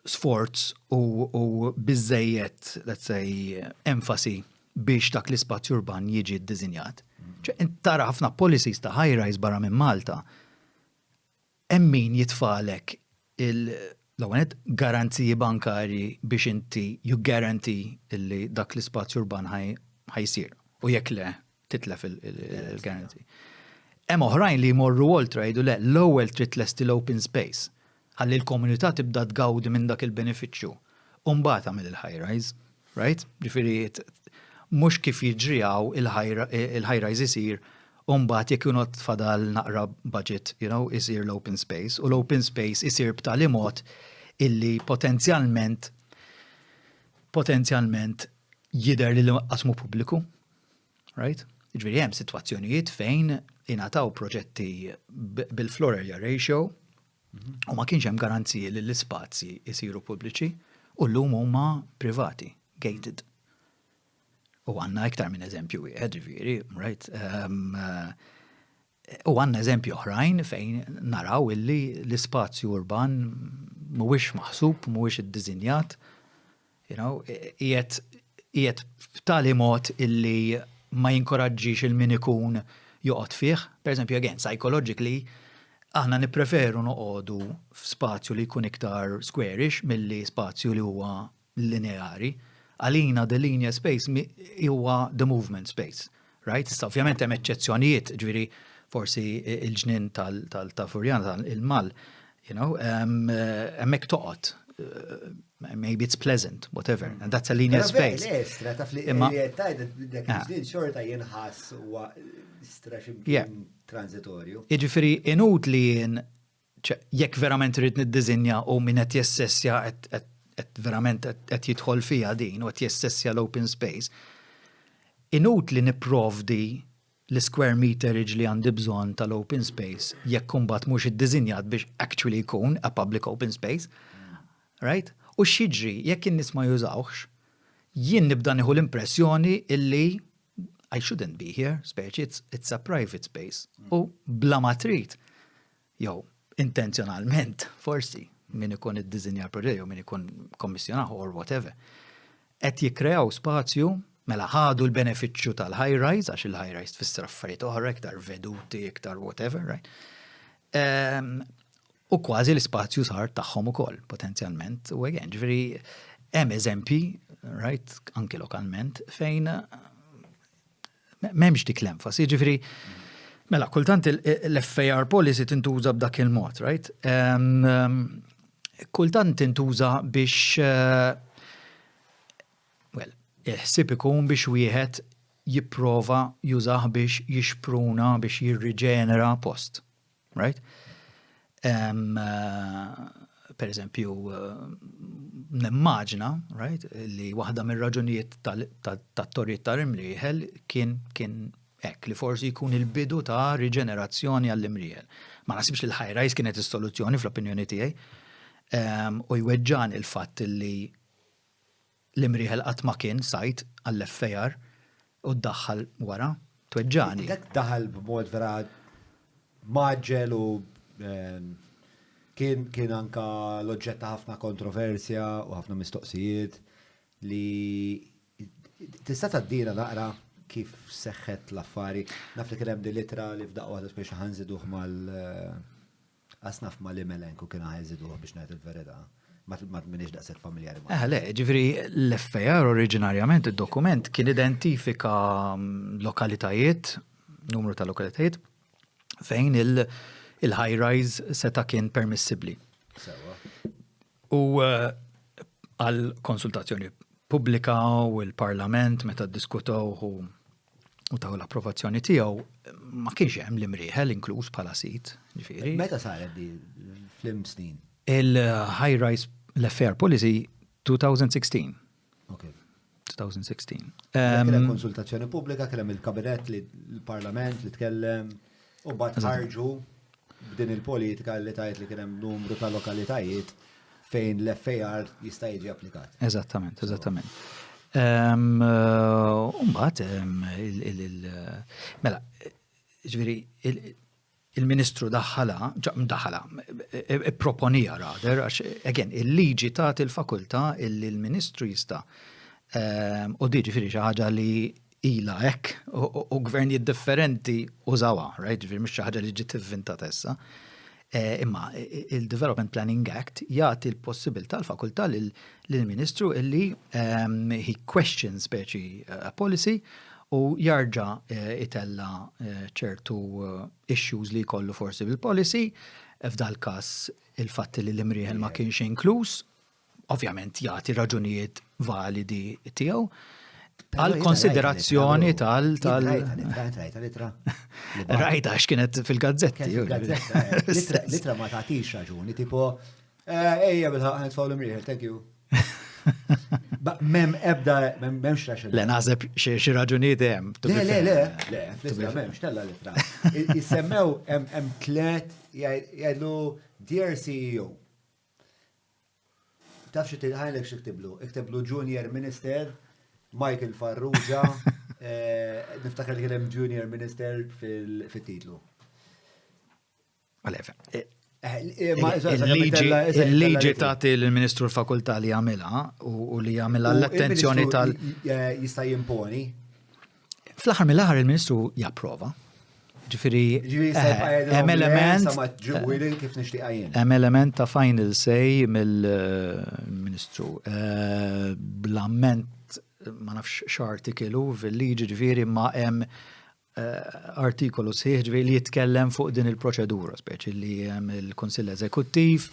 sforz u biżejjed, let's say, enfasi biex dak l-ispazju urban jiġi ddisinjat. Tara ħafna policies ta' high-rise barra minn Malta, hemm min jitfagħlek l-ewwel garanziji bankarji biex inti you guarantee illi dak l-ispazju urban ħa jsir. U jekk le, titlef il-guarantee. Hemm oħrajn li jmorru oltre, jgħidu le, l-ewwel trid tlesti l-open space. Ħalli l-komunità tibda tgawdi minn dak il-benefiċċju. U mbagħad għamel il-high rise, right? Ġifieri mhux kif jiġri hawn, il-high rise isir u mbagħad jekk jkun fadal naqra budget, isir l-open space. U l-open space isir b'tali mod illi potenzjalment jidher li qasmu pubbliku, right? Ġifieri hemm sitwazzjonijiet fejn ingħataw proġetti bil-floor area ratio u ma kienx hemm garanziji li l-ispazji jisiru pubbliċi u llum huma privati, gated. U għandna iktar minn eżempju wieħed, ġifieri, right? U għandna eżempju oħrajn fejn naraw illi l-ispazju urban mhuwiex maħsub, mhuwiex iddisinjat, qiegħed b'tali mod illi ma jinkoraġġix lil min ikun joqgħod fih. Per eżempju, again, psychologically, aħna nippreferu noqogħdu f'spazju li jkun iktar squarish milli spazju li huwa lineari. Għalina the linear space huwa the movement space, right? Issa ovvjament hemm eċċezzjonijiet, ġifieri forsi il-ġnien tal-Furjana, tal-Mal, hemmhekk toqgħod. Maybe it's pleasant, whatever, and that's a linear space. Estra, taf li tajt dak il-ġnien xorta jinħass huwa stra ximkien transitorju. Jiġifieri inutli jien, jekk verament rrid niddisinja u min qed jessessja qed verament qed jidħol fija din u qed jessessja l-open space, inutli nipprovdi l-square meterage li għandi bżonn tal-open space jekk imbagħad mhux iddisinjat biex actually jkun a public open space. Right? U x'jiġri jekk in-nies ma jużawx, jien nibda nieħu l-impressjoni illi I shouldn't be here, speċi it's a private space. U bla ma trid, jew intenzjonalment, forsi, min ikun id-disinja proġett, jew min ikun kommissjonah or whatever, qed jikkreaw spazju, mela ħadu l-benefiċċju tal-high rise, għax il-high rise tfisser affarijiet oħra, iktar veduti, iktar whatever, right? U kważi l-ispazju sar tagħhom ukoll potenzjalment. U again, ġifieri hemm eżempji, right, anki lokalment, fejn m'hemmx dik l-enfasi, ġifieri mela kultant l-FAR policy tintuża b'dak il-mod, right? Kultant tintuża biex well, il-ħsieb ikun biex wieħed jipprova jużah biex jixpruna, biex jirriġenera post, right? Per eżempju, nimmaġina, right, li waħda mir-raġunijiet tat-torrijiet tal-Imrieħel kien hekk li forsi jkun il-bidu ta' riġenerazzjoni għall-Imrieħel. Ma nasibx li l-high rise kienet is-soluzzjoni fl-opinjoni tiegħi. U jweġġan il-fatt li l-Imrieħel qatt ma kien site għall-FAR u ddaħħal wara, tweġġani. Dak daħal b'mod vera mgħaġġel u kien anka l-oġġett ta' ħafna kontroversja u ħafna mistoqsijiet li tista' tgħaddina naqra kif seħħet l-affari. Naf li kien hemm din l-ittra li f'daqqa waħda speċi ħa nżiduh mal asnaf ma li melenku kien ħa jżiduh, biex ngħid il-verità. Ma minix daqshekk familjari ma. Le, ġifieri l-FAR oriġinarjament id-dokument kien identifika lokalitajiet, numru ta' lokalitajiet, fejn il-high rise seta' kien permissibli. U għal konsultazzjoni pubblika u l-parlament meta ddiskutaw u u taw l-approvazzjoni tiegħu ma kienx hemm l-Imrieħel inkluż bħala sit, ġifieri. Meta saret di flim snin? Il-high rise l-FAR policy 2016. Okay. 2016. Kien hemm konsultazzjoni pubblika, kien hemm il-kabinett li l-parlament li tkellem u mbagħad ħarġu b'din il-politika li tajt li kien hemm numru ta' lokalitajiet fejn l-FAR jista' jiġi applikat. Eżattament, eżattament. Umbat, mela, ġviri, il-ministru daħħala, daħħala, proponija rather, għax, again, il-liġi tagħti l-fakultà illi l-ministru jista' u di ġifieri xi ħaġa li ilha hekk u gvernijiet differenti użawha, right? Ġifieri mhux xi ħaġa li ġiet ivvintata issa. Imma il-Development Planning Act jagħti l-possibilità l-fakultà lill-Ministru illi he questions speċi a policy u jarġa' itella' ċertu issues li jkollu forsi bil-policy, f'dal każ il-fatt li l-Imrieħel ma kienx inkluż, ovvjament jagħti raġunijiet validi tiegħu għal konsiderazzjoni tal tal Rajta litra. Rajta għax kienet fil-gazzetti. Eh, litra ma tagħtix raġuni, tipo eh, ejja bil-ħaq nitfgħu l-imrieħel, thank you. Mem ebda, memx raġuni. Le, naħseb xi raġunijiet hemm. Le, le, le, le, fl-isla memx, tella litra. Jissemmew hemm tlet jgħidlu Dear CEO, Taf xi ħajlek xi ktiblu? Iktiblu Junior Minister Michael Farrugia, eh, niftakar li kien hemm Junior Minister fil-titlu. Għalef, eh, eh, il-liġi tagħti l-Ministru l-fakultà li jagħmilha u li jagħmilha l-attenzjoni tal- Jista' jimponi. Fl-aħħar mill-aħħar il-Ministru japprova. Ġifieri eh, hemm element hemm element ta' final say mill-Ministru. Eh, bl-amment ma nafx x'artikolu fil-liġi ġifieri ma hemm artikolu sħiħ ġifieri li jitkellem fuq din il-proċedura, speċi li hemm il-Kunsill Eżekuttiv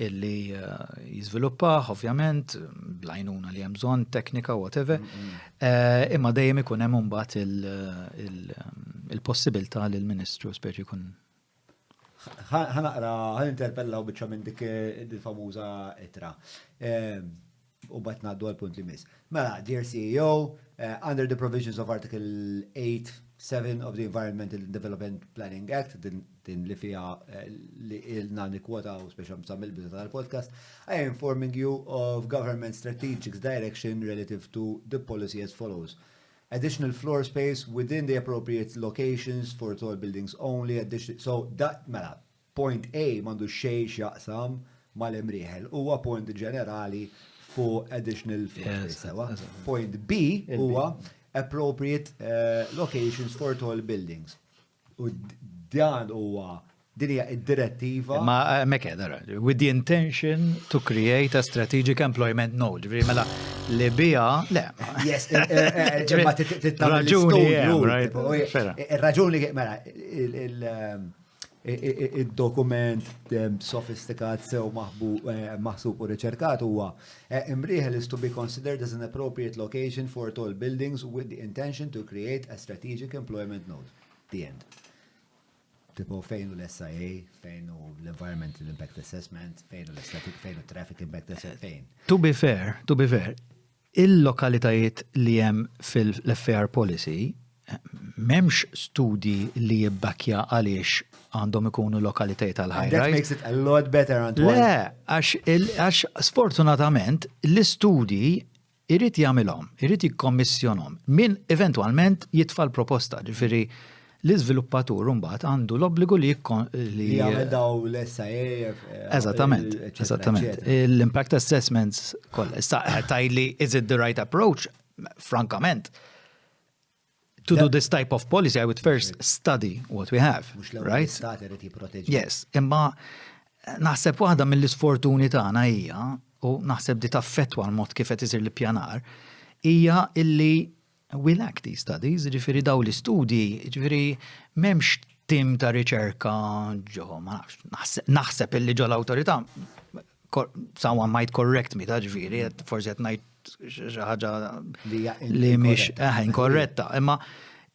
illi eh, jiżviluppah ovvjament bl-għajnuna li hemm bżonn teknika whatever. Eh, imma dejjem ikun hemm imbagħad il-possibilità li l-Ministru speċi jkun Ħanaqra, ħaninterpellaw biċċa minn dik il-famuża ittra. U bat ngħaddu għal punt li miss. Mela, dear CEO, uh, under the provisions of Article 8, 7 of the Environmental Development Planning Act, din, din li fija eh, li ilna nikwota u speċa sa mill-bidu tal-podcast, I am informing you of government strategic direction relative to the policy as follows. Additional floor space within the appropriate locations for tall buildings only. Addition, so, that, mela, Point A m'għandu xejn x'jaqsam mal-Imrieħel. Huwa point ġenerali fuq additional floor space sewwa. Point B huwa appropriate eh, locations for tall buildings. U dan huwa din hija id-direttiva. Ma eh, meke, dara, with the intention to create a strategic employment node. Ġifieri mela li bija, le. Yes, eh, ma raġuni, raġuni, mela, il- Id-dokument sofistikat sew maħsub u riċerkat huwa Imrieħel is to be considered as an appropriate location for tall buildings with the intention to create a strategic employment node. The end. Tipo fejn hu l-SIA, fejn hu l-Environmental Impact Assessment, fejn hu l-Aesthetic, fejn hu Traffic Impact Assessment, fejn. To be fair, to be fair, Il-lokalitajiet li hemm fil-FAR policy m'hemmx studji li jibbackja għaliex għandhom ikunu lokalitajiet għal high rise. That makes it a lot better, Antoine. Le, għax sfortunatament l-istudji irid jagħmilhom, irid jikkommissjonhom min eventwalment jitfa' l-proposta, ġifieri L-iżviluppatur imbagħad għandu l-obbligu li li jagħmel daw l-SIA. Eh, eżattament, eżattament. L-impact assessments kollha. Issa tgħidli is it the right approach? Frankament, to do this type of policy, I would first study what we have. Right? Yes, imma naħseb waħda mill-isfortuni tagħna hija, u naħseb di taffettwa l-mod kif qed isir l-ippjanar, hija illi We lack these studies, jiġifieri dawn l-istudji, jiġifieri m'hemmx tim ta' riċerka ġo, ma nafx, naħseb illi ġo l-awtorità, someone might correct me ta' ġifieri, forsi qed ngħid xi ħaġa li mhix eh, inkorretta, imma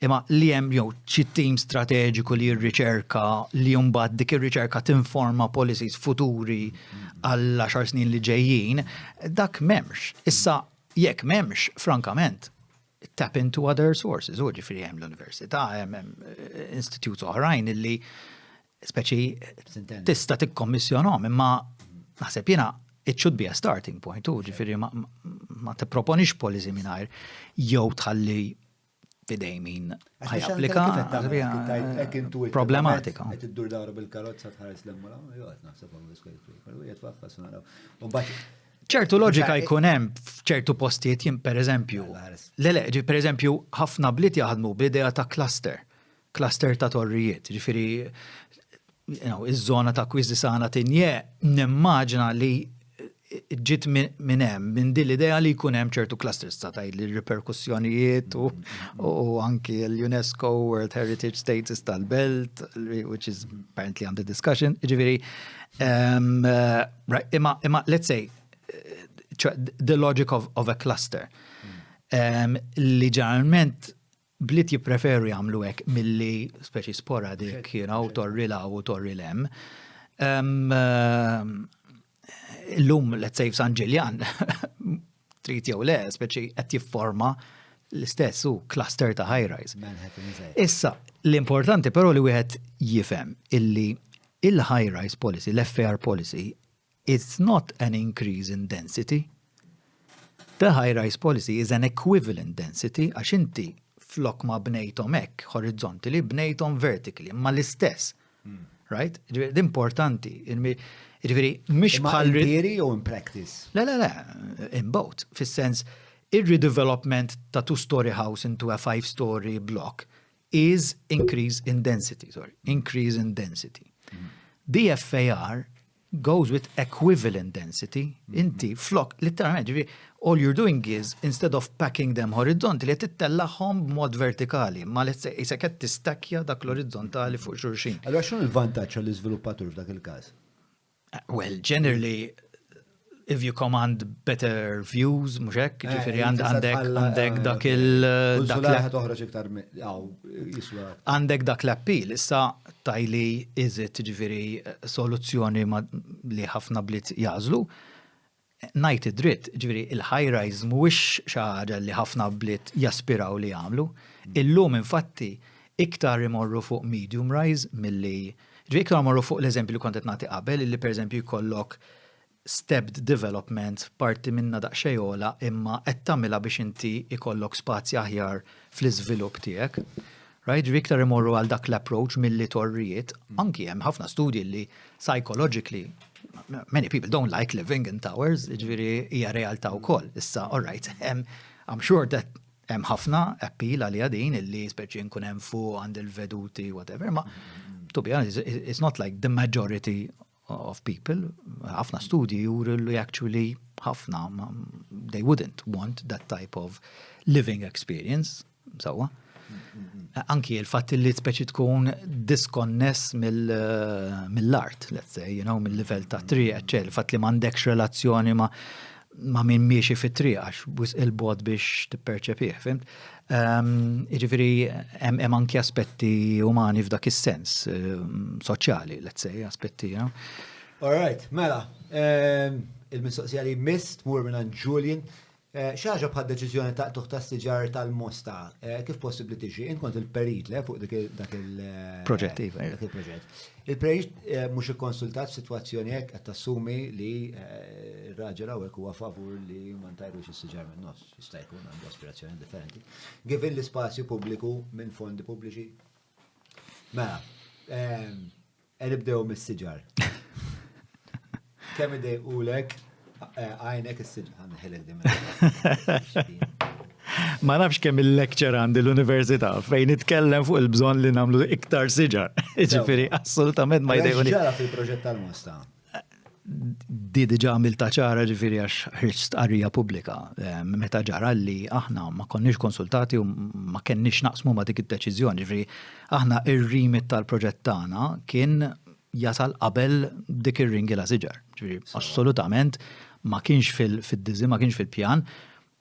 Imma li hemm jew xi tim strateġiku li jirriċerka li mbagħad dik ir-riċerka tinforma policies futuri għal għaxar snin li ġejjin, dak m'hemmx. Issa jekk m'hemmx, frankament, tap into other sources, u ġifieri hemm l-università, hemm eh, institutes oħrajn illi speċi tista' tikkommissjonhom, imma naħseb jiena it should be a starting point, u ġifieri ma, ma tipproponix policy mingħajr jew tħalli fidej min ħa japplika problematika. Qed iddur dawra bil-karozza tħares l-emmula, jew qed naħseb hawn ċertu loġika jkun hemm f'ċertu postijiet jien pereżempju. Le le, pereżempju ħafna bliet jaħdmu bl-idea ta' cluster, cluster ta' torrijiet, ġifieri iż-żona ta' Quisisana Tigné nimmaġina li ġiet minn hemm, minn din l-idea li jkun hemm ċertu clusters ta' tgħid li riperkussjonijiet u, u anki l-UNESCO World Heritage Status tal-Belt, which is apparently under discussion. Ġifieri, um, right, imma, imma let's say, eh, the logic of, of a cluster. Um, li ġeneralment bliet jippreferu jagħmlu hekk milli speċi sporadic, you know, torri 'l hawn u torri 'l hemm. Um, Illum, let's say f'San Ġiljan, trid jew le, speċi qed jifforma l-istess u cluster ta' high rise. Issa, l-importanti però li wieħed jifhem illi il-high rise policy, l-FAR policy, it's not an increase in density. The high rise policy is an equivalent density għax inti flok ma bnejthom hekk horizontally, bnejthom vertically, ma l-istess. Right? Ġifieri, Importanti. Ġifieri, mhix Imma bħal in theory jew in practice? Le, le, le, in both. Fis-sens, il-redevelopment ta' two-story house into a five-story block is increase in density, sorry, increase in density. The FAR goes with equivalent density. Inti, flok, literalment, ġifieri, all you're doing is, instead of packing them horizontally, qed ittellagħhom b'mod vertikali, ma let's say, qisek qed tistakja dak l-orizzontali fuq xulxin. Allora x'inhu l-vantaġġ għall-iżviluppatur f'dak il-każ? Well, generally, if you command better views, mhux hekk, ġifieri għandek għandek dak il dak Kull ħa toħroġ iktar għaw jiswa. għandek dak l-appeal, issa tgħidli is it ġifieri soluzzjoni li ħafna bliet jagħżlu. Ngħid id-dritt, ġifieri il-high rise mhuwiex xi ħaġa li ħafna bliet jaspiraw li jagħmlu. Illum infatti iktar imorru fuq medium rise milli ġifieri iktar imorru fuq l-eżempju li kont qed nagħti qabel, illi pereżempju jkollok stepped development parti minna daqsxejn ogħla imma qed tagħmilha biex inti ikollok spazji aħjar fl-iżvilupp tiegħek. Right? Ġifieri iktar imorru għal dak l-approach milli torrijiet, anki hemm ħafna studji li psychologically many people don't like living in towers, ġifieri hija realtà wkoll. Issa, all right, I'm sure that hemm ħafna appeal għalija din illi speċi nkun hemm fuq għand il-veduti, whatever, ma to be honest, it's not like the majority of people, ħafna studji juru li actually ħafna, they wouldn't want that type of living experience, sewwa. Anki il-fatt li speċi tkun diskonness mill-art, let's say, mill-livell ta' triq, eccetera, il-fatt li m'għandekx relazzjoni ma' min miexi fit-triq għax wisq 'il bogħod biex tipperċepih, fhimt? Jiġifieri hemm anki aspetti umani f'dak is-sens, soċjali, let's say, aspetti, you know. All right, mela, il-mistoqsija li miss tmur minn Julian. Xi ħaġa bħal deċiżjoni ta' tuħ ta' siġar tal-Mosta, kif possibbli tiġi? Int kont il-perit le fuq dak il- Proġett, iva. Dak il-proġett. Il-perit mhux ikkonsultat f'sitwazzjoni hekk qed tassumi li r-raġel hawnhekk huwa favur li ma ntajrux is-siġar minn nofs, jista' jkun għandu aspirazzjoni differenti. Given l-ispazju pubbliku minn fondi pubbliċi. Mela, nibdew mis-siġar. Kemm idejqulek għajnek is-siġar, ħa nħelek din. Ma nafx kemm il-lecture għandi l-università fejn nitkellem fuq il-bżonn li nagħmlu iktar siġar. Ġifieri assolutament ma jdejquni. Ġara fil-proġett tal-Mosta. Di diġà għamilta ċara ġifieri għax ħriġt stqarrija pubblika meta ġara li aħna ma konniex konsultati u ma kenniex naqsmu ma dik id-deċiżjoni. Ġifieri aħna ir-remit tal-proġett tagħna kien jasal qabel dik ir-ringila siġar. Ġifieri assolutament ma kienx fil-design, ma kienx fil-pjan.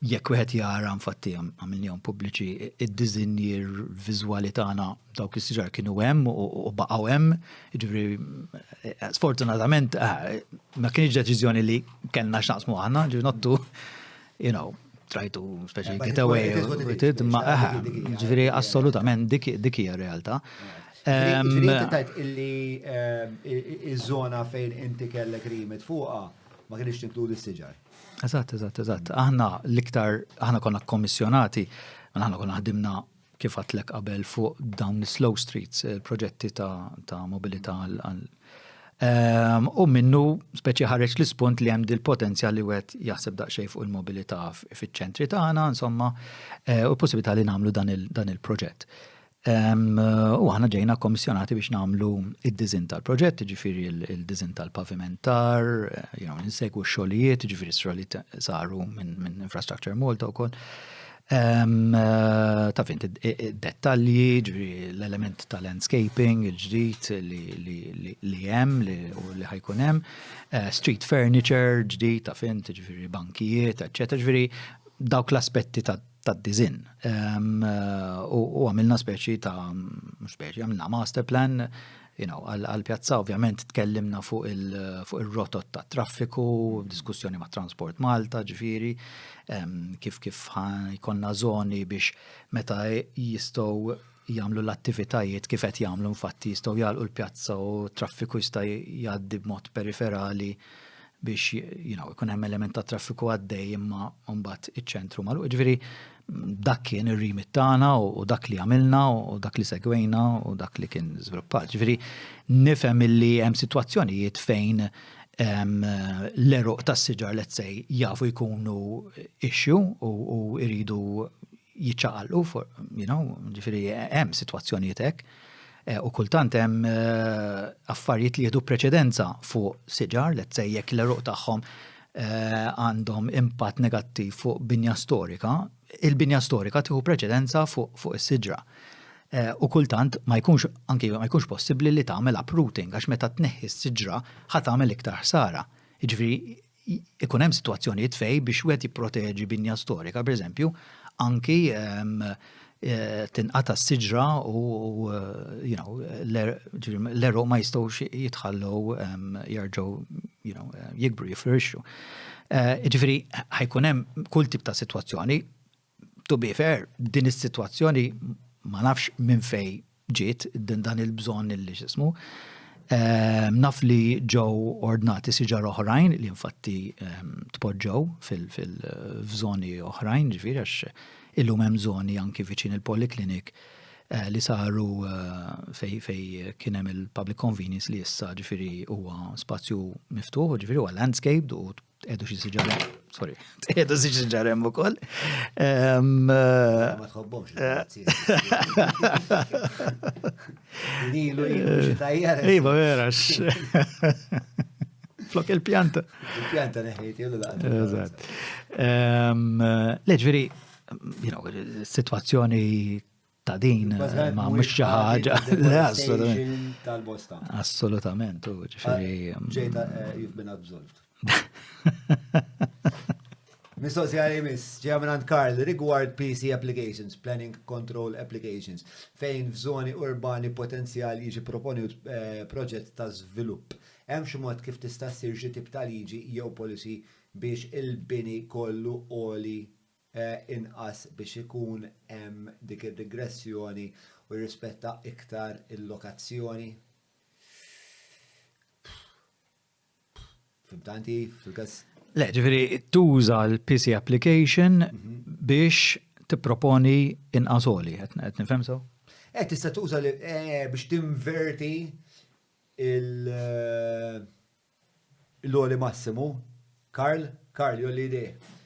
Jekk wieħed jara infatti għamilnihom pubbliċi id-diżinji viżwali tagħna dawk is-siġar kienu hemm u baqgħu hemm, jiġifieri sfortunatament eh, ma kienx deċiżjoni li kellna x'naqsmu aħna, ġifieri not to, you know, try to speċi eh, get away with it, ma eh, ġifieri assolutament dik hija realtà. Ġifieri inti tajt illi iż-żona fejn inti kellek rimit fuqha ma kienx tinkludi s-siġar. Eżatt, eżatt, eżatt. Aħna l-iktar, aħna konna kommissjonati, mela aħna konna ħdimna kif għatlek qabel fuq dawn slow streets, il-proġetti ta', ta mobilità għal ehm, U minnu speċi ħareġ l-ispunt li hemm dil-potenzjal li wieħed jaħseb daqsxejn fuq il-mobilità fiċ-ċentri tagħna, insomma, eh, u possibilità li nagħmlu dan il-proġett. U aħna ġejna kommissjonati biex nagħmlu id-dizin tal-proġett, ġifieri il-dizin tal-pavimentar, you know, insegwu x-xogħlijiet, ġifieri x-xogħlijiet saru minn Infrastructure Malta wkoll. Ta' fint dettalji, ġifieri l-element ta' landscaping, il-ġdid li hemm u li ħajkun hemm, eh, street furniture ġdid ta' fint, ġifieri bankijiet, eċċetera, ġifieri dawk l-aspetti ta' tad-diżinn. U għamilna speċi ta' mhux speċi, għamilna master plan, you know, għall-pjazza ovvjament tkellimna fuq il-rotot ta' traffiku, diskussjoni ma' Transport Malta, ġifieri, kif kif jkollna żoni biex meta jistgħu jagħmlu l-attivitajiet kif qed jagħmlu infatti jistgħu jagħlqu l-pjazza u traffiku jista' jgħaddi b'mod periferali biex you know, ikun hemm element ta' traffiku għaddej imma mbagħad iċ-ċentru magħluq. Ġifieri dak kien ir-remit tagħna u dak li għamilna u dak li segwejna u dak li kien żviluppat. Ġifieri nifhem illi hemm sitwazzjonijiet fejn l-eruq tas-siġar let's say jafu jkunu issue u jridu jiċċaqalqu, you know, ġifieri hemm sitwazzjonijiet hekk. Eh, u kultant hemm eh, affarijiet li jieħdu preċedenza fuq siġar, let's say jekk l-eruq tagħhom eh, għandhom impatt negattiv fuq binja storika, il-binja storika tieħu preċedenza fuq fu is-siġra. U kultant ma jkunx anki ma jkunx possibbli li tagħmel uprooting għax meta tneħħi s-siġra ħa tagħmel iktar ħsara. Jiġifieri ikun hemm sitwazzjonijiet fejn biex wieħed jipproteġi binja storika, pereżempju, anki ehm, eh, tinqata' s-siġra u you know, l-eruq ma jistgħux jitħallew ehm, jerġgħu you know, eh, jikbru, jiflorixxu. Eh, ġifieri ħajkun hemm kull tip ta' sitwazzjoni To be fair, din is-sitwazzjoni ma nafx minn fej ġiet din dan il-bżonn illi x'ismu. Ehm, naf li ġew ordnati siġar oħrajn li infatti ehm, tpoġġew fil-żoni oħrajn, ġifieri għax illum hemm żoni anki viċin il-poliklinik eh, li saru eh, fej fej kien hemm il-public convenience li issa ġifieri huwa spazju miftuħ, ġifieri huwa landscaped u Edu xi siġar sorry, edu xi siġar hemm ukoll. Ma tħobbhomx. Eh. Ilu ilu xi tajjar. Iva vera. Flok il-pjanta. Il-pjanta neħejt ilu laqgħet. Eżatt. Le ġifieri, you know, situazzjoni ta' din eh, ma mhux xi ħaġa. Le, assolutament. Tal-bosta. Assolutament, u ġifieri. Ah, ġejta eh, you've been absolved. Mistoqsija li miss, ġeja minn Karl, rigward PC applications, Planning Control Applications, fejn f'żoni urbani potenzjali jiġi proponut eh, proġett ta' żvilupp. Hemm xi mod kif tista' ssir xi tip ta' liġi jew policy biex il-bini kollu għoli inqas biex ikun hemm dik ir-rigressjoni u jirrispetta iktar il-lokazzjoni. Fhimt inti fil-każ? Le, ġifieri tuża l-PC application mhm. biex tipproponi inqas għoli, qed nifhem sew? Eh, tista' tuża eh, biex tinverti il- L-għoli massimu. Karl? Karl, jolli idejh.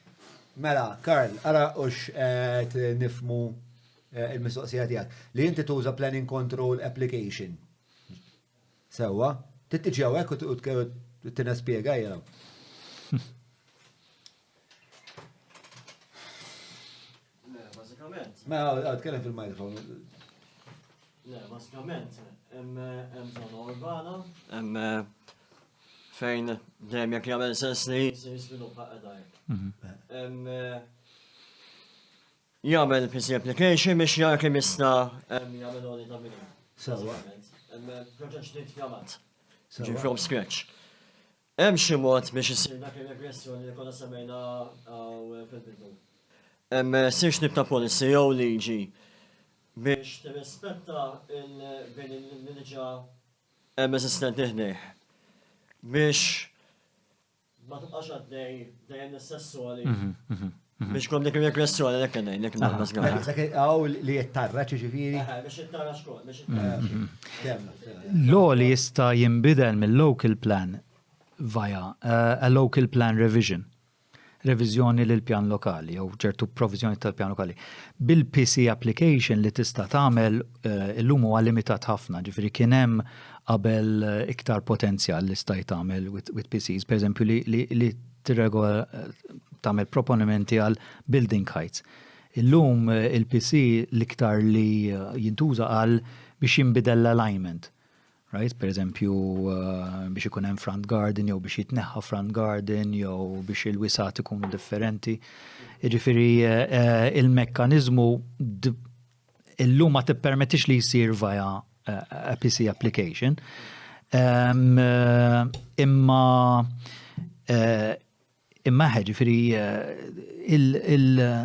Mela, Karl, ara hux qed nifhmu l-mistoqsija tiegħek. Li inti tuża Planning Control Application. Sewwa? Trid tiġi hawnhekk u tinespjega jiena. Le, bażikament. Mela, tkellem fil-microphone. Le, bażikament, hemm żona urbana, hemm eh, fejn dejjem jekk jagħmel sens li jsir żvilupp ħaqqa hekk. Mhm. Hemm eh, Jagħmel PC application biex jara kemm jista' jagħmel għoli ta' bini. Sewwa. Proġett ġdid fjamat. Ġi from scratch. Hemm xi mod biex isir dak ir-regressjoni li konna semmejna fil-bidu. Ssir xi tip ta' policy jew liġi biex tirrispetta il-bini li diġà hemm eżistenti ħdejh. Biex Ma tibqax għaddej dejjem l-istess soli. Biex kom dik il-regressjoni dak kien dik Dak hawn li jittarraġ ġifieri. Biex jittarraġ kol, biex jittarraġ. L-għoli jista' jinbidel mill-local plan via a local plan revision. Reviżjoni lill-pjan lokali jew ċertu provviżjoni tal-pjan lokali. Bil-PC application li tista' tagħmel illum huwa limitat ħafna, ġifieri kien hemm qabel iktar potenzjal li stajt tagħmel with PCs, pereżempju li li tirregola tagħmel proponimenti għal building heights. Illum il-PC l-iktar li jintuża għal biex jinbidel l-alignment. Right? Per eżempju, biex ikun hemm front garden jew biex jitneħħa front garden jew biex il-wisat ikunu differenti. Jiġifieri il-mekkaniżmu illum ma tippermettix li jsir via a PC application. Imma imma ġifieri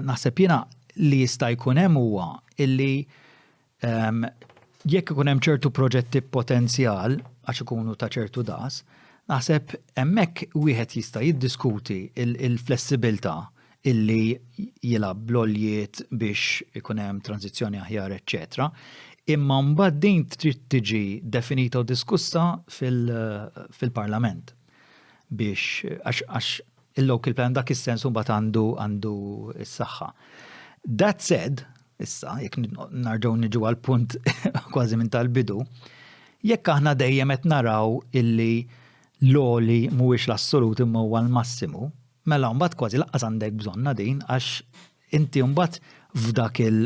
naħseb jiena li jista' jkun hemm huwa illi jekk ikun hemm ċertu proġetti b'potenzjal għax ikunu ta' ċertu daqs, naħseb hemmhekk wieħed jista' jiddiskuti il-flessibilità illi jilgħab bl-għoljiet biex ikun hemm tranżizzjoni aħjar eċċetera. Imma mbagħad din trid tiġi definita u diskussa fil-Parlament biex għax il-local plan dak is-sens mbagħad għandu għandu s-saħħa. That said, issa, jekk narġgħu niġu għal punt kważi minn tal-bidu, jekk aħna dejjem qed naraw illi l-għoli mhuwiex l-assolut imma huwa l-massimu, Mela mbagħad kważi laqqas għandek bżonnha din għax inti mbagħad f'dak il,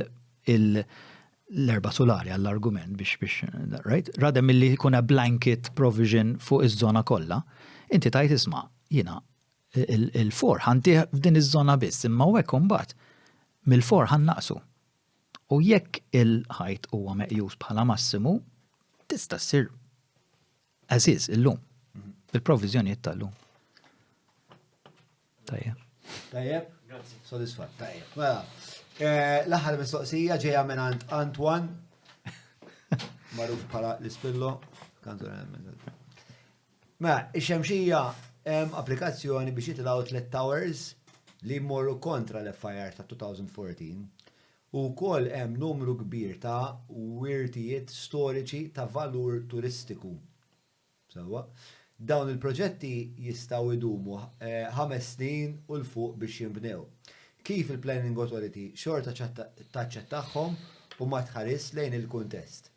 il l-erba' sulari għall-argument biex biex right? Rather milli jkun a blanket provision fuq iż-żona kollha, inti tajt isma' jiena il-for ħantih f'din iż-żona biss, imma hekk imbagħad mill-for ħannaqsu. U jekk il-ħajt huwa meqjus bħala massimu, tista' ssir As is, illum. Bil-provviżjonijiet tal-lum. Tajjeb. Tajjeb? Sodisfatt, tajjeb. Mela, eh, l-aħħar mistoqsija ġejja minn Antoine, magħruf bħala l-Ispillo. Mela, ix-xemxija hemm applikazzjoni biex jitilgħu tliet towers li jmorru kontra l-FIR ta' 2014 U wkoll hemm numru kbir ta' wirtijiet storiċi ta' valur turistiku. Sewwa. Dawn il-proġetti jistgħu jdumu ħames snin u 'l fuq biex jinbnew. Kif il-Planning Authority xorta taċċettahom u ma tħarisx lejn il-kuntest?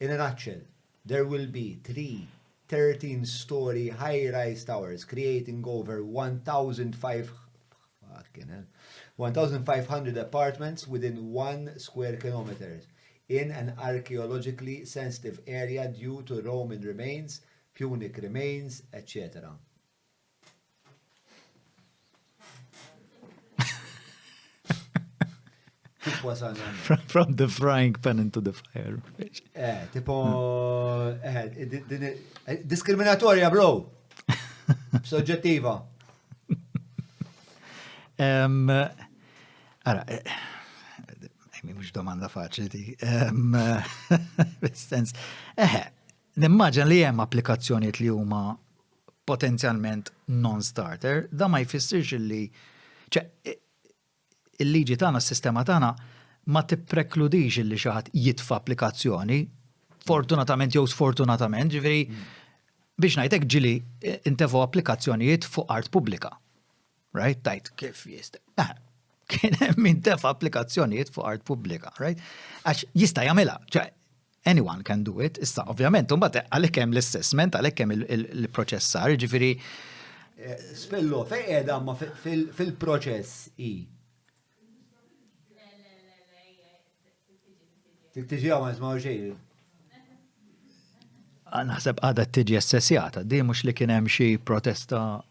In a nutshell, there will be 3 13-storey high-rise towers creating over 1,500 apartments within one square kilometres in an archaeologically sensitive area due to Roman remains, Punic remains, etc. Kif wasalna? From the frying pan into the fire. Eh, tipo, eh, eh, diskriminatorja, bro. Soġġettiva. Ara, eh, mhux domanda faċli di. Sens, eħe, nimmaġina li hemm applikazzjonijiet li huma potenzjalment non-starter, da ma jfissirx li ċe, il-liġi tagħna, s-sistema tagħna ma tipprekludix li xi ħadd jitfa' applikazzjoni, fortunatament jew sfortunatament, ġifieri biex ngħidlek ġieli intefgħu applikazzjonijiet fuq art pubblika. Right? Tajt kif jista'. Eh, kien hemm min tefa' applikazzjonijiet fuq art pubblika, right? Għax jista' jagħmilha, ċe anyone can do it. Issa, ovvjament, mbagħad għalhekk hemm l-assessment, għalhekk hemm il-proċessar, ġifieri. Eh, Spillo, fejn qiegħda ma fil-proċess i? Tiġi għaw ma nismaw xejn. Ah, naħseb għadha tiġi assessjata, di mhux li kien hemm xi protesta.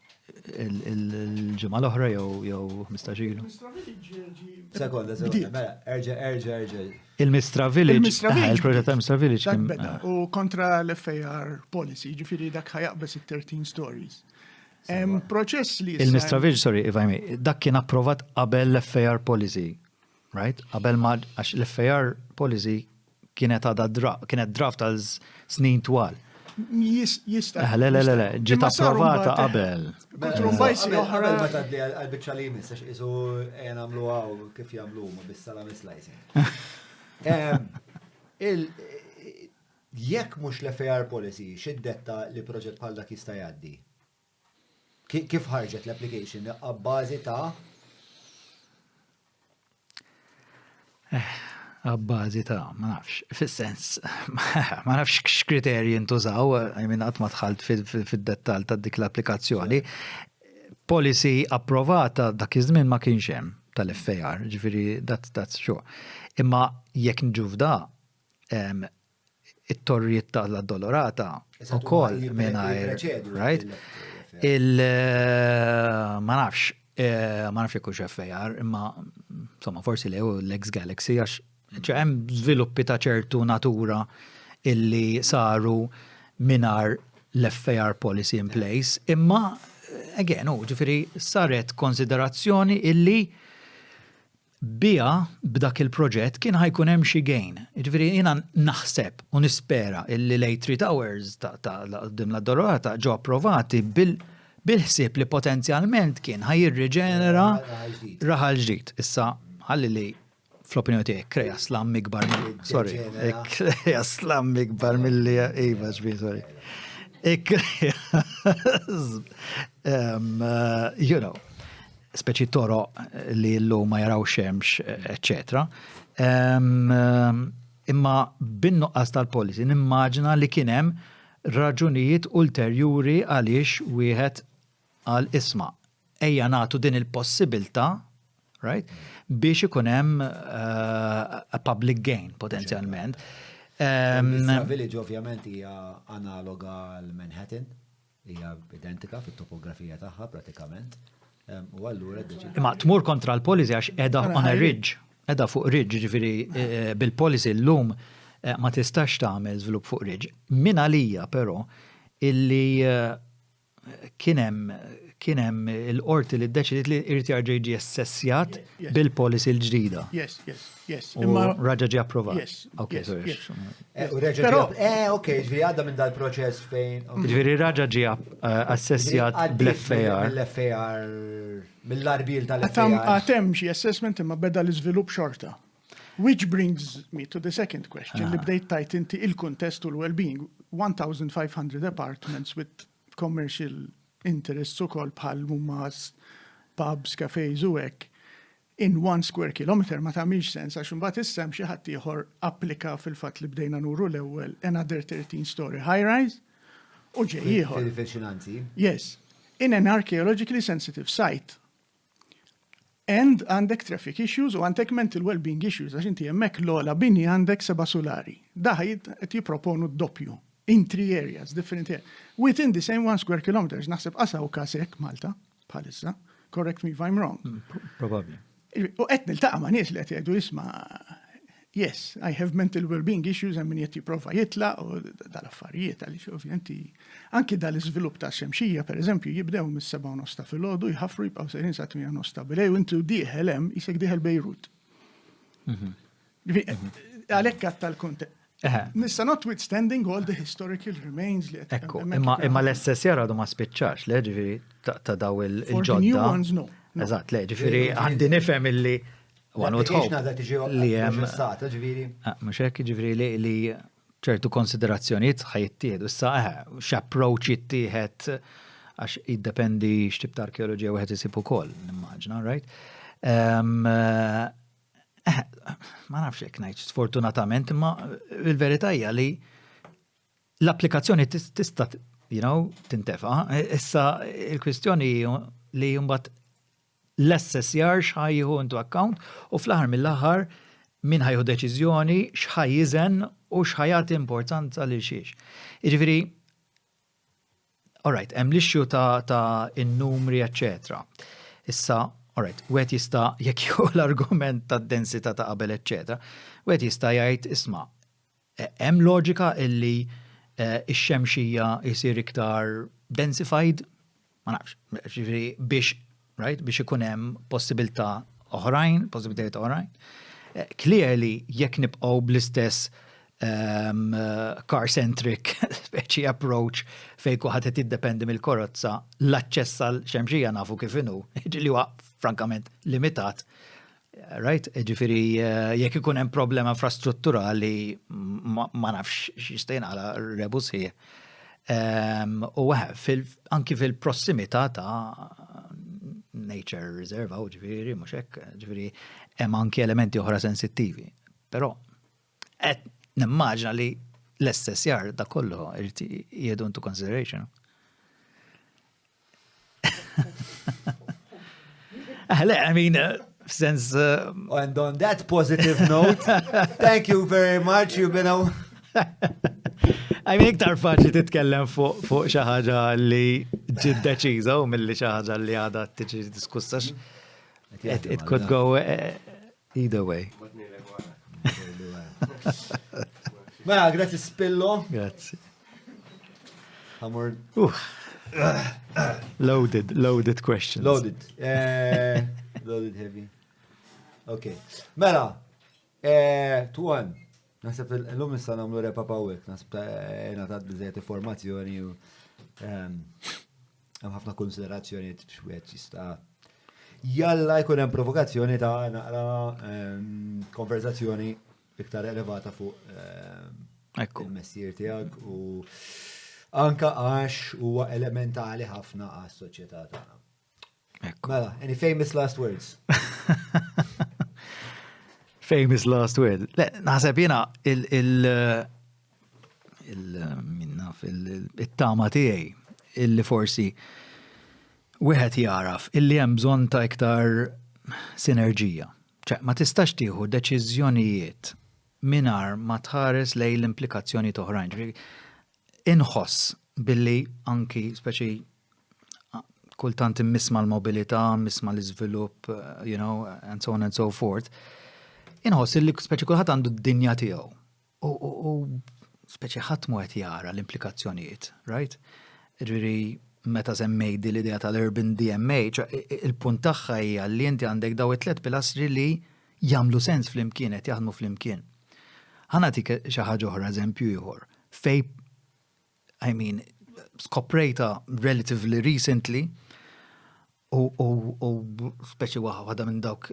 il-ġimgħa l-oħra jew jew 15 ilu. Sekonda, sekonda, mela, erġa, erġa, erġa. Il-Mistra Village. Il-Mistra eh, Village. Il-proġett ta' Mistra Village. Dak kien- beda. U kontra l-FAR policy, ġifiri dak ħajaqbes it-13 stories. Hemm proċess li issa- Il-Mistra Village, sorry, if I may, dak kien approvat qabel l-FAR policy, right? Qabel ma, għax l-FAR policy kienet għadha dra, kienet draft għal snin twal. Jis- Jista. Eh, Le, le, le, le, ġiet Imma saru approvata mbagħad- qabel. Kontru mbajsi Qabel oħra. ma tgħaddi għall-biċċa li jmiss, għax qisu ejja nagħmlu hawn kif jagħmlu huma bis-salami slicing. Em, il- Jekk mhux l-FAR policy, x'iddetta li proġett bħal dak jista' jgħaddi? Ki- Kif ħarġet l-application għabbażi ta' Għabbażi ta' ma nafx, fis-sens, ma nafx x'kriterji ntużaw, I mean, qatt ma dħalt fid-dettall ta' dik l-applikazzjoni. Policy approvata dak iż-żmien ma kienx hemm tal-FAR, ġifieri that's, that's sure. Imma jekk niġu f'da, em, it-torrijiet tal-Addolorata Eżatt, ukoll huma jipre- mingħajr, jippreċedu right? il-FAR. Il eh, ma nafx, eh, ma nafx jekk hux FAR, imma insomma forsi le hu l-ex Galaxy għax ċe hemm żviluppi ta' ċertu natura illi saru mingħajr l-FAR policy in place, imma eh, again, u ġifieri saret konsiderazzjoni illi bija b'dak il-proġett kien ħa jkun hemm xi gain. Jiġifieri jiena naħseb u nispera illi l-A3 Towers ta' ta' quddiem l-Addolorata ġew approvati bil bil-ħsieb li potenzjalment kien ħa jirriġenera Raħal ġdid. raħal ġdid. Issa ħalli li fl-opinjoni tiegħi kreja slam ikbar mill sorry, Deġenera. kreja slam ikbar milli iva ġbi, sorry. Ikkreja um, uh, you know, speċi toroq li l-lum ma jaraw xemx, eccetera. Um, um, imma bin-nuqqas tal-policy nimmaġina li kien hemm raġunijiet ulterjuri għaliex wieħed għal isma' ejja nagħtu din il-possibilità, right, biex ikun hemm uh, a public gain potenzjalment. Um, Mistra Village ovvjament hija analoga għal Manhattan, hija identika fit-topografija tagħha pratikament. Em, U allura ddeċidew. Imma tmur kontra l-policy għax edha Ara, on a ħajri. ridge, edha fuq ridge, ġifiri eh, bil-policy l-lum eh, ma tistax tagħmel żvilupp fuq ridge. Min għalija però illi eh, kien hemm kien hemm il-qorti li ddeċidiet li irid jarġa' jiġi assessjat Yes. bil-policy l-ġdida. Yes, yes, yes. U raġa ġie approvat. Yes, Ok, yes, sorry. yes. Eh, U reġa' Però- ġie- Eh, ok, ġifieri għadda minn dal-proċess fejn. ok. Ġifieri raġa ġie eh, assessjat Ġifieri għaddiet bl-FAR. Mill-FAR, mill-arbil Għatam tal-FAR. għatem xi assessment imma beda l-iżvilupp xorta. Which brings me to the second question li bdejt tajt inti il-kuntest u l-well-being. 1,500 apartments with commercial interests ukoll bħal huma pubs, cafes u hekk in one square kilometer ma tagħmilx sens għax imbagħad issa hemm xi ħadd ieħor applika fil-fatt li bdejna nuru l-ewwel another 13 story high rise u ġej ieħor. Fil-viċinanzi. Yes, in an archaeologically sensitive site. And għandek traffic issues u għandek mental well-being issues, għax inti hemmhekk l-ogħla bini għandek seba' sulari. Da qed jipproponu d-doppju in three areas, different areas. Within the same one square kilometers, naħseb qasa u kasek Malta, bħalissa, correct me if I'm wrong. Probabbli. U qed niltaqa' ma' nies li qed jgħidu isma' yes, I have mental well-being issues hemm min qed jipprova jitlaq u dal-affarijiet għaliex ovvjament anki dal-iżvilupp ta' xemxija pereżempju jibdew mis-seba' u nofs ta' filgħodu jħaffru jibqgħu sejrin sa' tmien nofs ta' bilejl u inti dieħel hemm isek dieħel Bejrut. Ġifieri, Għalhekk għad tal-kunte. Eħe. Nista notwithstanding all the historical remains li qed Ekku, hemmhekk imma ikun imma hemm. l-assessjar għadu ma spiċċax, le ġifieri ta' ta' daw il- For the new il-ġodda. ones, no. no. Eżatt, le, ġifieri għandi nifhem illi one would hope L-application għadha tiġi li hemm proċessata, ġifieri. Ah, Mhux hekk ġifieri li li ċertu konsiderazzjonijiet ħa jittieħdu. Issa eh, x'approach jittieħed għax jiddependi x'tip ta' arkeoloġija wieħed isib ukoll, nimmaġina, right? Um, eh, ma nafx hekk ngħid sfortunatament, imma il-verità hija li l-applikazzjoni tis- tista' you know, tintefa. Issa il-kwistjoni li mbagħad l-assessjar x'ħa jieħu into account u fl-aħħar mill-aħħar min ħa jieħu deċiżjoni x'ħa jiżen u x'ħa jagħti importanza lil xiex. Jiġifieri Alright, hemm l-issue ta' ta' in-numri, eċċetera. Issa, alright, wieħed jista' jekk jieħu l-argument tad-densità ta' qabel, eċċetera, wieħed jista' jgħid isma' hemm loġika illi eh, ix-xemxija jsir iktar densified Ma nafx, ġifieri biex, right, biex ikun hemm possibilità oħrajn, possibilitajiet oħrajn. Eh, clearly, jekk nibqgħu bl-istess um, car-centric speċi approach fej kuħat qed jiddependi mill-karozza, l-aċċess għal xemxija nafu kif inhu, li huwa frankament limitat. Right? Ġifieri eh, jekk ikun hemm problema infrastrutturali ma nafx x'jista' jingħala rebu sħiħ. Ehm, u eh, anki fil-prossimità ta' nature reserve, u ġifieri, mhux hekk, ġifieri hemm anki elementi oħra sensittivi. Però qed nimmaġna li l-SSR da kollu irid jieħdu into consideration. Eh, le, I mean, uh, sens. Uh, And on that positive note, thank you very much. You've been a. I mean, iktar faċli titkellem fuq fu xi ħaġa li ġiet deċiża u milli xi ħaġa li għadha tiġi diskussa. It, it could go eh, either way. Mela, grazzi Spillo. Grazzi. Ħamur. Loaded, loaded questions. Loaded. Eh, loaded heavy. Ok. Mela, eh, tuan, nasib l-lum nista namlu repa pawek, nasib eh, natat bizziet informazzjoni u ehm, hemm ħafna konsiderazzjoni xwieħed jista' jalla jkun hemm provokazzjoni ta' naqra ehm, konverzazzjoni iktar elevata fuq ehm, il-mestier tiegħek u anka għax huwa elementali ħafna għas-soċjetà tagħna. Mela, any famous last words? famous last word. Le, naħseb jiena il- il- il- il-tama tiegħi illi forsi wieħed jaraf illi hemm bżonn ta' iktar sinerġija. Ċe, ma tistax tieħu deċiżjonijiet mingħajr ma tħares lejn l-implikazzjonijiet oħrajn. Ġifieri, inħoss billi anki speċi kultant immisma l-mobilità, immisma l-iżvilupp, you know, and so on and so forth. Inħoss illi speċi kulħadd għandu d-dinja tiegħu. U speċi ħadd mhu qed jara l-implikazzjonijiet, right? Ġifieri meta semmejt din l-idea tal-Urban DMA, il-punt tagħha hija li inti għandek daw it-tlet pilastri li jagħmlu sens flimkien, qed jaħdmu flimkien. Ħa nagħtik xi ħaġa oħra, eżempju ieħor, fej I mean, skoprejta relatively recently u, u, u speċi waħda minn dawk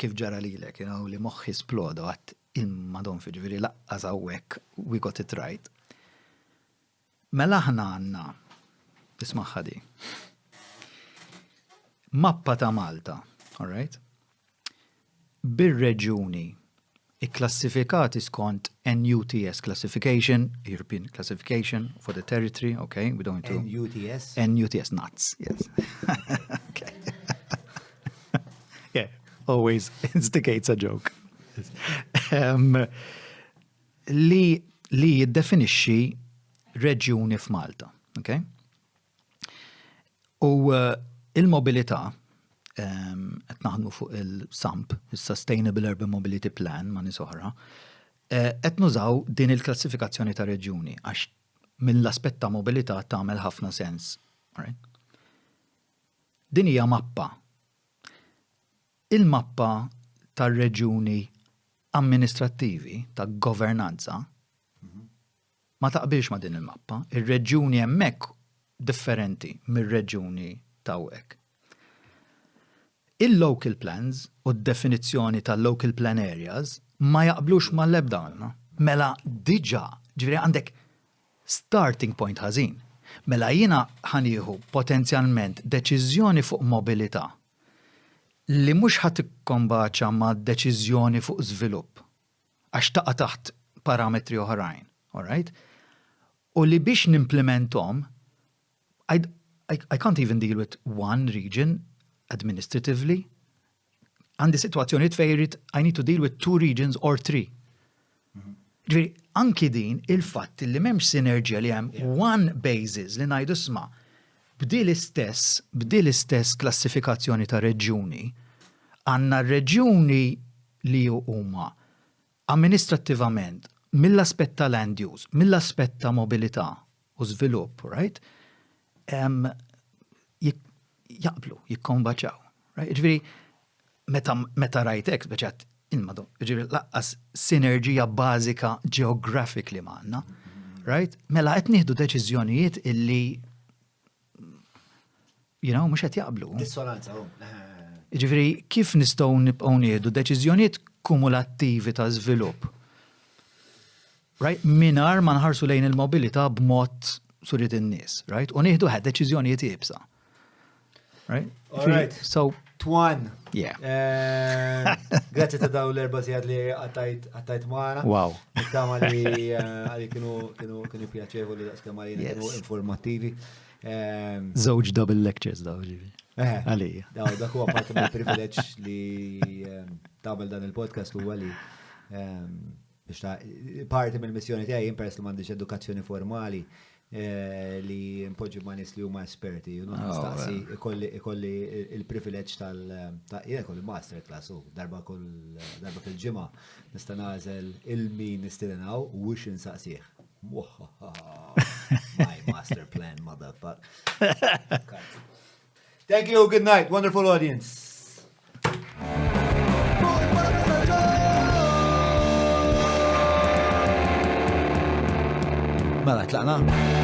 kif ġara lilek, you know, li moħħi sploda għat il-madon ġifieri laqqas hawnhekk we got it right. Mela aħna għandna, ismagħha di, mappa ta' Malta, all right? Bir-reġjuni ikklassifikati skont NUTS classification, European classification for the territory, okay, we don't need to... NUTS? NUTS, nuts, yes. okay. yeah, always instigates a joke. Um, li, li jiddefinixxi reġjuni f'Malta, okay? U eh, il-mobilità, ehm, qed naħdmu fuq il-SAMP, il-Sustainable Urban Mobility Plan ma' nies oħra, eh, qed nużaw din il-klassifikazzjoni ta' reġjuni għax mill-aspett ta' mobilità tagħmel ħafna sens. Right? Din hija mappa. Il-mappa tar-reġjuni amministrattivi ta' governanza ma taqbilx ma' din il-mappa. Ir-reġjuni hemmhekk differenti mir-reġjuni ta' hawnhekk. Il-local plans u d-definizzjoni ta' local plan areas ma jaqblux mal-ebda għandna. Mela diġà, ġifieri għandek starting point ħażin. Mela jiena ħa nieħu potenzjalment deċiżjoni fuq mobilità li mhux ħa tikkombaċa ma' deċiżjoni fuq żvilupp għax taqa' taħt parametri oħrajn, all right? U li biex nimplimenthom, I, I, I can't even deal with one region administratively. Għandi situazzjonijiet fejn irrid I need to deal with two regions or three. Ġifieri, anki din il-fatt li m'hemmx sinerġija li hemm one basis li ngħidu isma' b'di l-istess b'di l-istess klassifikazzjoni ta' reġjuni għandna reġjuni li huma amministrattivament mill-aspett ta' land use, mill-aspett ta' mobilità u żvilupp, right? Jaqblu, jikkombaċaw. Right? Ġifieri, meta, meta rajt hekk, speċi għedt, il-mado, ġifieri lanqas sinerġija bażika geographically m'għandna, right? Mela qed nieħdu deċiżjonijiet illi mhux qed jaqblu. Dissonanza, oh. Ġifieri, kif nistgħu nibqgħu nieħdu deċiżjonijiet kumulattivi ta' żvilupp? Right? Mingħajr ma nħarsu lejn il-mobilità b'mod surit in-nies, right? U nieħdu ħed deċiżjonijiet iebsa. Right? All right. So, Twan. Yeah. Grazzi ta' daw l-erba sigħat li għattajt magħna. Wow. Nittama li għalli kienu pjaċevoli daqs kemm għalina kienu informattivi. Żewġ double lectures daw ġivi. Għalija. Daw, dak huwa parti mill-privileġġ li tagħmel dan il-podcast huwa li biex ta' parti mill-missjoni tiegħi jien peress li m'għandix edukazzjoni formali li npoġġi ma' nies li huma esperti, u nistaqsi ikolli il-privileġġ tal ta' jien ikolli masterclass u darba kull darba fil-ġimgħa nista' nagħżel il-min nistieden hawn u x insaqsih. My master plan, motherfucker. Thank you, good night, wonderful audience. Mela, tlaqna?